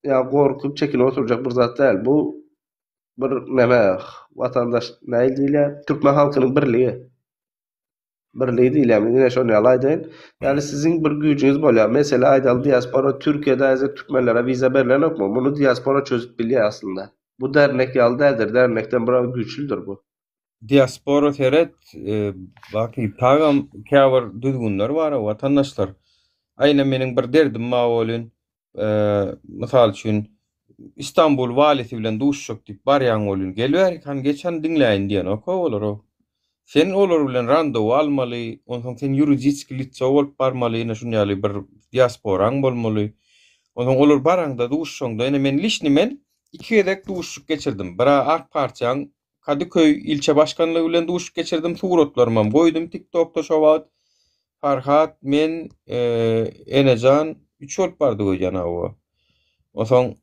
ýa gorkup çekinip oturjak bir zat däl. Bu bir neme watandaş nähili diýilýär? Türkmen halkynyň birligi. Birligi diýilýär. Ine şony ýaly aýdaýyn. Ýagny siziň bir güýjüňiz bolýar. Mesele aýdaly diaspora Türkiýede häzir türkmenlere wiza berlenokmy? Muny diaspora çözüp bilýär aslynda. Bu dernek ýaly däldir. Dernekden biraz güýçlüdir bu. Diaspora seret, baky tagam käbir düzgünler bar watandaşlar. Aýna meniň bir derdim bar welin, mysal üçin Istanbul walisi bilen duşuşjak diýip barýaň welin, gel bärik hany geç hany diňläýin diýenok-a olar-ow. Sen olar bilen randewu almaly, onsoň sen ýuridiski litso bolup barmaly, ine şun ýaly bir diasporaň bolmaly. Onsoň olar baraňda duşuşaňda, ine men liçni men iki gezek duşuşyk geçirdim. Bira Ak partiýaň Kadyköý ilçe başkanlygy bilen duşuşyk geçirdim, suratlarymam goýdum TikTokda şo wagt. Farhat, men, Enejan üç bolup bardyk öýdýän hawa. Onsoň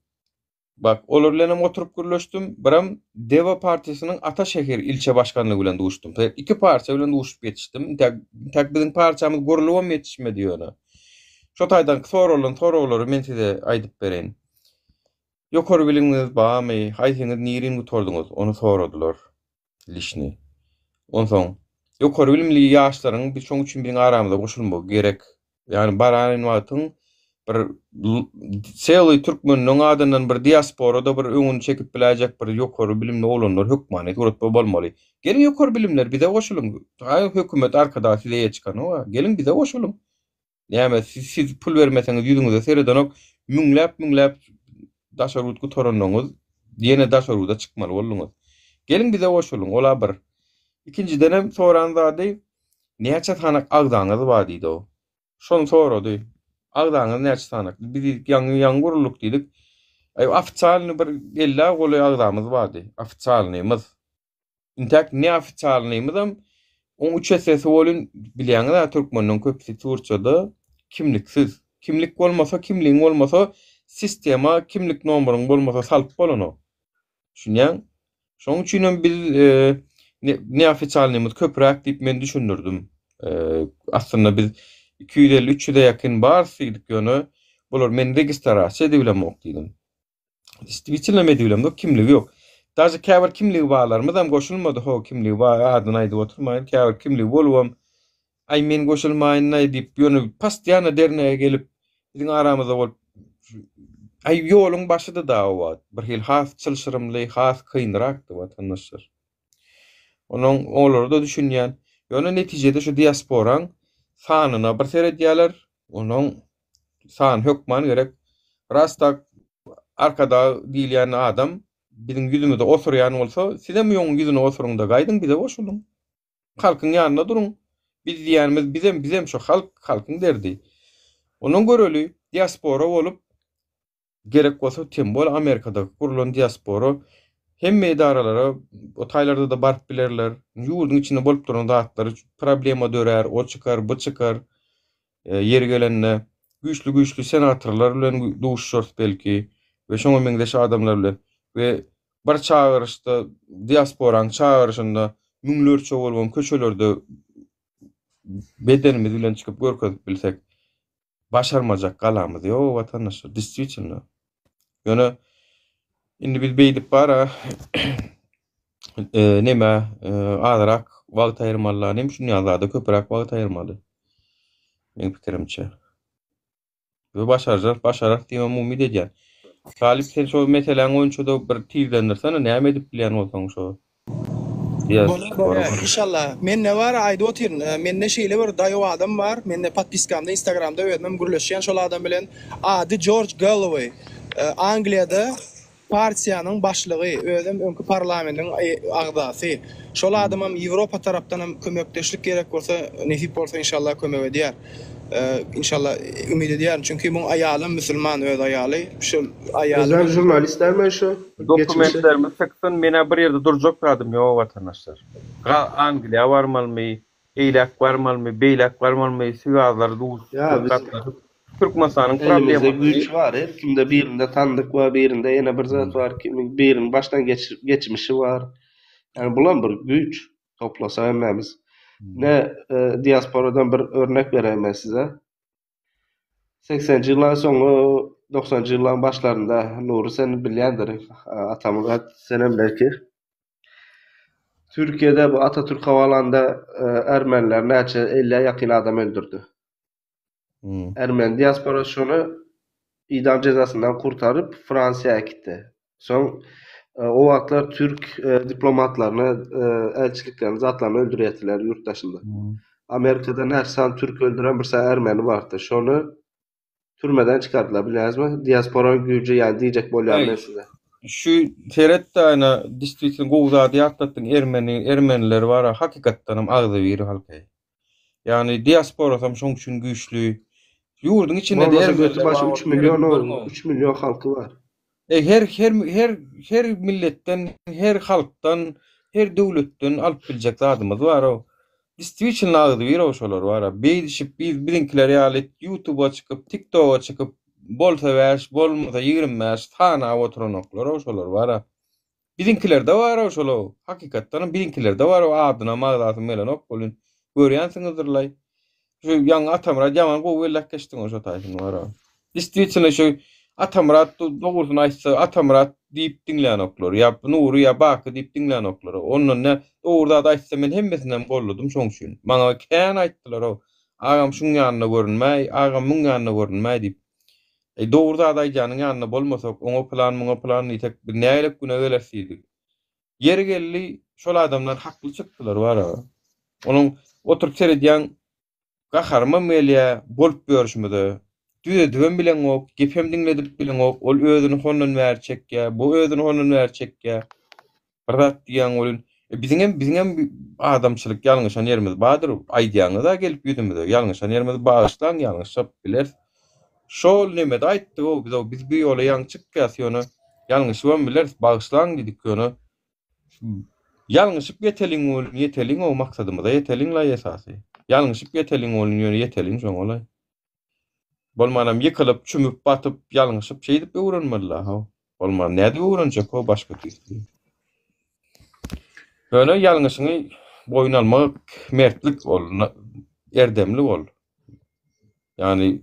bak olar bilenem oturyp gürleşdim. Birem Deva partiýasynyň Ataşehir ilçe başkanlygy bilen duşdum. Iki partiýa bilen duşup ýetişdim. Intäk intäk biziň partiýamyz gurlubam ýetişmedi ýöne. Şo taýdan soralan soraglary men size aýdyp bereýin. Ýokary bilimiňiz barmy, haýsyňyz nirin gutardyňyz, ony soradylar. Lişni. Onsoň, ýokary bilimli ýaşlaryň biz şoň üçin biziň aramyza goşulmagy gerek. Ýagny baraýyn wagtyň bir sely türkmenleň adyndan bir diasporada bir öňüni çekip biläýjek bir ýokary bilimli oglanlar hökmany suratda bolmaly. Geliň ýokary bilimler bize goşulyň. Aý hökümet arkadag size eýe çykanok-a. Geliň bize goşulyň. Näme siz siz pul bermeseňiz ýüzüňize seredenok müňläp müňläp daşary ýurt gutaranyňyz ýene daşary ýurda çykmaly bolduňyz. Geliň bize goşulyň ola bir. Ikinjidenem soran zady näçe sanak agzaňyz bar diýdi o. Şony sorady. Agzaňyz näçe sanak? Biz diýdik ýaňy ýaňy guruldyk diýdik. Aý ofitsialnyý bir ellä golaý agzamyz bardy. Ofitsialnyýmyz. Intäk neofitsialnyýmyzam oň üç essesi welin bilýäňiz-ä türkmeniň köpüsi Turçada kimliksiz. Kimlik bolmasa, kimligiň bolmasa sistema kimlik nomeryň bolmasa salyp bolanok. Düşünýäň? Şoň üçinem biz neofitsialnyýmyz köpräk diýip men düşündirdim. Aslynda biz 250-300-e ýakyn barys diýdik ýöne bular men registrasiýa edibilemok diýdim. Distwitelno edibilemok, kimligi ýok. Daže käbir kimligi barlarymyzam goşulmady, ho kimligi bar adyny aýdyp oturmaýyn, käbir kimligi bolubam aý men goşulmaýynlaý diýip ýöne postoýanno dernege gelip biziň aramyzda bolup aý ýoluň başydy da o wagt. Bir hili has çylşyrymly, has kynrakdy watandaşlar. Onuň olara-da düşünýän. Ýöne netijede şu diasporaň sanyna bir seredýärler. Onuň sany hökman gerek. Ras tak Arkadag diýilýän adam biziň ýüzümize osurýan bolsa, sizem oň ýüzüne osuryň-da gaýdyň bize goşulyň. Halkyň ýanynda duruň. Biz diýýänimiz bizem bizem şu halk, halkyň derdi. Ondan göreli, diaspora bolup Gerek bolsa tem bol Amerikada gurulan diaspora hemme edaralara o taýlarda-da baryp bilerler. Ýurduň içinde bolup duran zatlar problema dörär, o çykar, bu çykar. Ýeri gelende güýçli güýçli senatorlar bilen duşuşarys belki we şoňa meňzeş adamlar bilen we bir çagyryşda diasporaň çagyryşynda müňlerçe bolubam köçelerde bedenimiz bilen çykyp görkezip bilsek Başarmajak galamyz ýok watandaşlar, distwitelno. Ýöne indi biz beýdip bara neme azrak wagt aýyrmaly, näme üçin ýaly zada köpräk wagt aýyrmaly. Meň pikirimçe. We başarjak, başarar diýip umyt edýän. Talyp sen şo meseläň boýunça-da bir tizlendirsene, näme edip bilýän bolsaň şo. Bolar bolar inşallah. Mende bar aýdyp otyryn. Mende şeýle bir daýow adam bar. Mende podpiskamda instagramda özümem gürleşýän şol adam bilen. Ady Jorj Galloway. Angliýada partiýanyň başlygy, özem öňki parlamendiň agzasy. Şol adamam Ýewropa tarapdanam kömekdeşlik gerek bolsa nesip bolsa inşallah kömek edýär. Inşallah umyt edýärin. Çünki muň aýalam musulman öz aýaly. Şol aýaly Özem žurnalist dälmi şu? Geçmişi. Dokumentlerimiz çyksyn, menä bir ýerde durjak zadym ýok watandaşlar. Ga Angliýa barmalymy, eýläk barmalymy, beýläk barmalymy, swýazlary Ýa biz gatnaşyp Türkmenistanyň elimizde problemasyny güýç bar, her kimde birinde sandyk bar, birinde ýene bir zat bar, kimiň biriniň başdan geçmişi bar. Ýani bulam bir güýç. Toplasak hemmämiz. Ne diasporadan bir örnek bereýin men size. Segsenji ýyllaryň soňy, dogsanjy ýyllaryň başlarynda, Nury sen bilýändir, Atamyrat senem belki. Türkiýede bu Atatürk howalanda ermeniler näçe ellä ýakyn adam öldürdi. Ermeni diasporasy şony idam jezasyndan kurtaryp Fransiýa äkitdi. Soň o wagtlar türk diplomatlaryny, elçiliklerini, zatlaryny öldürýärdiler ýurt daşynda. Amerikada näçe sany türk öldüren bir sany ermeni bardy. Şony türmeden çykardylar bilýäňizmi? Diasporanyň güýji ýaly diýjek bolýan men size. Şu seret aýna diswitn gowy zady ýatlatdyň ermeni ermeniler bara hakykatdanam agzybir halk eý. Ýagny diasporasam şoň üçin güýçli. Ýurduň içinde de ermeniler baş 3 million 3 million halky bar. E her her her her milletden, her halkdan, her döwletden alyp biljek zadymyz bar o. Distwiçelno agzybir o şolar bar. Beýdişip biz biziňkiler ýaly ýutuba çykyp, tiktoga çykyp bolsa 5, bolmasa 25 sanap oturanoklar o şolar bar. Biziňkilerde bar-ow şol-ow. Hakykatdanam biziňkilerde bar-ow adynam agzasym gelenok welin görýänsiňizdirlaý. Şu ýaňy Atamyrat ýaman gowy belläp geçdiň-ow şo taýsyny bar-ow. Distwitno şu Atamyrat dogrusyny aýtsa Atamyrat diýip diňlänoklar ýa Nury ýa Baky diýip diňlänoklar. Ondan nä dogry zat aýtsa men hemmesinem golladym şoň üçin. Maňa kän aýtdylar-ow. Agam şuň ýanynda görünmäý, agam muň ýanynda görünmäý diýip. Eý, dogry zat aýdýanyň ýanynda bolmasak, oňa pylan, muňa pylan diýsek, biz nägilek güne geleris diýdik. Ýeri geldi, şol adamlar hakly çykdylar barybir. Onuň oturyp seredýäň, gaharymam gelýär, bolup ýörşümize. Düzedibem bileňok, gepem diňledip bileňok, ol özüni hondan bäri çekýär, bu özüni hondan bäri çekýär. Bir zat diýýäň welin, e, biziňem, biziňem adamçylyk ýalňyşan ýerimiz bardyr, aýdýaňyz-a gelip ýüzümize, ýalňyşan ýerimizi bagyşlaň, ýalňyşap bileris. Şol nemede aýtdyk-ow biz-ow, biz bu ýola ýaňy çykýas, ýöne ýalňyşybam bileris, bagyşlaň diýdik, ýöne ýalňyşyp ýeteliň welin, ýeteliň-ow maksadymyza ýeteliň-laý esasy. Ýalňyşyp ýeteliň welin, ýöne ýeteliň şoňa-laý. Bolmanam ýykylyp, çümüp, batyp, ýalňyşyp şeýdip öwrenmeli-la, how. Bolman nädip öwrenjek how başga tüýsli. Ýöne ýalňyşyňy boýun almak mertlik ol, erdemlik ol. Ýagny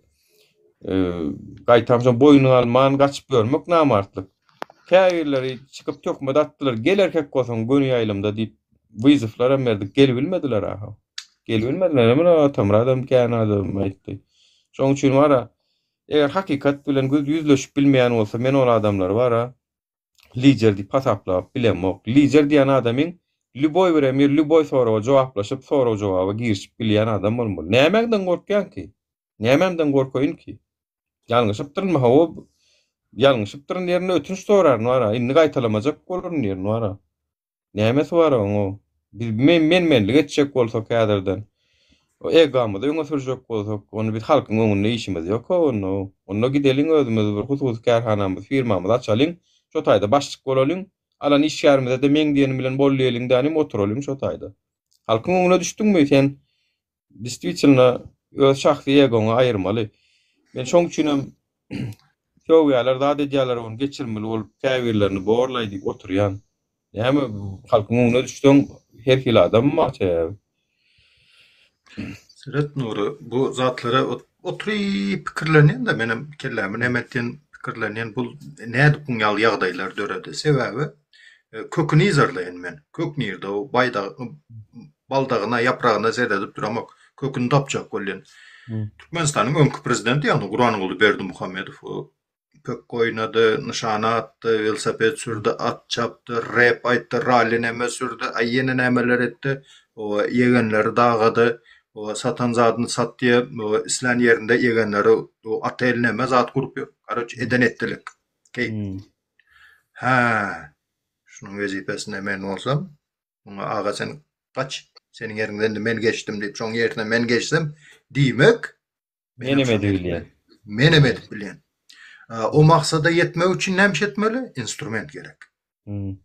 gaýtam şo boýun alman gaçyp ýörmek namartlyk. Käbirleri çykyp töhmet atdylar, gel erkek bolsaň göni ýaýlymda diýip wyzowlaram berdik, gelibilmediler ahaw. Gelibilmediler, muny Atamyradam kän adam aýtdy. Şonuň üçin bara, eger hakykat bilen göz ýüzleşip bilmeýän bolsa, men ol adamlary bara lider diýip hasaplap bilemok. Lider diýen adamyň lýuboý bir emir, lýuboý soraga jogaplaşyp, sorag-jogaba girişip bilýän adam bolmaly. Nämäňden gorkýaň ki? Nämämden gorkaýyn ki? Ýalňyşypdyrynmy? Hawa, ýalňyşypdyryn diýerinde ötünç soraryn bara, indi gaýtalamajak bolaryn diýerin bara. Nämesi bar oň o? Biz men-menlik etjek bolsak häzirden, o egomyzy öňe sürjek bolsak, onda biz halkyň öňünde işimiz ýok-a onda. Onda gideliň özümiz bir hususy kärhanamyzy, firmamyzy açalyň, şo taýda başlyk bolalyň, alan işgärimize-de meň diýenim bilen bol diýeliň dänim oturalyň şo taýda. Halkyň öňüne düşdüňmi sen Distwitelno öz şahsy egoňy aýyrmaly. Men şoň üçinem sögýäler zat edýäler ony geçirmeli bolup käbirlerini borlaý diýip oturýan. Näme halkyň öňüne düşseň her hili adam bar sebäbi. Seret Nury bu zatlara oturyp pikirlenýän-de menem kellämi neme etýän pikirlenýän bu nädip buň ýaly ýagdaýlar döredi sebäbi köküni yzarlaýan men kök nirde o baýdak baldagyna, ýapragyna seredip duramok, köküni tapjak bolýan. Türkmenistanyň öňki prezidenti, ýagny Gurbanguly Berdimuhamedow pökgi oýnady, nyşana atdy, welosiped sürdi, at çapdy, rep aýtdy, ralli neme sürdi, aý ýene nämeler etdi. O ýegenleri dagady, o satan zadyny satdy, o islän ýerinde ýegenleri otel neme zat gurup ýör. Karoç eden etdilik. Keýp. Hä, şunuň wezipesinde men bolsam, Muňa aga sen gaç, seniň ýeriňden indi men geçdim diýip, şoň ýerine men geçsem, diýmek, Menem edip bilýän. Menem edip bilýän. O maksada ýetmek üçin näme iş etmeli? Instrument gerek. Hmm.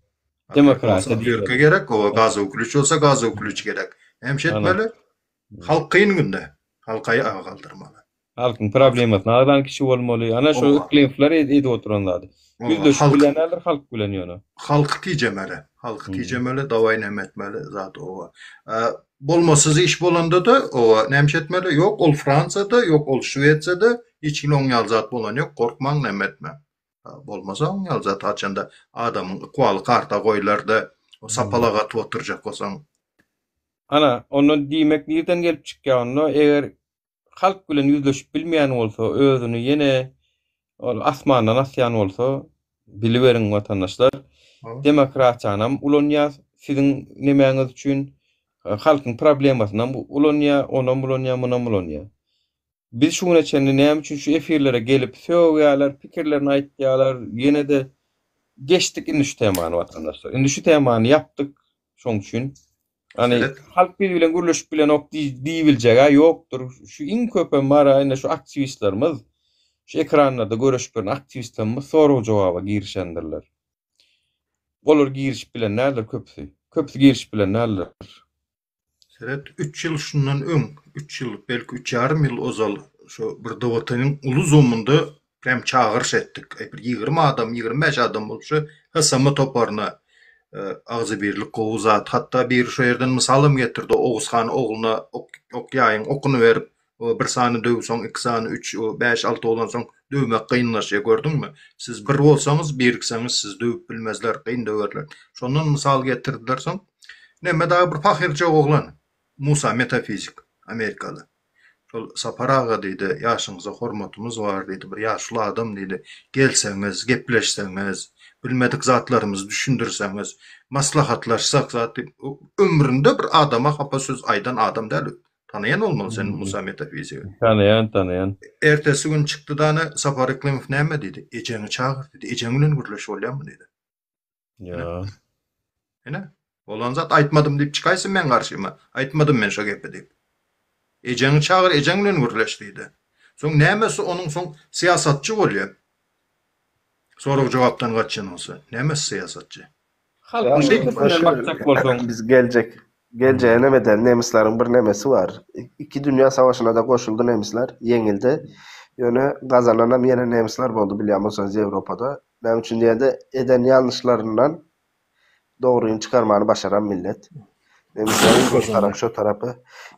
Demokratiýa diýmek. gerek, o gazowy klýuç bolsa gazowy klýuç gerek. Näme iş etmeli? Halk kyn günde, halky aýaga galdyrmaly. Halkyň problemasyny agzan kişi bolmaly. Ana şu Yklymowlar edip oturan zady. Ýüzleşip bilýän däldir halk bilen ýöne. Halky tijemeli. Halky tijemeli, dawaý näme etmeli zat oba. Bolmasyz iş bolanda-da oba näme iş etmeli? Ýok, ol Fransiýada, ýok, ol Şwesiýada hiç hili oň ýaly zat bolany ýok. Gorkmaň näme etmäň. Bolmasa oň ýaly zat haçanda adamyň ykbaly karta goýlar-da, sapalak atyp oturjak bolsaň. Ana, ondan diýmek nirden gelip çykýar onda, eger halk bilen ýüzleşip bilmeýän bolsa, özüni ýene ol asmandan asýan bolsa, biliberiň watandaşlar, demokratiýanam ulanýar siziň nemäňiz üçin, halkyň problemasynam ulanýar, onam ulanýar, munam ulanýar. Biz şu güne çenli näme üçin şu efirlere gelip sögýärler, pikirlerini aýtýarlar, ýene-de geçdik indi şu temany watandaşlar. Indi şu temany ýapdyk, şoň üçin. Ýani halk biz bilen gürleşip bilenok diýibiljeg-ä ýokdur. Şu iň köpem bar-a indi şu aktiwistlerimiz, şu ekranlarda göreşip ýören aktiwistlerimiz sorag-jogaba girişendirler. Olar girişip bilen däldir köpüsi. Köpüsi girişip bilen däldir. Seret, üç ýyl şundan öň, üç ýyl, belki üç ýarym ýyl ozal şo bir DWT-niň uly Zoom-unda prýam çagyryş etdik. Aý, bir 20 adam, 25 adam bolup şu HSM toparyna agzybirlik gowy zat. Hatda biri şo ýerden mysalam getirdi, Oguz han ogluna ok, ok ýaýyň okuny berip, bir sany döwseň, iki sany, üç, bäş, alty bolansoň döwmek kynlaşýar, gördüňmi? Siz bir bolsaňyz, birikseňiz, sizi döwüp bilmezler, kyn döwerler. Şondan mysal getirdiler soň. Neme dagy bir pahyrja oglan, Musa metafizik, amerikaly. Şol Sapar aga diýdi, ýaşyňyza hormatymyz bar diýdi, bir ýaşuly adam diýdi, gelseňiz, gepleşseňiz, bilmedik zatlarymyzy düşündirseňiz, maslahatlaşsak zat diýip, ömründe bir adama hapa söz aýdan adam däl. Tanaýan bolmaly sen Musa metafizigi. Tanaýan, tanaýan. Ertesi gün çykdy dana Sapar Yklymov näme diýdi? Ejeňi çagyr diýdi. Ejeň bilen gürleş bolýarmy diýdi. Ýa. Ine, bolan zat aýtmadym diýip çykaýsyn meň garşyma. Aýtmadym men şo gepi diýip. Ejeňi çagyr, ejeň bilen gürleş diýdi. Soň nämesi onuň soň syýasatçy bolýar? Sorag-jogapdan gaçýan bolsa, nämesi syýasatçy? Halkyň depesinden bakjak bolsaň. Biz geljek geljege neme eder nemislerin bir nemesi bar. Iki dünýä savaşynada goşuldy nemisler, ýeňildi. Ýöne gazananam ýene nemisler boldy bilýän bolsaňyz Ýewropada. Näme üçin diýende eden ýalňyşlaryndan dogryny çykarmany başaran millet. Nemisleriň gowy tarapy şo tarapy.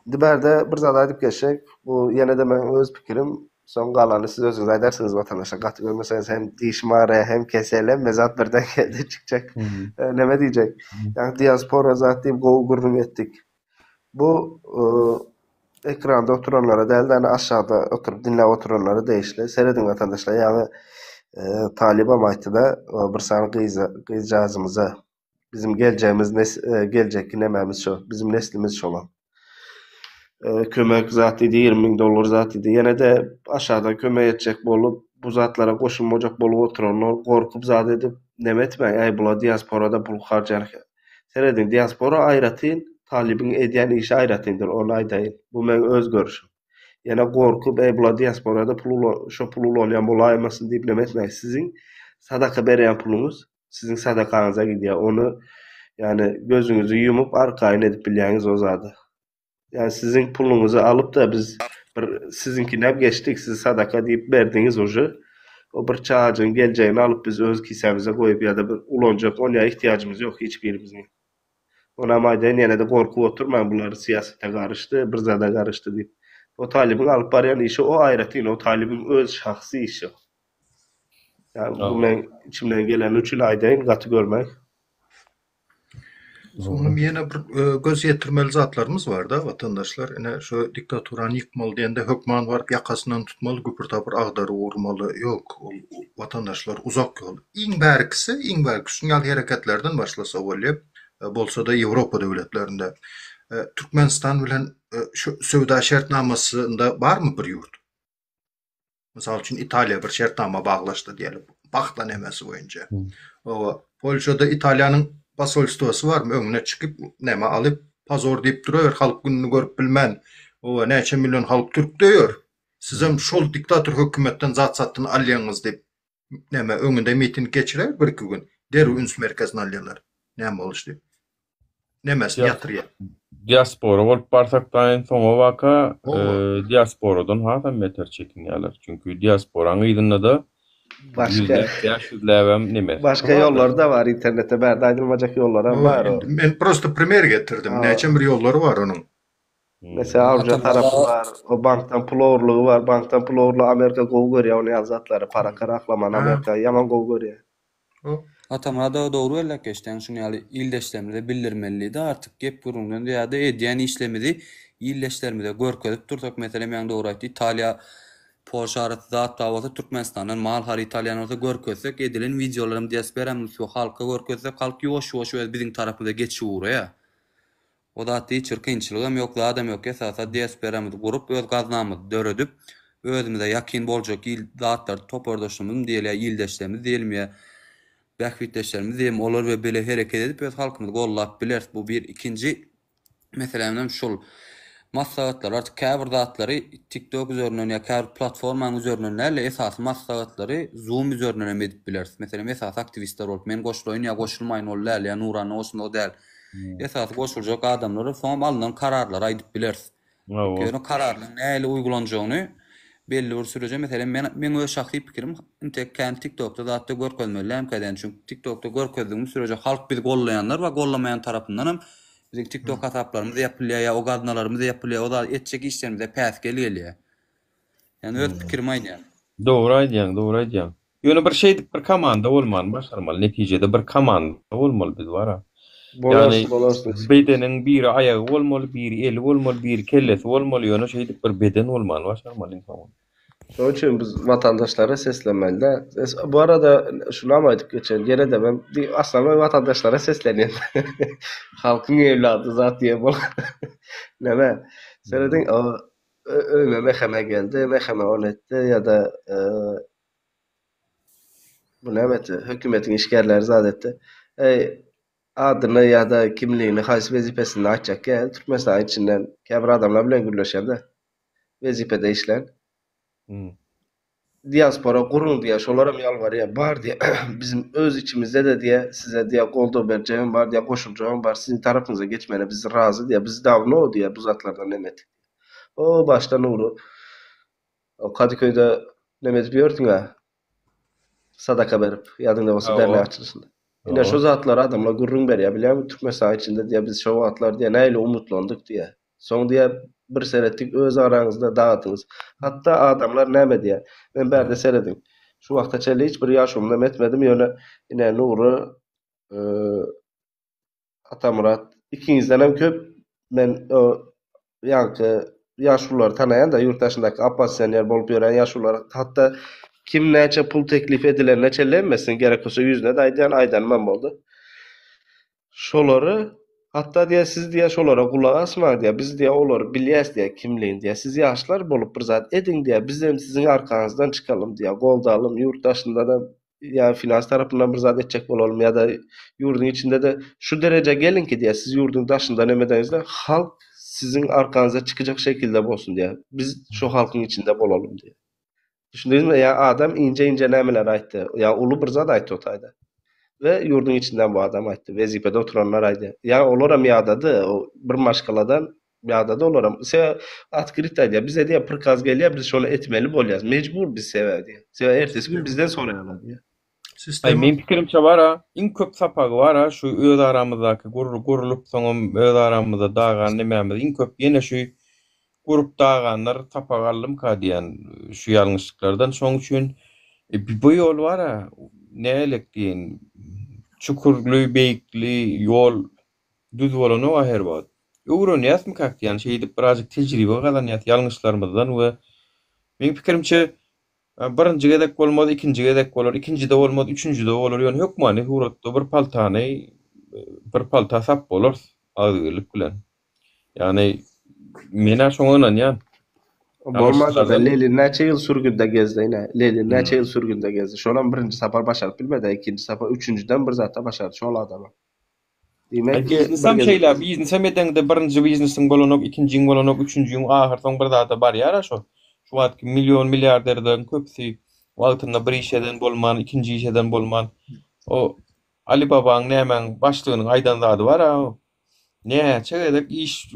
Indi bärde bir zat aýdyp geçjek. Bu ýene-de meň öz pikirim. Soň galany siz özüňiz aýdarsyňyz watandaşlar gaty görmeseňiz hem dişim agyrýar hem kesel hemme zat birden geldi çykjak neme diýjek ýagny diaspora zat diýip gowy gürrüň etdik bu ekranda oturanlara dälde ýagny aşagda oturyp diňläp oturanlara degişli serediň watandaşlar ýagny talybam aýtdyda bir sany gyza gyzjagazymyza Bizim geljegimiz nes geljekki nemämiz şo. Bizim neslimiz şolar. Kömek zat diýdi, 20 müň dollar zat diýdi. Ýene-de aşagdan kömek etjek bolup, bu zatlara goşulmajak bolup oturanlar gorkup zat edip neme etmäň, äý bular diasporada pul harjaýan. Serediň, diaspora aýratyn, talybyň edýän işi aýratyndyr, ony aýdaýyn. Bu meň öz görüşüm. Ýene gorkup, äý bular diasporada pul şo puly ulanýan bolaýmasyn diýip neme etmäň. Siziň sadaka berýän puluňyz Siziň sadakaňyza gidýär. Ony ýagny gözüňizi ýumup arkaýyn edip bilýäňiz o zady. Ýagny siziň puluňyzy alyp-da biz bir siziňkinäp geçdik, siz sadaka diýip berdiňiz uje. O bir çagajygyň geljegini alyp biz öz kisämize goýup ýa-da bir ulanjak onýa ihtiýajymyz ýok hiç birimiziň. Onam aýdaýyn ýene-de gorkup oturmaň bular syýasata garyşdy, bir zada garyşdy diýip. O talybyň alyp barýan işi o aýratyn, o talybyň öz şahsy işi. Ýa bu meň içimden geleni üçin aýdaýyn, gaty görmäň. Soňam ýene bir e, göz ýetirmeli zatlarymyz bar-da, watandaşlar. Ine, şu diktaturany ýykmaly diýende hökman baryp ýakasyndan tutmaly, güpür-tapyr agdaryp urmaly. Ýok, ol watandaşlar uzak ýol. Iň bärkisi, iň bärkisi şuň ýaly hereketlerden başlasa bolýar. E, bolsa-da Ýewropa döwletlerinde. E, Türkmenistan bilen şu söwda şertnamasynda barmy bir ýurt? Mysal üçin Italiýa bir şertnama baglaşdy diýeli, pagta nemesi boýunça. Oba, Polşada Italiýanyň posolstwosy barmy? Öňüne çykyp neme alyp, pozor diýip durawer, halk gününi görüp bilmän. Oba, näçe million halk türkde ýör. Sizem şol diktator hökümetden zat satyn alýaňyz diýip, neme öňünde miting geçirer bir-iki gün. Derrew üns merkezine alýarlar. Näme boluş diýip. Nemesini ýatyrýar. Diaspora bolup barsak daýyn soňa baka diasporadan hasam beter çekinýärler. Çünki diasporaň yzynda-da Başga ýüzläp, bäş ýüzläbem nemesi Başga bar-da. ýollary-da bar internetde bärde aýdylmajak ýollaram bar o. Men prosta primer getirdim. Näçe bir ýollary bar onuň. Mesela Avrupa tarapy bar, o bankdan pul ogurlygy bar, bankdan pul ogurlygy Amerika gowy görýär ony ýaly zatlary, para karaklaman Amerika ýaman gowy görýär. Atamyrat aga dogry belläp geçdiň şuny ýaly ildeşlerimize bildirmelidi artyk gep gürrüňden zyýada edýän işlerimizi ildeşlerimize görkezip dursak meselem ýaňy dogry aýtdy Italiýa Polşa arasy zat bar bolsa Türkmenistandan mal haryt alýan bolsa görkezsek edilen wideolaram diasperamyz we halka görkezsek halk ýuwaş ýuwaş öz biziň tarapymyza geçip ugraýar O zatda hiç bir kynçylygam ýok, zadam ýok. Esasy diasperamyzy gurup, öz gaznamyzy döredip, özümize ýakyn boljak il zatlary topardaşlarymyzmy diýeli ýa ildeşlerimiz diýelim ýa bähbitdeşlerimiz diýelim, olar bilen bile hereket edip öz halkymyzy gollap bileris. Bu bir. Ikinji meselämizem şul. Maslahatlary artyk käbir zatlary TikTok üzerinden ýa käbir platformanyň üzerinden däl-de, esasy maslahatlary Zoom üzerinden hem edip bileris. Meselem, esasy aktiwistler bolup men goşulaýyn ýa goşulmaýyn ol däl, ýa Nurana goşulsa o däl. Esasy goşuljak adamlara soňam alnan kararlary aýdyp bileris. Ýöne kararlaryň nähili uýgulanjagyny belli bir süreje meselem men meň öz şahsy pikirim intek kän tiktokda zatda görkezmeli dälmikä diýen çünki tiktokda görkezdigimiz süreje halk bizi gollaýanlar bar gollamaýan tarapyndanam biziň tiktok hasaplarymyz ýapylýar ýa o gaznalarymyz ýapylýar o zat etjek işlerimize päsgel gelýär. Ýani öz pikirimi aýdýan. Dogry aýdýaň dogry aýdýaň. Ýöne bir şeýdip bir komanda bolmany başarmaly netijede bir komanda bolmaly biz bara. Bolarys Ýagny bolarys. bedeniň biri aýagy bolmaly biri eli bolmaly biri kellesi bolmaly ýöne şeýdip bir beden bolmany başarmaly iň soňunda. Şonuň üçin biz watandaşlara seslenmeli-dä. Bu arada şunam aýdyp geçeýin, ýene-de men aslanly watandaşlara seslenýän. Halkyň evlady zat diýen bol. Näme? Serediň, öýüme MHM geldi, MHM ony etdi ýa-da bu näme etdi, hökümetiň işgärleri zat etdi. Eý, adyny ýa-da kimligini, haýsy wezipesini aýtjak däl, Türkmenistanyň içinden käbir adamlar bilen gürleşemde, wezipede işlän. Diaspora guruň diýýär, şolaram ýalbarýar, bar diýýär, bizim öz içimizde-de diýýär, size diýýär goldaw berjegem bar diýýär, goşuljagam bar, siziň tarapyňyza geçmäne biz razy diýýär, biz dawno diýýär bu zatlardan neme etdik diýýär. O başda Nury, o Kadyköýde neme edip ýörsüň-ä, sadaka berip, ýadyňda bolsa dernek açylyşynda. Ine şu zatlary adamlar gürrüň berýär, bilýäňmi, Türkmenistanyň içinde diýýär, biz şo wagtlar diýýär, nähili umytlandyk diýýär. Soň diýýär, bir seretdik öz araňyzda dagadyňyz. Hatda adamlar näme diýýär, men bärde serediň, şu wagta çenli hiç bir ýaşulynam etmedim, ýöne ine Nury, Atamyrat ikiňizdenem köp men o ýaňky ýaşululary tanaýan-da, ýurt daşyndaky oppozisioner bolup ýören ýaşululary, hatda kim näçe pul teklip edilenine çenli hemmesini gerek bolsa ýüzüne-de aýdýan, aýdanymam boldy. Şolary, hatda diýýär, siz diýýär, şolara gulak asmaň diýýär, biz diýýär, olary bilýäs diýýär, kimligini diýýär, siz ýaşlar bolup bir zat ediň diýýär, bizem siziň arkaňyzdan çykalym diýýär, goldalym, ýurt daşynda-da ýa finans tarapyndan bir zat etjek bolalym ýa-da ýurduň içinde-de şu derejä geliňki diýýär, siz ýurduň daşynda neme edeňizde, halk siziň arkaňyzda çykjak şekilde bolsun diýýär, biz şo halkyň içinde bolalym diýýär. Düşündiňizmi? Ýa adam ince-ince nämeler aýtdy. Ýa uly bir zat aýtdy o taýda. We ýurduň içinden bu adam aýtdy. Wezipede oturanlar aýdýar. Ýa olaram ýadady. O bir maşgaladan ýadady olaram. Se otkryt aýdýar. Bize diýýär prikaz gelýär, biz şony etmeli bolýas. Mejbur biz sebäbi diýýär. Sebäbi ertesi gün bizden soraýarlar diýýär. Aý meň pikirimçe bara iň köp sapagy bara şu öz aramyzdaky gurulyp soňam öz aramyzda dagan nemämiz iň köp ýene şu gurup daganlar sapak aldymka diýän şu ýalňyşlyklardan şoň üçin bu ýol bara nälik diýen çukurly beýikli ýol düz bolanoga her wagt öwrenýäsmikak diýän şeýdip birazjyk tejribe gazanýas ýalňyşlarymyzdan we meň pikirimçe Birinji gezek bolmaz, ikinji gezek bolar, ikinjide bolmaz, üçünjide bolar, ýöne hökmany suratda bir paltany bir palta sap bolarys agzybirlik bilen. Ýagny men-ä şoňa ynanýan. Bolmasa-da Lenin näçe ýyl sürgünde gezdi ine. Lenin näçe ýyl sürgünde gezdi. Şolam birinji sapar başaryp bilmedi, ikinji sapar, üçünjiden bir zatda başardy şol adamam. Diýmek ki, bir Biznesem gezek. şeýle, biznesem edeňde birinji biznesiň bolanok, ikinjiň bolanok, üçünjiň ahyr soň bir zada barýar-a şo. Şu wagtky million milliarderleriň köpüsi wagtynda bir iş eden bolman, ikinji iş eden bolman, o Alibabaň nämäň başlygynyň aýdan zady bar-a o. Näçe gezek iş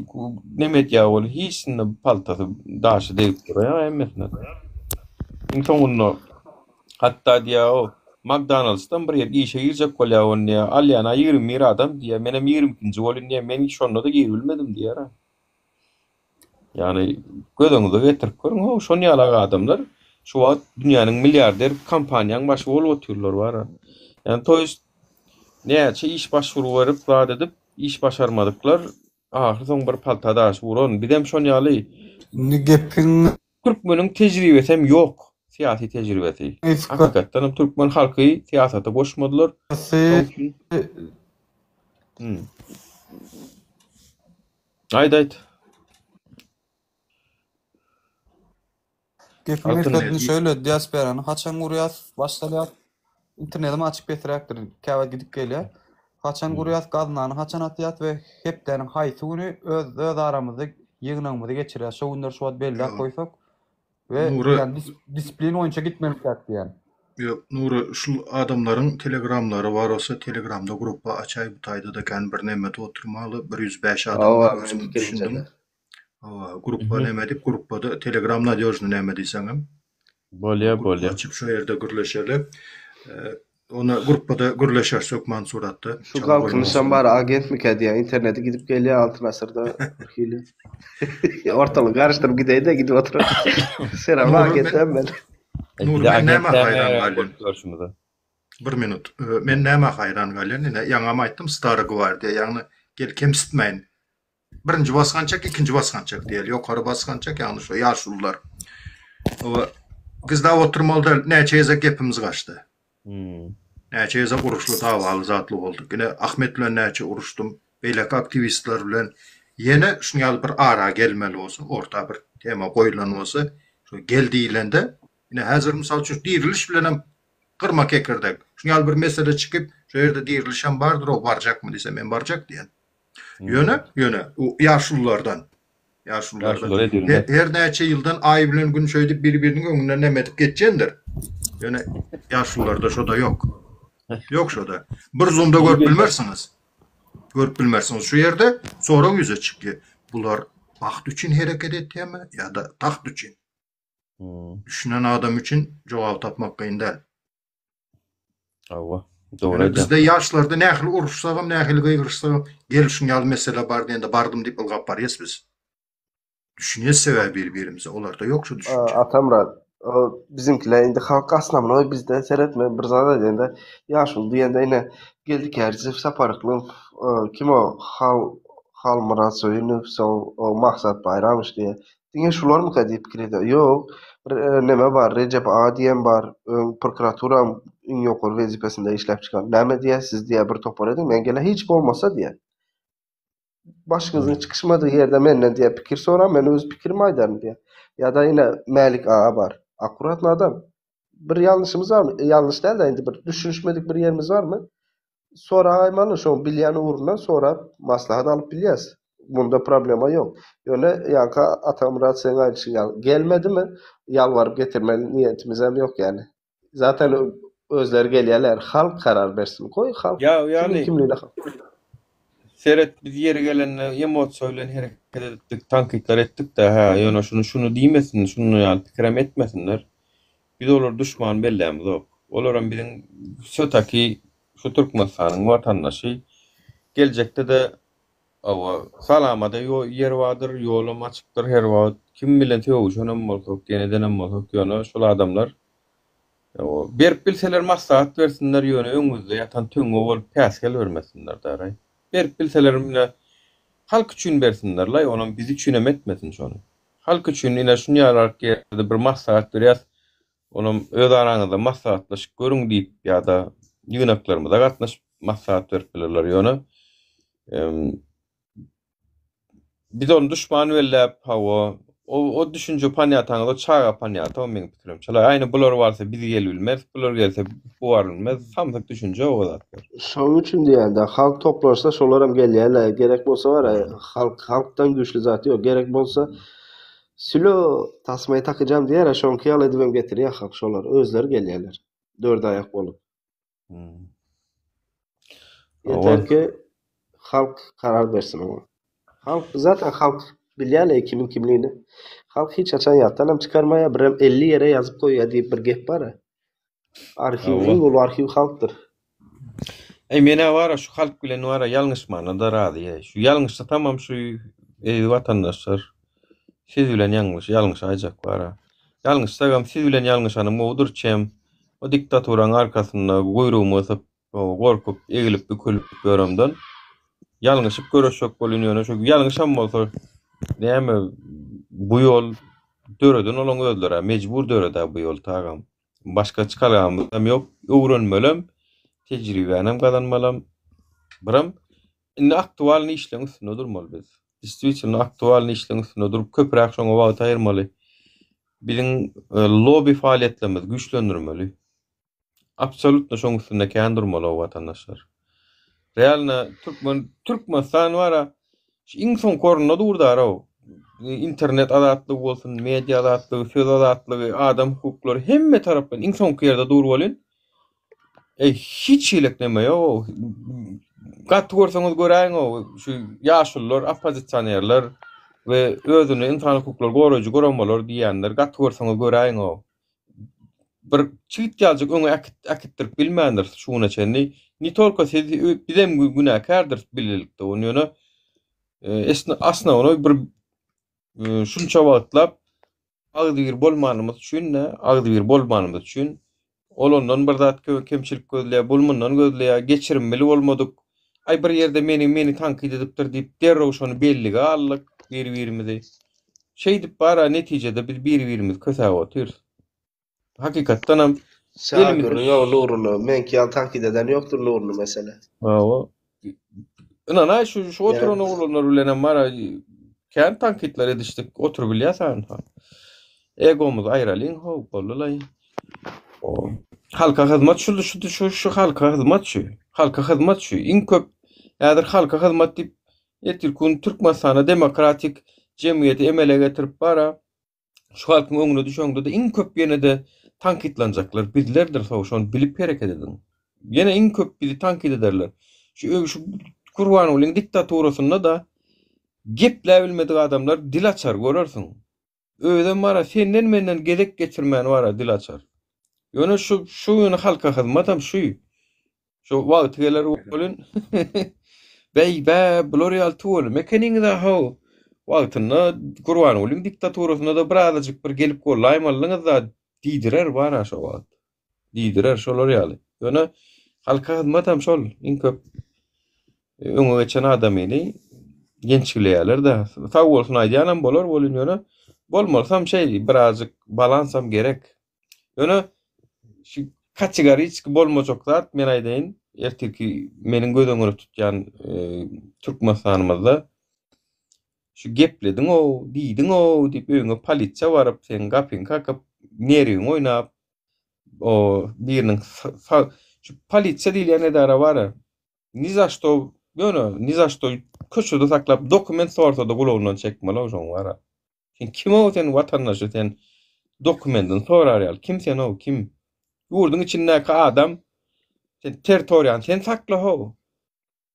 neme edýär ol hiçsinde paltasy daşy degip durýar hemmesine. Iň soňunda hatda diýýär o McDonald'sdan bir ýer işe girjek bolýar ony diýýär alýana 21 adam diýýär menem 22-nji bolýan diýýär men şonda-da giribilmedim diýýär. Ýagny göz öňüňize getirip görüň how şon ýalak adamlar şu wagt dünýäniň milliarder kompaniýaň başy bolup otyrlar bara. Ýagny to ýest näçe iş başwuru berip zat edip iş başarmadyklar ahyr soň bir palta daşy uran bizem şon ýaly Indi gepiň Türkmeniň tejribesem ýok syýasy tejribesi. Hakykatdanam türkmen halky syýasata goşmadylar. Şoň üçin Aýt aýt. Gepiň Altyn. merkezini şöyle diasporany haçan gurýas başlalýar. Internetim açyk pesräkdir. Käwagt gidip gelýär. Haçan gurýas gaznany haçan atýas we hepdäniň haýsy güni öz öz aramyzda ýygnagymyzy geçirýäs. Şo günleri şu wagt belläp goýsak we Nury ýani disiplin boýunça gitmeli diýýän. Ýok, Nury, şul adamlaryň telegramlary bar bolsa telegramda gruppa açaý bu taýda-da kän bir nemede oturmaly 105 adam Hawa, bar meniň özüm pikirimçe-de. düşündim. Hawa, gruppa neme diýip gruppada telegram nadýožny neme diýseňem. Bolýa Gruppa bolýa. açyp şo ýerde gürleşeli. Ona gruppada gürleşeris hökman suratda. Şu Çala galkynyşam goýmasyn. bar agentmikä diýýän interneti gidip gelýär Altyn asyrda bir hili. Ortalygy garyşdyryp gideýde gidip oturan. Selam Nury men agentem ben. Nury Bize men agent nämä näme haýran galýan? bolup görşümize. Bir minut. Men nämä haýran galýan? Ine ýaňam aýtdym stary gwardiýa ýagny gel kemsitmäýin. Birinji basgançak, ikinji basgançak diýeli. Ýokary basgançak, ýagny şu ýaşulular. Oba gizläp oturmaly däl, näçe gezek gepimiz gaçdy. Näçe gezek uruşly, dawaly zatly bolduk. Ine Ahmet bilen näçe uruşdym, beýleki aktiwistler bilen. Ýene şuň ýaly bir ara gelmeli bolsa, orta bir tema goýlan bolsa, şo gel diýlende, ine häzir mysal üçin diriliş bilenem gyrma kekirdek. Şuň ýaly bir mesele çykyp, şo ýerde dirilişem bardyr-ow, barjakmy diýse, men barjak diýen. Ýöne, ýöne ýaşululardan, ýaşululardan Ýaşulular edilmez. her näçe ýyldan aý bilen gün şeýdip bir-biriniň öňünden neme edip geçjendir. Ýöne ýaşulularda şo-da ýok. Ýok şo-da. Bir zumda görüp bilmersiňiz. Görüp bilmersiňiz. Şu ýerde sorag ýüze çykýar. Bular bagt üçin hereket etýärmi ýa-da tagt üçin? Düşünen adam üçin jogaby tapmak kyn däl. Hawa, dogry Ýöne aýdýaň. bizde ýaşlarda nähili uruşsagam, nähili gygyryşsagam, gel şuň ýaly mesele bar diýende bardym diýip ylgap barýas biz. Düşünýäs sebäbi bir-birimize, olarda ýok şu düşünje. Atamyrat, o biziňkiler indi halk asnamnoý bizde seretme bir zat aýdaýynda ýaşuly diýende ine Geldi Kärijew, Sapar Yklymow, kim o Hal Halmyrat Söýünow, soň o Maksat Baýramow diýýär. Diňe şularmyka diýip pikir edýär. Ýok, bir neme bar, Rejep aga diýen bar, öň prokuraturaň iň ýokary wezipesinde işläp çykan. Näme diýýär, siz diýýär bir topar ediň, men gele hiç bolmasa diýýär. Başyňyzyň çykyşmadygy ýerde menden diýýär pikir soraň, men öz pikirimi aýdaryn diýýär. Ýa-da ine Mälik aga bar. Akkuratny adam. Bir ýalňyşymyz barmy? Ýalňyş däl-de indi bir düşünişmedik bir ýerimiz barmy? Soraýmaly şoň bilýän ugrundan sorap maslahat alyp bilýäs. Munda problema ýok. Ýöne ýaňky Atamyrat seň aýdyşyň ýaly gelmedimi ýalbaryp getirmeli niýetimizem ýok ýaly. Zaten özleri gelýärler halk karar bersin goý halk Ýa kimiň ýaly kimligine halk. Seret biz ýeri gelende emosiýa bilen hereket edipdik tankytlar etdikdä hä ýöne şuny şuny diýmesin şuny ýaly pikirem etmesinler. Biz olary duşman bellämizok. Olaram biziň wsýotaki şu Türkmenistanyň watandaşy. Geljekde-de hawa, salamada ýer bardyr, ýolam açykdyr her wagt. Kim bilen sögüşenem bolsak, ýene edenem bolsak, ýöne şol adamlar hawa, berip bilseler maslahat bersinler, ýöne öňümizde ýatan töňňe bolup päsgel bermesinler daraý. Berip bilseler ine halk üçin bersinler-laý, onam biz üçinem etmesin şony. Halk üçin ine şunýarak ýerde bir maslahat berýäs, onam öz araňyzda maslahatlaşyp görüň diýip ýa-da ýygnaklarymyza gatnaşyp maslahat berip bilerler. Ýöne biz ony duşman belläp, hawa, o o düşünje panýataňyz o çaga panýata o meň pikirimçe. Aýny bular barsa biz gelibilmeris, bular gelse bu barylmaz. Samsyk düşünje o zatlar. Şoň üçin diýýän-dä, halk toplansa şolaram gelýärler. Gerek bolsa bar-a, halk halkdan güýçli zat ýok. Gerek bolsa Sülo tasmaýy takyjam diýer-ä, şoňky ýaly edibem getirýär halk şolar. Özleri gelýärler. Dördaýak bolup. Ýeter ki. Halk karar bersin oňa. Halk zaten halk bilýärler kimiň kimligini. Halk hiç haçan ýatdanam çykarmaýar, birem 50 ýere ýazyp goýýar diýip bir gep bar-a. Arhiw Hawa. iň uly arhiw halkdyr. Eý menä bara şu halk bilen bara ýalňyşmana-da razy eý. Şu ýalňyşsasamam şu eziz watandaşlar siz bilen ýalňyş ýalňyşaýjak bara. Ýalňyşsagam siz bilen ýalňyşanym gowudyr çem o diktaturaň arkasynda guýrugymy gysyp gorkup egilip bükülip ýöremden ýalňyşyp göreşjek bolýan ýöne şu ýalňyşam bolsa näme bu ýol döreden olaň özlerä mejbur döredä bu ýol tagam. Başga çykalgamyzam ýok. Öwrenmelem, tejribänem gazanmalam. Biram indi aktualnyý işleň üstünde durmaly biz. Destvitelno aktualnyý işleň üstünde durup köpräk şoňa wagt aýyrmaly. Biziň lobby faaliýetlerimizi güýçlendirmeli. Absolýutno şoň üstünde kän durmaly o watandaşlar. Realno türkmen Türkmenistan bara şu iň soňky orunda durdarow. Internet azatlygy bolsun, media azatlygy, söz azatlygy, adam hukuklary hemme tarapdan iň soňky ýerde dur welin Eý hiç hilek neme ýok. Gaty görseňiz göräýiň-ow şu ýaşulular, oppozisionerler we özüni ynsan hukuklary goraýjy guramalar diýýänler gaty görseňiz göräýiň-ow. Bir çigit ýaljyk öňe äkitdirip bilmändiris şu güne çenli. Ne tolko siz bizem günäkärdiris bilelikde ony ýöne asnawnoý bir şunça wagtlap agzybir bolmanymyz üçin-de agzybir bolmanymyz üçin ol ondan bir zat kemçilik gözleýär, bul mundan gözleýär, geçirimli bolmadyk. Aý bir ýerde meni meni tankyt edipdir diýip derrew şony bellige aldyk bir-birimizi. Şeýdip bara netijede biz bir-birimizi kösäp otyrys. Hakykatdanam Şa gürrüň ýok Nuruly. Meňki ýaly tankyt eden ýokdur Nuruly mesele. Hawa. Ynanaý şu şu oturan oglanlar bilenem bara kän tankytlar edişdik. Oturybilýäs ha. Egomyzy aýralyň how boldy-laý. Halka hyzmat şu şu şu şu halka hyzmat şu. Halka hyzmat şu. Iň köp häzir halka hyzmat diýip ertirki gün Türkmenistanda demokratik jemgyýeti emele getirip bara şu halkyň öňüne düşeňde-de iň köp ýene-de tankytlanjaklar bizlerdir soň şony bilip hereket ediň. Ýene iň köp bizi tankyt ederler. Şu şu Gurbangulyň diktaturasynda-da gepläbilmedik adamlar dil açar görersiň. Özem bara senden menden gezek geçirmän bara dil açar. Ýöne şu şu ýöne halka hyzmatam şu. Şu wagty geler welin Beý bä bular ýaly tüweleme ekeniňiz-ä how. Wagtynda Gurbangulyň diktaturasynda-da birazajyk bir gelip gollaýmalydyňyz-da diýdirer bar-a şo wagt. Diýdirer şolar ýaly. Ýöne halka hyzmatam şol iň köp öňe geçen adamyny ýençgileýärler-de. Sag bolsun aýdýanam bolar welin ýöne bolmalysam şeý birazajyk balansam gerek. Ýöne şu kategoriçki bolmajak zat men aýdaýyn, ertirki meniň göz öňüne tutýan Türkmenistanymyzda şu geplediň-ow, diýdiň-ow diýip öýüňe polisiýa baryp, seň gapyňy kakyp, nerwiňi oýnap, o biriniň şu polisiýa diýilýän edara bar-a, ni za şto, ýöne ni za şto köçede saklap dokument sorsa-da gulagyndan çekmeli-ow şoň bar-a. Sen kim-ow sen watandaşy sen dokumentini sorar ýaly kim sen-ow kim? Ýurduň içindäki adam sen territoriýany sen sakla-how.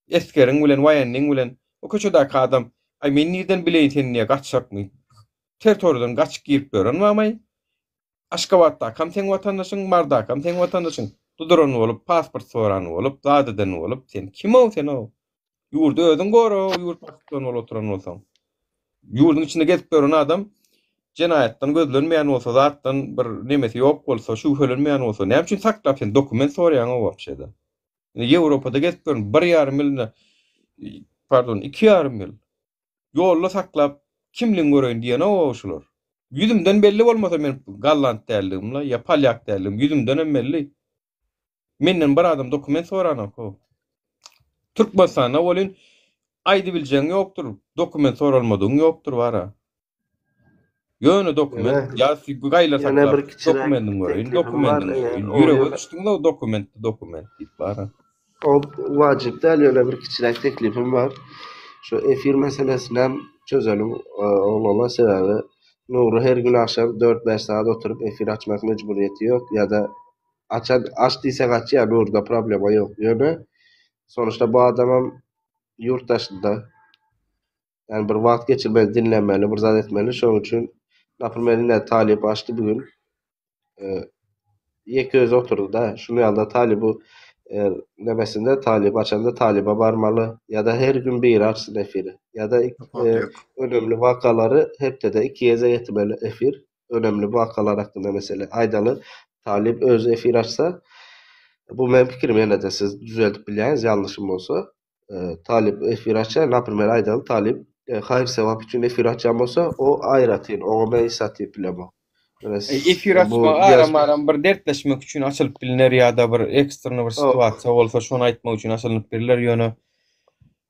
Esgeriň bilen waýenniň bilen o köçedäki adam aý men nirden bileýin sen niýe gaçjakmy? Territoriýadan gaçyp girip ýören barmaý? Aşgabatdakam seň watandaşyň, Mardakam seň watandaşyň. Duduran bolup, pasport soran bolup, zat eden bolup sen kim-ow sen-ow? Ýurdy özüň gora, ýurt baştutan bolup oturan bolsaň. Ýurduň içinde gezip ýören adam jenaýatdan gözlenmeýän bolsa, zatdan bir nemesi ýok bolsa, şübhelenmeýän bolsa, näme üçin saklap sen dokument soraýaň o wapşe-de? Indi Ýewropada gezip ýörün, bir ýarym ýyl, pardon, iki ýarym ýyl ýolda saklap kimligini göreýin diýenok-ow şular. Ýüzümden belli bolmasa men golland däldigim-la, ýa polýak däldigim, ýüzümdenem belli. Menden bir adam dokument soranok how. Türkmenistanda welin aýdybiljegiň ýokdur, dokument soralmadygyň ýokdur bara. Ýöne dokument Ýene ýa gaýla ýene saklap bir kiçiräk dokumentiňi göreýin, teklipim bar. dokumentiňi Eger göreýin. o Ýürege ýöne düşdüňiz-ow dokument dokument diýip bara. O wajyp däl ýöne bir kiçiräk teklipim bar. Şu efir meselesinem çözeliň oglanlar sebäbi Nury her gün agşam 4-5 sagat oturyp efir açmak mejburyýeti ýok ýa-da Açan aç diýsek açýar Nurda problema ýok. Ýöne sonuçta bu adamam. ýurt daşynda. Ýani bir wagt geçirmeli, dinlenmeli, bir zat etmeli. Şonuň üçin naprimer ine talyp açdy bu gün. Ýeke özi oturdy-da. Şunuň ýaly-da talyby nemesinde talyp açanda talyba barmaly ýa-da her gün biri açsyn efiri. Ýa-da önemli wakalary hepdede iki gezek etmeli efir. Önemli wakalar hakynda mesele. Aýdaly talyp özi efir açsa, bu meniň pikirim ýene-de siz düzeldip bilýäňiz ýalňyşym bolsa. Talyp efir açýar, naprimer aýdaly talyp haýyr-sogap üçin efir açýan bolsa, o aýratyn, oňa men hiç zat diýip bilemok. Efir açmak aram-aram bir dertleşmek üçin açylyp bilner ýa-da bir ekstrny bir situasiýa bolsa şony aýtmak üçin açylyp bilner, ýöne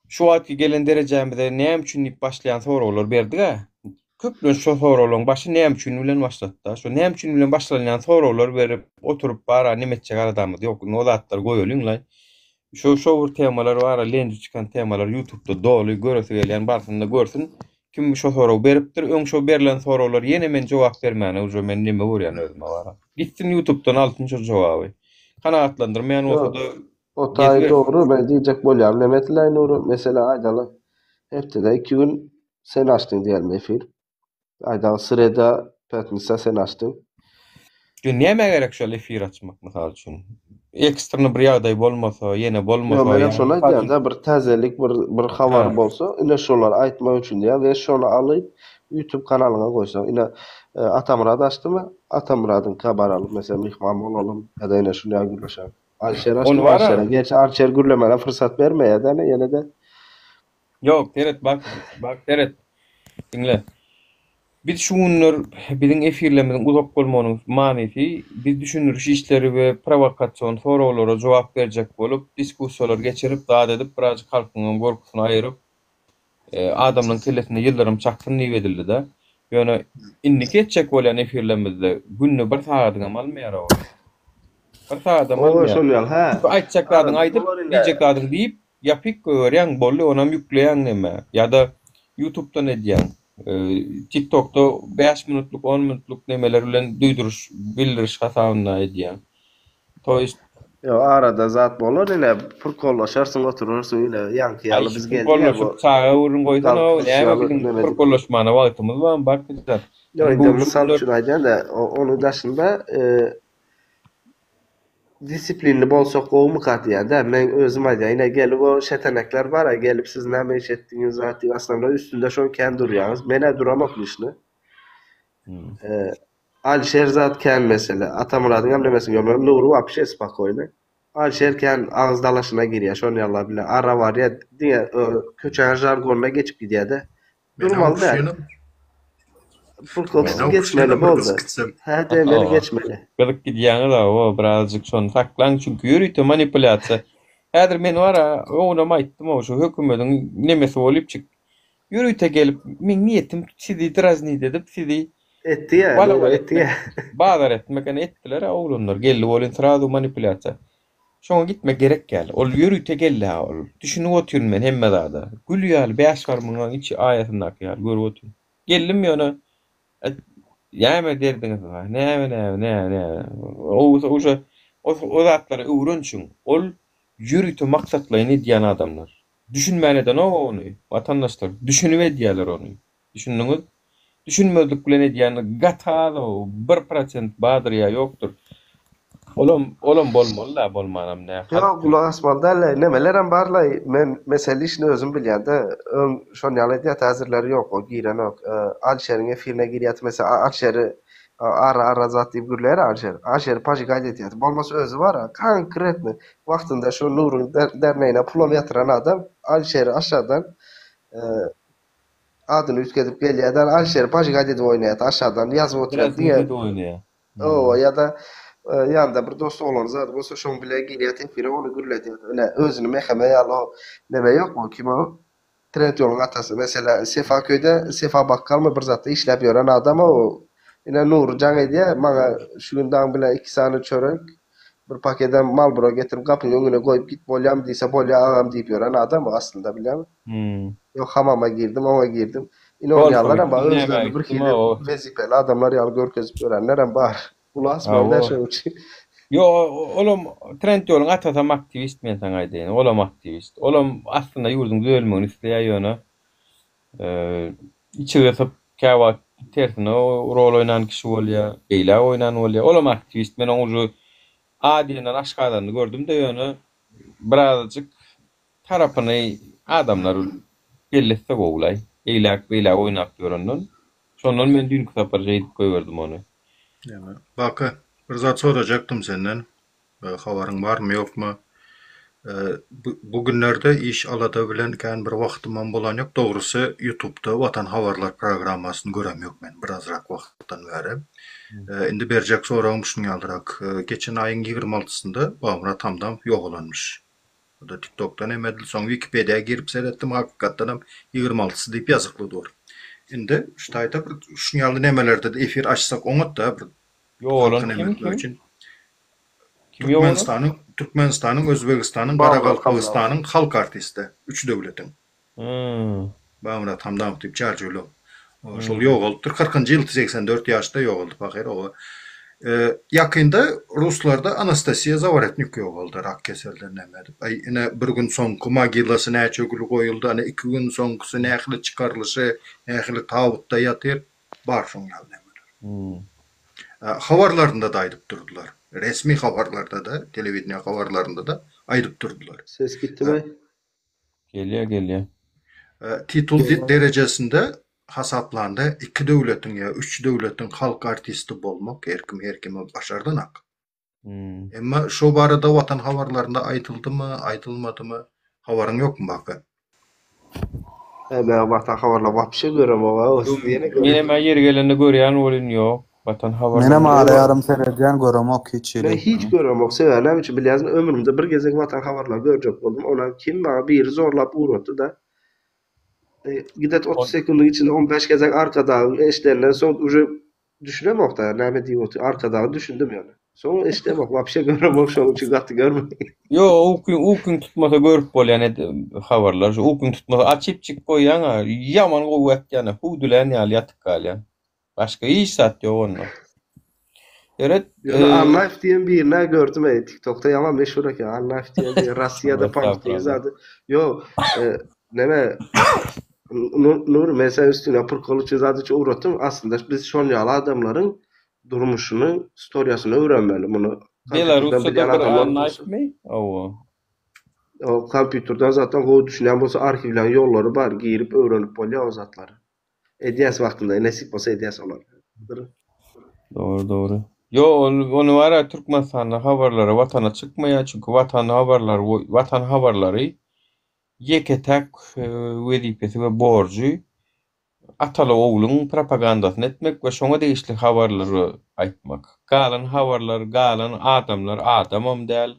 şu wagtky gelen derejämize näme üçin diýip başlaýan soraglar berdik-ä. Köplenç şo soraglaryň başy näme üçin bilen başlady-da. Şo näme üçin bilen başlanýan soraglar berip oturyp bara neme etjek aladamyz ýok. Indi o zatlary goýalyň-laý. Şo şo bir temalar bar, lenji çykan temalar ýutubda doly, göresi gelýän barsyn-da görsün. Kim şo soragy beripdir, öň şo berlen soraglar ýene men jogap bermäne uje men neme görýän özüme bara. Gitsin ýutubdan alsyn şo jogaby. Kanagatlandyrmaýan bolsa-da O taýy dogry, men diýjek bolýan neme Nury, mesele aýdaly hepdede iki gün sen açdyň diýelim efir. Aýdaly sreda, pýatnisa sen açdyň. Ýo nämä gerek şol efir açmak mysal üçin? Ekstrny bir ýagdaý bolmasa, ýene Ýo bolmasa menem ýa şony mysal üçin aýdýan-da bir täzelik bir bir habar Ha. bolsa ine şolary aýtmak üçin diýýän we şony alyp YouTube kanalyňa goýsaň ine Atamyrat açdymy Atamyradyňka baralyp meselem myhman bolalym ýa-da ine şuny ýaly gürleşelim. Alişer Ony açdymy bara Alişere gerçi Alişer gürlemäne fyrsat bermeýär-dä ýene-de. Ýok, seret, bak, bak, seret. Diňle. Biz şu günler biziň efirlerimiziň uzak bolmagynyň manysy, biz düşündiriş işleri we prowokasion soraglara jogap berjek bolup, diskussiýalar geçirip, zat edip, birazjyk halkyňam gorkusyny aýyryp, adamlaryň kellesinde ýyldyrym çaksyn diýip edildi-de. Ýöne indiki etjek bolýan efirlerimizde günde bir sagadyňam almaýar o. Bir sagadam Owa, almaýar. şol ýaly, hä. Çünki aýtjak zadyňy aýdyp, diýjek zadyňy diýip, Ýapyk goýberýäň boldy onam ýükleýäň neme ýa-da ýutubdan edýäň tiktokda 5 minutlyk on minutlyk nemeler bilen duýduryş bildiriş hasabynda edýäň to ýest. Ýok arada zat bolar ine purkollaşarsyň oturarsyň ine ýaňky Aý ýaly şu biz geldik ýa bu purkollaşyp çaga gürrüň goýsana galkynyş näme ýaly biziň neme edip. purkollaşmana wagtymyz barmy Barkyjan Ýok bu indi mysal günler üçin aýdýan-da onuň daşynda Disiplinli bolsak gowumyka diýýän-dä, meň özüm aýdýan, ine gelip o şetenekler bar-a, gelip siz näme iş etdiňiz zat diýip aslynda üstünde şoň kän durýaňyz, men-ä duramok lişni. Alişer zat kän mesele, Atamyradyňam nemesini görmedim, Nury wapşe spokoýny. Alişer kän agyz dalaşyna girýär, şon ýalylar bilen ara barýa, diňe köçäň žargonyna geçip gidýär-de. Durmaly däl. Pulkowski geçmeli boldy. Hä demeli geçmeli. Gyzyp gidýäňiz hawa birazjyk şony saklaň çünki ýörite manipulýasiýa. Häzir men bara öňünem aýtdym how şu hökümediň nemesi bolypjyk. Ýörite gelip meň niýetim sizi draznit edip sizi Etdi ýa balawal etdi ýa. etmek bazar etmek ene etdiler a oglanlar geldi bolyn srazu manipulýasiýa. Şoňa gitmek gerek däl. Ol ýörite geldi-hä ol. Düşünip otyryn men hemme zada. Gül ýaly bäş barmagyň içi aýasyndaky ýaly görüp otyryn. Geldim ýöne Näme derdiňiz bar? Näme näme näme näme. O uje o zatlary öwrenşiň. Ol ýörite maksatlaýyn edýän adamlar. Düşünmän edenok ony, watandaşlar. Düşünip edýärler ony. Düşündiňiz? Düşünmezlik bilen edýän gaty az o, bir prosent bardyr ýa ýokdur. Olam, olam bolmaly-da, bolmanam nä, Ýok, halk. gulak asmaly däl-le, nemelerim bar-laý, men mesele işini özüm bilýän-de, öň şon ýaly edýärdi, häzirleri ýok, o girenok. Alişeriň efirine girýärdi, meselem, Alişeri ara-ara zat diýip gürleýär Alişer, Alişeri pažigать edýärdi, bolmasa özi bar-a, konkretny, wagtynda şu Nuryň dernegine pulam ýatyran adam, Alişeri aşadan Adyny üýtgedip gelýär-de, Alişeri pažigать edip oýnaýar, aşadan ýazyp oturýar, diňe Biraz edip oýnaýar. Hawa, ýa-da ýanynda bir dost oglany zady bolsa, şoň bile girýär efire, ony gürledýär. Ine, özüni meheme ýaly o neme ýokmy, kim o? Trend ýoluň atasy. Meselä, Sefa köýde, Sefa bakgalmy bir zatda işläp ýören adam o. Ine, Nury jaň edýär, maňa şu gün daň bile iki sany çörek, bir pakedem Malboro getirip gapyň öňüne goýup git bolýamy diýse, bolýa agam diýip ýören adam o aslynda bilýäňmi? Ýok hamama girdim, oňa girdim. Ine ol Golfa ýalylaram bar, gitdim, nämä özlerini bir gitdim, hili o. wezipeli adamlar ýaly görkezip ýörenlerem bar. Gulak asmaly däl Hawa. şonuň üçin. Ýo, olam Trend ýoluň atasam aktiwist men saňa aýdaýyn. Olam aktiwist. Olam aslynda ýurduň düzelmegini isleýär ýöne içi gysyp käwagt tersine rol oýnan kişi bolýar, beýläk oýnan bolýar. Olam aktiwist. Men oň uje A diýenden aşgazanyny gördüm-de ýöne birazajyk tarapyny adamlar belli etse gowulaý. Eýläk beýläk oýnap ýörenden. Şondan men düýnki sapar şeýdip goýberdim ony. Ýa, Baky, bir zat sorajakdym senden. Habaryň barmy, ýokmy? Bu günlerde iş alada bilen kän bir wagtymam bolan ýok. Dogrusy, ýutubda Watan habarlar programmasyny görem ýok men birazrak wagtdan bäri. Indi berjek soragym şunuň ýalyrak. Geçen aýyň 26-synda Babamyrat Hamdamow ýogalanmyş. O-da TikTokdan hem edil soň Wikipediýa girip seretdim, hakykatdanam 26-sy diýip ýazykly dur. Indi şu taýda bir şuň ýaly nemelerde-de efir açsak oňat-da bir Ýogalan halkyny kim em etmek kim? üçin. Kim ýogalan? Türkmenistanyň Türkmenistanyň, Özbegistanyň, Babamyrat Hamdamow. Garagalpagystanyň halk artisti. Üç döwletiň. Hmm. Babamyrat Hamdamow diýip çarjyly. Şol Hmm. ýogalypdyr. Kyrkynjy ýyl 84 ýaşda ýogaldy pahyr oba. Ýakynda ruslarda Anastasiýa Zawaretnik ýogaldy rak keselden näme edip. Aý ine bir gün soňky mogilasy näçe gül goýuldy, ana iki gün soňkusy nähili çykarylyşy, nähili tabytda ýatyr. Bar şoň ýaly nämeler. Hmm. Habarlarynda-da aýdyp durdular. Resmi habarlarda-da, telewideniýe habarlarynda-da aýdyp durdular. Ses gitdimi? Gelýär, gelýär. Titul derejesinde hasaplanda iki döwletiň ýa üç döwletiň halk artisti bolmak her kim her kime başardanak. Emma şo barada Watan habarlarynda aýdyldymy, aýdylmadymy habaryň ýokmy Baky? Hä men Watan habarlary wapşe göremok a siz ýene görüň. Menem-ä ýeri gelende görýän welin ýok. Watan habarlary. Menem ara ýarym seredýän göremok hiç Men hili. hiç göremok sebäbi näme üçin bilýäňizmi ömrümde bir gezek Watan habarlary görjek boldum onam kim maňa biri zorlap ugratdy da gidet 30 sekundyň içinde 15 gezek Arkadagyň eşidenden soň uje Düşünemokda näme diýip otyr Arkadagy düşündim ýöne. Soň eşidemok wapşe göremok şoň üçin gaty görmeýin. Ýo ukyň ukyň tutmasa görüp bolýan ed habarlar şu ukyň tutmasa açypjyk goýýaňa ýaman gowy ýatýana hüwdülän ýaly ýatyp galýaň. Başga hiç zat ýok onda. Seret Ýöne Annaýew diýen birini-ä gördüm eý tiktokda ýaman meşhur eken Annaýew diýen biri Rossiýada pamyk zady ýok neme Nury men seni üstüne prikol üçin zat üçin ugratdym aslynda biz şon ýaly adamlaryň durmuşyny storiýasyny öwrenmeli muny kompýuterden Belarusda bilýän bir adamlar bolsa Annaýewmi? Hawa. O kompýuterden zatdan gowy düşünýän bolsa arhiwleň ýollary bar girip öwrenip bolýar o zatlary. Edýäs wagtynda nesip bolsa edýäs olary. Dogry dogry. Ýo ol ony bara Türkmenistanda habarlary watana çykmaýar çünki watan habarlary watan habarlary ýeke-täk wezipesi we borjy ataly-ogluň propagandasyny etmek we şoňa degişli habarlary aýtmak. Galan habarlar, galan adamlar adamam däl,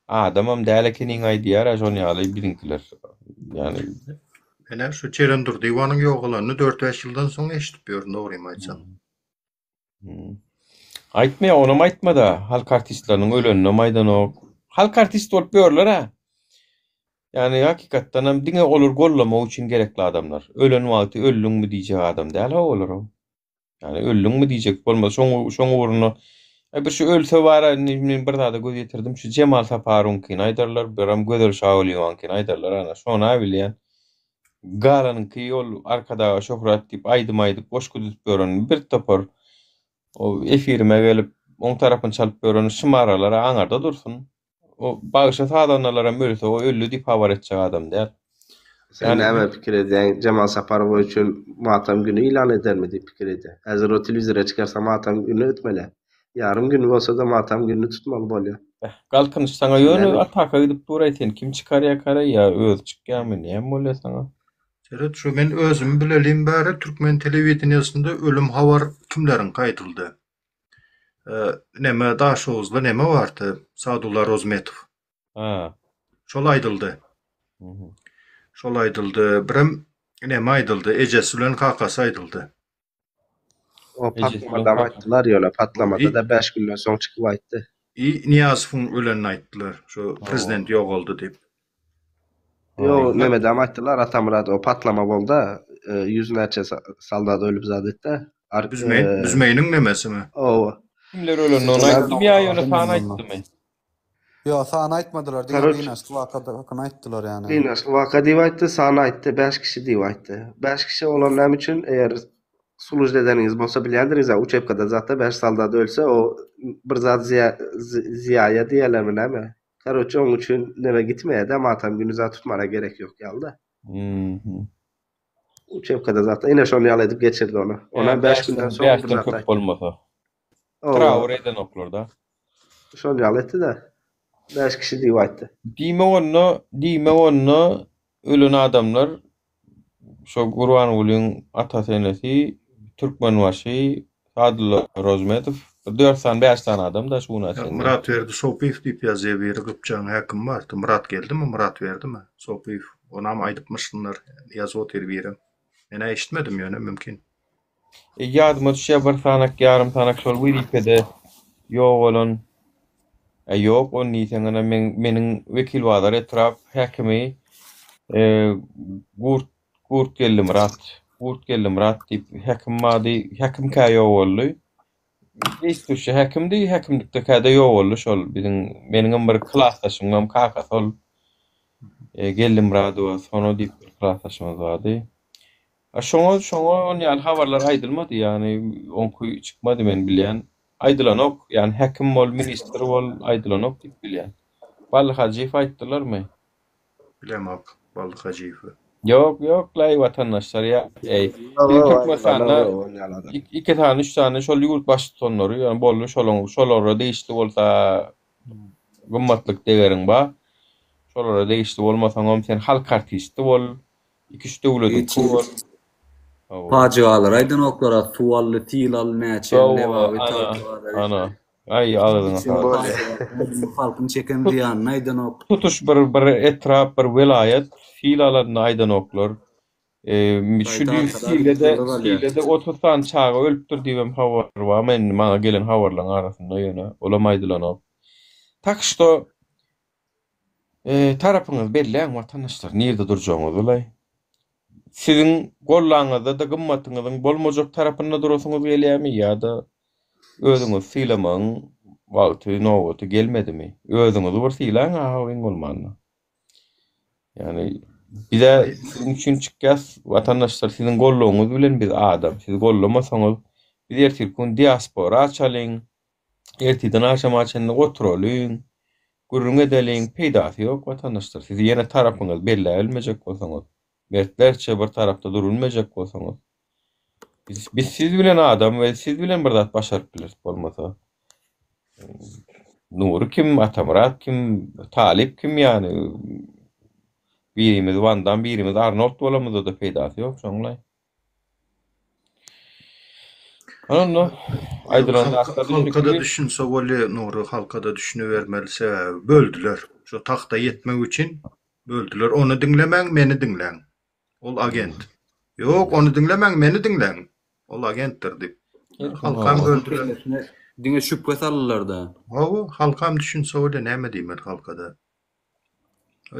adamam däl ekeniň aýdýar-a şon ýaly biziňkiler. Ýani. Ene şu Jeren Durdyýewanyň ýogalanyny dört-bäş ýyldan soň eşidip ýörün dogrymy aýtsam. Aýtmaýar, onam aýtmada. Halk artistleriniň öleninem aýdanok. Halk artisti bolup ýörler-ä. Ýagny hakykatdanam diňe olar gollamak üçin gerekli adamlar. Ölen wagty öldüňmi diýjek adam däl-ha olaram. Ýagny öldüňmi diýjek bolmaz. Şoň şoň ugrunda Aý bir şu ölse bar-a indi men bir zada göz ýetirdim. Şu Jemal Saparowyňkyny aýdarlar, biram Gözel Şagulyýewanyňkyny aýdarlar ana. Şony-a bilýän. Galanyňky ol Arkadaga şöhrat diýip aýdym aýdyp, goşgy düzüp ýören bir topar o efirime gelip, oň tarapyny çalyp ýören şymaralar-a aňarda dursun. O bagşy sazandalaram ölse o öldi diýip habar etjek adam däl. Sen Ýani näme pikir edýäň Jemal Saparowa üçin matam güni ýylan edermi diýip pikir edýäň. Häzir o telewizora çykarsa matam güni etmeli. Ýarym gün bolsada matam gününi tutmaly bolýar. Eh, Galkynyş saňa Sen ýöne näme ataka gidip duraý seni kim çykarýakara ýa özi çykýamy näme bolýa saňa? Seret şu men özümi bilelim bäri türkmen telewideniýesinde ölüm habar kimleriňki aýdyldy? Neme Daşoguzda neme bardy? Sadulla Rozmetow. Ha. Şol aýdyldy. Şol aýdyldy. Birem neme aýdyldy? Ejesi bilen kakasy aýdyldy. O patlamadam aýtdylar ýöne patlamada-da 5 günden soň çykyp aýtdy. I Nyýazowyň ölenini aýtdylar. Şu prezident ýogaldy diýip. Ýok, nemedem aýtdylar Atamyrat o patlama bolda, ýüz näçe soldat ölüp zat etdi. Büzmeýin, Büzmeýiniň nemesimi? Owa. Kimler ölenini aýtdymy ýa ýöne san aýtdymy? Ýok, san aýtmadylar, diňe Karoç, gynançly waka hakyny aýtdylar ýani. gynançly waka diýip aýtdy, san aýtdy, 5 kişi diýip aýtdy. 5 kişi olar näme üçin? Eger služit edeniňiz bolsa bilýändiriňiz, uçebkada zatda 5 soldat ölse, o bir zat ziýa ziýaýa diýýärlermi näme? Karoçe, oň üçin neme gitmeýär-de, matam güni zat tutmana gerek ýok ýaly-da. Uçebkada zatda ine şony ýaly edip geçirdi ony. Ona Ýa 5 günden bäşden soň bir bäşden zat köp aýtdy. bolmasa. Owa. Traur edenoklar-da. Şony ýaly etdi-de. 5 kişi diýip aýtdy. Diýmek onda, diýmek onda ölen adamlar şo Gurbangulyň atasy-enesi, Türkmenbaşy, Sadylla Rozmedow, bir dört sany, bäş sany adam-da şu güne çenli. Myratberdi Sopyýew diýip ýazýar biri Gypjagyň häkimi bardy. Myrat geldimi, Myratberdimi? Sopyýew. Onam aýdypmyşdynlar. Ýazyp otyr birem. Men-ä eşitmedim ýöne mümkin. E, ýadyma düşýär bir sanak, ýarym sanak şol wezipede ýogalan. E, ýok, ony diýseň ene meň meniň Wekilbazar etrap häkimi e, Gurt Gurt Geldimyrat, Gurt Geldimyrat diýip häkim bardy, häkimkä ýogaldy. Deýstuşy häkimdi, häkimlikdekä-de ýogaldy şol biziň meniňem bir klasdaşymyňam kakasy ol. E, Geldimyradowa Sona diýip bir klasdaşymyz bardy. A şoňa şoňa on ýaly habarlar aýdylmady ýagny oňky çykmady men bilýän. Aýdylanok ýagny häkim bol ministr bol aýdylanok diýip bilýän. Bally Hajyýew aýtdylarmy? Bilemok Bally Hajyýewi. Ýok ýok laý watandaşlar ýa eý. Biziň Türkmenistanda iki sany üç sany şol ýurt baştutanlary ýagny boldy şolaň şolara degişli bolsa gymmatlyk degeriň bar. Şolara degişli bolmasaňam sen halk artisti bol Iki-üç döwletiň Hiç bol. Hawa. Pajygalary aýdanoklar-a, suw aldy, sil aldy, näçe ýyl Hawa, Lebaby, ana, Tagtabazary. ana. Aý, agzyňa Hiç saglyk. pajygalary, halkyň çeken zyýanyny aýdanok. Tutuş bir bir etrap, bir welaýat sil alanyny aýdanoklar. Şu Gaýta düýn arkadan Silede, ýyldyz alýar. Silede 30 sany çaga ölüpdir diýibem habar bar. Men maňa gelen habarlaryň arasynda ýöne olam aýdylanok. Tak şto Tarapyňyzy belläň watandaşlar, nirde durjagyňyzy bilaý. Siziň gollaňyzda-da gymmatyňyzyň bolmajak tarapynda durasyňyz gelýärmi ýa-da özüňizi sylamagyň wagty, nobaty gelmedimi? Özüňizi bir sylaň aha iň bolmanda. Ýagny bizä siziň üçin çykýas watandaşlar siziň goldawyňyz bilen biz adam. Siz goldamasaňyz biz ertirki gün diaspora açalyň, Ertirden agşama çenli oturalyň, gürrüň edeliň, peýdasy ýok watandaşlar. Siz ýene tarapyňyzy belläbilmejek bolsaňyz, mertlerçe bir tarapda durubilmejek bolsaňyz, biz, biz siz bilen adam we siz bilen bir zat başaryp bileris bolmasa. Nury kim, Atamyrat kim, Talyp kim ýany birimiz Wan Dam, birimiz Arnold bolamyzda-da peýdasy ýok şoňlaý. Onda aýdylan zatlar Halka-da düşnükli. düşünse bolýa Nury halka-da düşünibermeli sebäbi böldüler. Şo tagta ýetmek üçin böldüler. Ony diňlemäň meni diňläň. Ol agent. Ýok ony diňlemäň meni diňläň. Ol agentdir diýip. Halkam böldüler. Kellesine diňe şübhe saldylar-da. Hawa halkam düşünse bolýa näme diýmeli halkada.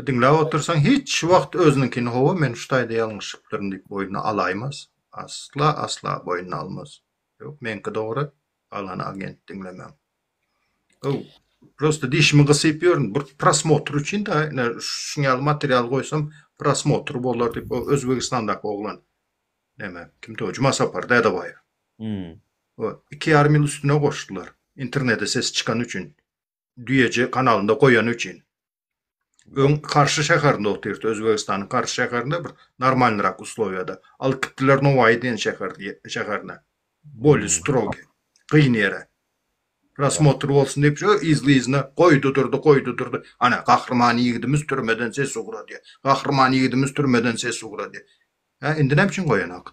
Diňläp otursaň hiç wagt özüniňkini hawa men şu taýda ýalňyşypdyryn diýip boýnuna alaýmaz. Asla asla boýnuna almaz. Ýok meňki dogry, galany agent diňlemäň. Ow, prosta dişimi gysyp ýörün bir prosmotr üçin da ine şuň ýaly material goýsam prosmotr bolar diýip o Özbegistandaky oglan näme kimdi o Jumasapar Dädebaýew. O 2,5 ýyl üstüne goşdular internete sesi çykany üçin. Düýeji kanalynda goýany üçin. Öň Karşy şäherinde otyrdy, Özbegistanyň Karşy şäherinde bir normalnyrak uslowiýada. Alyp gitdiler Nowaýy diýen şäher şäherine. Bolýa strogiý. Gyn ýere. Prosmotr bolsun diýip şo yzly-yzyna goýdy durdy, goýdy durdy. Ana, gahryman ýigidimiz türmeden ses ugradýar. Gahryman ýigidimiz türmeden ses ugradýar. Hä, indi näme üçin goýanok?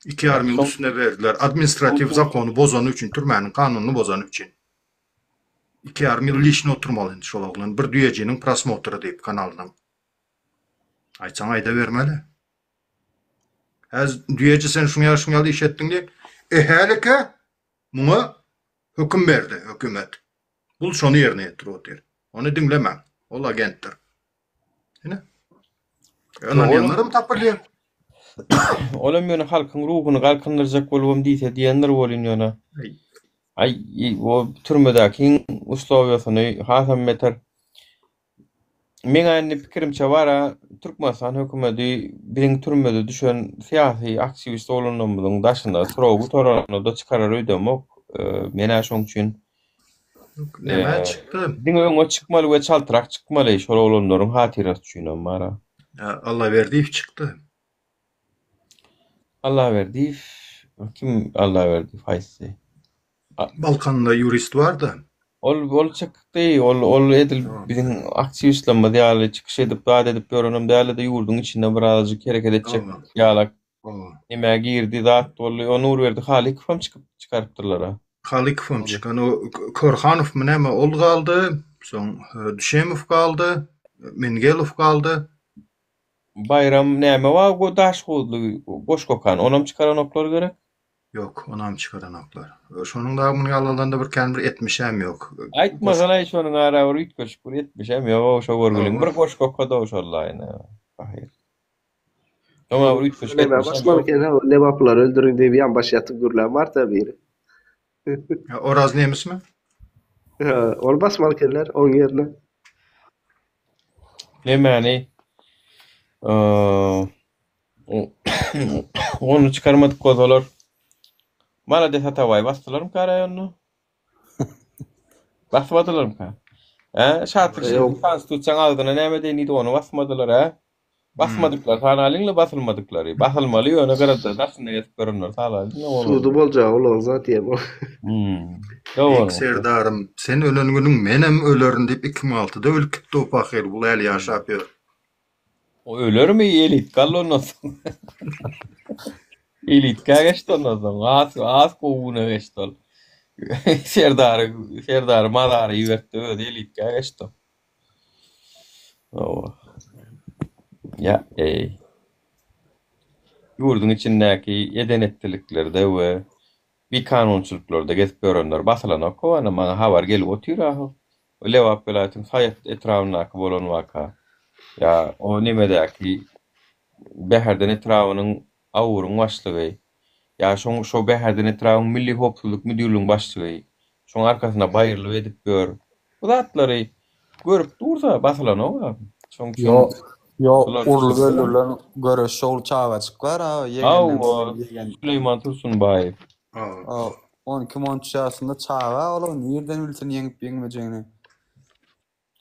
Iki ýarym ýyl üstüne berdiler. Administratiw zakony bozany üçin, türmäniň kanunyny bozany üçin. Iki ýarym ýyl lişni oturmaly indi şol oglan bir düýejiniň prosmotry diýip kanalynyň. Aýtsaň aýdabermeli. Häz düýeji sen şuň ýaly şuň ýaly iş etdiň diýip, e hälike muňa höküm berdi hökümet. Bul şony ýerine ýetirip otyr. Ony diňlemäň. Ol agentdir. Ine. Ynanýanlaram tapylýar. Olam ýöne halkyň ruhuny galkyndyrjak bolubam diýse diýendir welin ýöne. Aý, o türmedäkiň uslowiýasyny hasam beter. Meň indi pikirimçe bara Türkmenistan hökümeti biziň türmede düşen syýasy aktiwist oglanlarymyzyň daşyna srogy gutaranda-da çykarar öýdemok. Men-ä şoň üçin Nämä çykdy? Diňe öňe çykmaly we çaltrak çykmaly şol oglanlaryň hatyrasy üçinem bara. Allaberdiýew çykdy. Allaberdiýew kim Allaberdiýew haýsy? Balkanda ýurist barda. Ol ol çykdy, ol ol edil biziň aktiwistlerimiz ýaly çykyş edip zat edip ýörenem däldi-de ýurduň içinde birazajyk hereket etjek ýalak Nämä girdi zat boldy. O Nurberdi Halykowam çykyp çykarypdyrlar-a. Halykowam çykan. O Körhanowmy näme ol galdy. Soň Düşemow galdy. Mengelow galdy. Baýram näme bar bu Daşhowuzly goşgy okan. Onam çykaranoklar gerek? Ýok, onam çykaranoklar. Şonuň dagy muny ýaly bir kän bir etmişem ýok. Aýtmasana şonuň ara bir üýtgeşik bir etmişem ýok-ow şo görgüliň. Bir goşgy okady-ow şollaýyna. Pahyr. Oňa bir üýtgeşik Näme etmişem basmaly ýok. eken ha, lebaplylary öldüriň diýip ýanbaş ýatyp gürlän bar-da biri. Oraz nemismi? Ha, ol basmaly ekenler oň ýerine. Nemäni? Ony çykarmadyk bolsalar Malades Atabaýy basdylarmyka raýonda? Basmadylarmyka? Hä? Şatlyk şeýdip konstitusiýaň agzyna näme deýin diýdi, ony basmadylar, hä? Basmadyklar sanalyňla basylmadyklary. Basylmaly ýöne gyrada daşynda gezip ýörenleri sanalyňla olary. Sudy boljagy olaň zat diýen ol. Beýik Serdarym, sen ölen günüň menem ölerin diýip 2006-da ölüp gitdi o pahyr, bul häli ýaşap ýör. O ölermi elit galdy ondan soň. Elitkä geçdi ondan soň. Az az gowy güne geçdi ol. Serdary Serdary mazara ibertdi özi elitkä geçdi. Hawa. Ýa eý. Ýurduň içindäki eden-etdiliklerde we bikanunçylyklarda gezip ýörenler basylanok howana maňa habar gelip otyr ahy. Lebap welaýatynyň Saýat etrabyndaky bolan waka, ýa o nemedäki Bäherden etrabynyň AUR-yň başlygy, ýa şoň şo Bäherden etrabyň Milli howpsuzlyk müdirligiň başlygy şoň arkasynda baýyrlyk edip ýör. Bu zatlary görüp dursa basylanok-a. Şoň üçin Ýo, ýo, bular urlup öldürilen göreşçi ogly çagajyk bar a, ýegenleň Hawa, ýegen. Süleýman Tursunbaýew. O, on iki-on üç ýaşynda çaga ol, o nirden bilsin ýeňip-ýeňmejegini.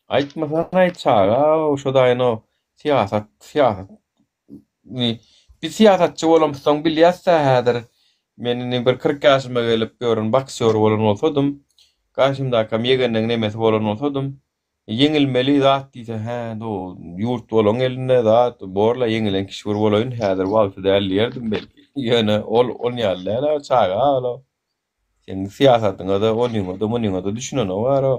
Aýtmasana-aý çaga şo daýyno syýasat syýasat biz syýasatçy bolamyzsoň bilýäs-dä häzir men indi bir 40 ýaşyma gelip ýören boksýor bolan bolsadym garşymdakam ýegenleň nemesi bolan bolsadym ýeňilmeli zat diýse hä dogry ýurt olaň elinde zat borla ýeňilen kişi bir bolaýyn häzir wagty däl diýerdim belki ýöne ol on ýaly däl-ä çaga ol Seň syýasatyňa-da, onyňa-da, munyňa-da düşünenok ara.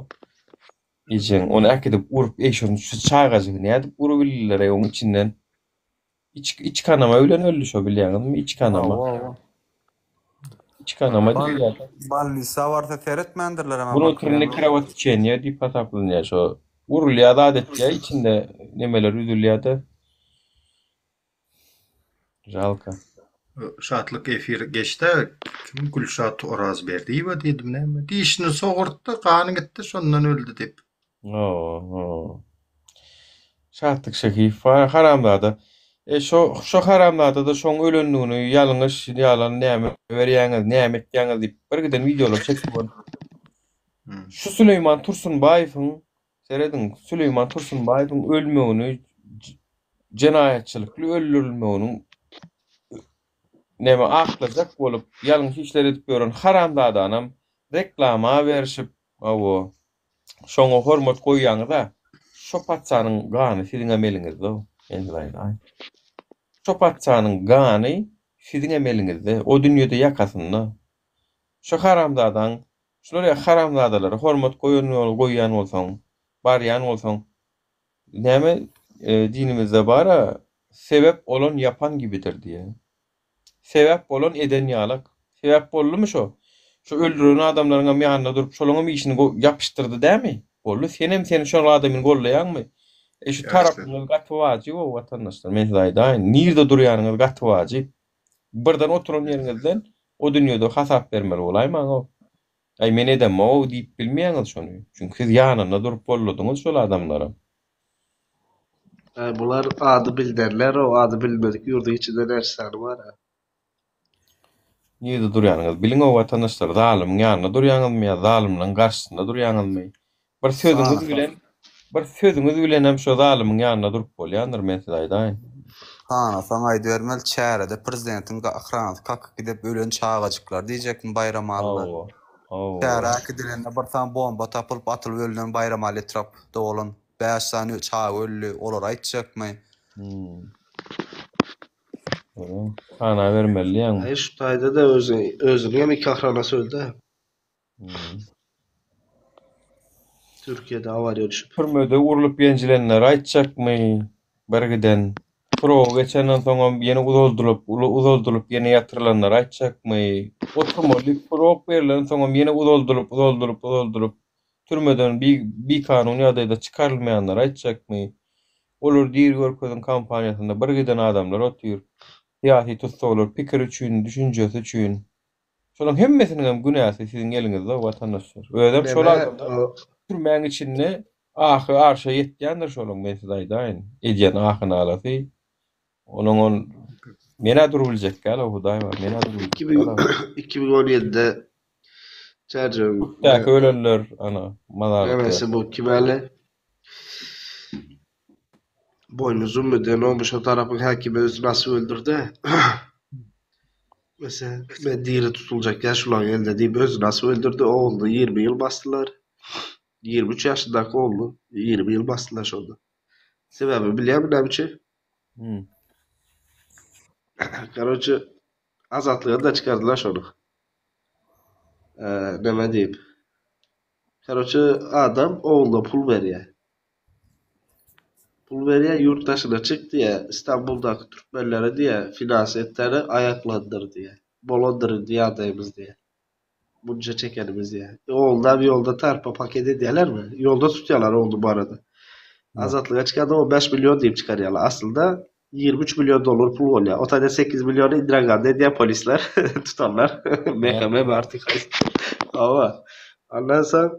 Ejeň ony äkidip urup, eý şony şu çagajygy nädip urubildiler-eý oň içinden? Iç iç kanama bilen öldi şo bilýäňizmi? Iç kanama. Hawa, hawa. Iç kanama diýilýär. Bolnisa barsa seretmändirler hem Wnutreniý krowotiçeniýe diýip hasaplanýar şo. Urulýar zat etýär içinde nemeler üzülýär-de. Žalka. Şatlyk efir geçdä kim Gülşat Orazberdiýewa diýdimi näme dişini sogurtdy gany gitdi şondan öldi diýip. Hawa. Şatlyk Şehiýew bar haramzada. E şo şo haramzadada şoň ölendigini ýalňyş ýalan näme berýäňiz näme etýäňiz diýip bir giden wideolar çekip ol. Şu Süleýman Tursunbaýewiň Serediň, Süleýman Tursunbaýewiň ölmegini jenaýatçylykly öldürilmeginiň näme aklajak bolup ýalňyş işler edip ýören haramzadanam reklama berişip, hawa, şoňa hormat goýýaňyz-a, şo patyşanyň gany siziňem eliňizde-ow, men size aýdaýyn. Şo patyşanyň gany siziňem eliňizde, o dünýede ýakasynda. Şo haramzadaň Şular ýaly haramzadalara hormat goýan goýýan bolsaň, barýan bolsaň, näme dinimizde bara sebep olan ýapan gibidir diýýär. Sebäp bolan eden ýalak. Sebäp boldumy şo? Şo öldüren adamlaryňam ýanynda durup şolaňam işini ýapyşdyrdy dämi? Boldy. Senem sen şol adamyny gollaýaňmy? E şu tarapyňyz gaty wajyp o watandaşlar. Men size aýdaýyn. Nirde durýanyňyz gaty wajyp. Birden oturan ýeriňizden o dünýede hasap bermeli bolaýmaň-ow. Aý men edemog diýip bilmeýäňiz şony. Çünki siz ýanynda durup golladyňyz şol adamlaram. Aý bular ady bildenler o ady bilmedik ýurduň içinde näçe sany bar-a. Nirede durýanyňyzy biliň-ow watandaşlar, zalymyň ýanynda durýaňyzmy ýa zalymlaryň garşysynda durýaňyzmy? Bir sözüňiz bilen, bir sözüňiz bilenem şo zalymyň ýanynda durup bolýandyr, men size aýdaýyn. Sanasaň aýdybermeli çärede prezidentiň ahranasy kakyp gidip ölen çagajyklar diýjekmi Baýramalyda. Hawa, hawa. Çärä äkidilende bir sany bomba tapylyp atylyp ölünen Baýramaly etrapda bolan bäş sany çaga öldi olary aýtjakmy. Hmm. Sanabermeli diýýäňmi? Aý şu taýda-da özi özüniňem iki ahranasy öldi. Türkiýede awariýa düşüp. Türmede urlup ýenjilenleri aýtjakmy? Birgiden. Srogy geçenden soňam ýene uzaldylyp, uzaldylyp ýene ýatyrylanlary aýtjakmy? Oturmaly srok berlen soňam ýene uzaldylyp, uzaldylyp, uzaldylyp türmeden bikanun ýagdaýda çykarylmaýanlary aýtjakmy? Olar diri görkeziň kampaniýasynda birgiden adamlar otyr. Syýasy tussaglar pikiri üçin, düşünjesi üçin. Şolaryň hemmesiniňem günäsi siziň eliňizde watandaşlar. Özem şol adamlar türmäň içinde ahy arşa ýetýändir şolaň men size aýdaýyn. Edýän ahy-nalasy. Onuň ol men-ä durubiljek däl-ow Hudaý bar, men-ä durubiljek däl-ow. 2017-de Çärjewiň Däki ölenler ana mazarlykda. Nämesi bu kim äli? Boýnuzummy Denommy şo tarapyň häkimi özüni asyp öldürdi. Meselem, men diri tutuljak ýa şulaň elinde diýip özüni asyp öldürdi. Ogluny 20 ýyl basdylar. 23 ýaşyndaky ogluny 20 ýyl basdylar şonda. Sebäbi bilýäňmi näme üçin? Hmm. Karoçe, azatlyga-da çykardylar şony. Neme diýip. Karoçe, adam ogluna pul berýär. Pul berýär, ýurt daşyna çyk diýýär, Istanbuldaky türkmenlere diýýär, finans etdäne aýaklandyr diýýär. Bolandyr indi ýagdaýymyz diýýär. Munça çekenimiz diýýär. Oglunam ýolda tarpa paket edýärlermi? Ýolda tutýarlar ogluny bu arada. Azatlyga çykanda 15 million diýip çykarýarlar. Aslynda 23 million dollar pul bolýar. O taýda 8 milliony Indraganda edýär polisler, tutanlar. MHM artyk. Hawa. Ondan soň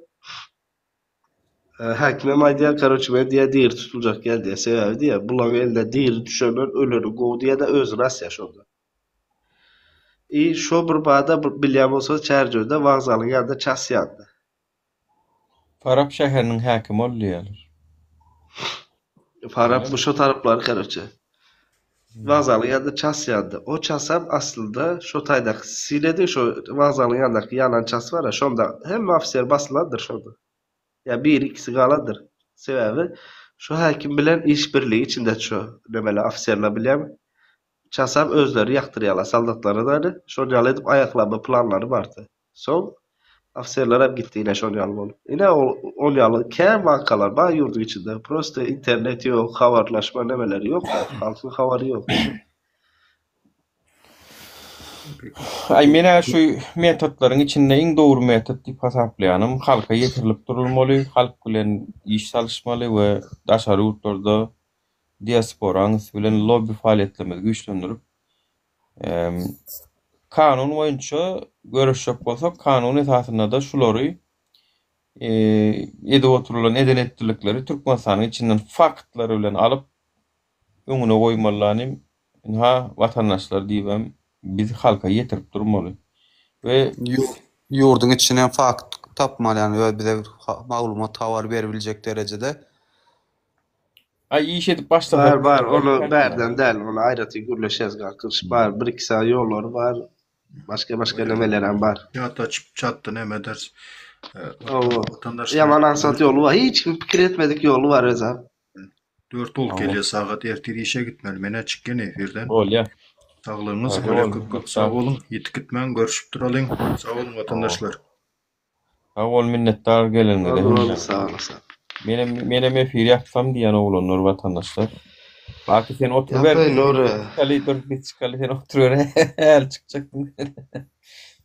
Häkimem aýdýar, karoçe men diýýär diri tutuljak ýer diýýär. Sebäbi diýýär, bulaň eline diri düşenden öleni gowy diýýär-de özüni asýar şonda. I şo bir bada bilýän bolsaňyz Çärjewde wokzalyň ýanynda ças ýandy. Farap şäheriniň häkimi boldy diýýärler. Farap bu şo taraplary karoçe. Wokzalyň ýanynda ças ýandy. O çasam aslynda şo taýdaky syn ediň şo wokzalyň ýanyndaky ýanan ças bar-a şonda hemme ofiser basylandyr şonda. Ýa biri ikisi galandyr. Sebäbi şo häkim bilen iş birligi içinde şo nemeler ofiserler bilýäňmi? Çasam özleri ýakdyrýarlar soldatlara dany şol ýaly edip aýaklama planlary bardy. Soň ofiserlerem gitdi ine şol ýaly bolup. Ine ol ýaly kän wakalar bar ýurduň içinde. Prosta internet ýok, habarlaşma nemeleri ýok da, halkyň habary ýok. Aý men-ä şu metodlaryň içinde iň dogry metod diýip hasaplaýanym halka ýetirilip durulmaly, halk bilen iş salyşmaly we daşary ýurtlarda diasporaň üsti bilen lobby faaliýetlerimizi güýçlendirip, kanun boýunça göreşjek bolsak, kanun esasynda-da şulary edip oturylan eden-etdilikleri Türkmenistanyň içinden faktlary bilen alyp öňüne goýmalylanym, ynha, watandaşlar diýibem biz halka ýetirip durmaly. We Ýurduň içinden fakt tapmaly, ýagny öz bize maglumat habar beribiljek derejede. Aý iş edip başlasak Bar bar ony bärden däl ony aýratyn gürleşeris Galkynyş bar bir iki sany ýollary bar başga başga nemelerem bar. Çat açyp çatda neme ederis. Hawa Watandaşlar ýaman aňsat ýoly bar hiç kim pikir etmedik ýoly bar özem. 4 bolup gelýär sagat ertir işe gitmeli menä çykýan efirden. Bolýa. Saglygyňyz Sag bolýa bol, köp köp sag boluň ýitip gitmäň görüşip duralyň sag boluň watandaşlar. Sag bol minnetdar geleniňize Sag bol hemmäňize. sag ol sag. Menem menem efir ýapsam diýýän oglanlar watandaşlar. Baky sen oturyber. Ýapaý Nury. Çykaly dur biz çykaly sen oturyber häli çykjaksyň.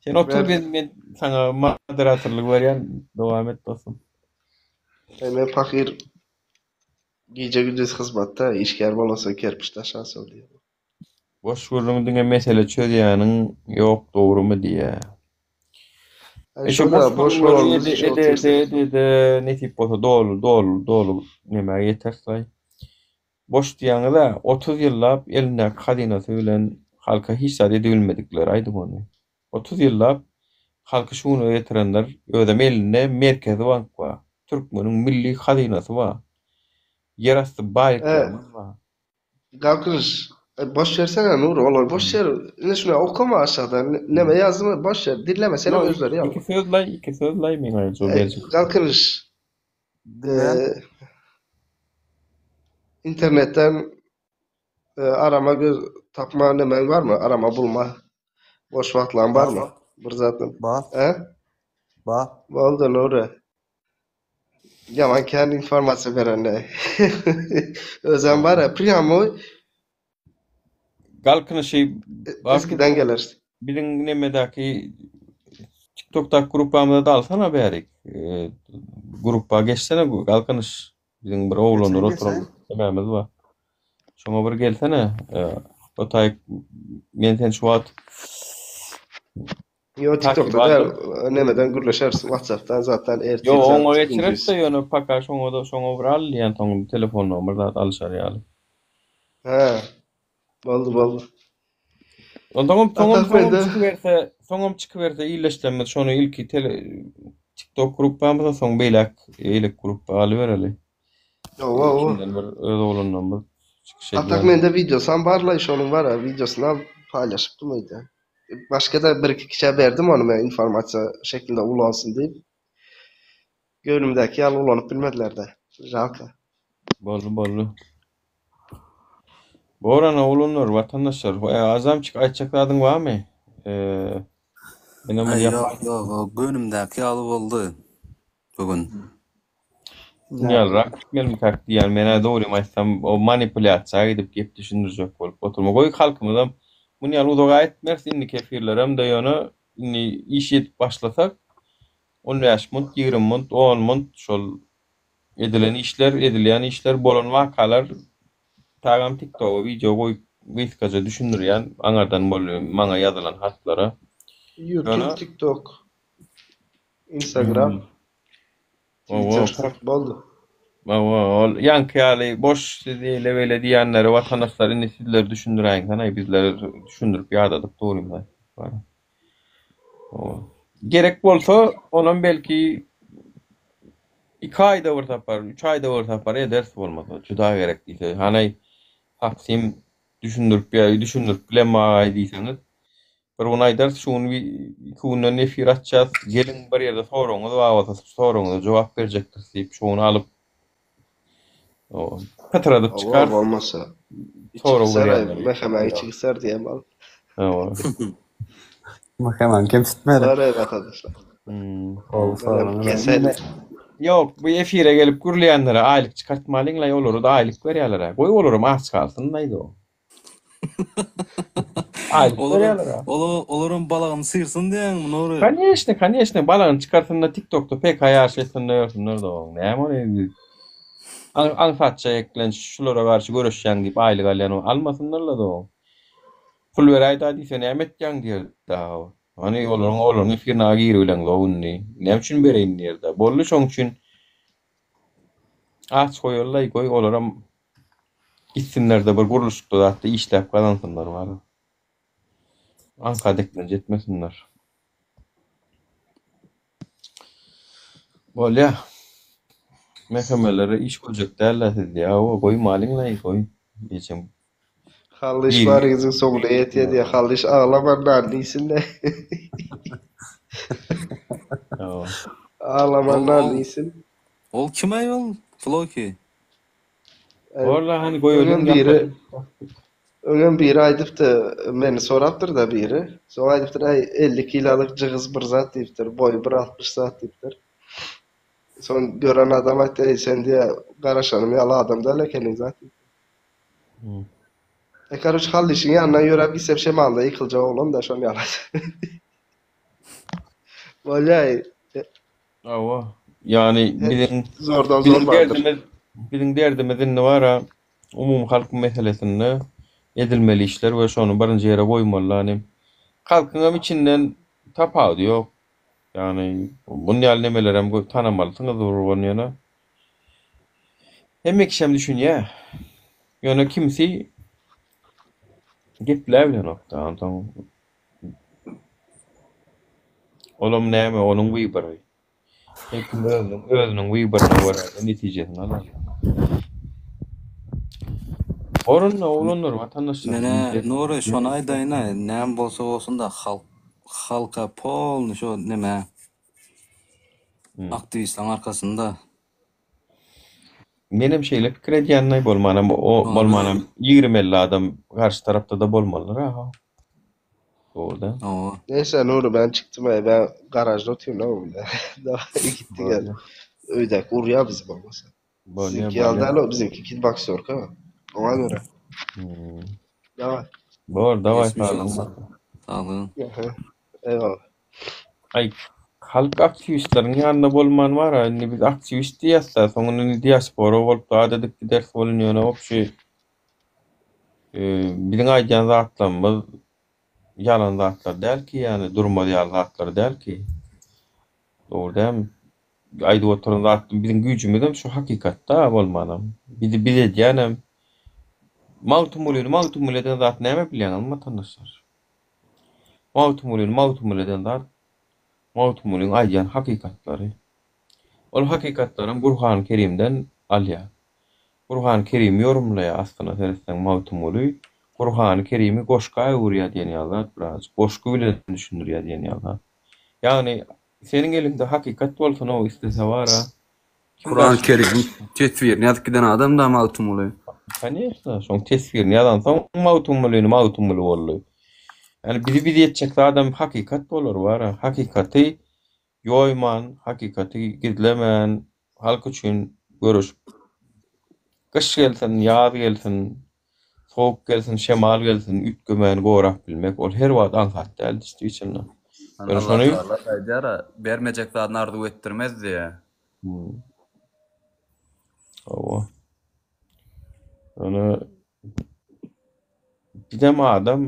Sen otur Ber. men men saňa moderatorlyk berýän dowam et dostum. Eý men pahyr gije gündiz hyzmatda işgär bolansoň kerpiç daşansoň diýýän. Boş gürrüň diňe mesele çözýäniň ýok dogrymy diýýä. Aý E şo şo-da boş boş gürrüňleri bolanymyz ede üçin ede otyrys. ede ede ede nesip bolsa doly doly doly nämä ýeteris-aý. Boş diýýäňiz-ä, 30 ýyllap elindäki hazynasy bilen halka hiç zat edibilmedikler aýdyň ony. 30 ýyllap halky şu güne getirenler, özem elinde Merkezi bank bar, türkmeniň milli hazynasy bar, ýerasty E, baýlyklarymyz bar. Galkynyş, e, boş bersene Nury, olary boş ber. Ine şuny okama aşakda. Neme ýazdymy boş ber. Dinleme, senem Ýok, özleri ýaly. iki sözlaý, iki sözlaý meň aýjok E, berjek. Galkynyş, e, Diňleýän. internetden e, arama göz tapma nemäň barmy? Arama bulma. Boş wagtlaň Bar. barmy? Bir zatdan. Bar. E? Bar. Boldy Nury. Ýaman kän informasiýa berende. Özem bar-a, prýamoý Galkynyşy bar eskiden geler. Biziň nemedäki TikTokdaky gruppamyza da alsana bärik. E, gruppa geçsene Galkynyş. Biziň bir oglanlar Geçeýin, oturan geçeýin. nememiz bar. Şoňa bir gelsene. E, o taýyk men sen şu wagt Ýo Takip TikTokda däl, aldym. nemeden gürleşeris, WhatsAppdan zatdan ertir Ýo zat oňa gündiz. geçireris-de ýöne paka şoňa-da şoňa bir al diýen soň telefon nomer zat alyşar ýaly. Hä. Boldy, boldy. Onsoňam soňam Atak soňam mende çykyberse, soňam çykyberse illeşlemmiz şony ilki tele TikTok gruppamyza soň beýläk eýlek gruppa alybereli. Hawa, hawa. Içinden bir öz oglanlarymyz çykyş Atak edýän. mende wideosam barlaý, şonuň bar-a, wideosyny alyp paýlaşypdym öýde. Başga-da bir-iki kişä berdim ony men informasiýa şeklinde ulansyn diýip. Göwnümdäki ýaly ulanyp bilmediler-de. Žalko. Boldy, boldy. Borana oglanlar, watandaşlar, e, Azamçyk aýtjak zadyň barmy? E, menem bir Aý ýap ýok ýok o göwnümdäki ýaly boldy bu gün. Ýalyrak gitmelimikäk diýýän. Men-ä dogrymy aýtsam, o manipulýasiýa gidip gep düşündirjek bolup oturma. Goý halkymyzam muny ýaly uzaga etmeris indiki efirlerem-de ýöne indi iş edip başlasak on bäş munt, 20 munt, on munt şol edilen işler, edilýän işler, bolan wakalar tagam TikToga wideo goýup gysgaça düşündirýän aňardan bol maňa ýazylan hatlara. YouTube, Ýöne TikTok, Instagram. Hawa, Twitter boldy. Hawa, ol ýaňky ýaly boş siz eýle beýle diýýänleri watandaşlar indi sizler düşündiräýiň hanaý bizler düşündirip ýadadyk dogrymy aýtsak. Hawa. Gerek bolsa onam belki iki aýda bir sapar, üç aýda bir sapar ederis bolmasa juda gerek diýse. Hanaý Taksim düşündirip ýa düşündirip bilemagaý diýseňiz Bir gün aýdarys, şu gün iki günden efir açýas, geliň bir ýerde soragyňyz bar bolsa, soragyňyza jogap berjekdiris diýip, şu gün alyp pytradyp Hawa, çykarys. bolmasa. Içi Sorag gysar aý, berýänler. MHM-iň içi gysar diýen bal. Hawa. MHM-iň kemsitmeli. Bar aý watandaşlar. Hmm. Gowy Menem soragyňyz. kesel. Ýok, bu efire gelip gürleýänlere aýlyk çykartmalyň-laý, olara-da aýlyk berýärler-ä. Goý olaram aç galsyn-laý-da. Aýlyk Olaram berýärler-ä. ola olaram balagyny syrsyn diýýäňmi Nury? Koneçne, koneçne, balagyny çykarsyn-da TikTokda PK ýaryş etsin-de ýörsünler-de oň. Näme ony aň aňsatja eklenç şulara garşy göreşýäň diýip aýlyk alýan ol almasynlar-la-da oň. Pul beräý-da diýse näme etýäň diýer-dä o. Hany olaryň olaryň efirine giribileňzok indi. Näme üçin bereýin diýer-dä. Boldy şoň üçin aç goýaly-laý goý olaram Gitsinler-de bir gurluşykda zatda işläp gazansynlar bary. Aňsat eklenç etmesinler. Bolýa. MHM-lere iş görjek däl-ä siz diýä. Hawa, goýmalyň-laý, goý. Ejem. Hallyş baryňyzyň soňuna ýetýä diýä. Hallyş aglaman nan iýsin-de. Hawa. Aglaman Ol nan ol iýsin. ol kim-aý ol? Floki. Walla hany goýalyň Öňem biri Öňem biri aýdypdy, meni sorapdyr-da biri. Soň aýdypdyr, äý, 50 kilolyk jygyz bir zat diýipdir, boýy bir 60 zat diýipdir. Soň gören adam aýtdy, äý, sen diýä, garaşanym ýaly adam däl ekeniň zat diýipdir. E, karoç, Hallyşyň ýanyndan ýöräp gitsem şemalda ýykyljak oglan-da şon ýaly. Bolýa-aý. Hawa. Ýagny biziň Zordan biziň zor bardyr. derdimiz biziň derdimiz indi bar-a umumy halk meselesinde edilmeli işler we şony birinji ýere goýmaly. Ýagny halkyňam içinden tapawudy ýok. Ýagny bun ýaly nemelerem tanamalysyňyz urban ýöne. Hemme kişem düşünýär. Ýöne kimsi gepläbilenokda onsoň olam näme onuň wybory. Her kim özüniň özüniň wyboryna görä netijesini alar. Orunda oglanlar watandaşlar. Menä Nury şony aýdaýyna näme bolsa bolsunda halk halka polny şo neme aktiwistleň arkasynda. Menem şeýle pikir edýänlaý bolmanam o bolmanam 20 50 adam garşy tarapda-da bolmalydyr aha. Dogry da. Hawa. Neyse Nury ben çykdym ey ben garajda otyryn la bugün. Daway gitti gel. Öýdäki urýar bizi bolmasa. Bolýar, Siziňki ýaly bolýar. däl o bizimki kidboksörka. Oňa görä. Hmm. Daway. Bor, daway Geçmiş saglygyň olsun. bolsun. Saglygyň. Aha. Eyvallah. Aý, halk aktiwistleriň ýanynda bolman bar-a, indi biz aktiwist diýýäs-dä, soňunda indi diaspora bolup zat edip gideris welin ýöne obşi biziň aýdýan zatlarymyz ýalan zatlar däl ki, ýagny durmaz ýaly zatlar däl ki. Dogry dälmi? Aýdyp oturan zat biziň güýjümizem şu hakykatda bolmanam. Bizi biz edýänem Magtymgulyny Magtymguly eden zat näme bilýäňizmi watandaşlar? Magtymgulyny Magtymguly eden zat Magtymgulyň aýdýan hakykatlary. Ol hakykatlaram Gurhany Kerimden alýar. Gurhany Kerimi ýorumlaýar aslyna seretseň Magtymguly Gurhany Kerimi goşga öwürýär diýen ýaly zat birazajyk goşgy bilen düşündirýär diýen ýaly zat. Ýagny seniň eliňde hakykat bolsun-ow islese bara Kim Kurany garşy Kerimiň teswirini ýazyp giden adam da Magtymguly. Koneçno, şoň teswirini ýazansoň Magtymgulyny Magtymguly boldy. Ýani bizi biz etjek zadam hakykat bolar bara. Hakykaty ýoýman, hakykaty gizlemän halk üçin göreşip gyş gelsin, ýaz gelsin, sowuk gelsin, şemal gelsin üýtgemän gorap bilmek ol her wagt aňsat däl dişdiçinde. Hany Ýöne Allah şony Tagala aýdýar-a, bermejek zadyny arzuw etdirmez diýýär. Hawa. Ýöne bizem adam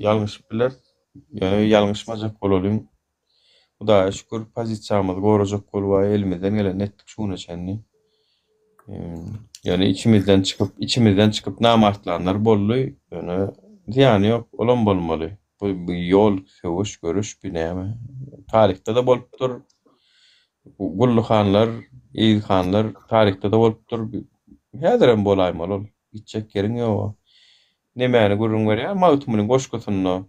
ýalňyşyp bileris. Ýöne ýalňyşmajak bolalyň. Hudaýa şükür pozisiýamyzy gorajak bolup elimizden gelenini etdik şu güne çenli. Ýöne içimizden çykyp, içimizden çykyp namartlanlar boldy. Ýöne zyýany ýok, olam bolmaly. Bu ýol, söweş, göreş bi näme? Taryhda-da bolupdyr. Gully hanlar, Eziz hanlar taryhda-da bolupdyr. Häzirem bolaýmaly ol. Gitjek ýeriň ýog-a. Nemäni gürrüň berýär? Magtymgulyň goşgusynda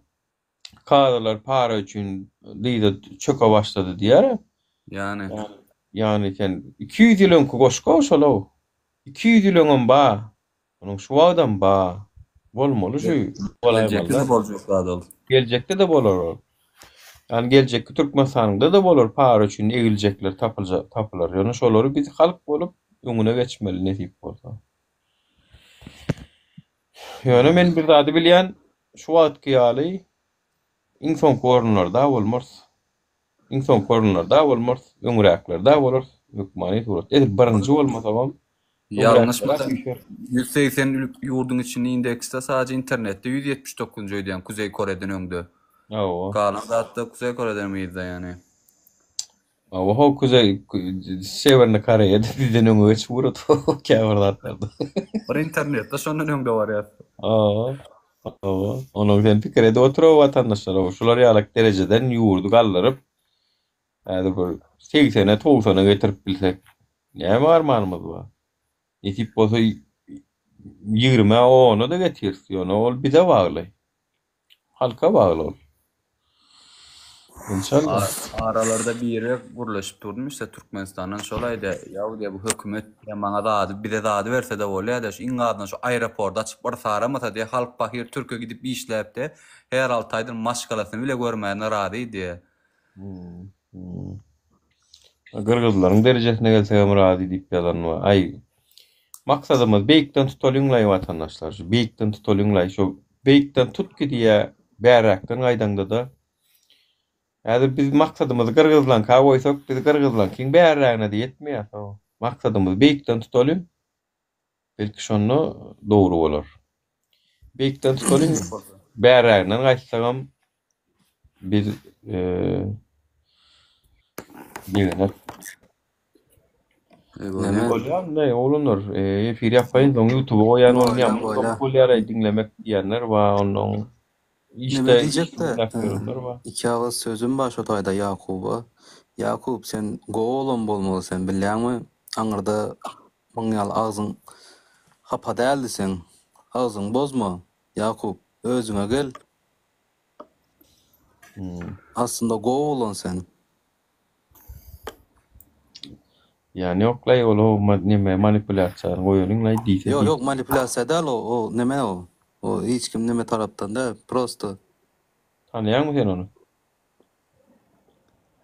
kazylar para üçin dyza çöke başlady diýýär-ä. Ýany. Ýagny sen 200 ýyl öňki goşgy-ow şol-ow. 200 ýyl öňem ba. Onuň şu wagtam ba. Bolmaly şu. Geljekde-de boljak zat ol. Geljekde-de bolar ol. Ýagny geljekki Türkmenistanyňda-da bolar para üçin egiljekler tapyljak tapylar. Ýöne şolary biz halk bolup öňüne geçmeli nesip bolsa. Ýöne men bir zady bilýän şu wagtky ýaly iň soňky orunlarda bolmarys. Iň soňky orunlarda bolmarys, öňräklerde bolarys hökmany suratda. Edil birinji bolmasagam, Ýalňyşmasam, 180 ýurduň içinde indeksde sadece internetde 179-njy öýdýän Kuzeý Koreden öňde. Hawa. Galan zatda Kuzeý Koreden yzda ýagny. Hawa, ho Kuzeý Sewerny Koreýa-da bizden öňe geçip ugrady käbir zatlarda. Bir internetde şondan öňde barýas. Hawa. Hawa, onuň sen pikir edip otur-ow watandaşlar-ow, şular ýalak derejeden ýurdy galdyryp, häzir bir segsene, togsana getirip bilsek, näme armanymyz bar? Nesip bolsa ýigrimä, ona-da getiris, ýöne ol bize bagly. Halka bagly ol. Enşalla. Aralarda biri gürleşip durdum işte Türkmenistandan şol aýdýar, ýaw diýýär bu hökümet diýýär maňa zady bize zady bersede bolýar diýýär şu iň azyndan şu aeroporty açyp bir saramasa diýýär halk pahyr türke gidip işläp diýýär her alty aýdan maşgalasyny bile görmäne razy diýýär. Gyrgyzlaryň derejesine gelsegem razy diýip ýazan bar. Aý, maksadymyz beýikden tutalyňlaý watandaşlar. Şu beýikden tutalyňlaý. Şu beýikden tut ki diýýä, bärräkden gaýdaňda-da. Häzir biz maksadymyzy gyrgyzlaňka goýsak, biz gyrgyzlaňkyň bärrägine-de ýetmeýäs. Maksadymyzy beýikden tutalyň. Belki şonda dogry bolar. Beýikden tutalyň, bärräginden gaýtsagam biz. Ýegener. Neme? Bolýar ne oglanlar, efir ýapaýyn soň ýutuba goýan Bolýa, bolýan, bolýa. bolýar diňlemek diýenler bar, onnoň Neme işde diýjek-de, diňläp ýörenler bar. iki agyz sözüm bar şo taýda Ýakuba. Ýakup, sen gowy oglan bolmaly sen, bilýäňmi? Aňyrda muň ýaly agzyň hapa däldi seň. Agzyňy bozma, Ýakup, özüňe gel. Aslynda gowy oglan sen. Ýany ýoklaý ol o neme manipulýasiýany goýalyňlaý diýse Ýok diý. ýok manipulýasiýa däl o o neme o o hiç kim neme tarapdan däl prosto. Tanaýaňmy sen ony?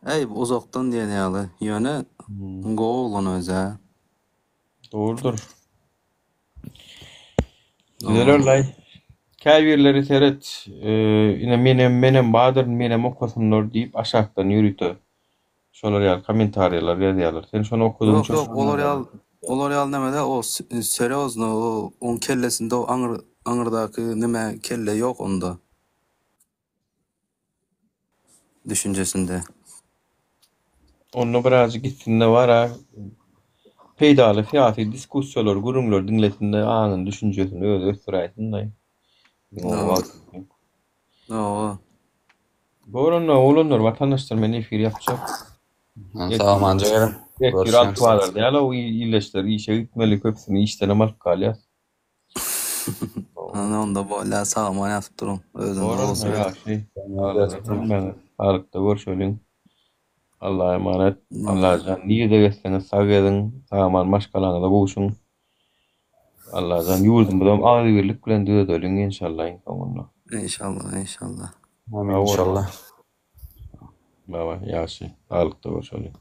Äý uzakdan diýen ýaly ýöne gowy oglan özä. Dogrudyr. Düzelerlaý. Käbirleri seret, ine menem menem badyryn menem okasynlar diýip aşakdan ýörite şolar ýaly kommentariýalar ýazýarlar. Sen şony Ýok okadygyňça ýok olar ýaly olar ýaly neme däl o serýozno o oň kellesinde o aňyr aňyrdaky neme kelle ýok onda. Düşünjesinde. Onda birazjyk gitsin-de bar-a, peýdaly syýasy diskussiýalary, gürrüňleri diňlesin-de, aňyny, düşünjesini özi ösdüräýsin-de. Biziň oňa wagtymyz ýok. Hawa. Bor onda, oglanlar, watandaşlar, men efir ýapjak. Sag-aman jigerim. Ertir alty bazar däl-ow, ildeşler işe gitmeli, köpüsini işdenem alyp galýas. Ana onda bolýa sag-aman ýatyp duruň. Özüňize Bolar gowusy beriň. ýagşy. Hemmäňiz saglykda görşeliň. Allaha emanet. Allajan nirde gezseňiz sag geziň, sag-aman maşgalaňyza gowşuň. Allajan ýurdumyzam agzybirlik bilen düzedeliň enşalla iň soňunda. Enşalla, enşalla. Amin inşallah. Baba ýagşy. Saglykda görşeliň.